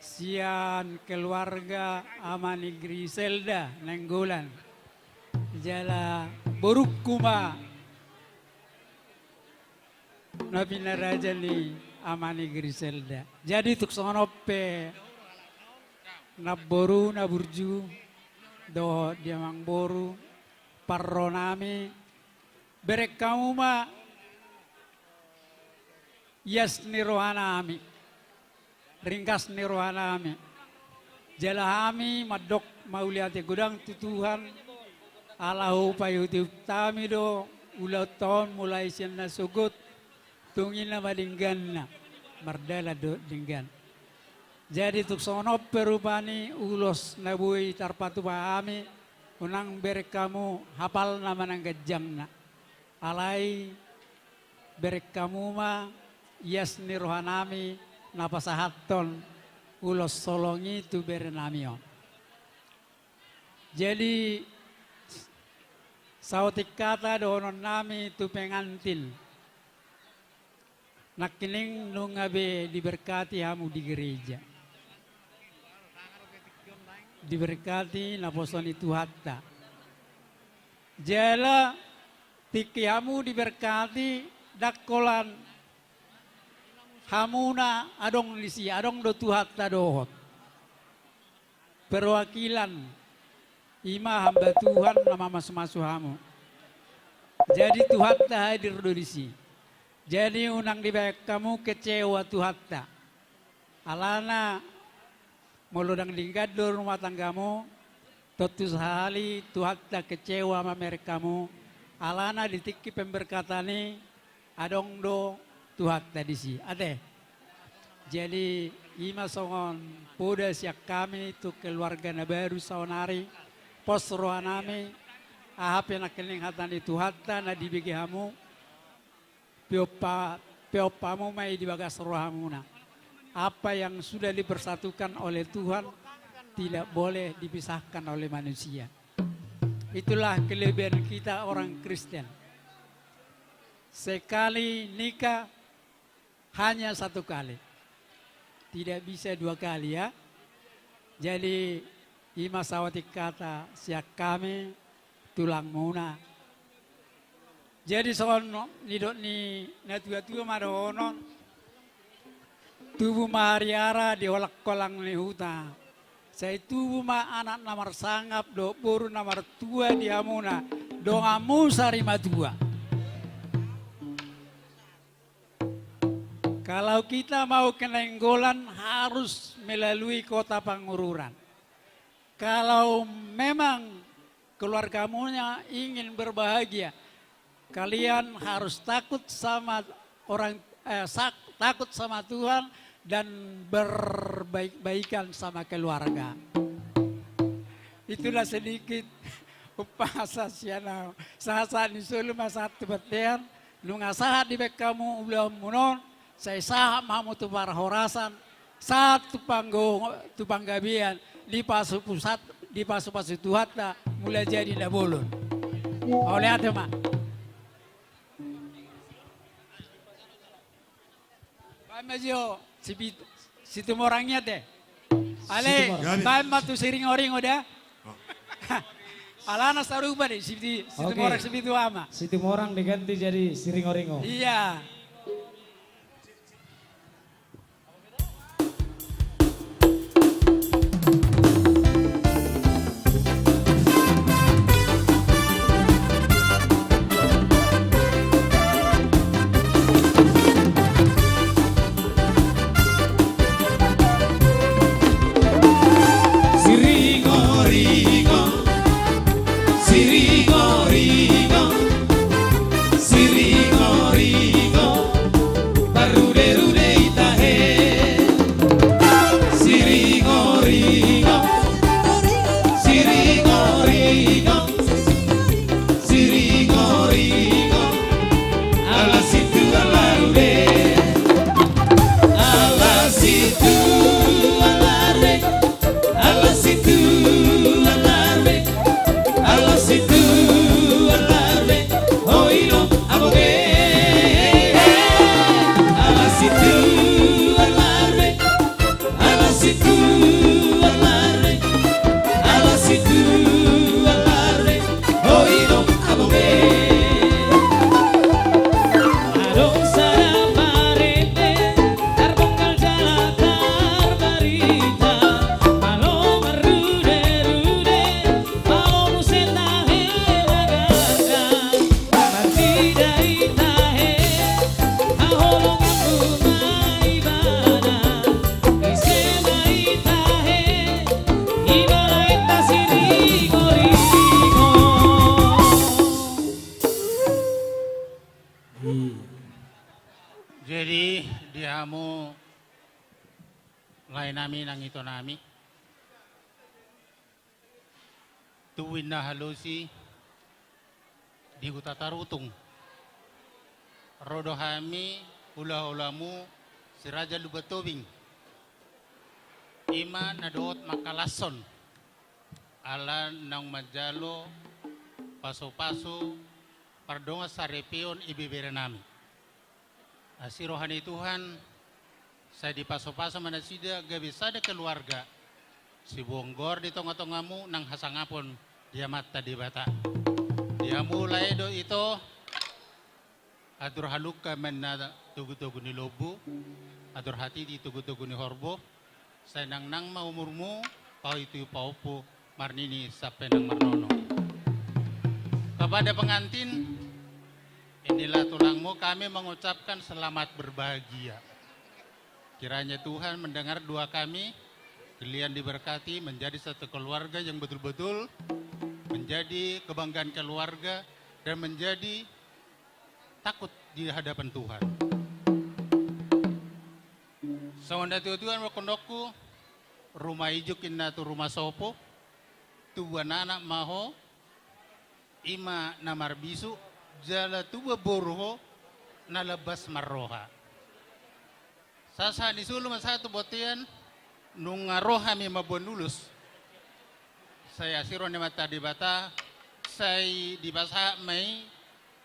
sian keluarga Ama ni Griselda Nainggolan. Jala borungku ma na pinaraja ni ama ni Griselda. Jadi tung songon on pe namboru na burju dohot di amangboru parro nami, bereng hamu ma ias ni roha nami, ringgas ni roha nami. Jala hami mandok mauliate godang tu Tuhan, ala hupaihutihut hami do ulaonta on mulai sian na sogot, tung i nama dengganna, mardalan do denggan. Jadi tung songon on pe rupani ulos na boi tarpatupa hami, unang bereng hamu hapalna manang ganjangna. Alai bereng hamu ma ias ni roha nami na pasahathon ulos holong i tu bere nami on. Jadi saotik hata dohonon nami tu pengantin. Nangkining nunga be diberkati hamu di gereja. Diberkati naposo ni Tuhanta. Jala tingki hamu diberkati, ndang holan hamuna adong disi, adong do Tuhanta dohot perwakilan, i ma hamba Tuhan na mamasumasu hamu. Jadi Tuhanta hadir do disi. Jadi unang dibaen hamu kecewa Tuhanta. Alana molo ndang denggan do rumah tanggamu, tontu sahali Tuhanta kecewa mamereng hamu. Alana di tingki pemberkatan i adong do Tuhanta disi, ate. Jadi i ma songon poda sian hami tu keluarga na baru saonari. Pos roha nami, aha pe nangkining hata ni Tuhanta na dibege hamu, peop ha-, peop hamu ma i di bagas rohamuna. Apa yang sudah dipersatukan oleh Tuhan tidak boleh dipisahkan oleh manusia. Itulah kelebihan kita orang Kristen. Sekali nikah, hanya satu kali. Tidak bisa dua kali, ya. Jadi i ma saotik hata sian hami tulangmuna. Jadi songon nidok ni natuatua ma dohonon, tubu ma hariara di holangholang ni huta. Sai tubu ma anak na marsangap dohot boru na martua di hamuna, donganmu sari matua. Kalau kita mau ke Nainggolan harus melalui Kota Pangururan. Kalau memang keluargamunya ingin berbahagia, kalian harus takut sama orang, eh, sak-, takut sama Tuhan dan berbaik-baikan sama keluarga. Itulah sedikit umpasa sian au. Sahat-sahat ni solu ma sahat tu bontean, nunga sahat dibaen hamu ulaonmuna on, sai sahat ma hamu tu parhorasan, sahat tu panggo-, tu panggabean, dipasupasat-, dipasupasu Tuhanta, mula jadi na bolon. Mauliate ma. Baen ma jo, si Pit-, Situmorang i ate. Ale, Situmorang. Baen ma tu Siringoringo da. Alana sarupa do i, si Pit-, Situmorang, oke. Sipitu Ama. Situmorang diganti jadi Siringoringo. Iya. Siringoringo, siringoringo, siringoringo. Hmm. Jadi, di hamu lae nami nang ito nami, tubu inna halosi di Huta Tarutung, ro do hami hulahulamu Si Raja Lumban Tobing, i ma na dohot mangkalashon ala naung manjalo pasupasu pardongan saripeon ibebere nami. Asi roha ni Tuhan, sai dipasupasu ma nasida gabe sada keluarga, sibuong goar di tongatongamu nang hasangapon di Amanta Debata. Di hamu lae dohot ito, andor halumpang ma inna togutogu ni lombu, andor hatiti togutogu ni horbo, sai nangnang ma umurmu, paihutihut pahompu, marnini sampe nang marnono. Kepada pengantin, inilah tulangmu, kami mengucapkan selamat berbahagia. Kiranya Tuhan mendengar doa kami, kalian diberkati, menjadi satu keluarga yang betul-betul menjadi kebanggaan keluarga dan menjadi takut di hadapan Tuhan. Songon na tuatua dohononku, ruma ijuk inna tu ruma sopo, tubuan anak ma ho, i ma na marbisuk, jala tubuan boru ho, na lambas marroha. Sahat-sahat ni solu ma sahat tu bontean, nunga ro hami mamboan ulos. Sai asi roha ni Amanta Debata, sai dipasahat ma i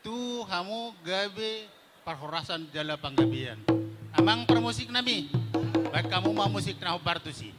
tu hamu gabe parhorasan jala panggabean. Amang parmusik nami, baen hamu ma musik na hombar tusi.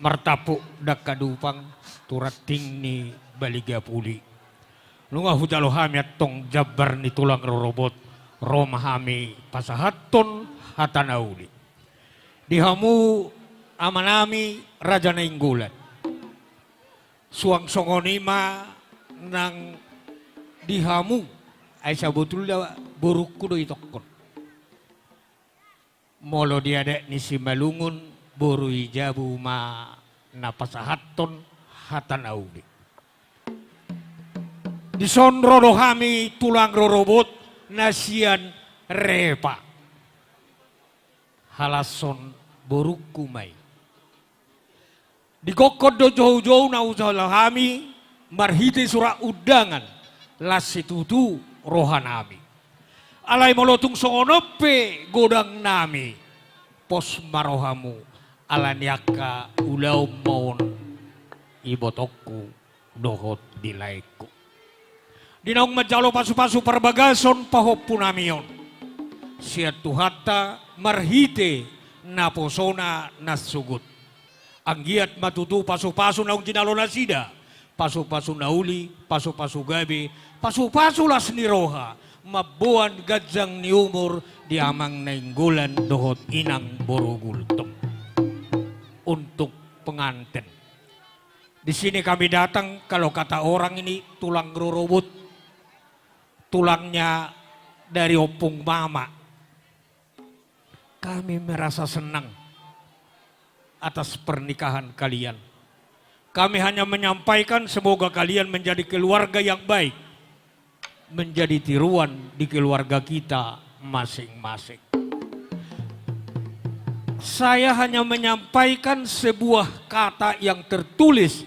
Martampuk dangka dupang tu ranting ni Baligapuli. Nunga hujalo hami antong jambar ni tulang rorobot, ro ma hami pasahathon hata na uli. Di hamu amanami Raja Nainggolan. Suang songon i ma nang di hamu, ai sabotulna borungku do itongkon. Molo di adat ni Simalungun, boru i jabu ma na pasahathon hata na uli. Dison ro do hami tulang rorobot na sian Repa. Halashon borungku ma i. Digokhon do joujou na hujalo hami marhite surat undangan, las situtu rohanami. Alai molo tung songon on pe godangnami, pos ma rohamu, ala ni angka ulaonmu on, ibotongku dohot di laengku. Di naung manjalo pasupasu parbagason pahompunami on sian Tuhanta marhite naposona na sogot. Anggiat ma tutu pasupasu naung jinalo nasida, pasupasu na uli, pasupasu gabe, pasupasu las ni roha, mamboan ganjang ni umur di Amang Nainggolan dohot Inang boru Gultom. Untuk pengantin. Di sini kami datang, kalau kata orang ini tulang rorobot, tulangnya dari Ompung Mama. Kami merasa senang atas pernikahan kalian. Kami hanya menyampaikan semoga kalian menjadi keluarga yang baik, menjadi tiruan di keluarga kita masing-masing. Saya hanya menyampaikan sebuah kata yang tertulis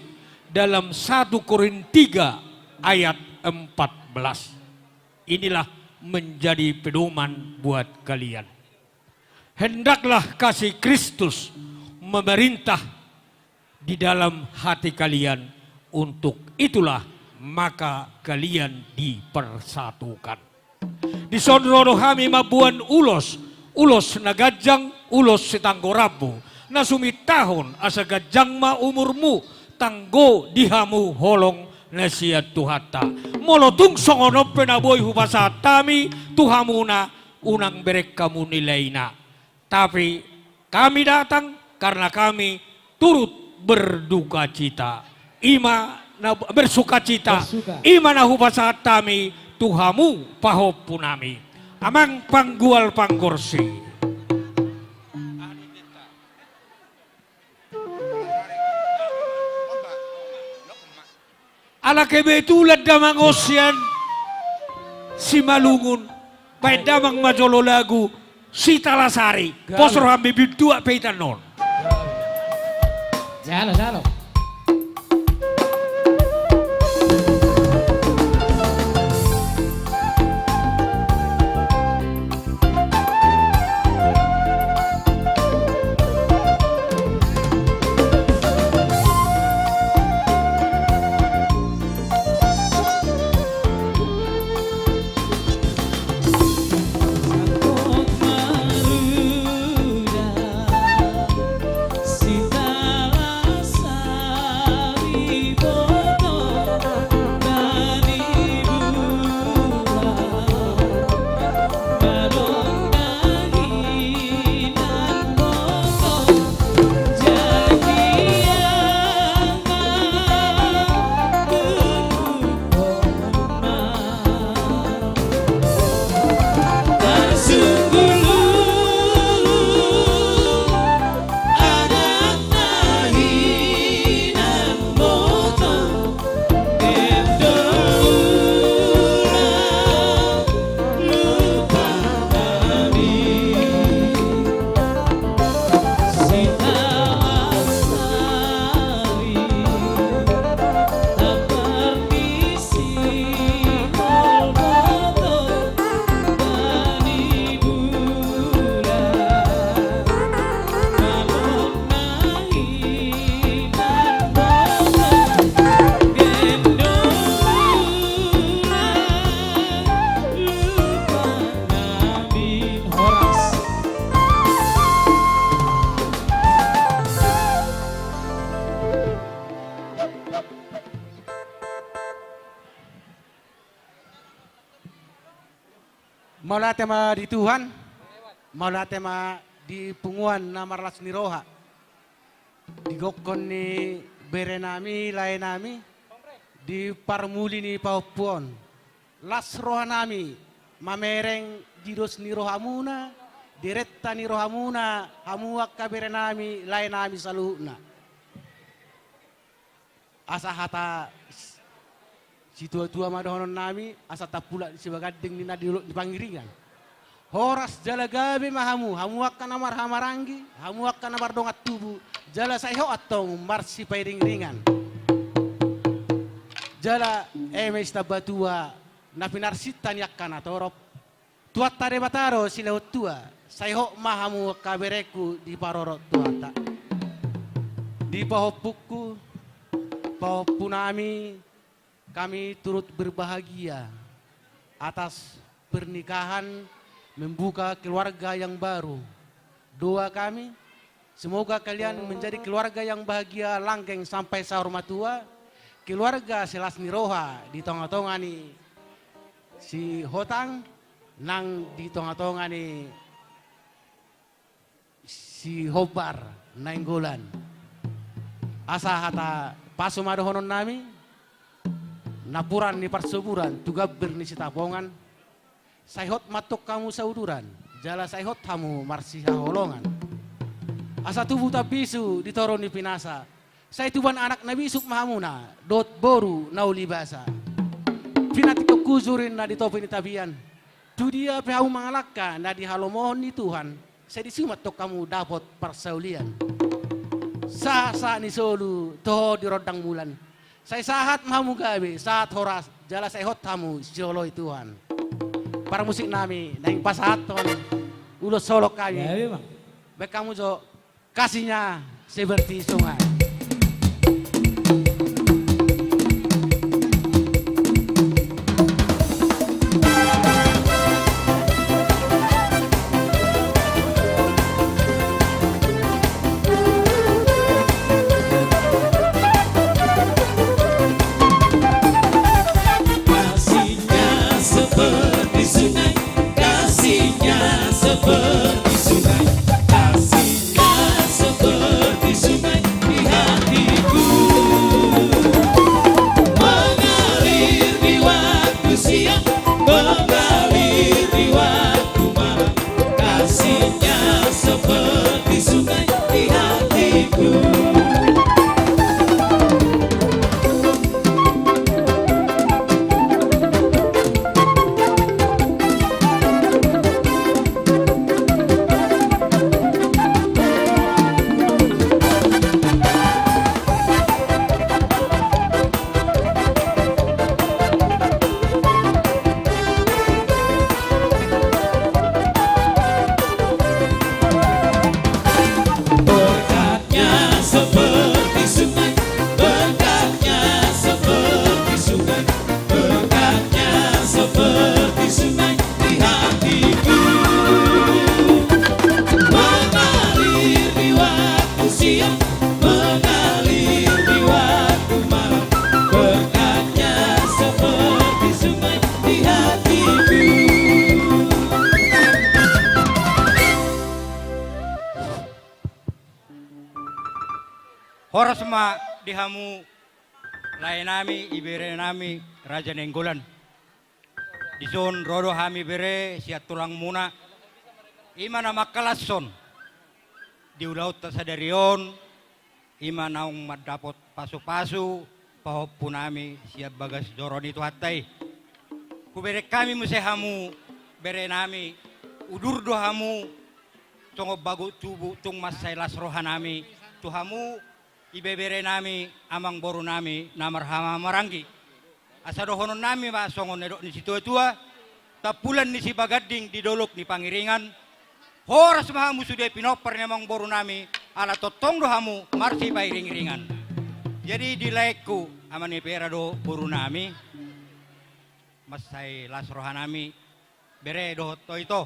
dalam satu Korin tiga ayat empat belas. Inilah menjadi pedoman buat kalian. Hendaklah kasih Kristus memerintah di dalam hati kalian, untuk itulah maka kalian dipersatukan. Dison ro do hami mamboan ulos, ulos na ganjang, ulos sitanggo rambu, na sumintahon asa ganjang ma umurmu, tanggo di hamu holong na sian Tuhanta. Molo tung songon on pe na boi hupasahat hami tu hamuna, unang bereng hamu nilaina. Tapi kami datang karena kami turut berdukacita. Ima na bersukacita. Bersuka. Ima na hupasahat hami tu hamu pahompu nami. Amang panggual panggorsi. Ala kebetulan damang on sian Simalungun, baen damang ma jolo lagu Sitalasari. Gabe. Pos roham be bintuak pe hita on. Jalo, jalo. Mauliate ma di Tuhan, mauliate ma di punguan na marlas ni roha, di gokhon ni bere nami, lae nami, di parmuli ni pahompu on. Las roha nami mamereng di dos ni rohamuna, di renta ni rohamuna, hamu angka bere nami, lae nami saluhutna. Asa hata s-, situatua ma dohonon nami, asa tapulak ni sibaganding ninna di dolok ni pangiringan. Horas jala gabe ma hamu, hamu angka na marhahamaranggi, hamu angka na mardongan tubu, jala sai hot antong marsipairingiringan. Jala eme sitambatua na pinarsinta ni angka na torop. Tuhanta Debata do silehon tua, sai hot ma hamu angka berengku diparorot Tuhanta. Di pahompungku, pahompu nami, kami turut berbahagia atas pernikahan, membuka keluarga yang baru. Doa kami, semoga kalian menjadi keluarga yang bahagia langgeng sampai saur matua, keluarga selas ni roha di tonga-tonga ni si Hotang, nang di tonga-tonga ni si Hombar Nainggolan. Asa hata Pasu ma dohonon nami, napuran ni parsoburan tu gambir ni Sitapongan. Sai hot ma antong hamu sauduran, jala sai hot hamu marsihaholongan. Asa tubu tambisu di toru ni pinasa, sai tubuan anak na bisuk ma hamuna, dohot boru na uli basa. Pinantikhon hujur inna di topi ni tapian. Tu dia pe hamu mangalangka na dihalomohon ni Tuhan, sai disi ma antong hamu dapot parsaulian. Sahat-sahat ni solu toho di rondang bulan. Sai sahat ma hamu gabe, sahat horas, jala sai hot hamu sioloi Tuhan. Parmusik nami, naeng pasahathon ulos holong hami. Gabe ma. Baen hamu jo, kasihnya seperti sungai. Kasihnya seperti sungai, kasihnya seperti sungai, kasihnya seperti sungai di hatiku. Mengalir di waktu siang, mengalir di waktu malam, kasihnya seperti sungai di hatiku. Berkatnya seperti sungai, berkatnya seperti sungai, berkatnya seperti sungai di hatiku. Mengalir di waktu siang, mengalir di waktu malam, berkatnya seperti sungai di hatiku. Horas ma di hamu lae nami, ibebere nami, Raja Nainggolan. Dison ro do hami bere sian tulangmuna. I ma na mangkalashon di ulaonta sadari on, i ma naung mandapot pasupasu pahompu nami sian bagas joro ni Tuhanta i. Hubereng hami muse hamu bere nami, udur do hamu songon bagot tubu, tung mansai las roha nami tu hamu ibebere nami, amangboru nami na marhaha maranggi. Asa dohonon nami ma songon nidok ni situatua: Tampulan ni Sibaganding di dolok ni Pangiringan. Horas ma hamu sude pinompar ni amangboru nami, ala tongtong do hamu marsipairingiringan. Jadi di laengku, ama ni Pera dohot boru nami, mansai las roha nami bere dohot ito.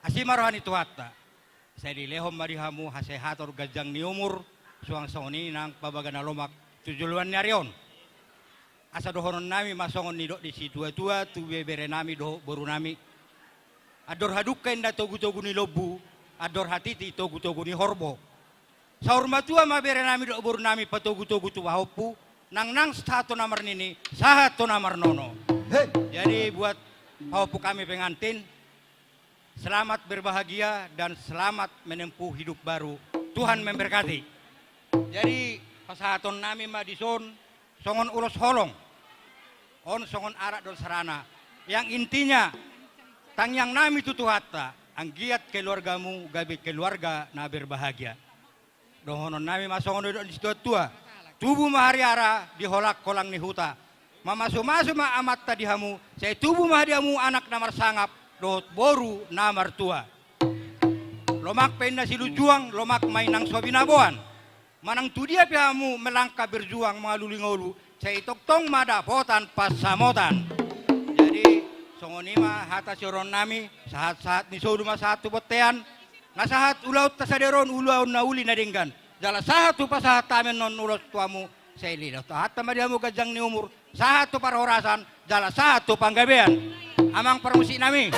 Asi ma roha ni Tuhanta, sai dilehon ma di hamu hasehaton, ganjang ni umur, suang songon i nang pabagana lomak tu joloan ni ari on. Asa dohonon nami ma songon nidok ni situatua tu ibebere nami dohot boru nami: Andor hadungka inna togutogu ni lombu, andor hatiti togutogu ni horbo. Saur matua ma bere nami dohot boru nami patogutogu tu pahompu, nangnang sahat tu na marnini, sahat tu na marnono. Hei. Jadi buat pahompu kami pengantin, selamat berbahagia dan selamat menempuh hidup baru. Tuhan memberkati. Jadi pasahaton nami ma dison songon ulos holong. On songon adat dohot sarana. Yang intinya, tangiang nami tu Tuhanta, anggiat keluargamu gabe keluarga na berbahagia. Dohonon nami ma songon nidok ni situatua: Tubu ma hariara di holangholang ni huta. Mamasumasu ma amanta di hamu, sai tubu ma di hamu anak na marsangap dohot boru na martua. Lomak pe inna silinjuang, lomak ma inna so binaboan. Manang tu dia pe hamu melangkah berjuang mangalului ngolu, sai tongtong ma dapotan pansamotan. Jadi songon i ma hata sirohon nami, sahat-sahat ni solu ma sahat tu bontean. Na sahat ulaonta sadari on ulaon na uli na denggan, jala sahat hupasahat hami annon ulos tu hamu, sai dilehon Tuhanta ma di hamu ganjang ni umur, sahat tu parhorasan, jala sahat tu panggabean. Amang parmusik nami,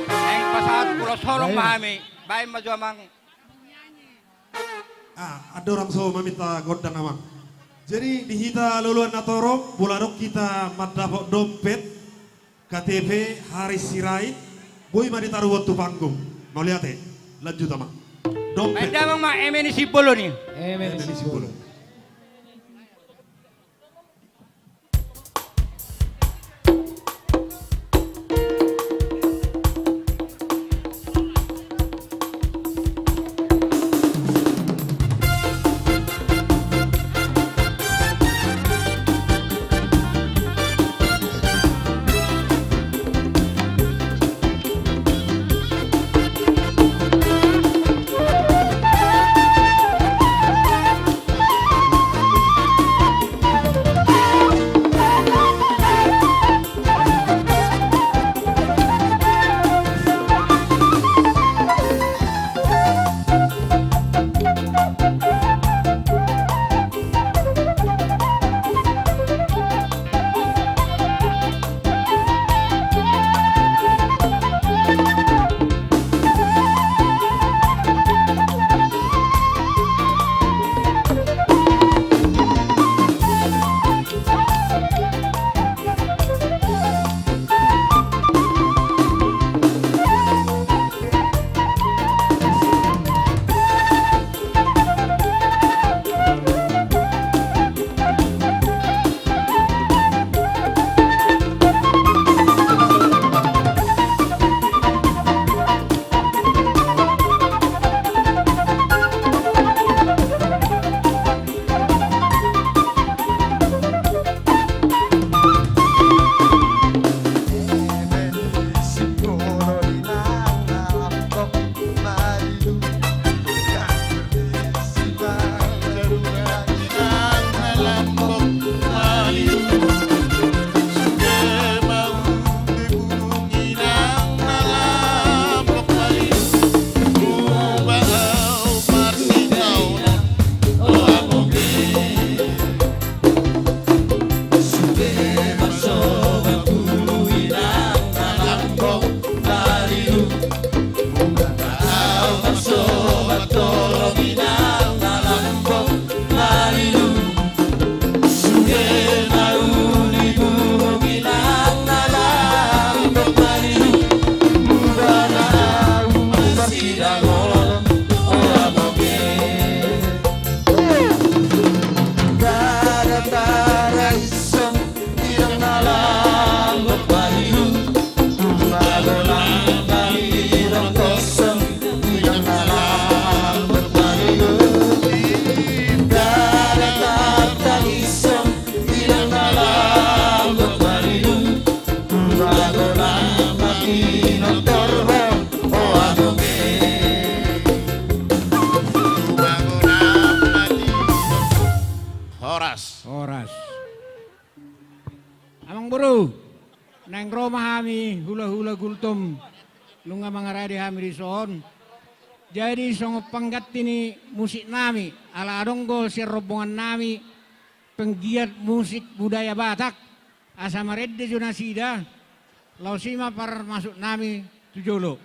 naeng pasahat ulos holong ma hami. Baen ma jo amang. Ah, andorang so maminta gondang, Amang. Jadi, di hita loloan na torop, molo adong hita mandapot dompet, K T P, Haris Sirait, boi ma ditaruhon tu panggung. Mauliate, lanjut, Amang. Dompet. Baen damang ma eme ni sibolon i. Eme ni sibolon. Horas. Horas. Amangboru, naeng ro ma hami hulahula Gultom, nunga mangarade hami dison. Jadi songon pangganti ni musiknami, ala adong do sian rombongannami penggiat musik budaya Batak, asa marende jo nasida, laos i ma parmasuknami tu jolo.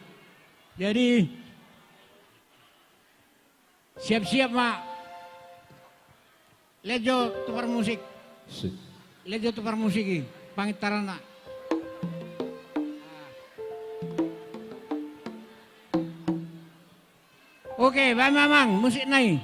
Jadi, siap-siap ma. Lejo tu parmusik. Sip. Lejo tu parmusik i. Pangintaranna. Oke, baen ma, Amang, musikna i.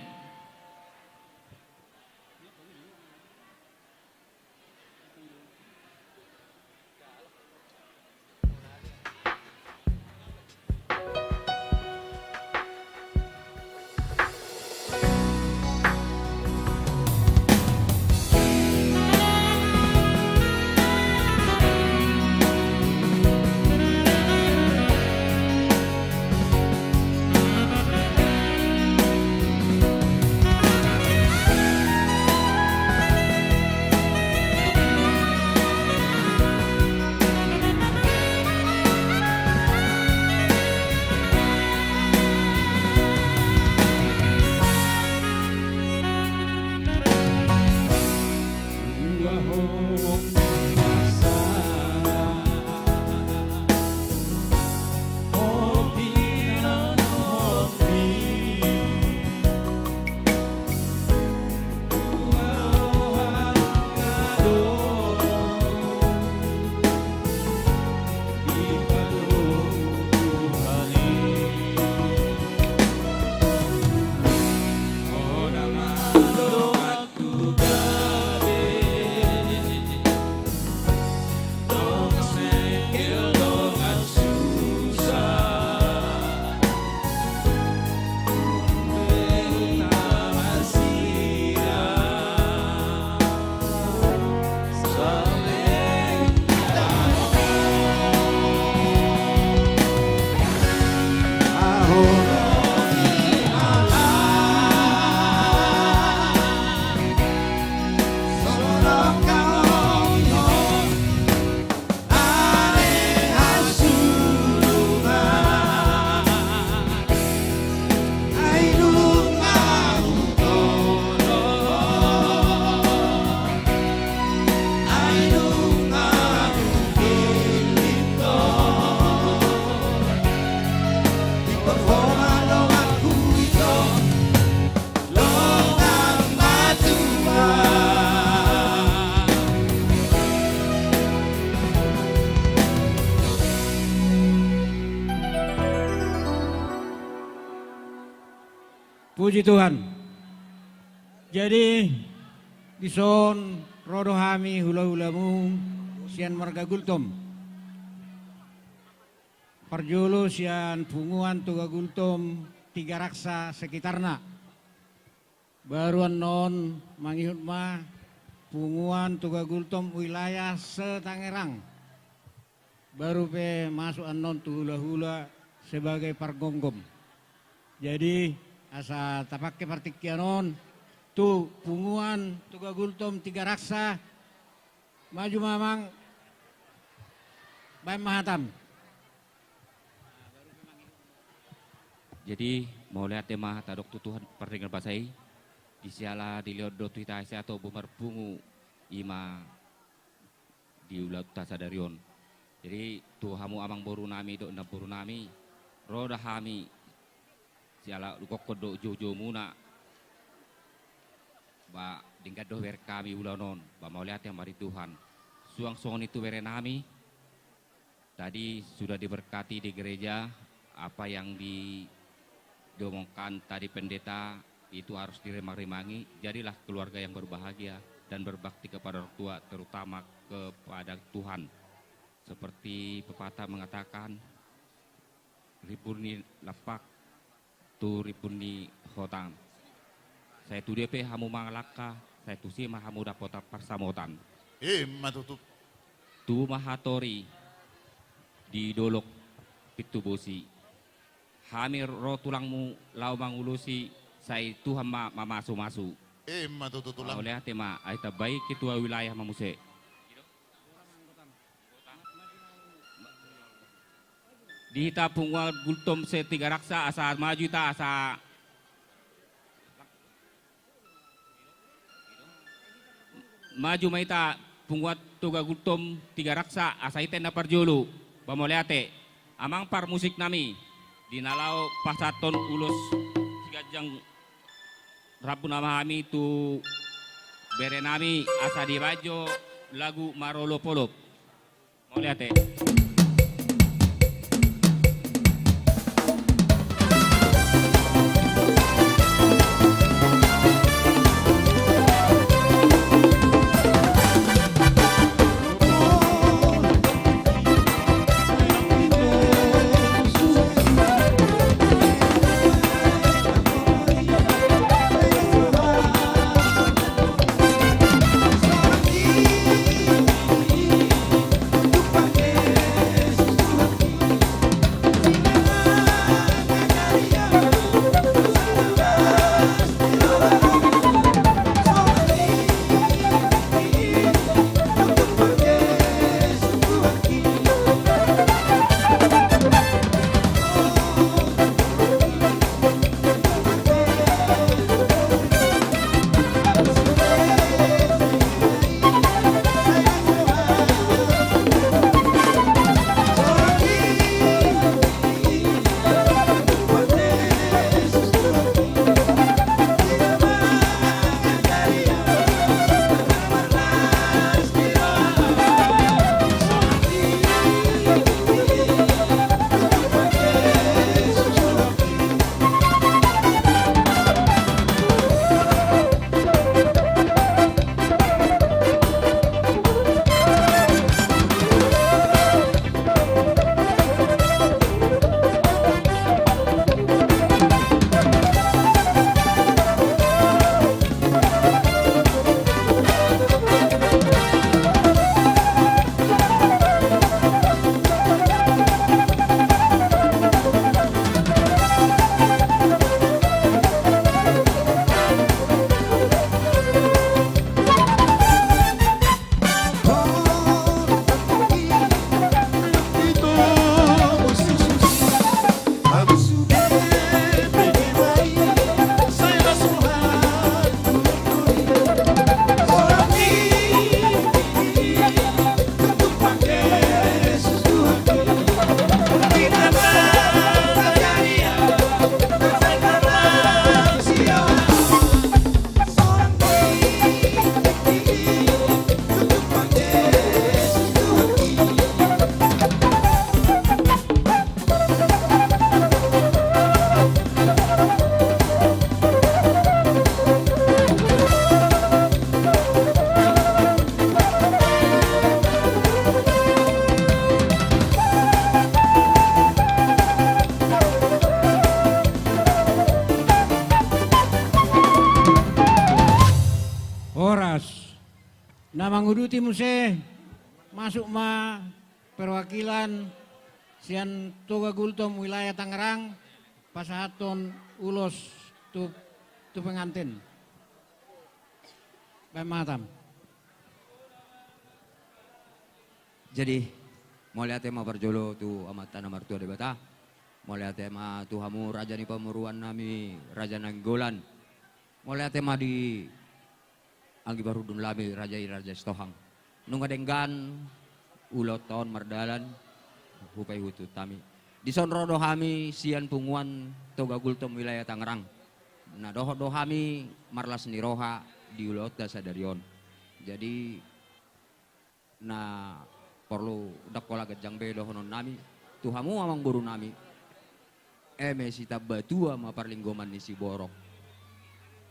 Puji Tuhan. Jadi, dison ro do hami hula-hulamu sian marga Gultom. Parjolo sian punguan Toga Gultom, Tigaraksa sekitarna. Baru annon mangihut ma punguan Toga Gultom wilayah se-Tangerang. Baru pe masuk annon tu hula-hula sebagai pargomgom. Jadi, asa tapake partingkian on tu punguan Toga Gultom Tigaraksa, maju ma amang, baen ma hatam. Jadi, mauliate ma tadok tu Tuhan pardenggan basa i, di siala dilehon do tu hita asa tabo marpungu, i ma di ulaonta sadari on. Jadi, tu hamu amangboru nami dohot namboru nami, ro do hami siala gokkon do jou-jou muna. Ba, denggan do bereng hami ulaon on, ba mauliate ma di Tuhan. Suang songon i tu bere nami, tadi sudah diberkati di gereja, apa yang di diomongkan tadi pendeta itu harus diremang-remangi. Jadilah keluarga yang berbahagia dan berbakti kepada orang tua, terutama kepada Tuhan. Seperti pepatah mengatakan, rimbun ni lapak tu rimbun ni hotang. Sai tu dia pe hamu mangalangka, sai tusi ma hamu dapotan parsamotan. Ima tutu. Tubu ma hatori di dolok Pintu Bosi. Hami ro tulangmu laho mangulosi, sai Tuhan ma mamasu-masu. Ima tutu tulang. Mauliate ma, ai tambai ketua wilayah ma muse. Di hita punguan Gultom se-Tigaraksa asa maju hita asa Maju ma hita punguan Toga Gultom Tigaraksa, asa hita na parjolo. Ba mauliate. Amang parmusik nami, di na laho pasahathon ulos siganjang rambu nama hami tu bere nami, asa dibaen jo lagu marolop-olop. Mauliate. Na manguduti muse, masuk ma perwakilan sian Toga Gultom wilayah Tangerang, pasahathon ulos tu, tu pengantin. Baen ma hatam. Jadi, mauliate ma parjolo tu Amanta na martua Debata. Mauliate ma tu hamu raja ni pamoruon nami, Raja Nainggolan. Mauliate ma di anggi parhundul nami, Raja i Raja Sitohang. Nunga denggan ulaonta on mardalan, hupaihut-ihut hami. Dison ro do hami sian punguan Toga Gultom wilayah Tangerang. Na dohot do hami marlas ni roha di ulaonta sadari on. Jadi, na porlu ndang pola ganjang be dohonon nami tu hamu amangboru nami. Eme sitamba tua ma parlinggoman ni siborok.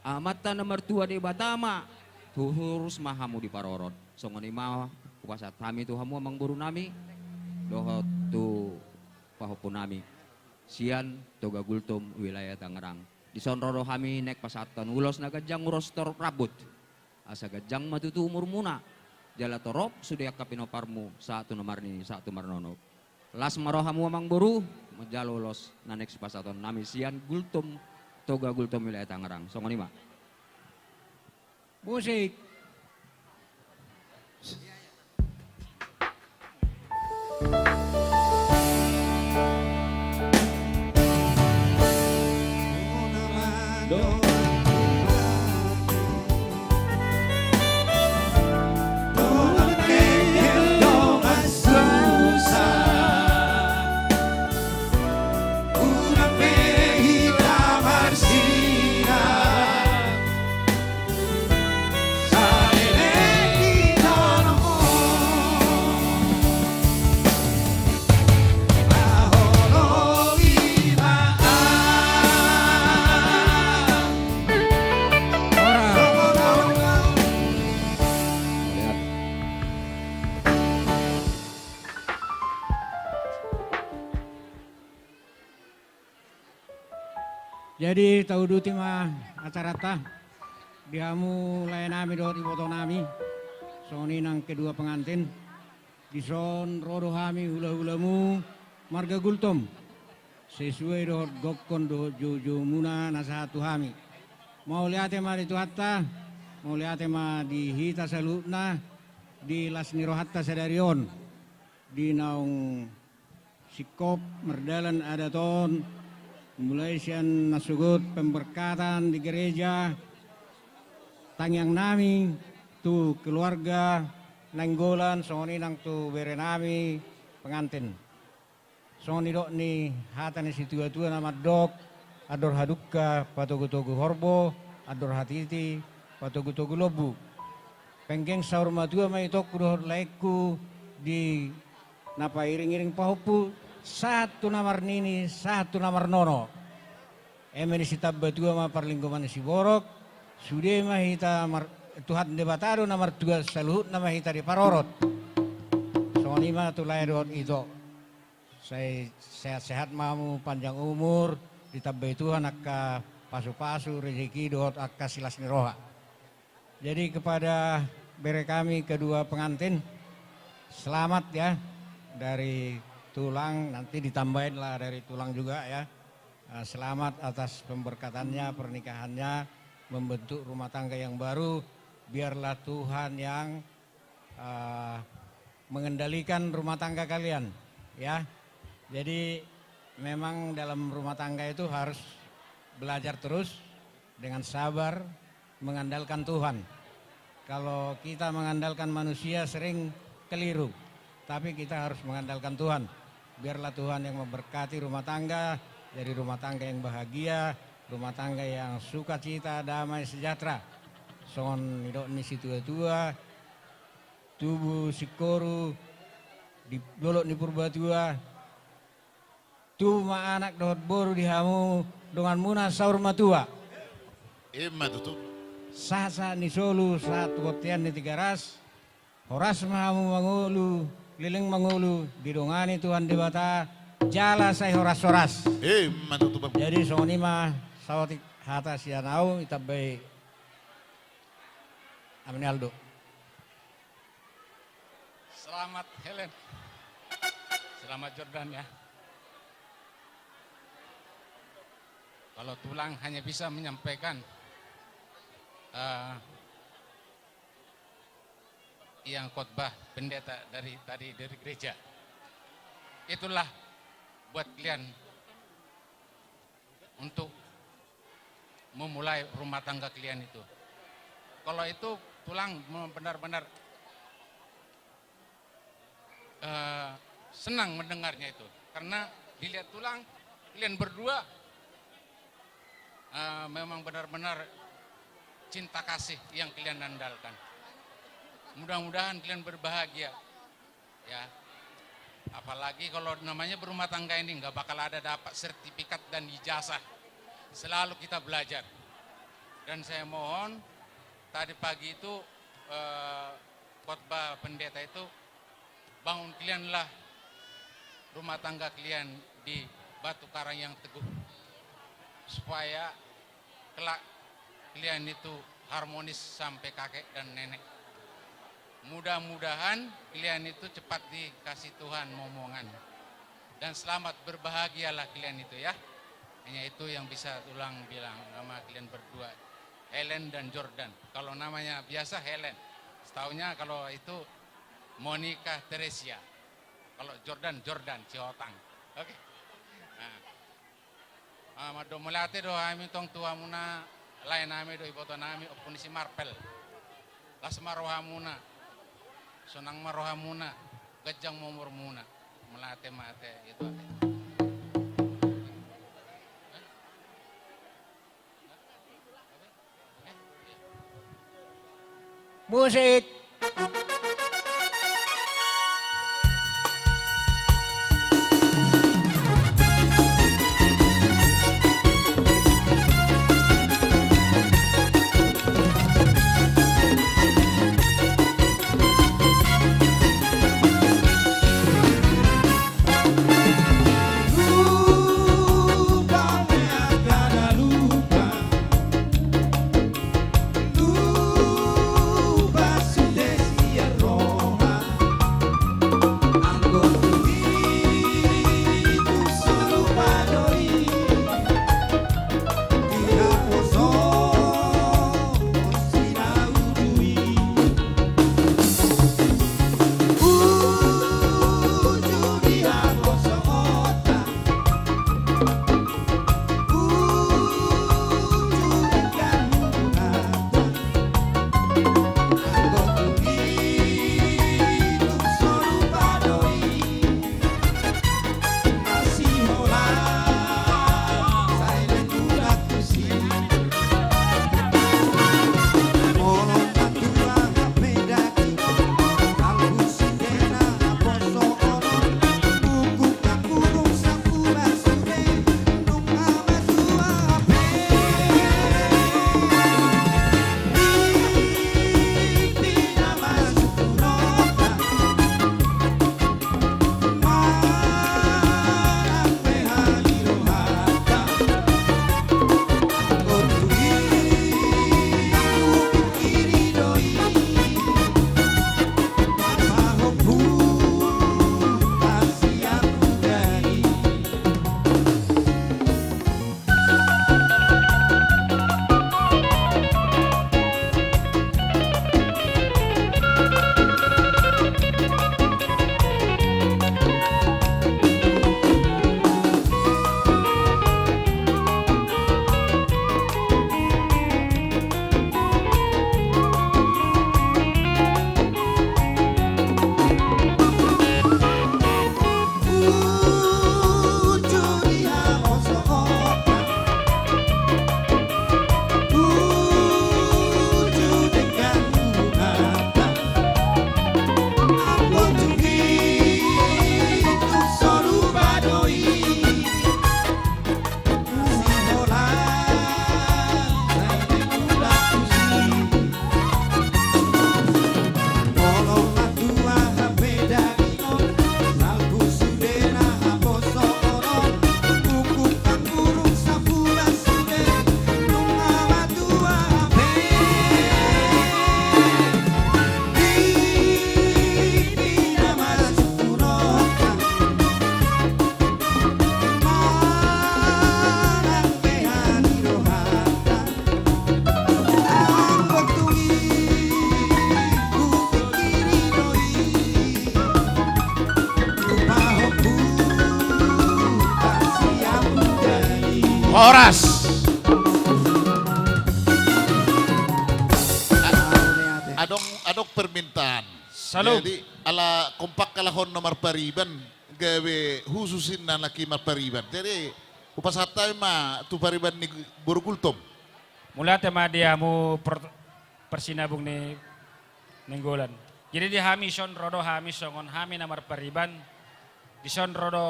Amanta na martua Debata ma, torus ma hamu diparorot. Songon i ma hupasahat hami tu hamu amangboru nami, dohot tu pahompu nami sian Toga Gultom wilayah Tangerang. Dison ro do hami naeng pasahathon ulos na ganjang, ulos torop rambut. Asa ganjang ma tutu umurmuna, jala torop sude angka pinomparmu, sahat tu na marnini, sahat tu marnono. Las ma rohamu amangboru, manjalo ulos na next pasahaton nami sian Gultom, Toga Gultom wilayah Tangerang. Songon i ma. Musik. Jadi, tauduti ma acaranta di hamu lae nami dohot iboto nami, songon i nang kedua pengantin. Dison ro do hami hulahulamu marga Gultom, sesuai dohot gokhon dohot joujoumuna na sahat tu hami. Mauliate ma di Tuhanta, mauliate ma di hita saluhutna, di las ni rohanta sadari on, di naung singkop mardalan adat on, mulai sian na sogot pemberkatan di gereja, tangiang nami tu keluarga Nainggolan, songon i nang tu bere nami pengantin. Songon nidok ni hata ni situatua na mandok, andor hadungka patogutogu horbo, andor hatiti patogutogu lombu. Penggeng saur matua ma itongku dohot laengku di na pairingiring pahompu, sahat tu na marnini, sahat tu na marnono. Eme ni sitamba tua ma parlinggoman ni siborok, sude ma hita mar-, Tuhan Debata do na martua, saluhutna ma hita diparorot. Songon i ma tu lae dohot ito. Sai sehat-sehat ma hamu, panjang umur, ditambai Tuhan angka pasupasu, rezeki dohot angka silas ni roha. Jadi kepada bere kami kedua pengantin, selamat ya, dari tulang, nanti ditambahin lah dari tulang juga ya. Eh, selamat atas pemberkatannya, pernikahannya, membentuk rumah tangga yang baru. Biarlah Tuhan yang eh, mengendalikan rumah tangga kalian, ya. Jadi, memang dalam rumah tangga itu harus belajar terus dengan sabar, mengandalkan Tuhan. Kalau kita mengandalkan manusia, sering keliru, tapi kita harus mengandalkan Tuhan. Biarlah Tuhan yang memberkati rumah tangga, jadi rumah tangga yang bahagia, rumah tangga yang sukacita, damai, sejahtera. Songon nidok ni situatua, tubu singkoru di dolok ni Purbatua, tubu ma anak dohot boru di hamu donganmuna saur matua. Ima tutu. Sahat-sahat ni solu, sahat tu bontean ni Tigaras, horas ma hamu mangolu, leleng mangolu, didongani Tuhan Debata, jala sai horas-horas. Ima tutu, Bang. Jadi, songon i ma saotik hata sian au, ditambai Ama ni Aldo. Selamat, Helen. Selamat, Jordan, ya. Kalau tulang hanya bisa menyampaikan, eh, yang khotbah pendeta dari tadi dari gereja. Itulah buat kalian untuk memulai rumah tangga kalian itu. Kalau itu tulang benar-benar, eh, senang mendengarnya itu. Karena dilihat tulang, kalian berdua, eh, memang benar-benar cinta kasih yang kalian andalkan. Mudah-mudahan kalian berbahagia. Ya. Apalagi kalau namanya berumah tangga ini, nggak bakal ada dapat sertifikat dan ijazah. Selalu kita belajar. Dan saya mohon, tadi pagi itu, eh, khotbah pendeta itu, bangun kalianlah rumah tangga kalian di batu karang yang teguh, supaya kelak kalian itu harmonis sampai kakek dan nenek. Mudah-mudahan kalian itu cepat dikasih Tuhan momongan. Dan selamat, berbahagialah kalian itu, ya. Hanya itu yang bisa tulang bilang sama kalian berdua, Helen dan Jordan. Kalau namanya biasa Helen, setaunya kalau itu Monica Teresia. Kalau Jordan, Jordan Sihotang. Oke. Nah. Ah, mandok mauliate do hami tong tu hamuna, lae nami dohot iboto nami, Ompu ni si Marpel. Las ma rohamuna, sonang ma rohamuna, ganjang ma umurmuna. Mauliate, mauliate, itu. Musik. Horas. A-, adong, adong permintaan. Salut. Jadi, ala kompak halak on na marpariban, gabe khusus inna halak i marpariban. Jadi, hupasahat hami ma tu pariban ni boru Gultom. Mauliate ma di hamu per-, parsinabung ni Nainggolan. Jadi di hami dison ro do hami songon hami na marpariban. Dison ro do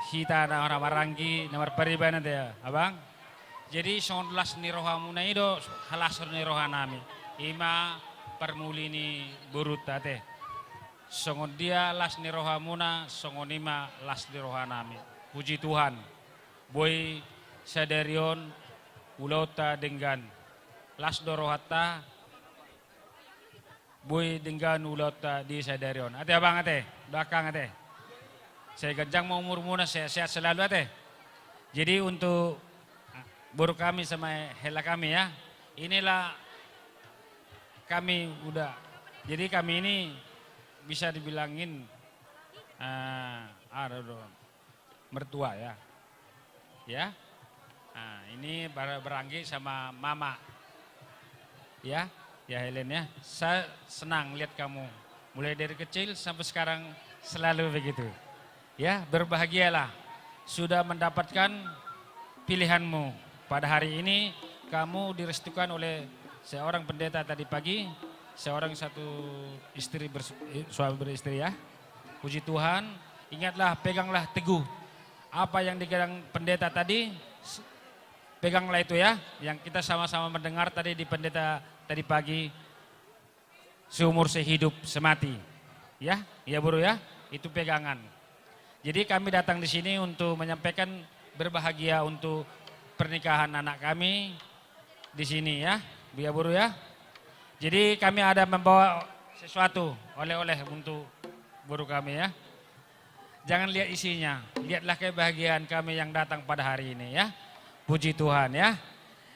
hita na, na maranggi na marpariban ate ya, abang. Jadi songon las ni rohamuna i do las ni rohanami. I ma parmuli ni borunta ate. Songon dia las ni rohamuna, songon i ma las ni rohanami. Puji Tuhan. Boi sadari on ulaonta denggan. Las do rohanta. Boi denggan ulaonta di sadari on. Ate abang ate, belakang ate. Sai ganjang ma umurmuna, sehat-sehat selalu ate. Jadi untuk boru kami sama hela kami ya. Inilah kami udah. Jadi kami ini bisa dibilangin, eh, ada dong. Mertua ya. Ya. Nah, ini ber-, beranggi sama mama. Ya, ya Helen ya. Saya senang lihat kamu. Mulai dari kecil sampai sekarang selalu begitu. Ya, berbahagialah sudah mendapatkan pilihanmu. Pada hari ini kamu direstukan oleh seorang pendeta tadi pagi, seorang satu istri bers-, suami beristri ya. Puji Tuhan, ingatlah, peganglah teguh apa yang dipegang pendeta tadi, s-, peganglah itu ya, yang kita sama-sama mendengar tadi di pendeta tadi pagi, seumur sehidup semati. Ya, ya boru ya, itu pegangan. Jadi kami datang di sini untuk menyampaikan berbahagia untuk pernikahan anak kami, di sini ya, ya boru ya. Jadi kami ada membawa sesuatu oleh-oleh untuk boru kami ya. Jangan lihat isinya, lihatlah kebahagiaan kami yang datang pada hari ini ya. Puji Tuhan ya.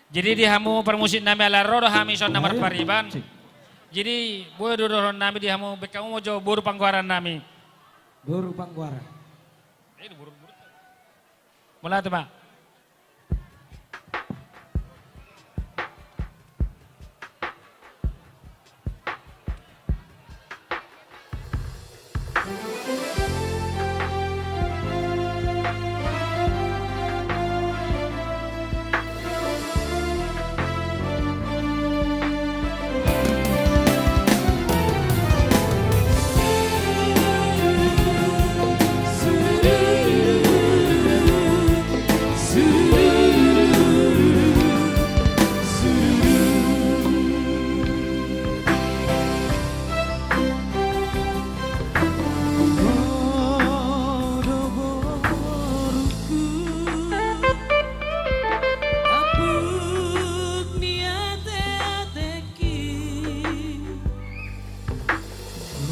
Jadi di hamu parmusik nami ala ro do hami dison na marpariban. Jadi boi do dohonon nami di hamu, baen hamu ma jo boru panggoaran nami. Boru panggoaran. Eh, boru, boru. Mauliate ma.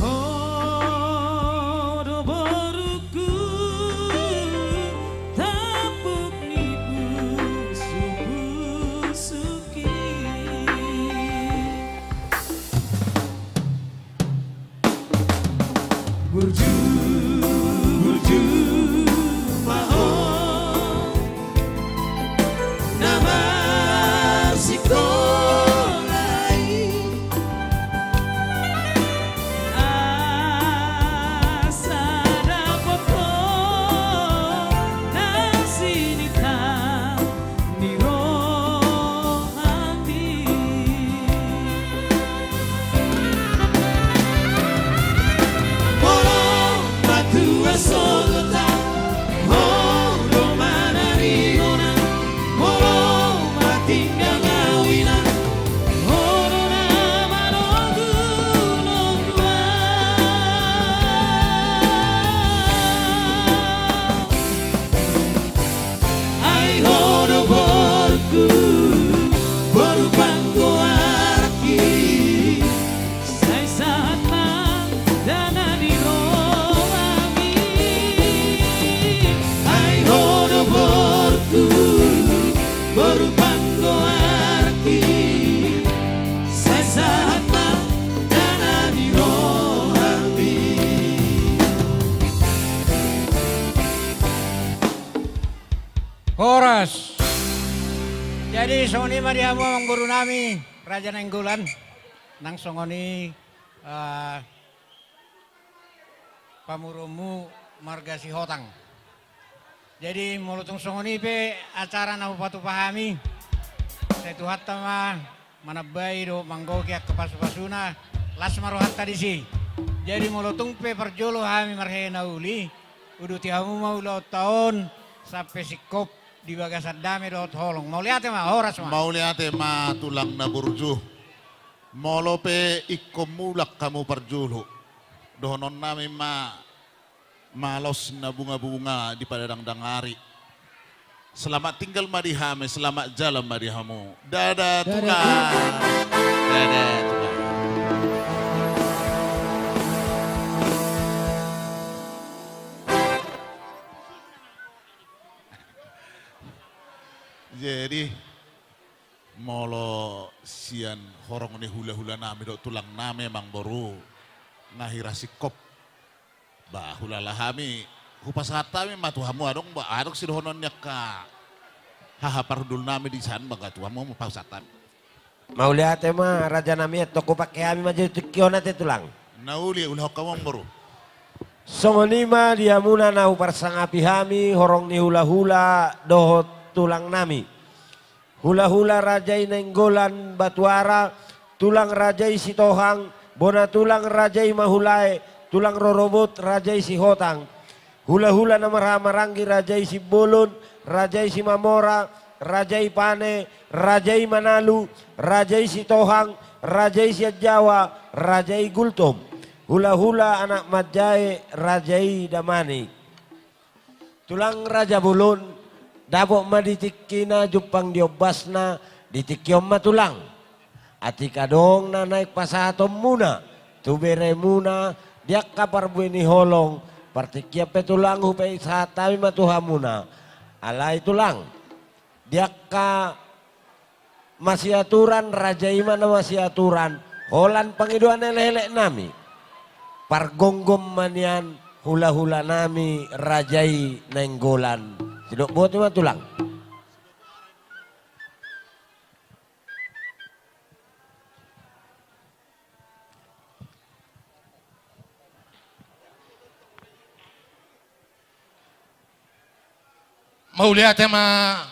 Ho do borungku, tampuk ni pusuk-pusukki. Burju, burju ma ho na marsikola i. Asa dapot ho na sininta ni rohami. Molo ma Jadi songon i ma di hamu amangboru nami Raja Nainggolan, nang songon i, eh, pamoruonmu marga Sihotang. Jadi molo tung songon i pe acara na hupatupa hami, sai Tuhanta ma manambai dohot manggohi angka pasupasuna, las ma rohanta disi. Jadi molo tung pe parjolo hami marhite na uli, uduti hamu ma ulaonta on sampe singkop di bagasan dame dohot holong. Mauliate ma, horas ma. Mauliate ma tulang na burju. Molo pe ingkon mulak hamu parjolo, dohononnami ma: Malos na bungabunga dipadangdang ari. Selamat tinggal ma di hami, selamat jalan ma di hamu. Dadah, dadah, tulang. Tulang. Dadah, tulang. Jadi molo sian horong ni hulahulanami dohot tulangnami, amangboru, nga hira singkop. Ba hulala hami hupasahat hami ma tu hamu, adong ba, adong sidohonon ni angka haha parhundulnami di san, ba nga tu hamu ma hupasahat hami. Mauliate ma rajanami, antong hupangke hami ma jo tingki on ate tulang. Na uli, ulahon hamu amangboru. Songon i ma di hamuna na huparsangapi hami horong ni hulahula dohot tulangnami. Hulahula raja i Nainggolan Batuara, tulang raja i Sitohang, bona tulang raja i Mahulae, tulang rorobot raja i Sihotang, hulahula na marhahamaranggi raja i Simbolon, raja i Simamora, raja i Pane, raja i Manalu, raja i Sitohang, raja i Sianjawa, raja i Gultom, hulahula anak manjae raja i Damanik. Tulang raja bolon, dapot ma di tingkina jumpang di ombasna, di tingki on ma tulang. Atik adong na naeng pasahatonmuna tu beremuna di angka parbue ni holong, partingkian pe tulang hupasahat hami ma tu hamuna. Alai tulang, di angka masiaturan, raja i ma na masiaturan, holan pangidoan elekeleknami, pargomgom ma nian hulahulanami raja i Nainggolan. Sidok boti ma tulang. Mauliate ma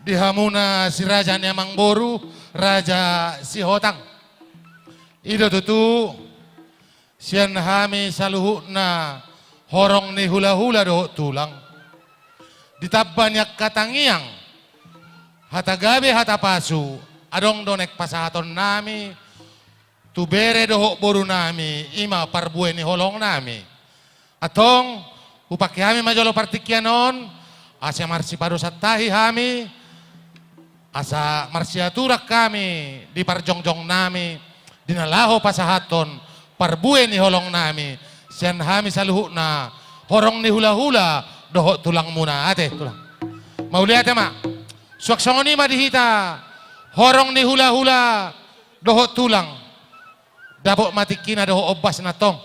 di hamuna si raja ni amangboru, raja Sihotang. I do tutu sian hami saluhutna horong ni hulahula dohot tulang, ditamba ni angka tangiang, hata gabe, hata pasu, adong do naeng pasahatonnami tu bere dohot borunami, i ma parbue ni holongnami. Antong hupangke hami ma jolo partingkian on asa marsipadosan tahi hami, asa marsiaturan hami di parjongjongnami di na laho pasahathon parbue ni holongnami sian hami saluhutna horong ni hulahula dohot tulangmuna. Ate tulang. Mauliate ma. Suang songon i ma di hita horong ni hulahula dohot tulang. Dapot ma tingkina dohot ombasna tong.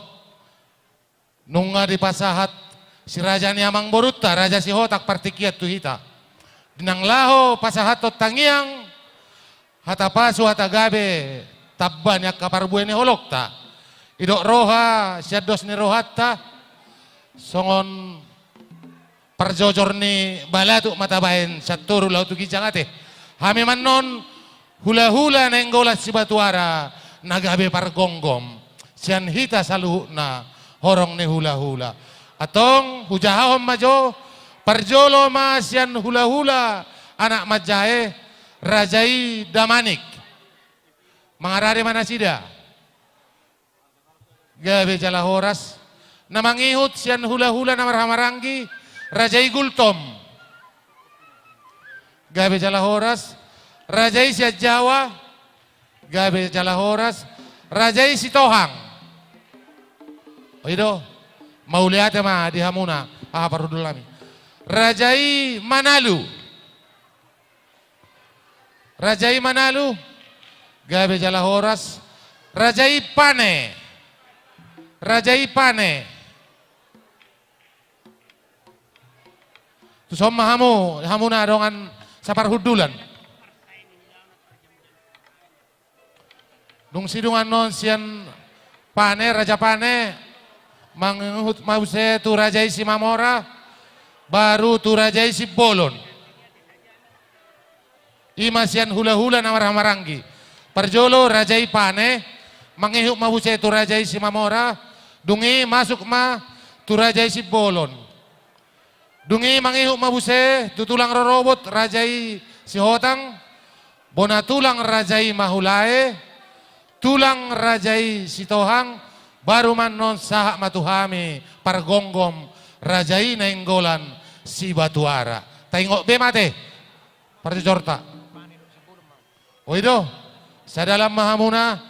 Nunga dipasahat si raja ni amangborunta, raja Sihotang, partingkian tu hita di na laho pasahathon tangiang, hata pasu, hata gabe, tamba ni angka parbue ni holongta. Didok roha sian dos ni rohanta, songon parjojor ni balatuk ma tabaen sian toru laho tu ginjang. Ate hami ma annon hulahula Nainggolan Sibatuara na gabe pargomgom sian hita saluhutna horong ni hulahula. Antong hujahahon ma jo, parjolo ma sian hulahula anak manjae, raja i Damanik. Mangarade ma nasida. Gabe jala horas. Na mangihut sian hulahula na marhahamaranggi, raja i Gultom. Gabe jala horas. Raja i Sianjawa. Gabe jala horas. Raja i Sitohang. Oi do. Mauliate ma di hamuna haha parhundulnami. Raja i Manalu. Raja i Manalu. Gabe jala horas. Raja i Pane. Raja i Pane. Tuson ma hamu, hamuna dongan saparhundulan. Dung sidung annon sian Pane, Raja Pane, mangihut ma muse tu Raja i Simamora, baru tu Raja i Simbolon. I ma sian hulahula na marhahamaranggi. Parjolo Raja i Pane, mangihut ma muse tu Raja i Simamora, dung i masuk ma tu Raja i Simbolon. Dung i mangihut ma muse tu tulang rorobot Raja i Sihotang, bona tulang Raja i Mahulae, tulang Raja i Sitohang, baru ma annon sahat ma tu hami pargonggom Raja i Nainggolan Sibatuara. Taingot be ma ate parjojorta. Oi do, sadalan ma hamuna,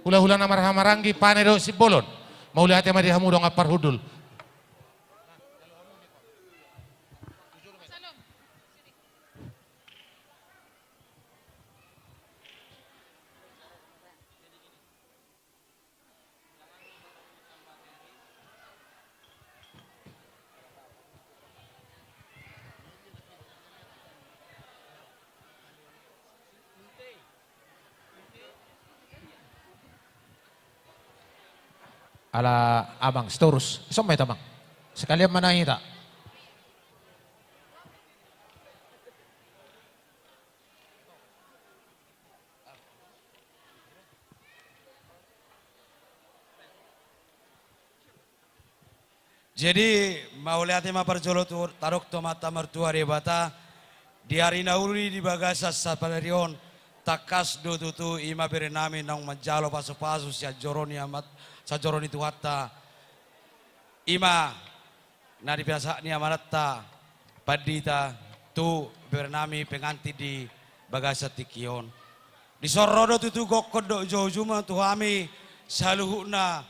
hulahula na marhahamaranggi, Pane dohot Simbolon. Mauliate ma di hamu dongan parhundul. Ala amang Sitorus, ison ma hita amang. Sekalian ma na hita. Jadi, mauliate ma parjolo tu tadok tu Amanta Martua Debata, di ari na uli di bagasan sadari on, tangkas do tutu i ma bere nami naung manjalo pasupasu sian joro ni Amat, sian joro ni Tuhanta. I ma na dipinasahat ni amananta pandita tu bere nami pengantin di bagasan tingki on. Dison ro do tutu gokkon dohot joujou ma tu hami saluhutna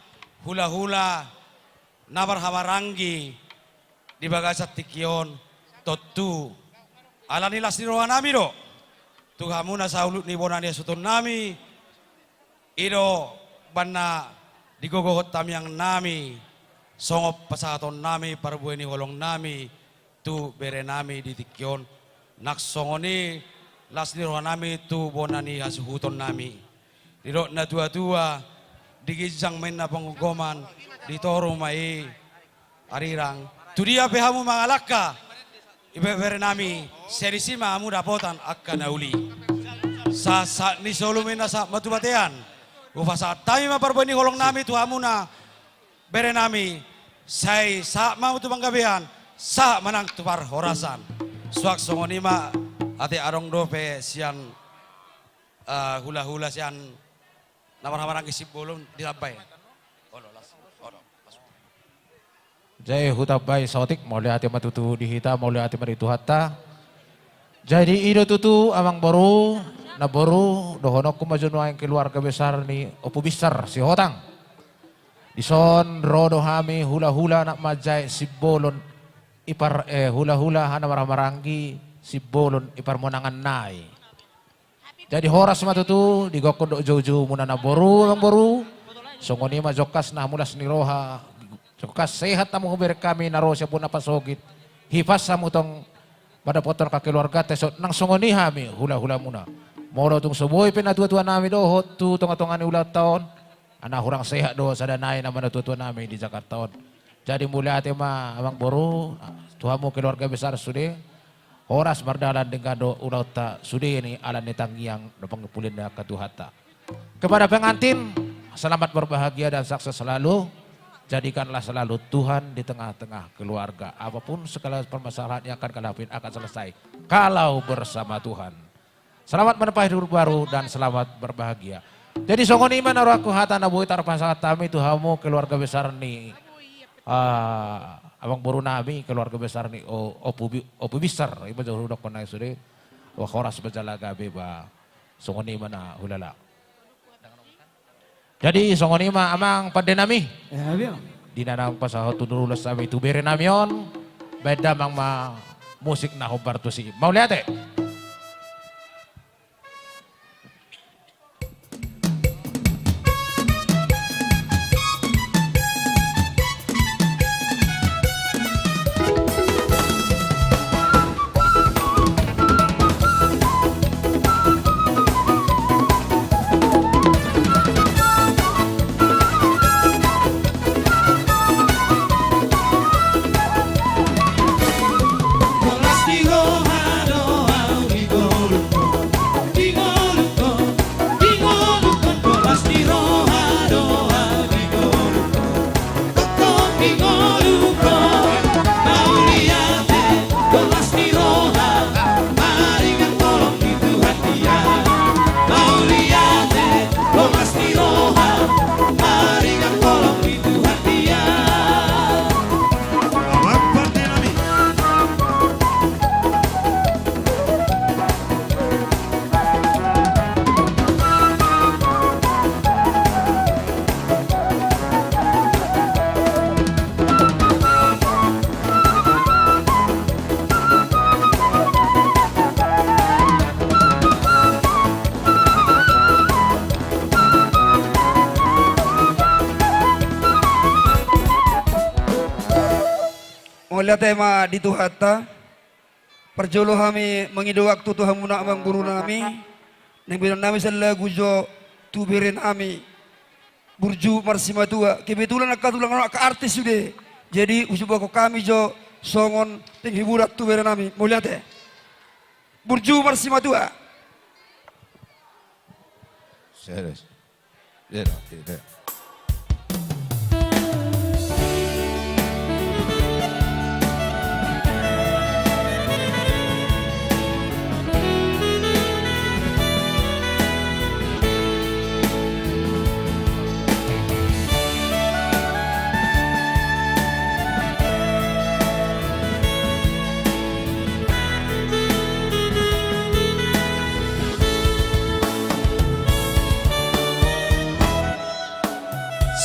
hulahula na marhahamaranggi di bagasan tingki on, tontu ala ni las ni roha nami do tu hamuna saluhut ni bona ni hasuhuton nami. I do umbahen na digogohon tangiang nami songon pasahaton nami parbue ni holong nami tu bere nami di tingki on, nang songon i las ni roha nami tu bona ni hasuhuton nami. Didok na tuatua, di ginjang ma inna panggomgoman, di toru ma i arirang. Tudia pe hamu mangalangka, ibebere nami, sai disi ma hamu dapotan angka na uli. Sahat ni solu ma inna sahat ma tu batean. Hupasahat hami ma parbue ni holong nami tu hamuna bere nami, sai sahat ma hamu tu panggabean, sahat ma nang tu parhorasan. Suang songon i ma, ate adong dope sian, eh, hulahula sian na marhahamaranggi Simbolon ditambai. Olo, las, olo, las. Jadi hutambai saotik, mauliate ma tutu di hita, mauliate ma di Tuhanta. Jadi i do tutu amang boru, namboru, dohononku ma jo nuaeng keluarga besar ni Ompu Binsar Sihotang. Dison ro do hami hulahula na manjae Simbolon i par, eh, hulahula na marhahamaranggi Simbolon i parmonangan nai. Jadi horas ma tutu, digokkon dohot joujoumuna namboru, amang boru. Songon i ma jongkas na hamu las ni roha, jongkas sehat hamu hubereng hami na ro sian bona pasogit. Hipas hamu tong mandapothon angka keluarganta, songon nang songon i hami hulahulamuna. Molo tung so boi pe natuatua nami dohot tu tongatonga ni ulaonta on, na hurang sehat do sada nai nama natuatua nami di Jakarta on. Jadi mauliate ma amang boru, tu hamu keluarga besar sude. Horas mardalan denggan do ulaonta sude ni ala ni tangiang dohot pangimpulion ni angka Tuhanta. Kepada pengantin, selamat berbahagia dan sukses selalu. Jadikanlah selalu Tuhan di tengah-tengah keluarga. Apapun segala permasalahan yang akan kalian hadapin akan selesai kalau bersama Tuhan. Selamat menempa hidup baru dan selamat berbahagia. Jadi songon i ma na rohangku hata na boi tarpasahat hami tu hamu keluarga besar ni, ah, amang boru nami, keluarga besar ni O-, Ompu Bi-, Ompu Binsar, i ma jo hudokkon nai sude. Wah, horas ma jala gabe ba. Songon i ma na hulala. Jadi songon i ma amang pande nami. Di na naeng pasahathon ulos hami tu bere nami on, baen damang ma musik na hombar tusi. Mauliate. Mauliate ma di Tuhanta. Parjolo hami mangido waktu tu hamuna amang boru nami, naeng bahenon nami sian lagu jo tu bere nami, Burju Marsimatua. Kebetulan angka tulang on angka artis sude. Jadi husumbangkon hami jo songon penghiburan tu bere nami. Mauliate. Burju Marsimatua. Serius. Iya, iya.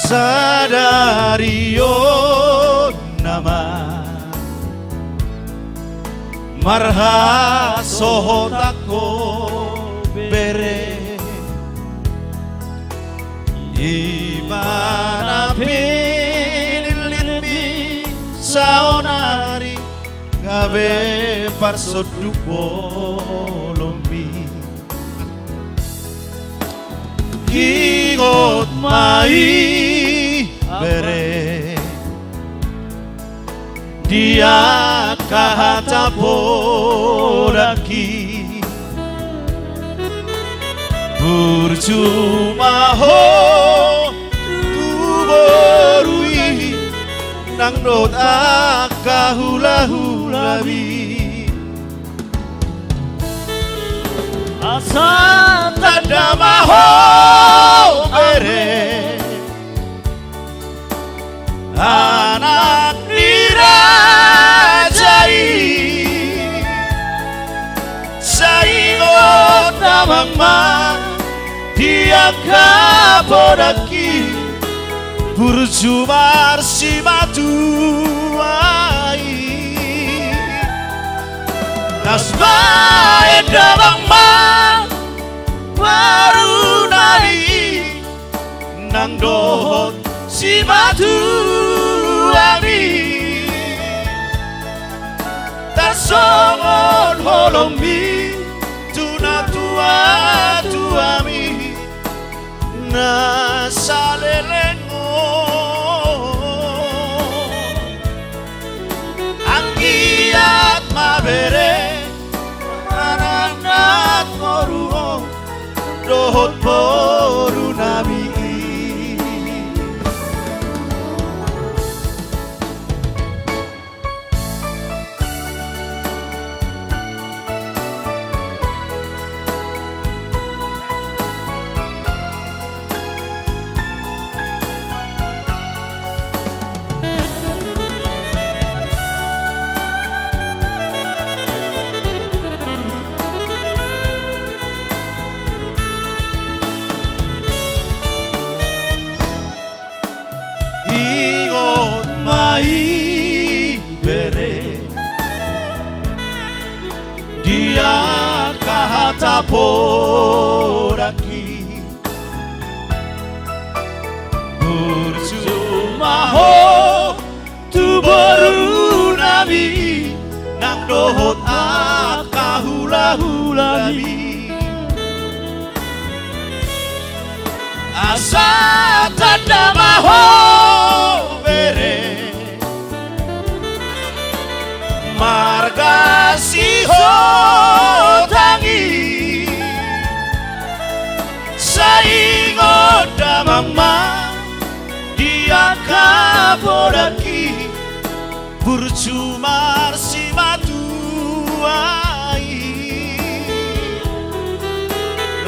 Sadari on nama marhasohotan ho bere, i ma na pinillitmi saonari gabe parsonduk bolonmi. Ingot ma i bere, di angka hata podangki. Burju ma ho tu boru i nang dohot angka hulahulami. Asa tanda ma ho bere, anak ni raja i. Sai ingot damang ma di angka podangki, Burju Marsimatua i. Las baen damang ma boru nami nang dohot simatuami. Tarsongon holongmi tu natuatuami na saleleng on. Anggiat ma bere, anak nang boru on dohot boru nami i. Ingot ma i bere, di angka hata podangki. Burju ma ho tu boru nami nang dohot angka hulahulami. Asa tanda ma ho bere, marga Sihotang i. Sai ingot damang ma di angka podangki, Burju Marsimatua i.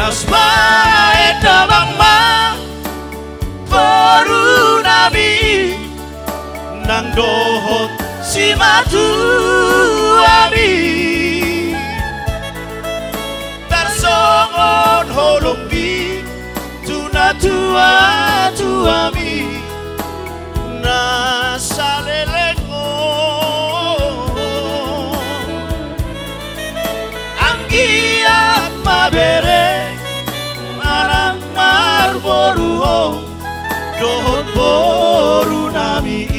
Las baen damang ma boru nami nang dohot simatuami. Tarsongon holongmi tu natuatuami na saleleng on. Anggiat ma bere, anak marboru on dohot boru nami i.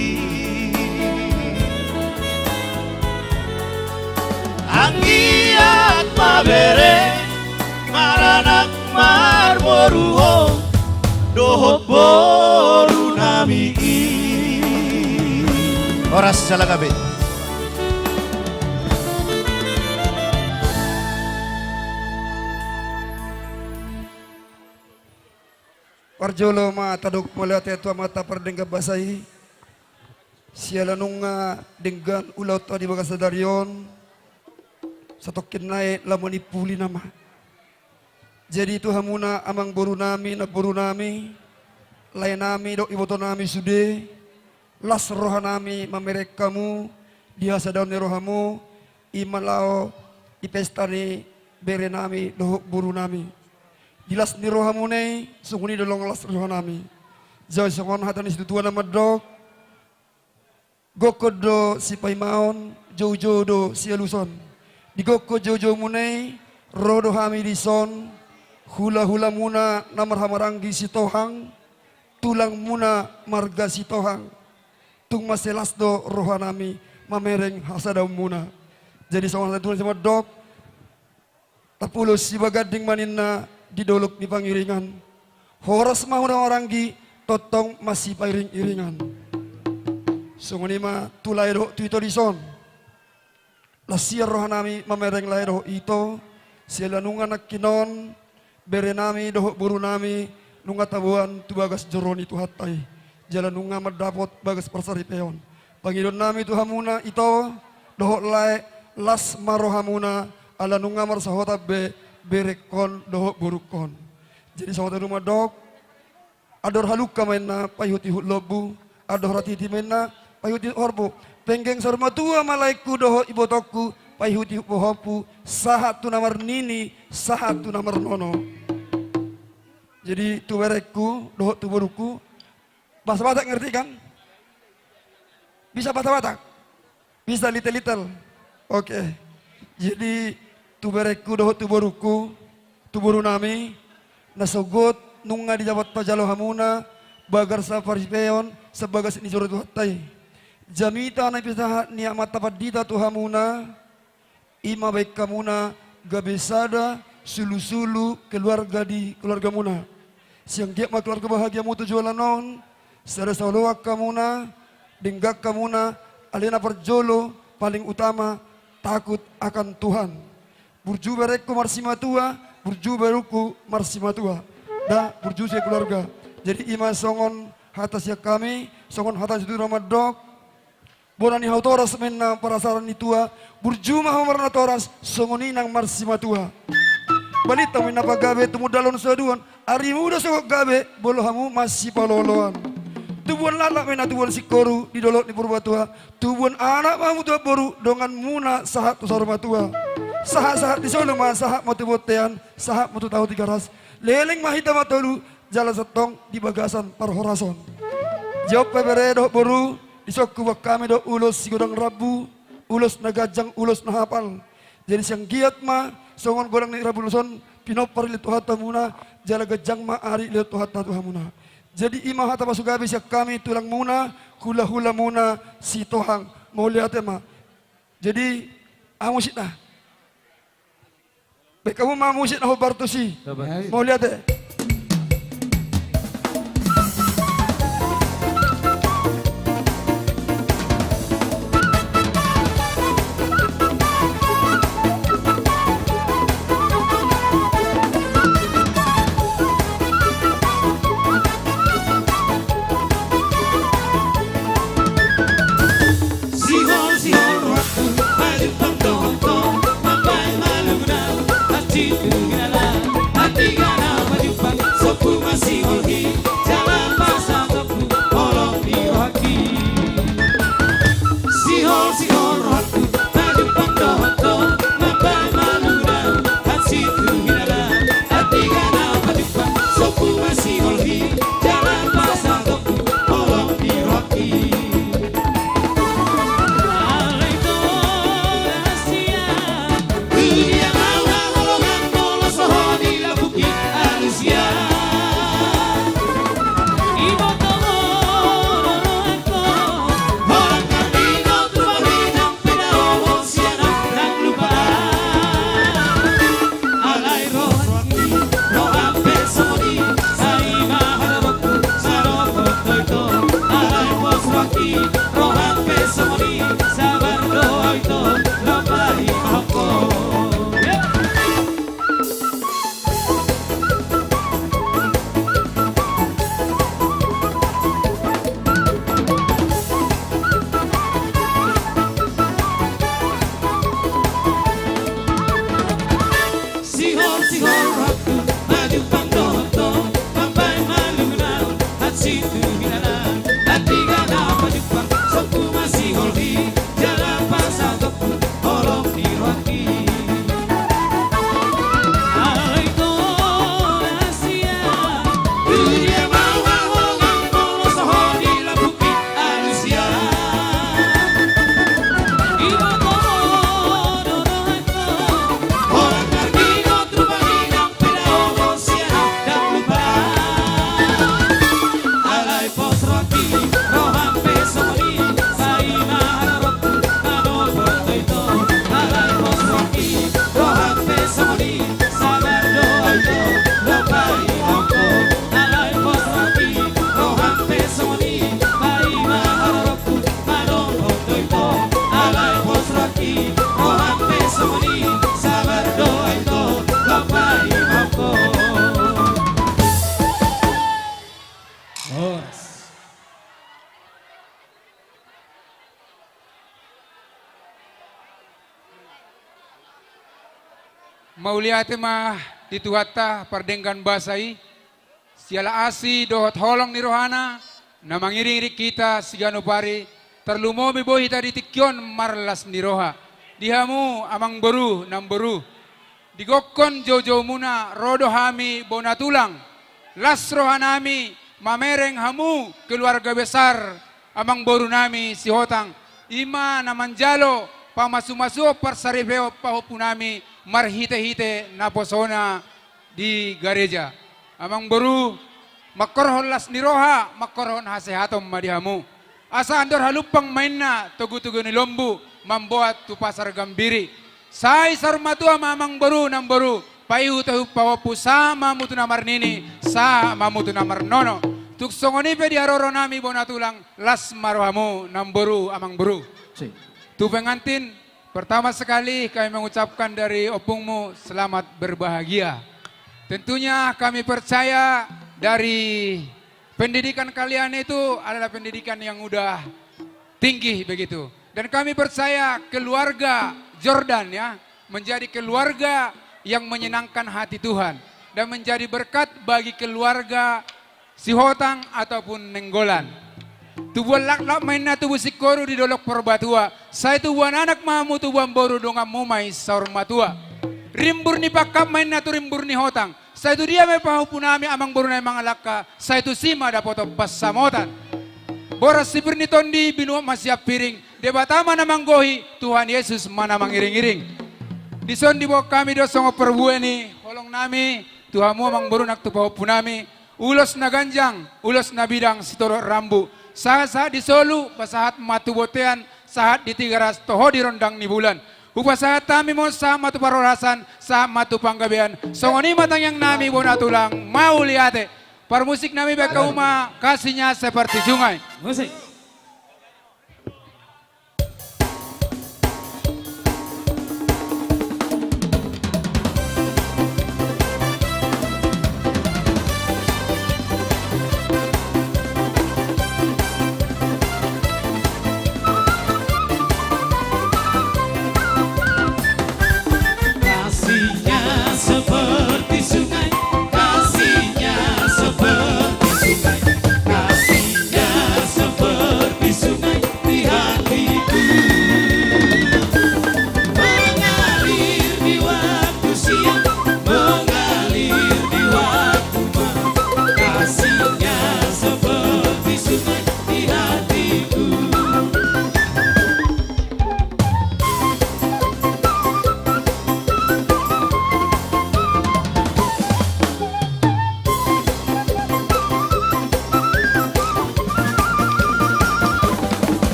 tu ho dohot boru nami i. Horas, jala gabe. Parjolo ma tadok mauliate tu Amanta Pardenggan Basa i. Siala nunga denggan ulaonta di bagasan sadari on, satongkin nai lam manimpuli nama. Jadi tu hamuna amangboru nami, namboru nami, lae nami dohot iboto nami sude, las roha nami mamereng hamu di hasadaon ni rohamu, i ma laho di pesta ni bere nami dohot boru nami. Di las ni rohamuna i, songon i do las roha nami. Jadi songon hata ni situatua na mandok, gokhon do sipaimaon, joujou do sialuson. Di gokhon joujoumuna i, ro do hami dison, hulahulamuna na marhahamaranggi Sitohang, tulangmuna marga Sitohang. Tung mansai las do roha nami mamereng hasadaonmuna. Jadi songon hata ni situatua na mandok, tapulos sibaganding ma ninna di dolok ni Pangiringan. Horas ma hula maranggi, tongtong masipairing-iringan. Songon i ma tu lae dohot tu ito dison. Las roha nami mamereng lae dohot ito, siala nunga nangkin on, bere nami dohot boru nami, nunga taboan tu bagas joro ni Tuhanta i. Jala nunga mandapot bagas parsaripeon. Pangidoan nami tu hamuna ito, dohot lae, las ma rohamuna, ala nunga marsaotan be, berengkon dohot borungkon. Jadi saotik ma mandok, andor halumpang ma inna paihutihut lombu, andor hatiti ma inna paihutihut horbo. Penggeng saur matua ma laengku dohot ibotongku, paihutihut bohongku, sahat tu na marnini, sahat tu na marnono. Jadi tu berengku, dohot tu borungku, bahasa Batak ngerti kan? Bisa bahasa Batak? Bisa little-little. Oke. Jadi tu berengku dohot tu borungku, tu boru nami, na sogot nunga dijalo, tajalo hamuna, bagas parsaripeon, sian bagas ni joro ni Tuhanta i. Jamita na pinasahat ni Amanta Pandita tu hamuna, i ma baen hamuna gabe sada sulusulu keluarga di keluargamuna. Sai anggiat ma keluarga bahagia mutu joloan on, sada soloan hamuna, denggan hamuna, alai na parjolo, paling utama, takut akan Tuhan. Burju berengku marsimatua, burju borungku marsimatua. Da, burju sekeluarga. Jadi i ma songon hata sian hami, songon hata ni situatua na mandok, bona ni hau toras ma inna parasaran ni tua, burju ma hamu marnatoras, songon i nang marsimatua. Balintang ma inna pagabe, tumundalhon saduan, arimu do sogot gabe, molo hamu masipaloaloan. Tubuan laklak ma inna tubuan singkoru, di dolok ni Purbatua, tubuan anak ma hamu tubuan boru, donganmuna sahat tu saur matua. Sahat-sahat ni solu ma, sahat ma tu bontean, sahat ma tu tahu Tigaras. Leleng ma hita martolu, jala santong di bagasan parhorasan. Jop pe bere dohot boru, dison huboan hami do ulos sigodang rambu, ulos na ganjang, ulos na hapal. Jadi sai anggiat ma, songon godang ni rambu ulos on, pinompar ni Tuhanta hamuna, jala ganjang ma ari ni Tuhanta tu hamuna. Jadi i ma hata pasu gabe sian hami tulangmuna, hulahulamuna, Sitohang, mauliate ma. Jadi, amu sita. Baen hamu ma musik na hombar tusi. Mauliate. Sihol, sihol rohangku, pajumpang dohot ho, mambahen malungun au, hansit tu hinala, hatiha na pajumpang, sombu ma sihol i, jala pasahatonku, holong ni rohangki. Sihol, sihol rohangku, pajumpang dohot ho, mambahen malungun au, hansit tu hinala, hatiha na pajumpang, sombu ma sihol i, jala pasahatonku, holong ni rohangki. Alai rohangki, roham pe songon i, Mauliate ma di Tuhanta pardenggan basa i, siala asi dohot holong ni rohana, na mangiringiring hita siganup ari, tarlumobi boi hita di tingki on marlas ni roha. Di hamu amangboru namboru, di gokhon joujoumuna ro do hami bona tulang. Las rohanami mamereng hamu keluarga besar amangborunami Sihotang, i ma na manjalo pamasumasuon parsaripeon pahompunami marhitehite naposona di gareja. Amangboru, mangkorhon las ni roha, mangkorhon hasehaton ma di hamu. Asa andor halumpang ma inna togutogu ni lombu mamboan tu pasar Gambiri. Sai saur matua ma amangboru namboru, paihutihut pahompu sahat ma hamu tu na marnini, sahat ma hamu tu na marnono. Tung songon i pe di haroronami bona tulang, las ma rohamu namboru amangboru. Si. Tu pengantin, pertama sekali kami mengucapkan dari ompungmu selamat berbahagia. Tentunya kami percaya dari pendidikan kalian itu adalah pendidikan yang udah tinggi begitu. Dan kami percaya keluarga Jordan, ya, menjadi keluarga yang menyenangkan hati Tuhan dan menjadi berkat bagi keluarga Sihotang ataupun Nainggolan. Tubuan laklak ma inna tubu singkoru di dolok Purbatua, sai tubuan anak ma hamu tubuan boru donganmu ma i saur matua. Rimbur ni pangkat ma inna tu rimbur ni hotang, sai tu dia ma i pahompunami amangborunami mangalangka, sai tusi ma dapoton pansamotan. Boras sipir ni tondi, binuat ma sian piring, Debata ma na manggohi, Tuhan Yesus ma na mangiringiring. Dison diboan hami do songon parbue ni holongnami tu hamu amangboru nang tu pahompunami, ulos na ganjang, ulos na bidang sitorop rambu, sahatsahat di solu, pasahat ma tu bontean, sahat di Tigaras, toho di rondang ni bulan. Hupasahat hami ma on sahat ma tu parhorasan, sahat ma tu panggabean. Songon i ma tangiangnami bona tulang, mauliate. Parmusiknami, baen hamu ma Kasihnya Seperti Sungai. Musik. Kasihnya seperti sungai, kasihnya seperti sungai, kasihnya seperti sungai di hatiku. Mengalir di waktu siang, mengalir di waktu malam, kasihnya seperti sungai di hatiku.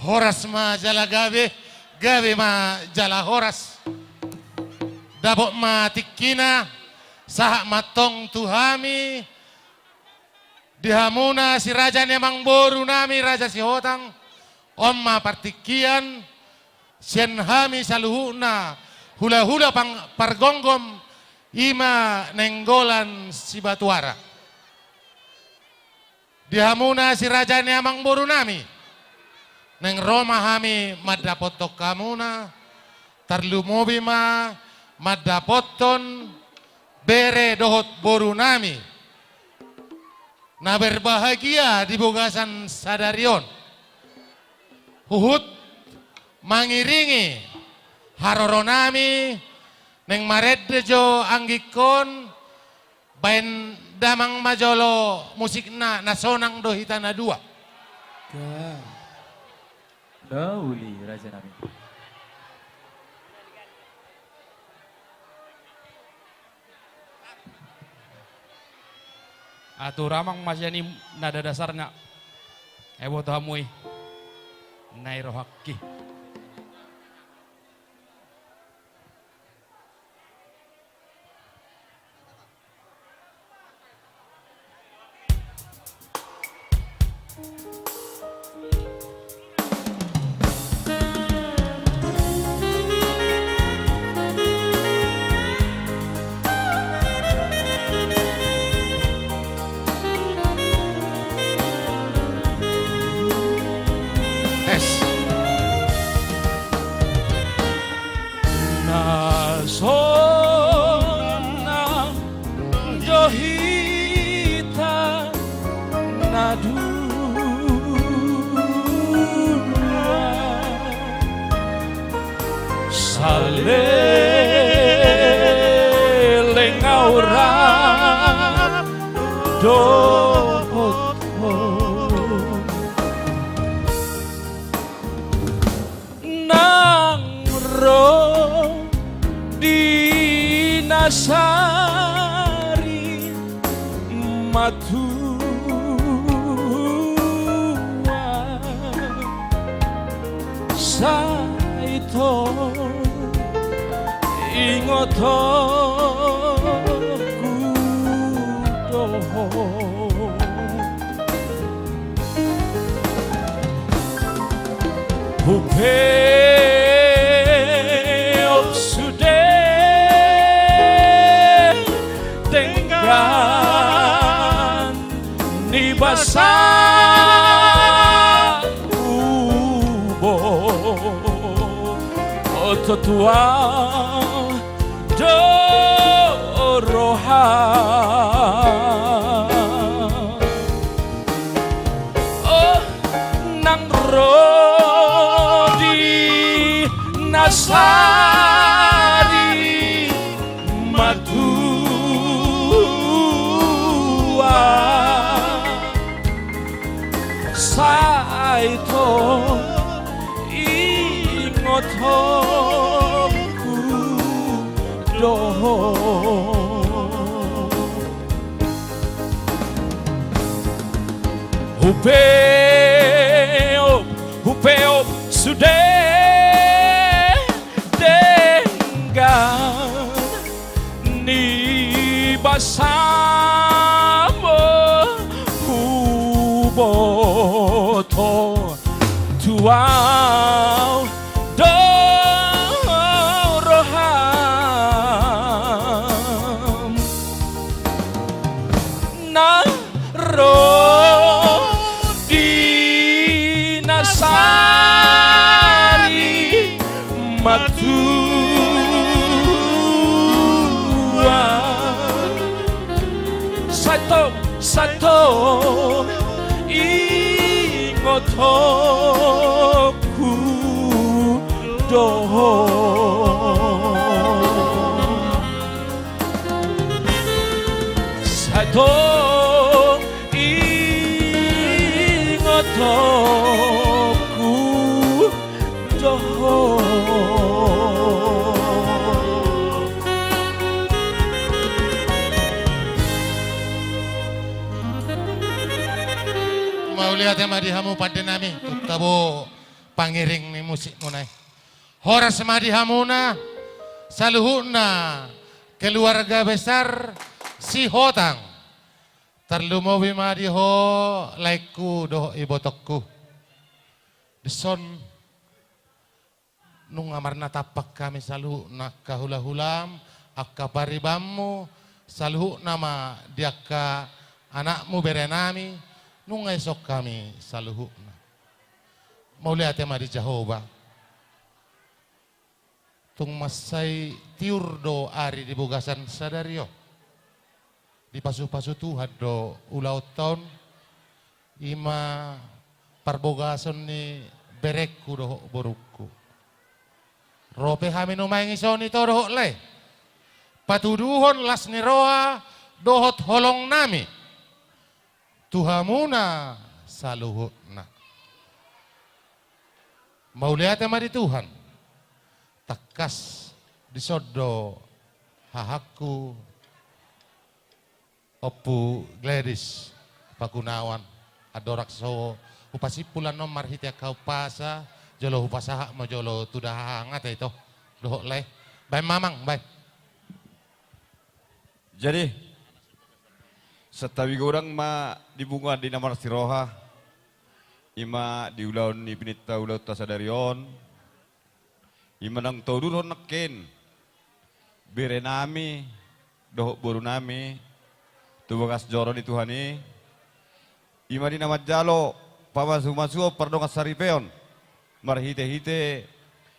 Horas ma jala gabe, gabe ma jala horas. Dapot ma tingkina, sahat ma antong tu hami, di hamuna si raja ni amangborunami, Raja Sihotang, on ma partingkian, sian hami saluhutna, hulahula pang-, pargomgom, i ma Nainggolan Sibatuara. Di hamuna si raja ni amangborunami, naeng ro ma hami mandapothon hamuna, tarlumobi ma mandapothon bere dohot borunami na berbahagia di bagasan sadari on. Huhut mangiringi haroronami, naeng marende jo anggikon, baen damang ma jolo musikna, na sonang do hita na dua. Ga. Dauli, rajanami. Atur amang ma sian i nada dasarna. Ai boto hamu i. Nai rohangki. Saleleng au rap dohot ho. Nang ro di na sari matua, sai tong ingotonku do ho. Hupeop sude denggan ni basa huboto tu au do roha. Oh, nang ro di na sari matua, sai tong ingotonku do ho. Hupeop, hupeop sude denggan ni basamu huboto tu au do roham. Nang ro di na sari matua, sai tong, sai tong ingotonku do ho. Sai tong ingotonku do ho. Mauliate ma di hamu pande nami, tung tabo pangiring ni musikmuna i. Horas ma di hamuna saluhutna keluarga besar Sihotang. Tarlumobi ma di ho laengku dohot ibotongku. Dison nunga marnatampak hami saluhutna angka hulahulam, angka paribanmu, saluhutna ma di angka anakmu, berenami, nunga dison hami saluhutna. Mauliate ma di Jahowa. Tung mansai tiur do ari di bagasan sadari on. Dipasupasu Tuhan do ulaonta on, i ma parbagason ni berengku dohot borungku. Ro pe hami nuaeng dison, ito dohot lae, patuduhon las ni roha dohot holongnami tu hamuna saluhutna. Mauliate ma di Tuhan. Tangkas dison do hahangku, Ompu Gladys Pakunawan, andorang so hupasimpul annon marhite angka umpasa, jolo hupasahat ma jolo tu dahahang, ate, ito dohot lae. Baen ma, Amang, baen. Jadi, santabi godang ma di punguan ni na marasi roha, i ma di ulaon ni pininta ulaonta sadari on, i ma naung tauduthon nangkin berenami dohot borunami tu bagas joro ni Tuhan i, i ma di na manjalo pamasumasuon pardongansaripeon marhitehite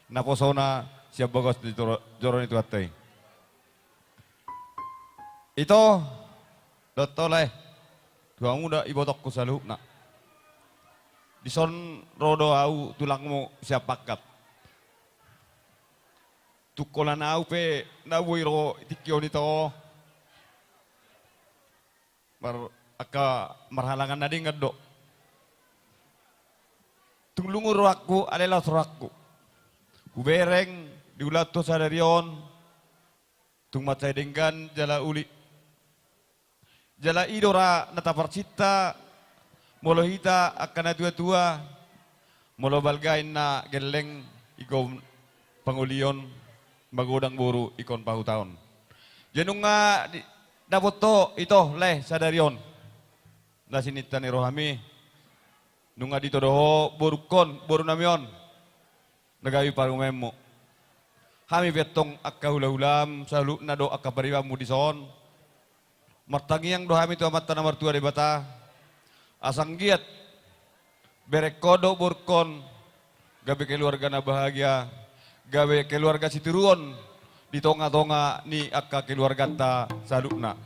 naposona sian bagas ni joro, joro ni Tuhanta i. Ito, dohot ho lae. tu hamu da ibotongku saluhutna. Dison ro do au tulangmu sian pangkat. Tung holan au pe na boi ro tingki on ito. Mar-, angka marhalangan na denggan do. Tung lungun rohangku, alai laos rohangku. Hubereng di ulaonta sadari on, tung mansai denggan jala uli. Jala i do ra na taparsinta, molo hita angka na tua-tua, molo balga inna gelleng ingkon pangolion, magodang boru ingkon pahutaon. Jadi nunga di-, dapot ho ito lae sadari on. Lasininta ni rohami. Nunga ditodo ho borungkon, borunami on. Na gabe parumaenmu. Hami pe antong angka hula-hulam, saluhutna dohot angka paribanmu dison. Martangiang do hami tu Amanta na martua Debata. Asa anggiat berengkon dohot borungkon, gabe keluarga na bahagia, gabe keluarga sitiruon di tonga-tonga ni angka keluarganta saluhutna.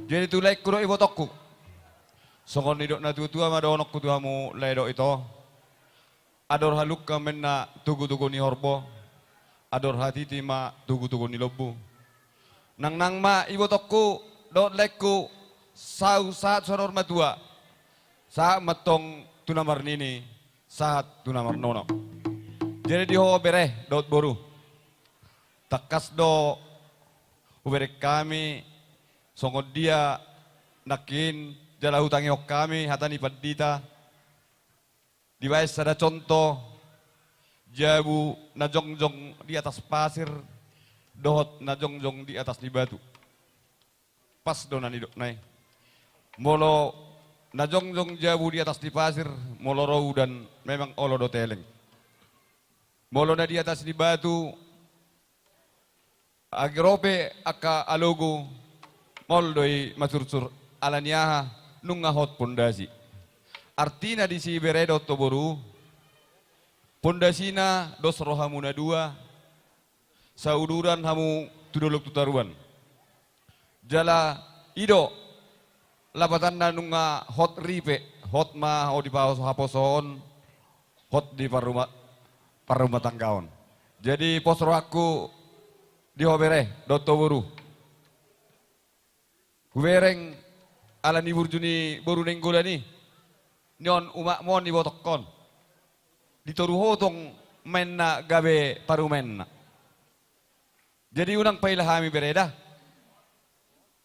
Jadi tu laengku dohot ibotongku. Songon nidok na tua-tua ma dohononku tu hamu lae dohot ito. Ador halungka ma inna togu-togu ni horbo, ador hatiti ma togu-togu ni lombu. Nang-nang ma ibotongku dohot laengku, sau sahat saur matua, sahat ma antong tu na marnini, sahat tu na marnono. Jadi di ho bere dohot boru, tangkas do hubereng hami songon dia nangkin jala hutangihon hami hata ni pandita. Dibaen sada contoh, jabu na jongjong di atas pasir dohot na jongjong di atas ni batu. Pas do na nidokna i. Molo na jongjong jabu di atas ni pasir, molo ro udan memang olo do teleng. Molo na di atas ni batu, age ro pe angka alogo, maol do i masursur, ala ni aha, nunga hot pondasi. Artina disi bere dohot boru, pondasina dos rohamuna dua, sauduran hamu tu dolok tu toruan. Jala i do lapatanna nunga hot ripe, hot ma ho di paho-, haposoon, hot di parruma-, parrumatanggaon. Jadi pos rohangku di ho bere dohot ho boru. Hubereng ala ni burju ni boru Nainggolan i, nion umakmon ibotongkon. Ditoru ho tong ma inna gabe parumaenna. Jadi unang paila hami bere da.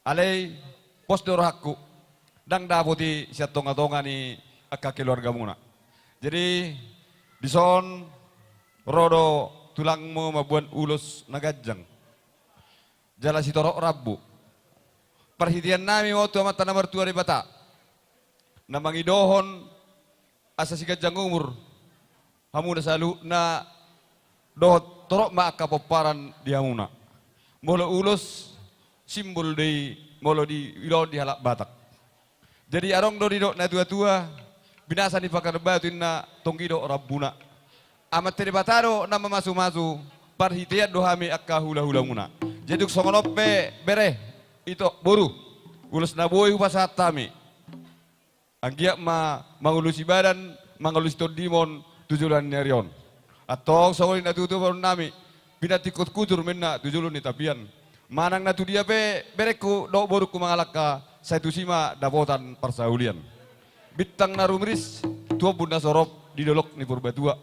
Alai pos do rohangku, ndang dapot i sian tonga-tonga ni angka keluargamuna. Jadi dison ro do tulangmu mamboan ulos na ganjang jala sitorop rambu. Parhiteannami ma on tu Amanta na martua Debata na mangidohon asa siganjang umur hamuna saluhutna dohot torop ma angka pomparan di hamuna. Molo ulos, simbol do i molo di ulaon di halak Batak. Jadi adong do didok na tua-tua, binasa ni pagar batu inna tonggi do rambuna. Amanta Debata do na mamasu-masu, parhitean do hami angka hula-hulamuna. Jadi dung songon on pe bere, ito, boru, ulos na boi hupasahat hami. Anggiat ma mangalusi badan, mangalusi tondimon tu joloan ni ari on. Antong songon i na tutu borunami, pinantikkon hujur ma inna tu jolo ni tapian. Manang na tudia pe berengku dohot borungku mangalangka, sai tusi ma dapotan parsaulian. Bintang na rumiris tu ombun na sorop di dolok ni Purbatua.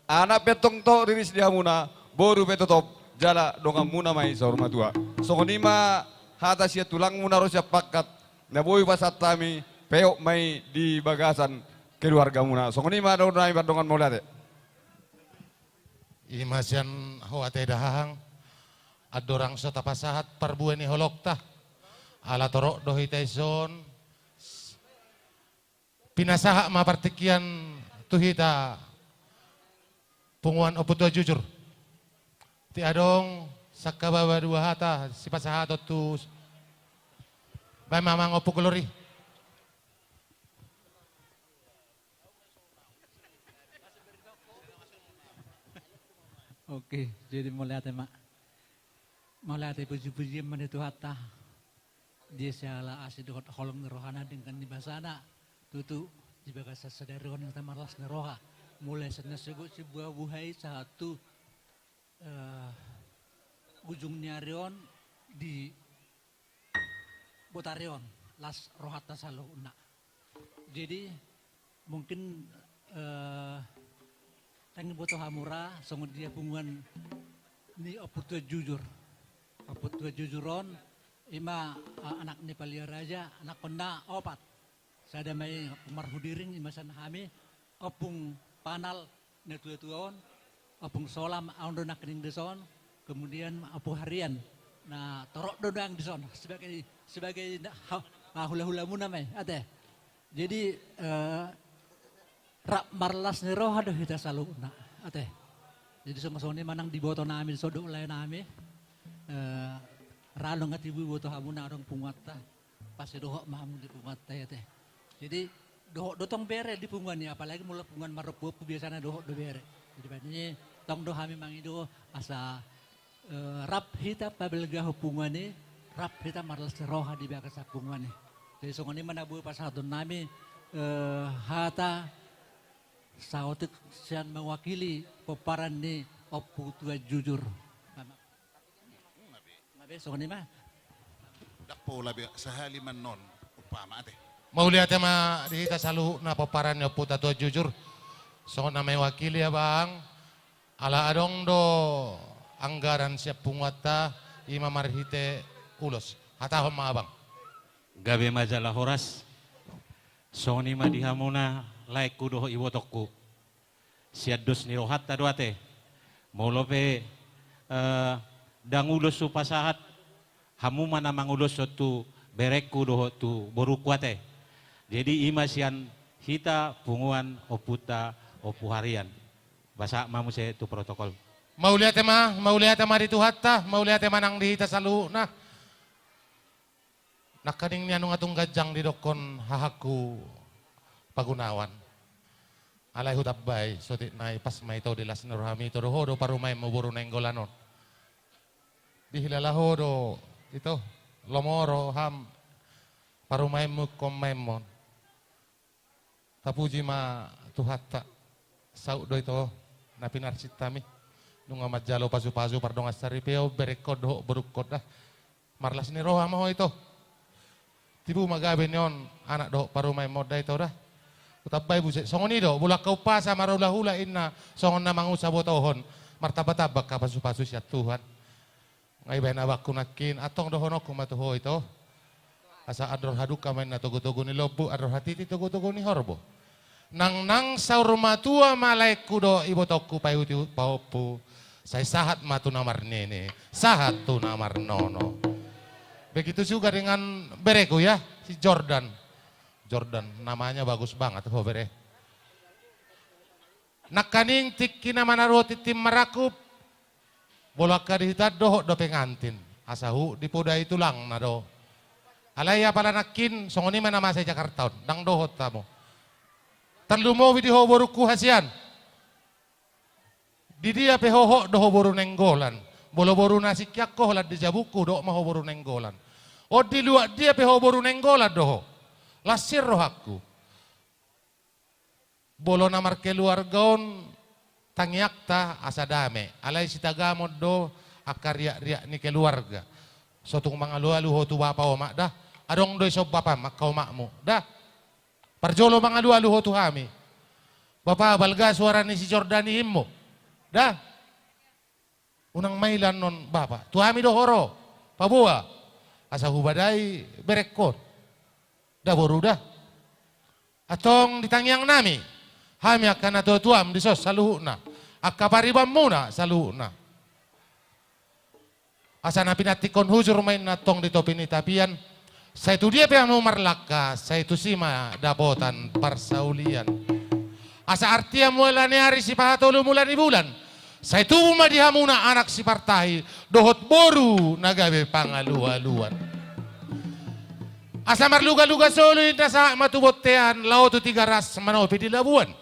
Anak pe antong totop riris di hamuna, boru pe totop jala donganmuna ma i saur matua. Songon i ma hata sian tulangmuna ro sian pangkat, na boi hupasahat hami, peop ma i di bagasan keluargamuna. Songon i ma dohononnami, pardongan mauliate. I ma sian ho ate dahahang, andorang so tapasahat parbue ni holongta, ala torop do hita dison, pinasahat ma partingkian tu hita punguan Ompu Tuan Jujur. Ti adong sangkababa dua hata sipasahaton tu, baen ma amang Ompu Glory. Oke, jadi mauliate ma. Mauliate, puji-pujian ma di Tuhanta. Dia siala asi dohot holong ni rohana denggan ni basana. Tutu di bagasan sadari on hita marlas ni roha. Mulai sian na sogot sibuhabuhai sahat tu, eh, ujung ni ari on di botari on, las rohanta saluhutna. Jadi mungkin, eh, ndang diboto hamu ra songon dia punguan ni Ompu Tuan Jujur. Ompu Tuan Jujur on ima, eh, anak ni Palia Raja, anakkonna opat. Sada ma i Ompung Marhudiring, ima sian hami, Ompung Panal, na tuatua on, Ompung Solam, on do nangkining dison, kemudian Ompu Harian. Na torop do nang dison sebagai, sebagai na-, ha-, ha-, hulahulamuna ma i, ate. Jadi, eh, rap marlas ni roha do hita saluhutna, ate. Jadi songon, songon i ma nang diboto nami, songon dohot lae nami, eh, ra nunga tibu diboto hamu nang adong punguanta. Pasti dohot ma hamu di punguanta i, ate. Jadi dohot do tong bere di punguan i, apalagi molo punguan marompuompu biasana dohot do bere. Jadi baen i tong do hami mangido asa, eh, rap hita pabalgahon punguan i, rap hita marlas ni roha di bagasan punguan i. Jadi songon i ma na boi pasahaton nami, eh, hata saotik sian mewakili pomparan ni Ompu Tuan Jujur. Nga be, songon i ma. Ndang pola be sahali ma annon umpama, ate. Mauliate ma di hita saluhutna pomparan ni Omputa Tuan Jujur. Songon na mewakili abang, ala adong do anggaran sian punguanta, ima marhite ulos. Hatahon ma abang. Gabe ma jala horas. Songon i ma di hamuna laengku dohot ibotongku. Sian dos ni rohanta do ate. Molo pe, eh, ndang ulos hupasahat, hamu ma na manguloshon tu berengku dohot tu borungku ate. Jadi ima sian hita punguan ompunta Ompu Harian. Pasahat ma muse tu protokol. Mauliate ma, mauliate ma di Tuhanta, mauliate ma nang di hita saluhutna. Nangkaning nian nunga tung ganjang didokkon hahaku Pagunawan. Alai hutambai, sotik nai pas ma ito di las ni rohami, ito do ho do parumaenmu boru Nainggolan on. Dihilala ho do ito, lomo roham parumaenmu ingkon maenmon. Tapuji ma Tuhanta, saut do ito na pinarsinta hami. Nunga manjalo pasupasu pardongan saripeon berengkon dohot borungkon da. Marlas ni roha ma ho ito. Tibu ma gabe ni on anak dohot parumaenmon da ito da. Hutambai muse, songon i do, molo angka umpasa marhulahula inna songon na mangusa botohon, martambatamba angka pasupasu sian Tuhan. Nga ibaen abangku nangkin, antong dohononku ma tu ho ito. Asa andor hadungka ma inna togutogu ni lombu, andor hatiti togutogu ni horbo. Nangnang saur matua ma laengku dohot ibotongku paihutihut pahompu. Sai sahat ma tu na marnini, sahat tu na marnono. Begitu juga dengan bereku ya, si Jordan. Jordan, namanya bagus banget ho bere. Nangkaning tingki na manaruhon tintin marangkup, molo angka di hita dohot do pengantin, asa hu dipodai tulangna do. Alai apala nangkin songon i ma na masa i Jakarta on, ndang dohot hamu. Tarlumobi di ho borungku hasian. Di dia pe ho hot do ho boru Nainggolan. Molo boru na singkian ho, holan di jabungku do hot ma ho boru Nainggolan. On di luat dia pe ho boru Nainggolan do ho. Las ni rohangku. Molo na markeluarga on tangiangta asa dame, alai sitagamon do angka riakriak ni keluarga. So tung mangalualu ho tu bapa omak da, adong do dison bapam angka omakmu da. Parjolo mangalualu ho tu hami. Bapa, balga suara ni si Jordan i, immu da. Unang maila annon bapa, tu hami do ho ro, paboa asa hubadai berengkon da boru da. Antong di tangiangnami, hami angka natuatuam dison saluhutna, angka paribanmuna saluhutna, asa na pinantikkon hujur ma inna antong di topi ni tapian. Sai tu dia pe hamu marlangka, sai tusi ma dapotan parsaulian. Asa artia mula ni ari, sipahatolu mula ni bulan, sai tubu ma di hamuna anak sipartahi dohot boru na gabe pangalualuan. Asa marlugaluga solu inna sahat ma tu bontean, laho tu Tigaras, manopi di Labuan.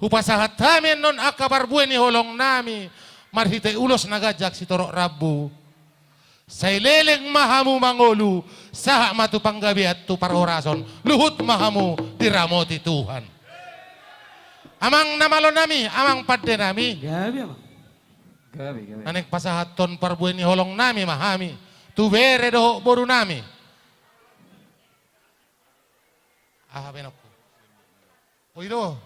Hupasahat hami annon angka parbue ni holongnami marhite ulos na ganjang sitorop rambu. Sai leleng ma hamu mangolu, sahat ma tu panggabean tu parhorason, luhut ma hamu diramoti Tuhan. Amang na malo nami, amang pande nami. Gabe, amang. Gabe, gabe. Naeng pasahathon parbue ni holong nami ma hami tu bere dohot boru nami. Aha benokku? O, i do.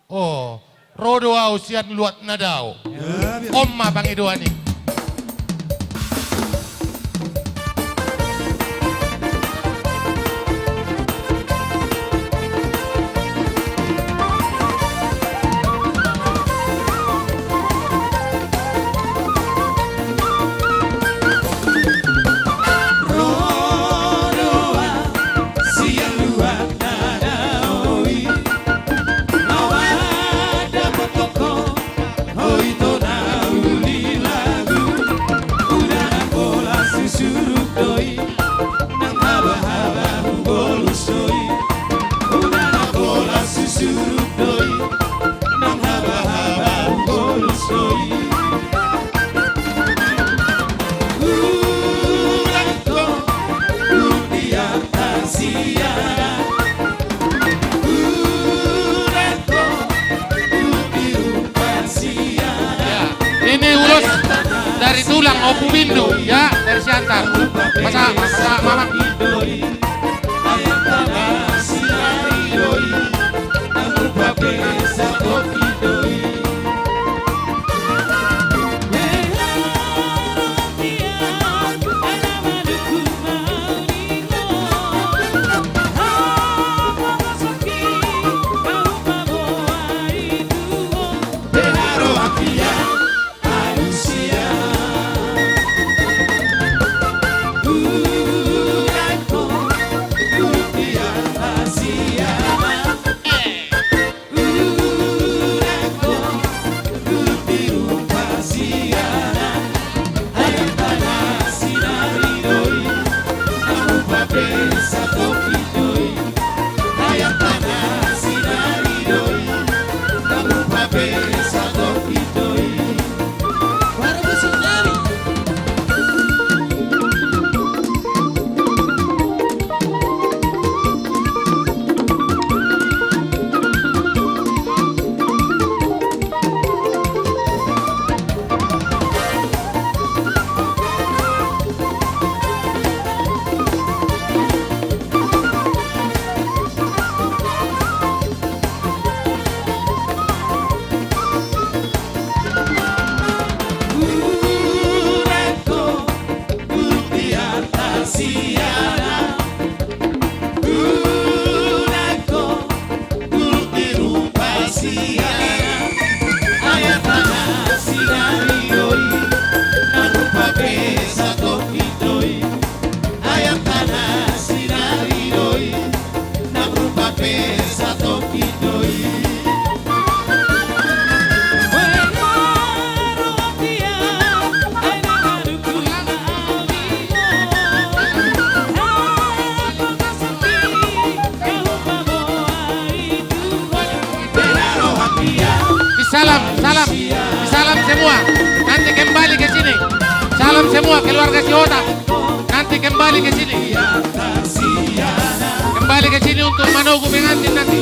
O, ro do au sian luat na dao. Ya, biar. On ma pangidoan i. Ro do au sian luat na dao i, na ua dapot ho, ho ito na uli lagu. Uda na pola susuruk do i, nang haba-haba hubolus do i. Uda na pola susuruk do i, nang haba-haba hubolus do i. Ya, ini ulos dari tulang Ompu Bindu, ya, dari Siantar. Masa, masa, mama. Salam, salam, salam semua. Nanti kembali ke sini. Salam semua keluarga Sihotang. Nanti kembali ke sini. Kembali ke sini untuk manogu pengantin nanti.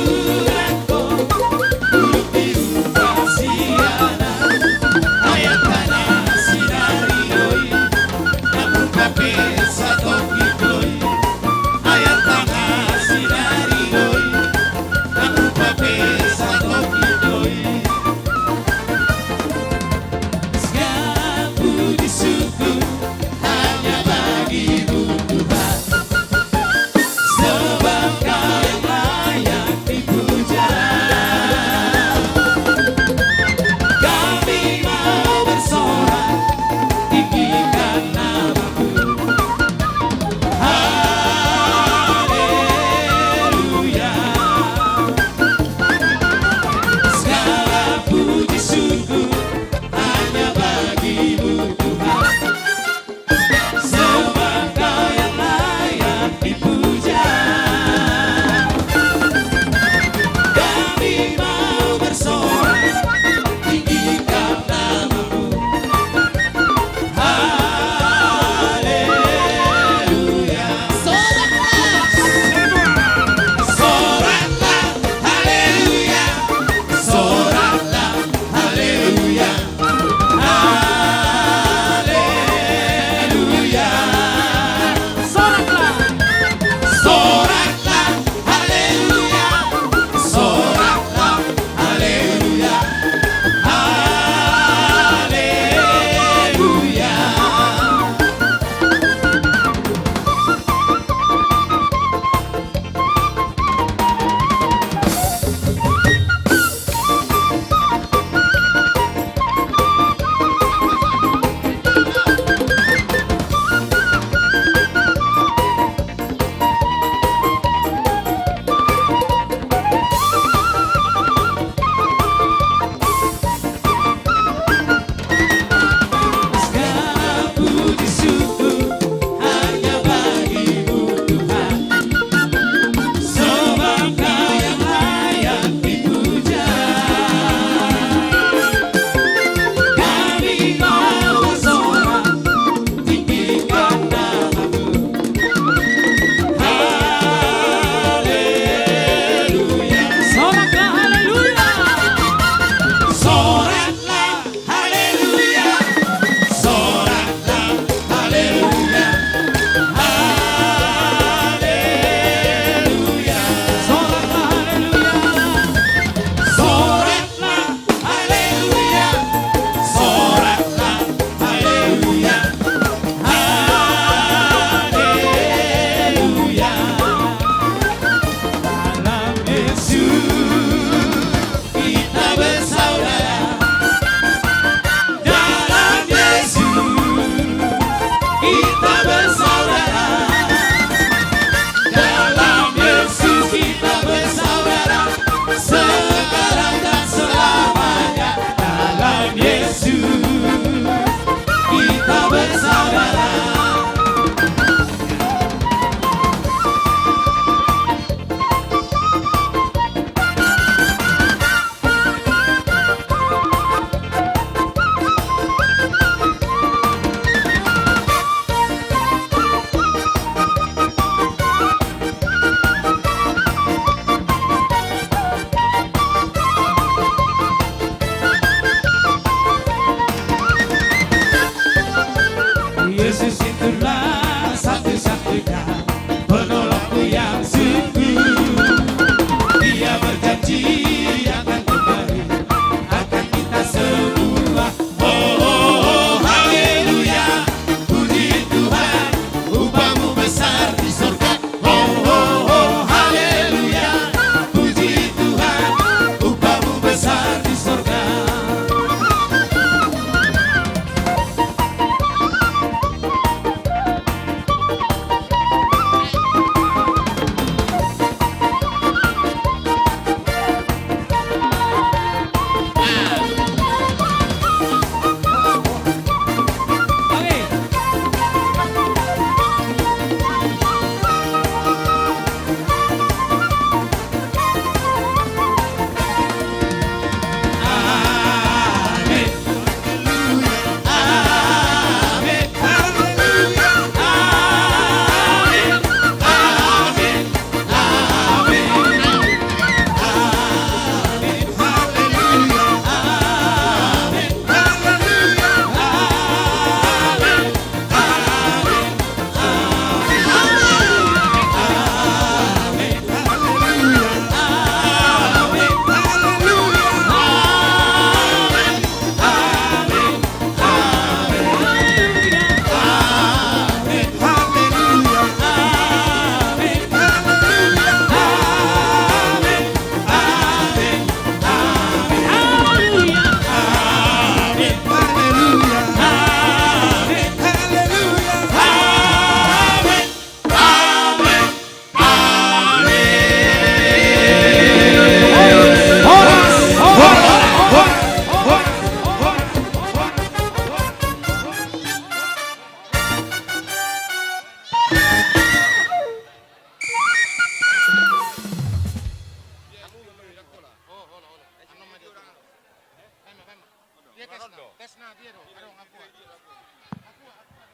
Dia tes na, tes na dia do, adong aqua. Aqua, aqua,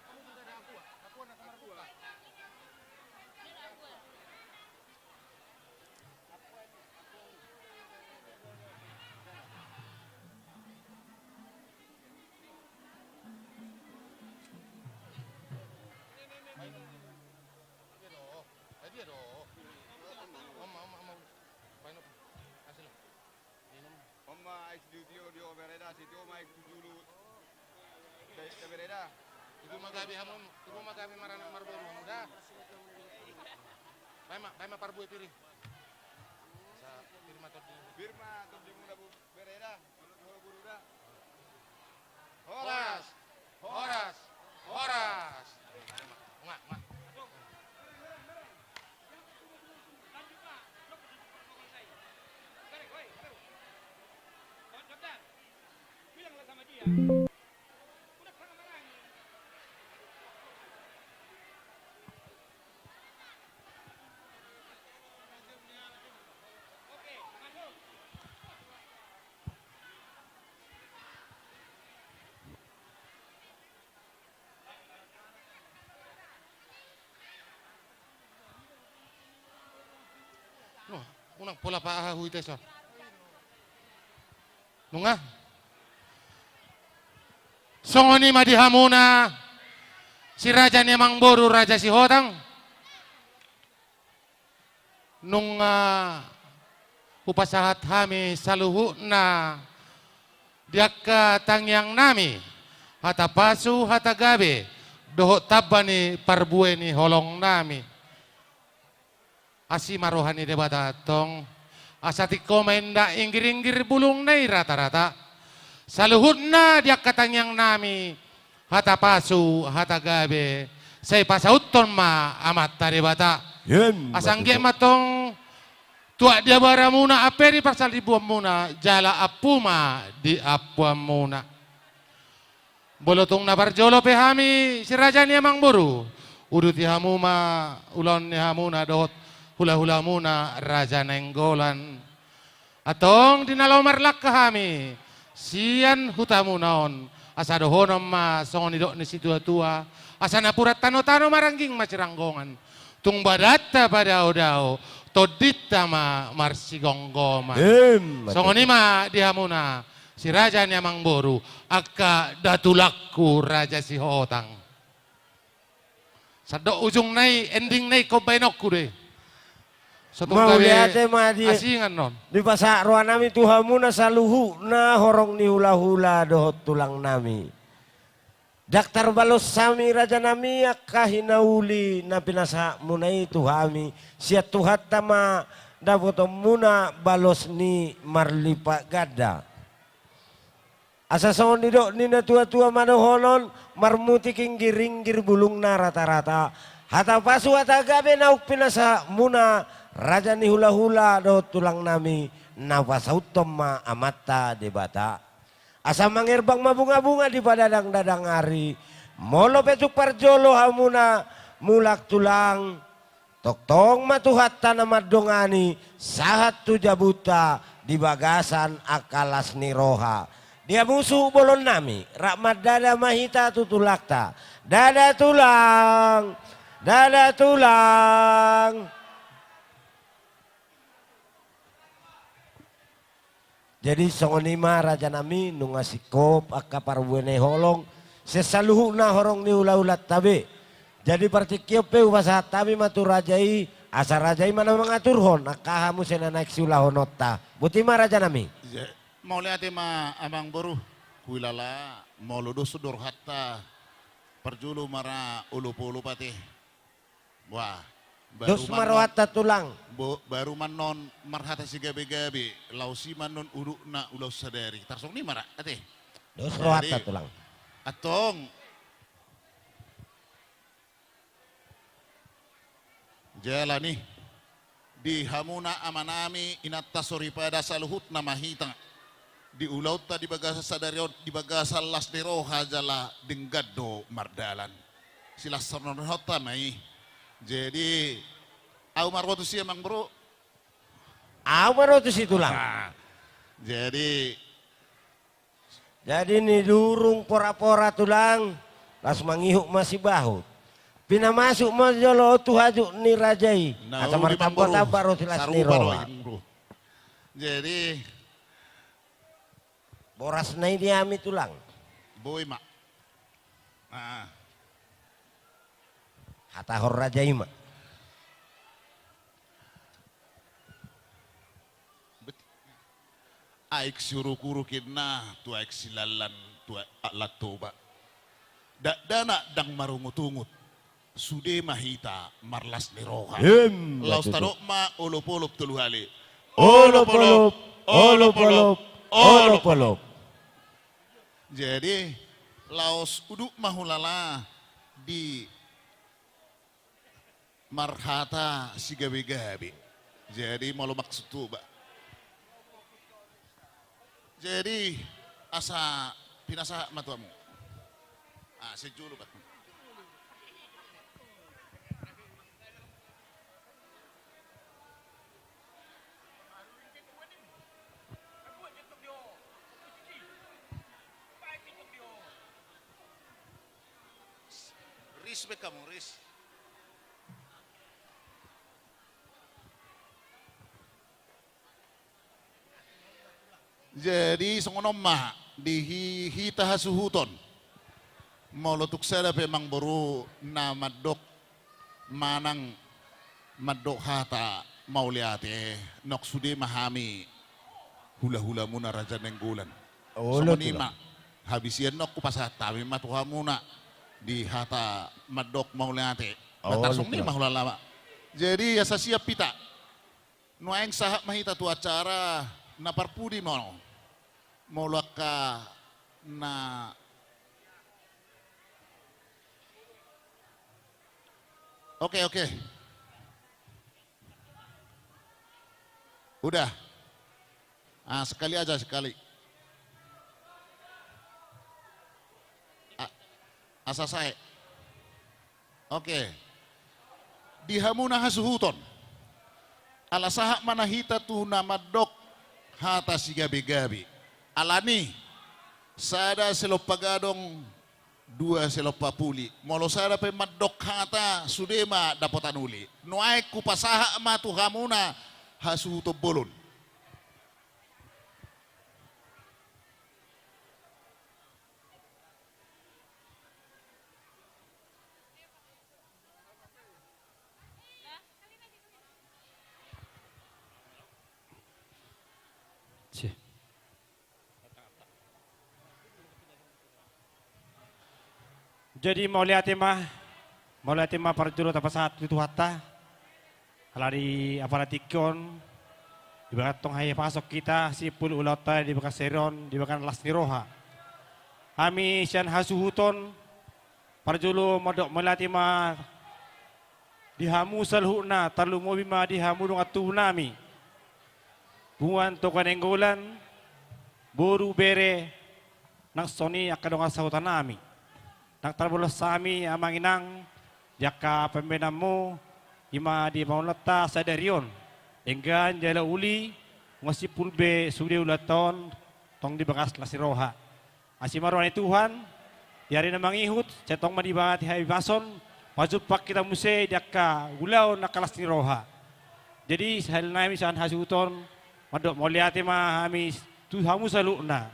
aqua, aqua na kamar buka. Dia do, dia do. Oma, oma, oma. Baen, hasil. Minum. Oma, ais di tio, di o bereda, si tio ma ais di julu. Bereda. Tubu ma gabe hamu, tubu ma gabe maranak marboru hamu da. Baen ma, baen ma parbue pir i. Sa pir ma tondi. Pir ma tondi muna bu bereda. Horas. Horas. Horas. Nga, nga. Nuh, unang pola pa aha huita son. Nunga. Songon i ma di hamuna, si raja ni amangboru, raja Sihotang. Nunga hupasahat hami saluhutna di angka tangiangnami, hata pasu, hata gabe, dohot tamba ni parbue ni holongnami. Asi ma roha ni Debata antong, asa tingko ma indak inggir-inggir bulungna i rata-rata. Saluhutna di angka tangiangnami, hata pasu, hata gabe, sai pasauthon ma Amanta Debata. Asa anggiat ma antong tuat di abaramuna, ampe di parsalimbuanmuna, jala ampu ma di ampuanmuna. Molo tung na parjolo pe hami si raja ni amangboru, uduti hamu ma ulaon ni hamuna dohot hula-hulamuna Raja Nainggolan. Antong di na laho marlangka hami sian hutamuna on, asa dohonon ma songon nidok ni situa-tua, asa napuran tano-tano marangging ma siranggongan. Tung badanta padao-dao, tondinta ma marsigomgoman. Songon i ma di hamuna si raja ni amangboru, angka datulangku Raja Sihotang. Sandok ujungna i, endingna i ingkon baenonku do i. Mauliate ma di asingan on. Dipasahat rohanami tu hamuna saluhutna horong ni hula-hula dohot tulangnami. Ndang tarbalos hami rajanami angka hinauli na pinasahatmuna i tu hami, sian Tuhanta ma dapotonmuna balos ni marlipat ganda. Asa songon nidok ni na tua-tua ma dohonon, marmutik inggir-inggir bulungna rata-rata. Hata pasu hata gabe naung pinasahatmuna raja ni hula-hula dohot tulangnami, na pasauthon ma Amanta Debata. Asa mangerbang ma bunga-bunga di padadang-dadang ari. Molo pe tung parjolo hamuna mulak tulang, tongtong ma Tuhanta na mandongani sahat tu jabunta di bagasan angka las ni roha. Dia musu bolonnami, rap mandada ma hita tu tulangta. Dada tulang, dada tulang. Jadi songon i ma rajanami, nunga singkop angka parbue ni holong sian saluhutna horong ni hula-hulanta be. Jadi partingkian pe hupasahat hami ma tu raja i, asa raja i ma na mangaturhon angka aha muse na naeng siulahononta. Boti ma rajanami. Mauliate ma amangboru, huilala molo dos do rohanta, parjolo ma ra olop-olop ate. Wah, dos ma rohanta tulang. Baru ma annon marhata sigabe-gabe, laos i ma annon udutna ulaon sadari. Tarsongon i ma ra ate. Dos rohanta tulang. Antong. Jala ni di hamuna amanami, inanta soripada saluhutna ma hita. Di ulaonta di bagasan sadari on, di bagasan las ni roha jala denggan do mardalan. Silashon ni rohanta ma i. Jadi, ahu marbotus i amangboru. Au ma ro tusi, Tulang. Ah, jadi, jadi nidurung pora-pora, Tulang, laos mangihut ma sibahut. Pinamasuk ma jolo tu hajut ni raja i. Asa martamba-tamba ro tu las ni roha. Jadi, borasna i di hami, Tulang. Boi ma. Ah. Hatahon raja i ma. Bet-, aek siuruk-uruk inna tu aek silallan tu a-, Lantoba. Dakdanak ndang marungut-ungut. Sude ma hita marlas ni roha. Laos tadok ma olop-olop tolu hali. Olop-olop, olop-olop, olop-olop. Jadi, laos uduk ma hulala di marhata sigabe-gabe. Jadi, molo maksud tu ba. Jadi, asa pinasahat ma tu hamu. Ah, sejulu ba. Ris be hamu, ris. Jadi, songon on ma di hi-, hita hasuhuton. Molo tung sada pe amangboru na mandok manang mandok hata mauliate, nunga sude ma hami hula-hulamuna Raja Nainggolan. Songon i ma habisian, nunga hupasahat hami ma tu hamuna di hata mandok mauliate. Ba tarsongon i ma hulala. Jadi, asa siap hita. Nuaeng sahat ma hita tu acara na parpudi ma on. Molo angka na, oke, oke. Udah. Ah, sekali aja, sekali. A-, asa sae. Oke. Di hamuna hasuhuton. Ala sahat ma na hita tu na mandok hata sigabe-gabe. Alani, sada selompa gadong, dua selompa puli. Molo sada pe mandok hata, sude ma dapotan uli. Nuaeng hupasahat ma tu hamuna hasuhuton bolon. Jadi mauliate ma, mauliate ma parjolo tapasahat tu Tuhanta. Ala di apala tingki on, dibahen tong hahipason hita, simpul ulaonta dibahen seri on, dibahen las ni roha. Hami sian hasuhuton, parjolo mandok mauliate ma di hamu saluhutna, tarlumobi ma di hamu dongan tubunami. Punguan Toga Nainggolan, boru bere, nang songon i angka dongan sahutanami. Ndang tarbalos hami amang inang, di angka pambahenanmu, i ma di amangulanta sadari on. Denggan jala uli, nunga simpul be sude ulaonta on, tong di bagas las ni roha. Asi ma roha ni Tuhan, di ari na mangihut, sai tong ma dibege hahipason, pajumpang hita muse di angka ulaon angka las ni roha. Jadi, sahali nami sian hasuhuton, mandok mauliate ma hami tu hamu saluhutna.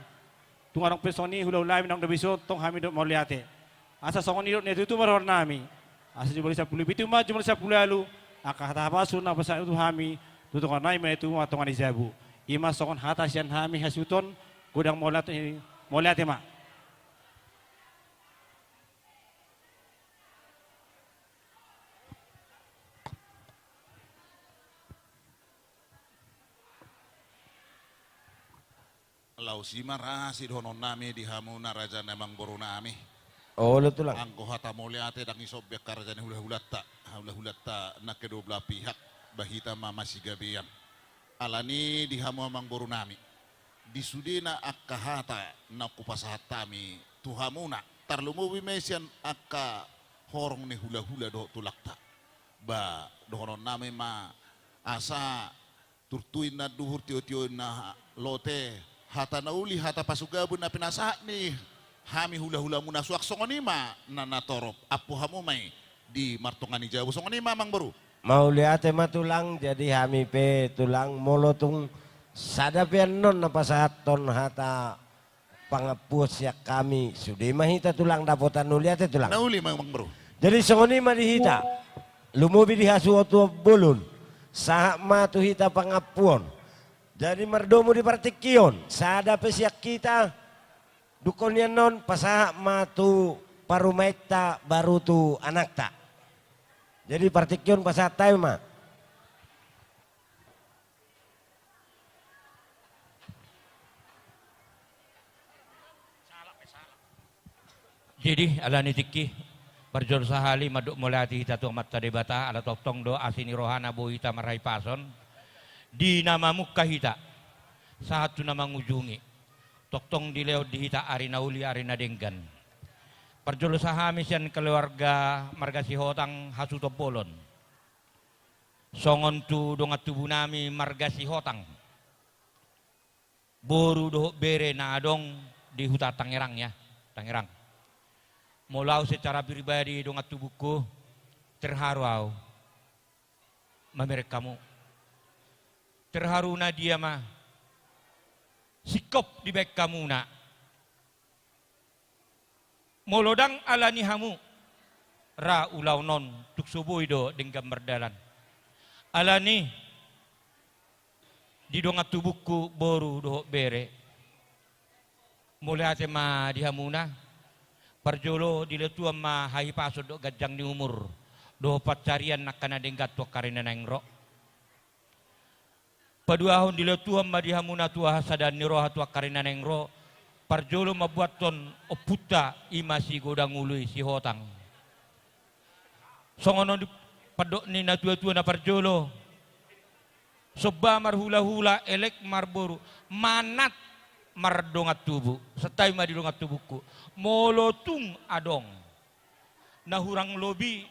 Tung adong pe songon i hula-hulanami naung gabe dison, tong hami dok mauliate. Asa songon i dok na tutu ma rohanami. Asa jumadi sampulu pitu ma, jumadi sampulu ualu, angka hata hapasu na pasahat tu hami, tu tongannami ma i tu ma tonga ni jabu. I ma songon hata sian hami hasuhuton, godang mauliate, mauliate ma. Laos i ma ra sidohononnami di hamuna raja ni amangborunami. Olo, Tulang. Anggo hata mauliate ndang dison be angka raja ni hula-hulanta, hula-hulanta nang kedua belah pihak, ba hita ma masigabean. Alani di hamu amangborunami, di sudena angka hata na hupasahat hami tu hamuna, tarlumobi ma i sian angka horong ni hula-hula dohot tulangta. Ba dohononnami ma asa Turtu inna duhur, tiotio inna lote, hata na uli, hata pasugabun na pinasahat ni hami hulahulamuna, suang songon i ma na natorop, ampu hamu ma i di martonga ni jabu. Songon i ma, amang boru. Mauliate ma, Tulang. Jadi hami pe, Tulang, molo tung sada pe annon na pasahathon hata pangampuon sian hami, sude ma hita, Tulang, dapotan. Mauliate, Tulang. Na uli ma, amang boru. Jadi songon i ma di hita, lumobi di hasuhuton bolon, sahat ma tu hita pangampuon. Jadi mardomu di partingkian, sada pe sian hita, dungkon ni annon pasahat ma tu parumaenta, baru tu anakta. Jadi partingkian pasahat hami ma. Jadi, ala ni tingki, parjolo sahali mandok mauliate hita tu Amanta Debata, ala tongtong do asi ni rohana boi hita marhahipason. Di na mamungka hita, sahat tu na mangujungi, tongtong dilehon di hita ari na uli, ari na denggan. Parjolo sa hami sian keluarga marga Sihotang hasuhuton bolon. Songon tu dongan tubu nami marga Sihotang, boru dohot bere na adong di huta Tangerang, ya, Tangerang. Molo au secara pribadi, dongan tubungku, terharu au mamereng hamu. Terharuna dia ma, singkop dibaen hamuna. Molo ndang ala ni hamu, ra ulaon on tung so boi do denggan mardalan. Ala ni i, di dongan tubungku boru dohot bere, mauliate ma di hamuna. Parjolo dilehon Tuhan ma hahipason dohot ganjang ni umur, dohot pansarian angka na denggan tu angka ari na naeng ro. Paduahon, dilehon Tuhan ma di hamuna tua hasadaan ni roha tu angka ari na naeng ro, parjolo mambuathon ompunta, i ma si Godang Ulu i, Sihotang. Songon on di pandok ni na tuatua na parjolo: Somba marhulahula, elek marboru, manat mardongan tubu. Santabi ma di dongan tubungku. Molo tung adong na hurang lobi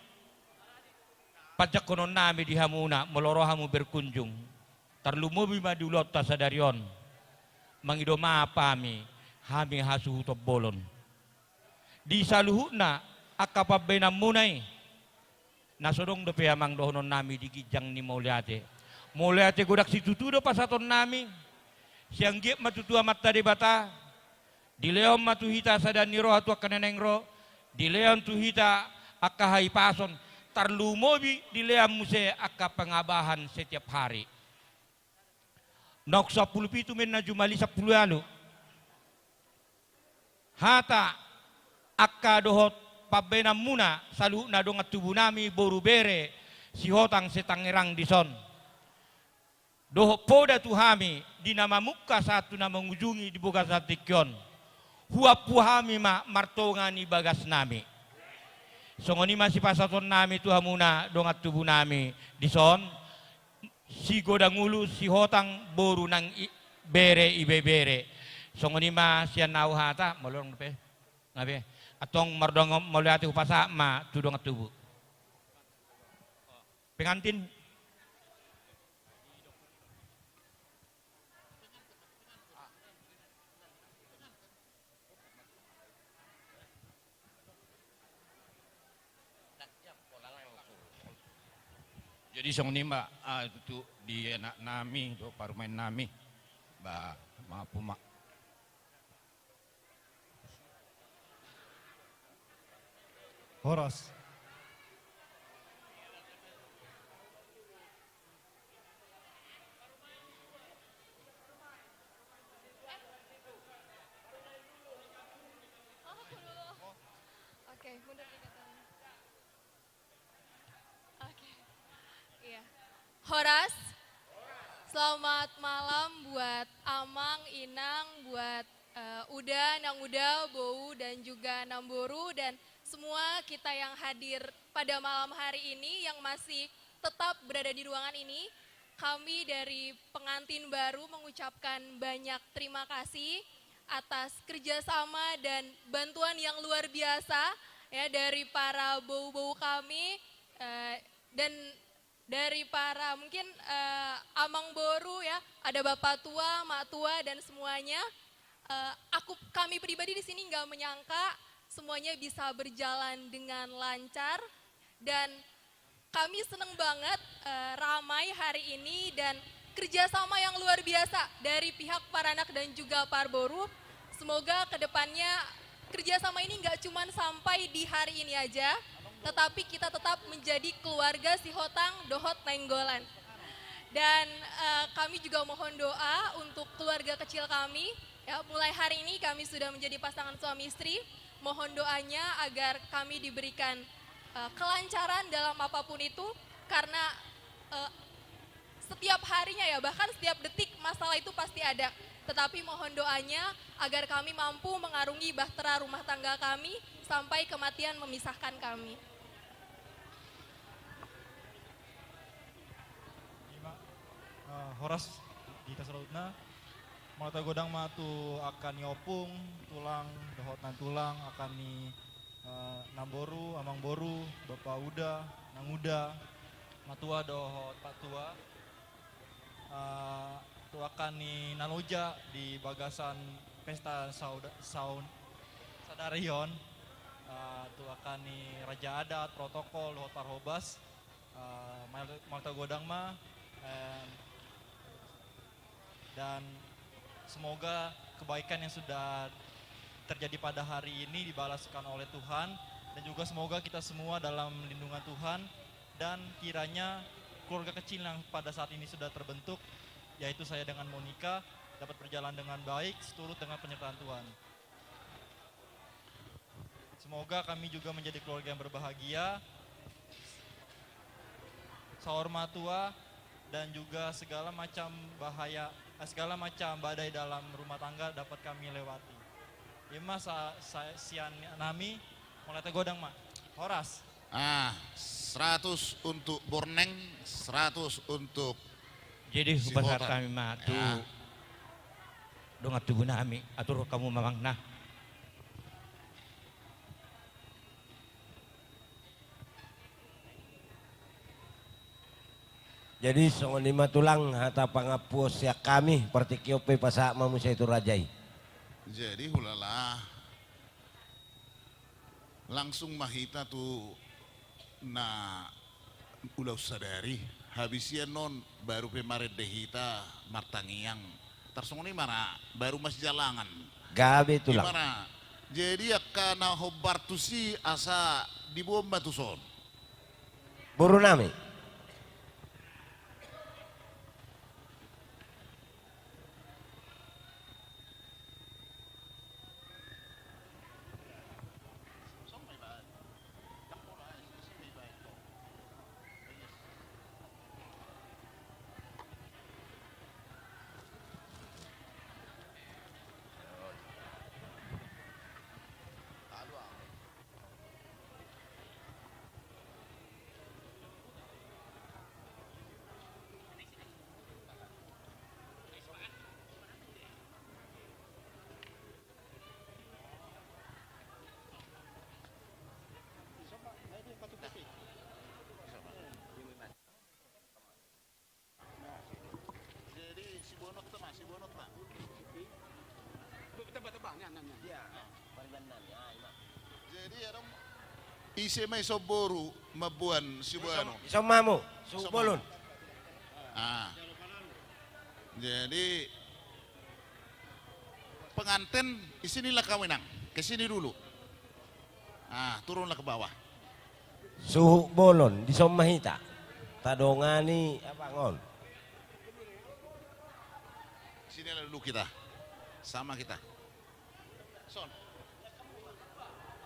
panjangkonon nami di hamuna, molo ro hamu berkunjung, tarlumobi ma di ulaonta sadari on, mangido maaf hami, hami hasuhuton bolon. Di saluhutna angka pambaenanmuna i, na so adong dope, amang, dohonon nami di ginjang ni mauliate. Mauliate godang situtu do pasahaton nami. Sai anggiat ma tutu Amanta Debata dilehon ma tu hita sadaan ni roha tu angka na naeng ro, dilehon tu hita angka hahipason, tarlumobi dilehon muse angka pengabahan setiap hari. Naung sampulu pitu ma inna, jumadi sampulu ualu. Hata angka dohot pambaenanmuna saluhutna dongan tubu nami, boru bere Sihotang se-Tangerang dison, dohot poda tu hami di na mamungka sahat tu na mangujungi di bagasan tingki on, huampu hami ma martonga ni bagas nami. Songon i ma sipasahaton nami tu hamuna dongan tubu nami dison, si Godang Ulu Sihotang, boru nang i-, bere Ibebere. Songon i ma sian ahu hata, molo adong dope. Nga be. Antong mardongan mauliate hupasahat ma tu dongan tubu. Pengantin. Jadi songon i ma, ah, tutu di anak nami dohot parumaen nami. Ba, maaf ma. Horas. Oke, mundur dikit, Bang. Oke. Iya. Horas. Selamat malam buat Amang, Inang, buat, eh, Uda, Nang Uda, Bou, dan juga Nang Boru, dan semua kita yang hadir pada malam hari ini yang masih tetap berada di ruangan ini. Kami dari pengantin baru mengucapkan banyak terima kasih atas kerjasama dan bantuan yang luar biasa, ya, dari para bou-bou kami, eh, dan Dari para mungkin, eh, amang boru ya, ada bapak tua, mak tua, dan semuanya. Eh, aku, kami pribadi di sini nggak menyangka semuanya bisa berjalan dengan lancar, dan kami seneng banget, eh, ramai hari ini dan kerjasama yang luar biasa dari pihak paranak dan juga parboru. Semoga kedepannya kerjasama ini nggak cuman sampai di hari ini aja, tetapi kita tetap menjadi keluarga Sihotang dohot Nainggolan. Dan, eh, kami juga mohon doa untuk keluarga kecil kami. Ya, mulai hari ini kami sudah menjadi pasangan suami istri. Mohon doanya agar kami diberikan, eh, kelancaran dalam apapun itu, karena, eh, setiap harinya ya, bahkan setiap detik masalah itu pasti ada. Tetapi mohon doanya agar kami mampu mengarungi bahtera rumah tangga kami sampai kematian memisahkan kami. Ima, eh, horas di hita saluhutna. Mauliate godang ma tu angka ni ompung, tulang, dohot nantulang, angka ni, eh, namboru, amangboru, bapa uda, nanguda, matua dohot patua. Eh, tu angka ni na loja di bagasan pesta sauda-, saun-, sadari on, eh, tu angka ni raja adat, protokol, dohot parhobas, eh, mal-, mauliate godang ma, eh, dan semoga kebaikan yang sudah terjadi pada hari ini dibalaskan oleh Tuhan, dan juga semoga kita semua dalam lindungan Tuhan, dan kiranya keluarga kecil yang pada saat ini sudah terbentuk, yaitu saya dengan Monica, dapat berjalan dengan baik seturut dengan penyertaan Tuhan. Semoga kami juga menjadi keluarga yang berbahagia, saur matua, dan juga segala macam bahaya, eh, segala macam badai dalam rumah tangga dapat kami lewati. Ima sa-, sa-, sian nami, mauliate godang ma. Horas. Ah, seratus untuk Borneo, seratus untuk Sihotang. Jadi, hupasahat hami ma tu dongan tubu nami, atur hamu ma amang na. Jadi, songon i ma tulang hata pangampuon sian hami, partingkian pe pasahat ma muse tu raja i. Jadi, hulala. Langsung ma hita tu na ulaon sadari, habis i annon baru pe marende hita martangiang. Tarsongon i ma ra, baru masijalangan. Gabe tulang. I ma ra. Jadi angka na hombar tusi asa diboan ma tuson. Boru nami. Jadi, si bonot ma, si bonot ma. Tebak-tebak, nian, nian, nian. Iya. Jadi, adong ise ma ison boru mamboan si bonot. Ison ma hamu, suhut bolon. Ah. Jadi, pengantin, di sinilah kau, Inang. Ke sini dulu. Ah, turunlah ke bawah. Suhut bolon, dison ma hita. Tadongani abang on. Sini dulu kita. Sama kita. Son.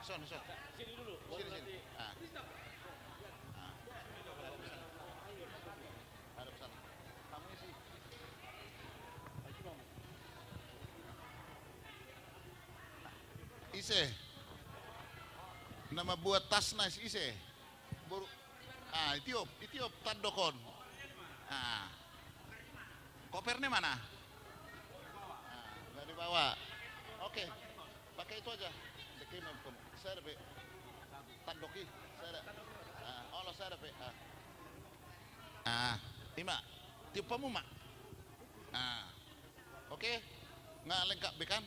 Son, son. Sini, sini. Ah. Ah. Hadap sana. Kamu isi. Ise. Na mamboan tasna ise. Boru. Ah, itiop, itiop, tandok on. Ah. Kopernya mana? Ah, dari bawah. Oke. Pakai itu aja. Deketin, Om. Saya ada, Pe. Tandok i. Saya ada. Ah, Allah, saya ada, Pe. Ah. Ah, ima. Tiup hamu ma. Ah. Oke. Nga lengkap be kan?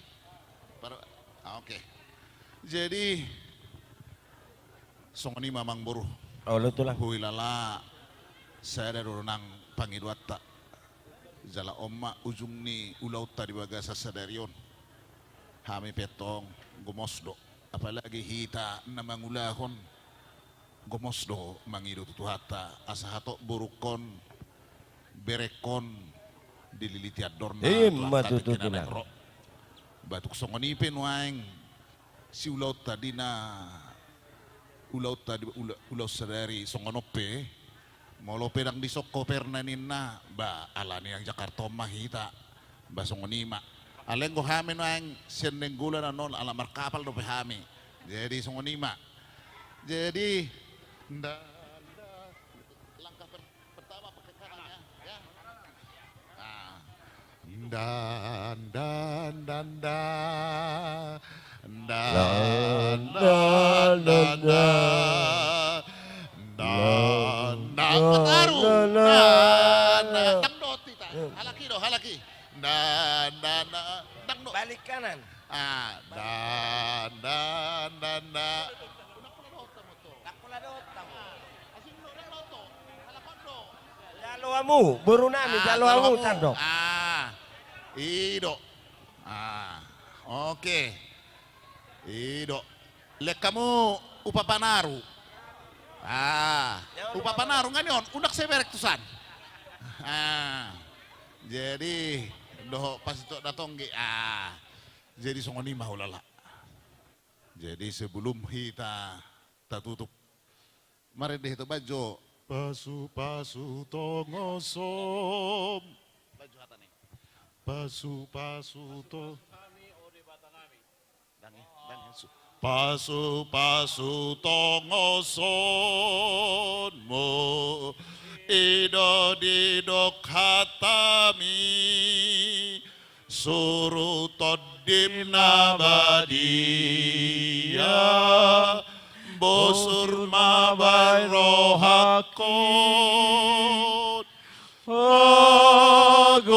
Par-, ah, oke. Jadi, songon i ma amangboru. Olo, Tulang. Huhilala sada do nang pangidoanta. Jala on ma ujung ni ulaonta di bagasan sadari on. Hami pe antong gomos do. Apalagi hita na mangulahon. Gomos do mangido tu Tuhanta, asa hatop borungkon, berengkon, dililiti andorna. Ima tutu, Tulang. Ba tung songon i pe nuaeng, siulaonta di na, ulaonta di, ula-, ulaon sadari songon on pe, molo pe ndang dison koperna ninna, ba, ala ni na Jakarta on ma hita, ba songon i ma. Alai anggo hami nuaeng sian Nainggolan annon ala markapal dope hami. Jadi songon i ma. Jadi, nda, nda, langkah per-, pertama pakai kanan ya, ya. Nah. Nda, nda, nda, nda. Nda, nda, nda, nda. Nda, nda, nda, nda. Nda, nda. Dang dohot hita. Halak i do, halak i. Nda, nda, nda, dang do. Balik kanan. Ah, nda, nda, nda, nda. Ndang pola dohot hamu. Jalo hamu, boru nami, ah, jalo hamu, jalo hamu. Tando. Ah, i do. Ah, oke. I do. Lek hamu upa panaru. Ah, upa panaru nga nion, undak seberek tusan. Ah, jadi dohot pasitokna tonggi. Ah, jadi songon i ma hulala. Jadi sebelum hita tatutup, marende hita banjo. Pasu-pasu tongosom. Banjo hata ni. Pasu-pasu to-, pasu-pasu tongosonmu, i do didok hatami. Suru Tondi na badia, bosur ma baen rohangkon. Hagogoonmu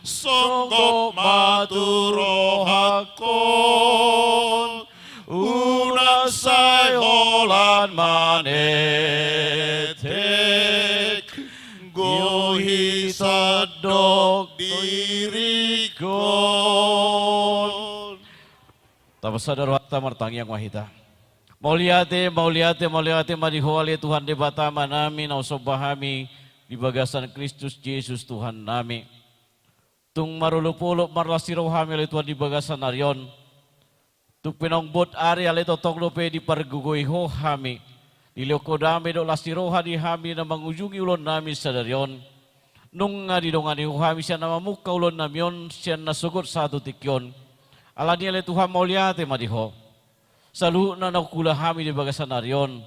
songgop ma tu rohangkon. Unang sai holan manetek, gohi sandok dirikon. Tapasada rohanta, martangiang ma hita. Mauliate, mauliate, mauliate ma di Ho ale Tuhan Debata Amanami na husomba hami di bagasan Kristus Jesus Tuhannami. Tung marolopolop marlas ni roha hami ale Tuhan di bagasan ari on. Tung pe naung bot ari alai tongtong dope dipargogoi Ho hami. Dilehon Ho dame dohot las ni roha di hami na mangujungi ulaonnami sadari on. Nunga didongani Ho hami sian na mamungka ulaonnami on sian na sogot sahat tu tingki on. Alani i ale Tuhan mauliate ma di Ho. Saluhutna na hula hami di bagasan ari on,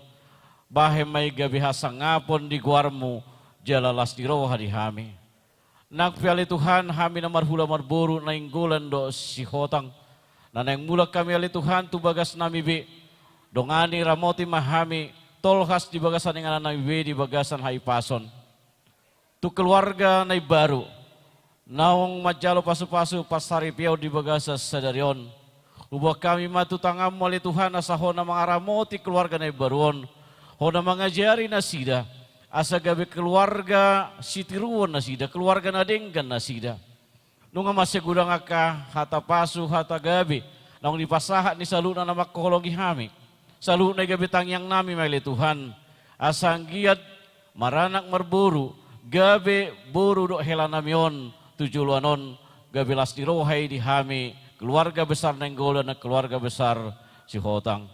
bahen ma i gabe hasangapon di goarmu jala las ni roha di hami. Nang pe ale Tuhan, hami na marhula marboru Nainggolan dohot Sihotang, na naeng mulak hami ale Tuhan tu bagasnami be, dongani ramoti ma hami, tolhas di bagasan inganannami be di bagasan hahipason. Tu keluarga na imbaru, naung manjalo pasupasu pansaripeon di bagasan sadari on, huboan hami ma tu tanganmu ale Tuhan asa Ho na mangaramoti keluarga na imbaru on, Ho na mangajari nasida, asa gabe keluarga sitiruon nasida, keluarga na denggan nasida. Nunga mansai godang angka hata pasu, hata gabe, naung dipasahat ni saluhutna na mangkaholongi hami. Saluhutna i gabe tangiangnami ma i ale Tuhan, asa anggiat maranak marboru, gabe boru dohot helanami on tu joloan on, gabe las ni roha i di hami, keluarga besar Nainggolan, keluarga besar Sihotang.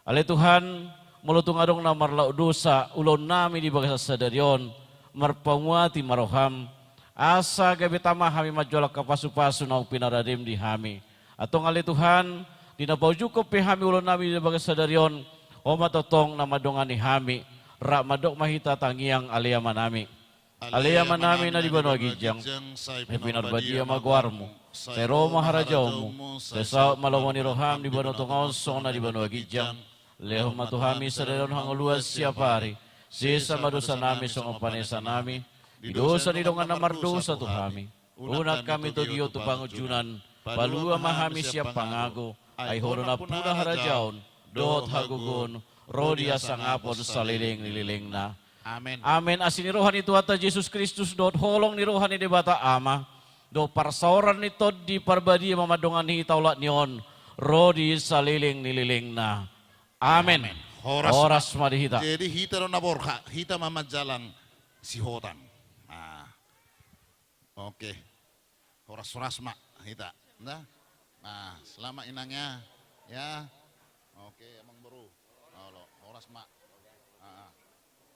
Ale Tuhan, molo tung adong na marlaok dosa ulaonnami di bagasan sadari on, marpamuati ma roham, asa gabe tama hami manjalo angka pasupasu naung pinaradem di hami. Antong ale Tuhan, di na paujungkon pe hami ulaonnami di bagasan sadari on, Ho ma tongtong na mandongani hami, rap mandok ma hita tangiang Ale Amanami. Ale Amanami na di banua ginjang, sai pinarbadia ma goarmu, sai ro ma harajaonmu, sai saut ma lomo ni roham di banua tonga on songon na di banua ginjang. Lehon ma tu hami sadari on hangoluan siapari. Sesa ma dosanami songon panesanami di dosa ni dongan na mardosa tu hami. Unang hami togihon tu pangunjunan. Palua ma hami sian pangago. Ai Ho do nampuna harajaon dohot hagogoon ro di hasangapon saleleng ni lelengna. Amen. Amen. Asi ni roha ni Tuhanta Jesus Kristus dohot holong ni roha ni Debata Ama dohot parsaoran ni Tondi Parbadia ma mandongani hita olat ni on ro di saleleng ni lelengna. Amen. Amen. Horas ma. Horas ma di hita. Jadi hita do na borhat, hita ma manjalang sihotang. Nah. Oke. Horas-horas ma hita. Nah. Nah, selamat inang ya. Ya. Oke, Amang Boru. Olo, horas ma. Ah, ah.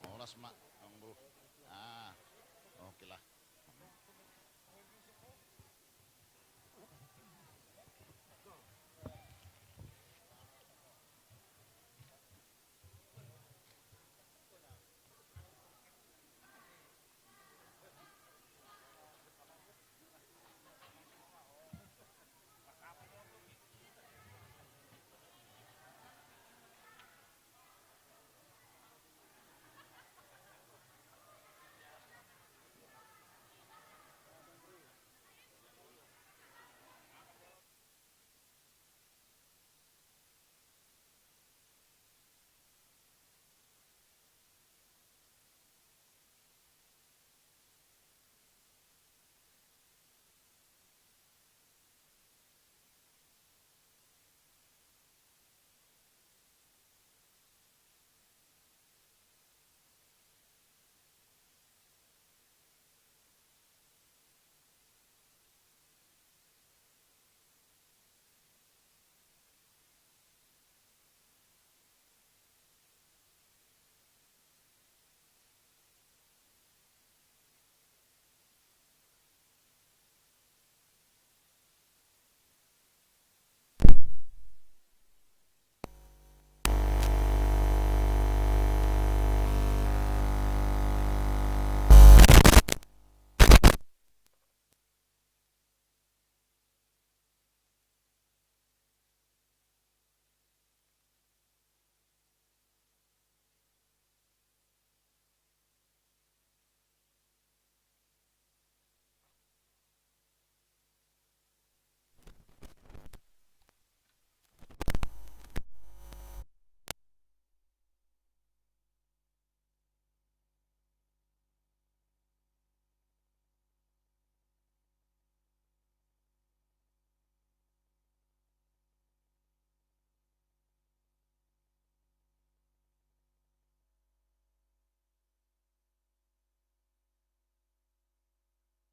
Horas ma.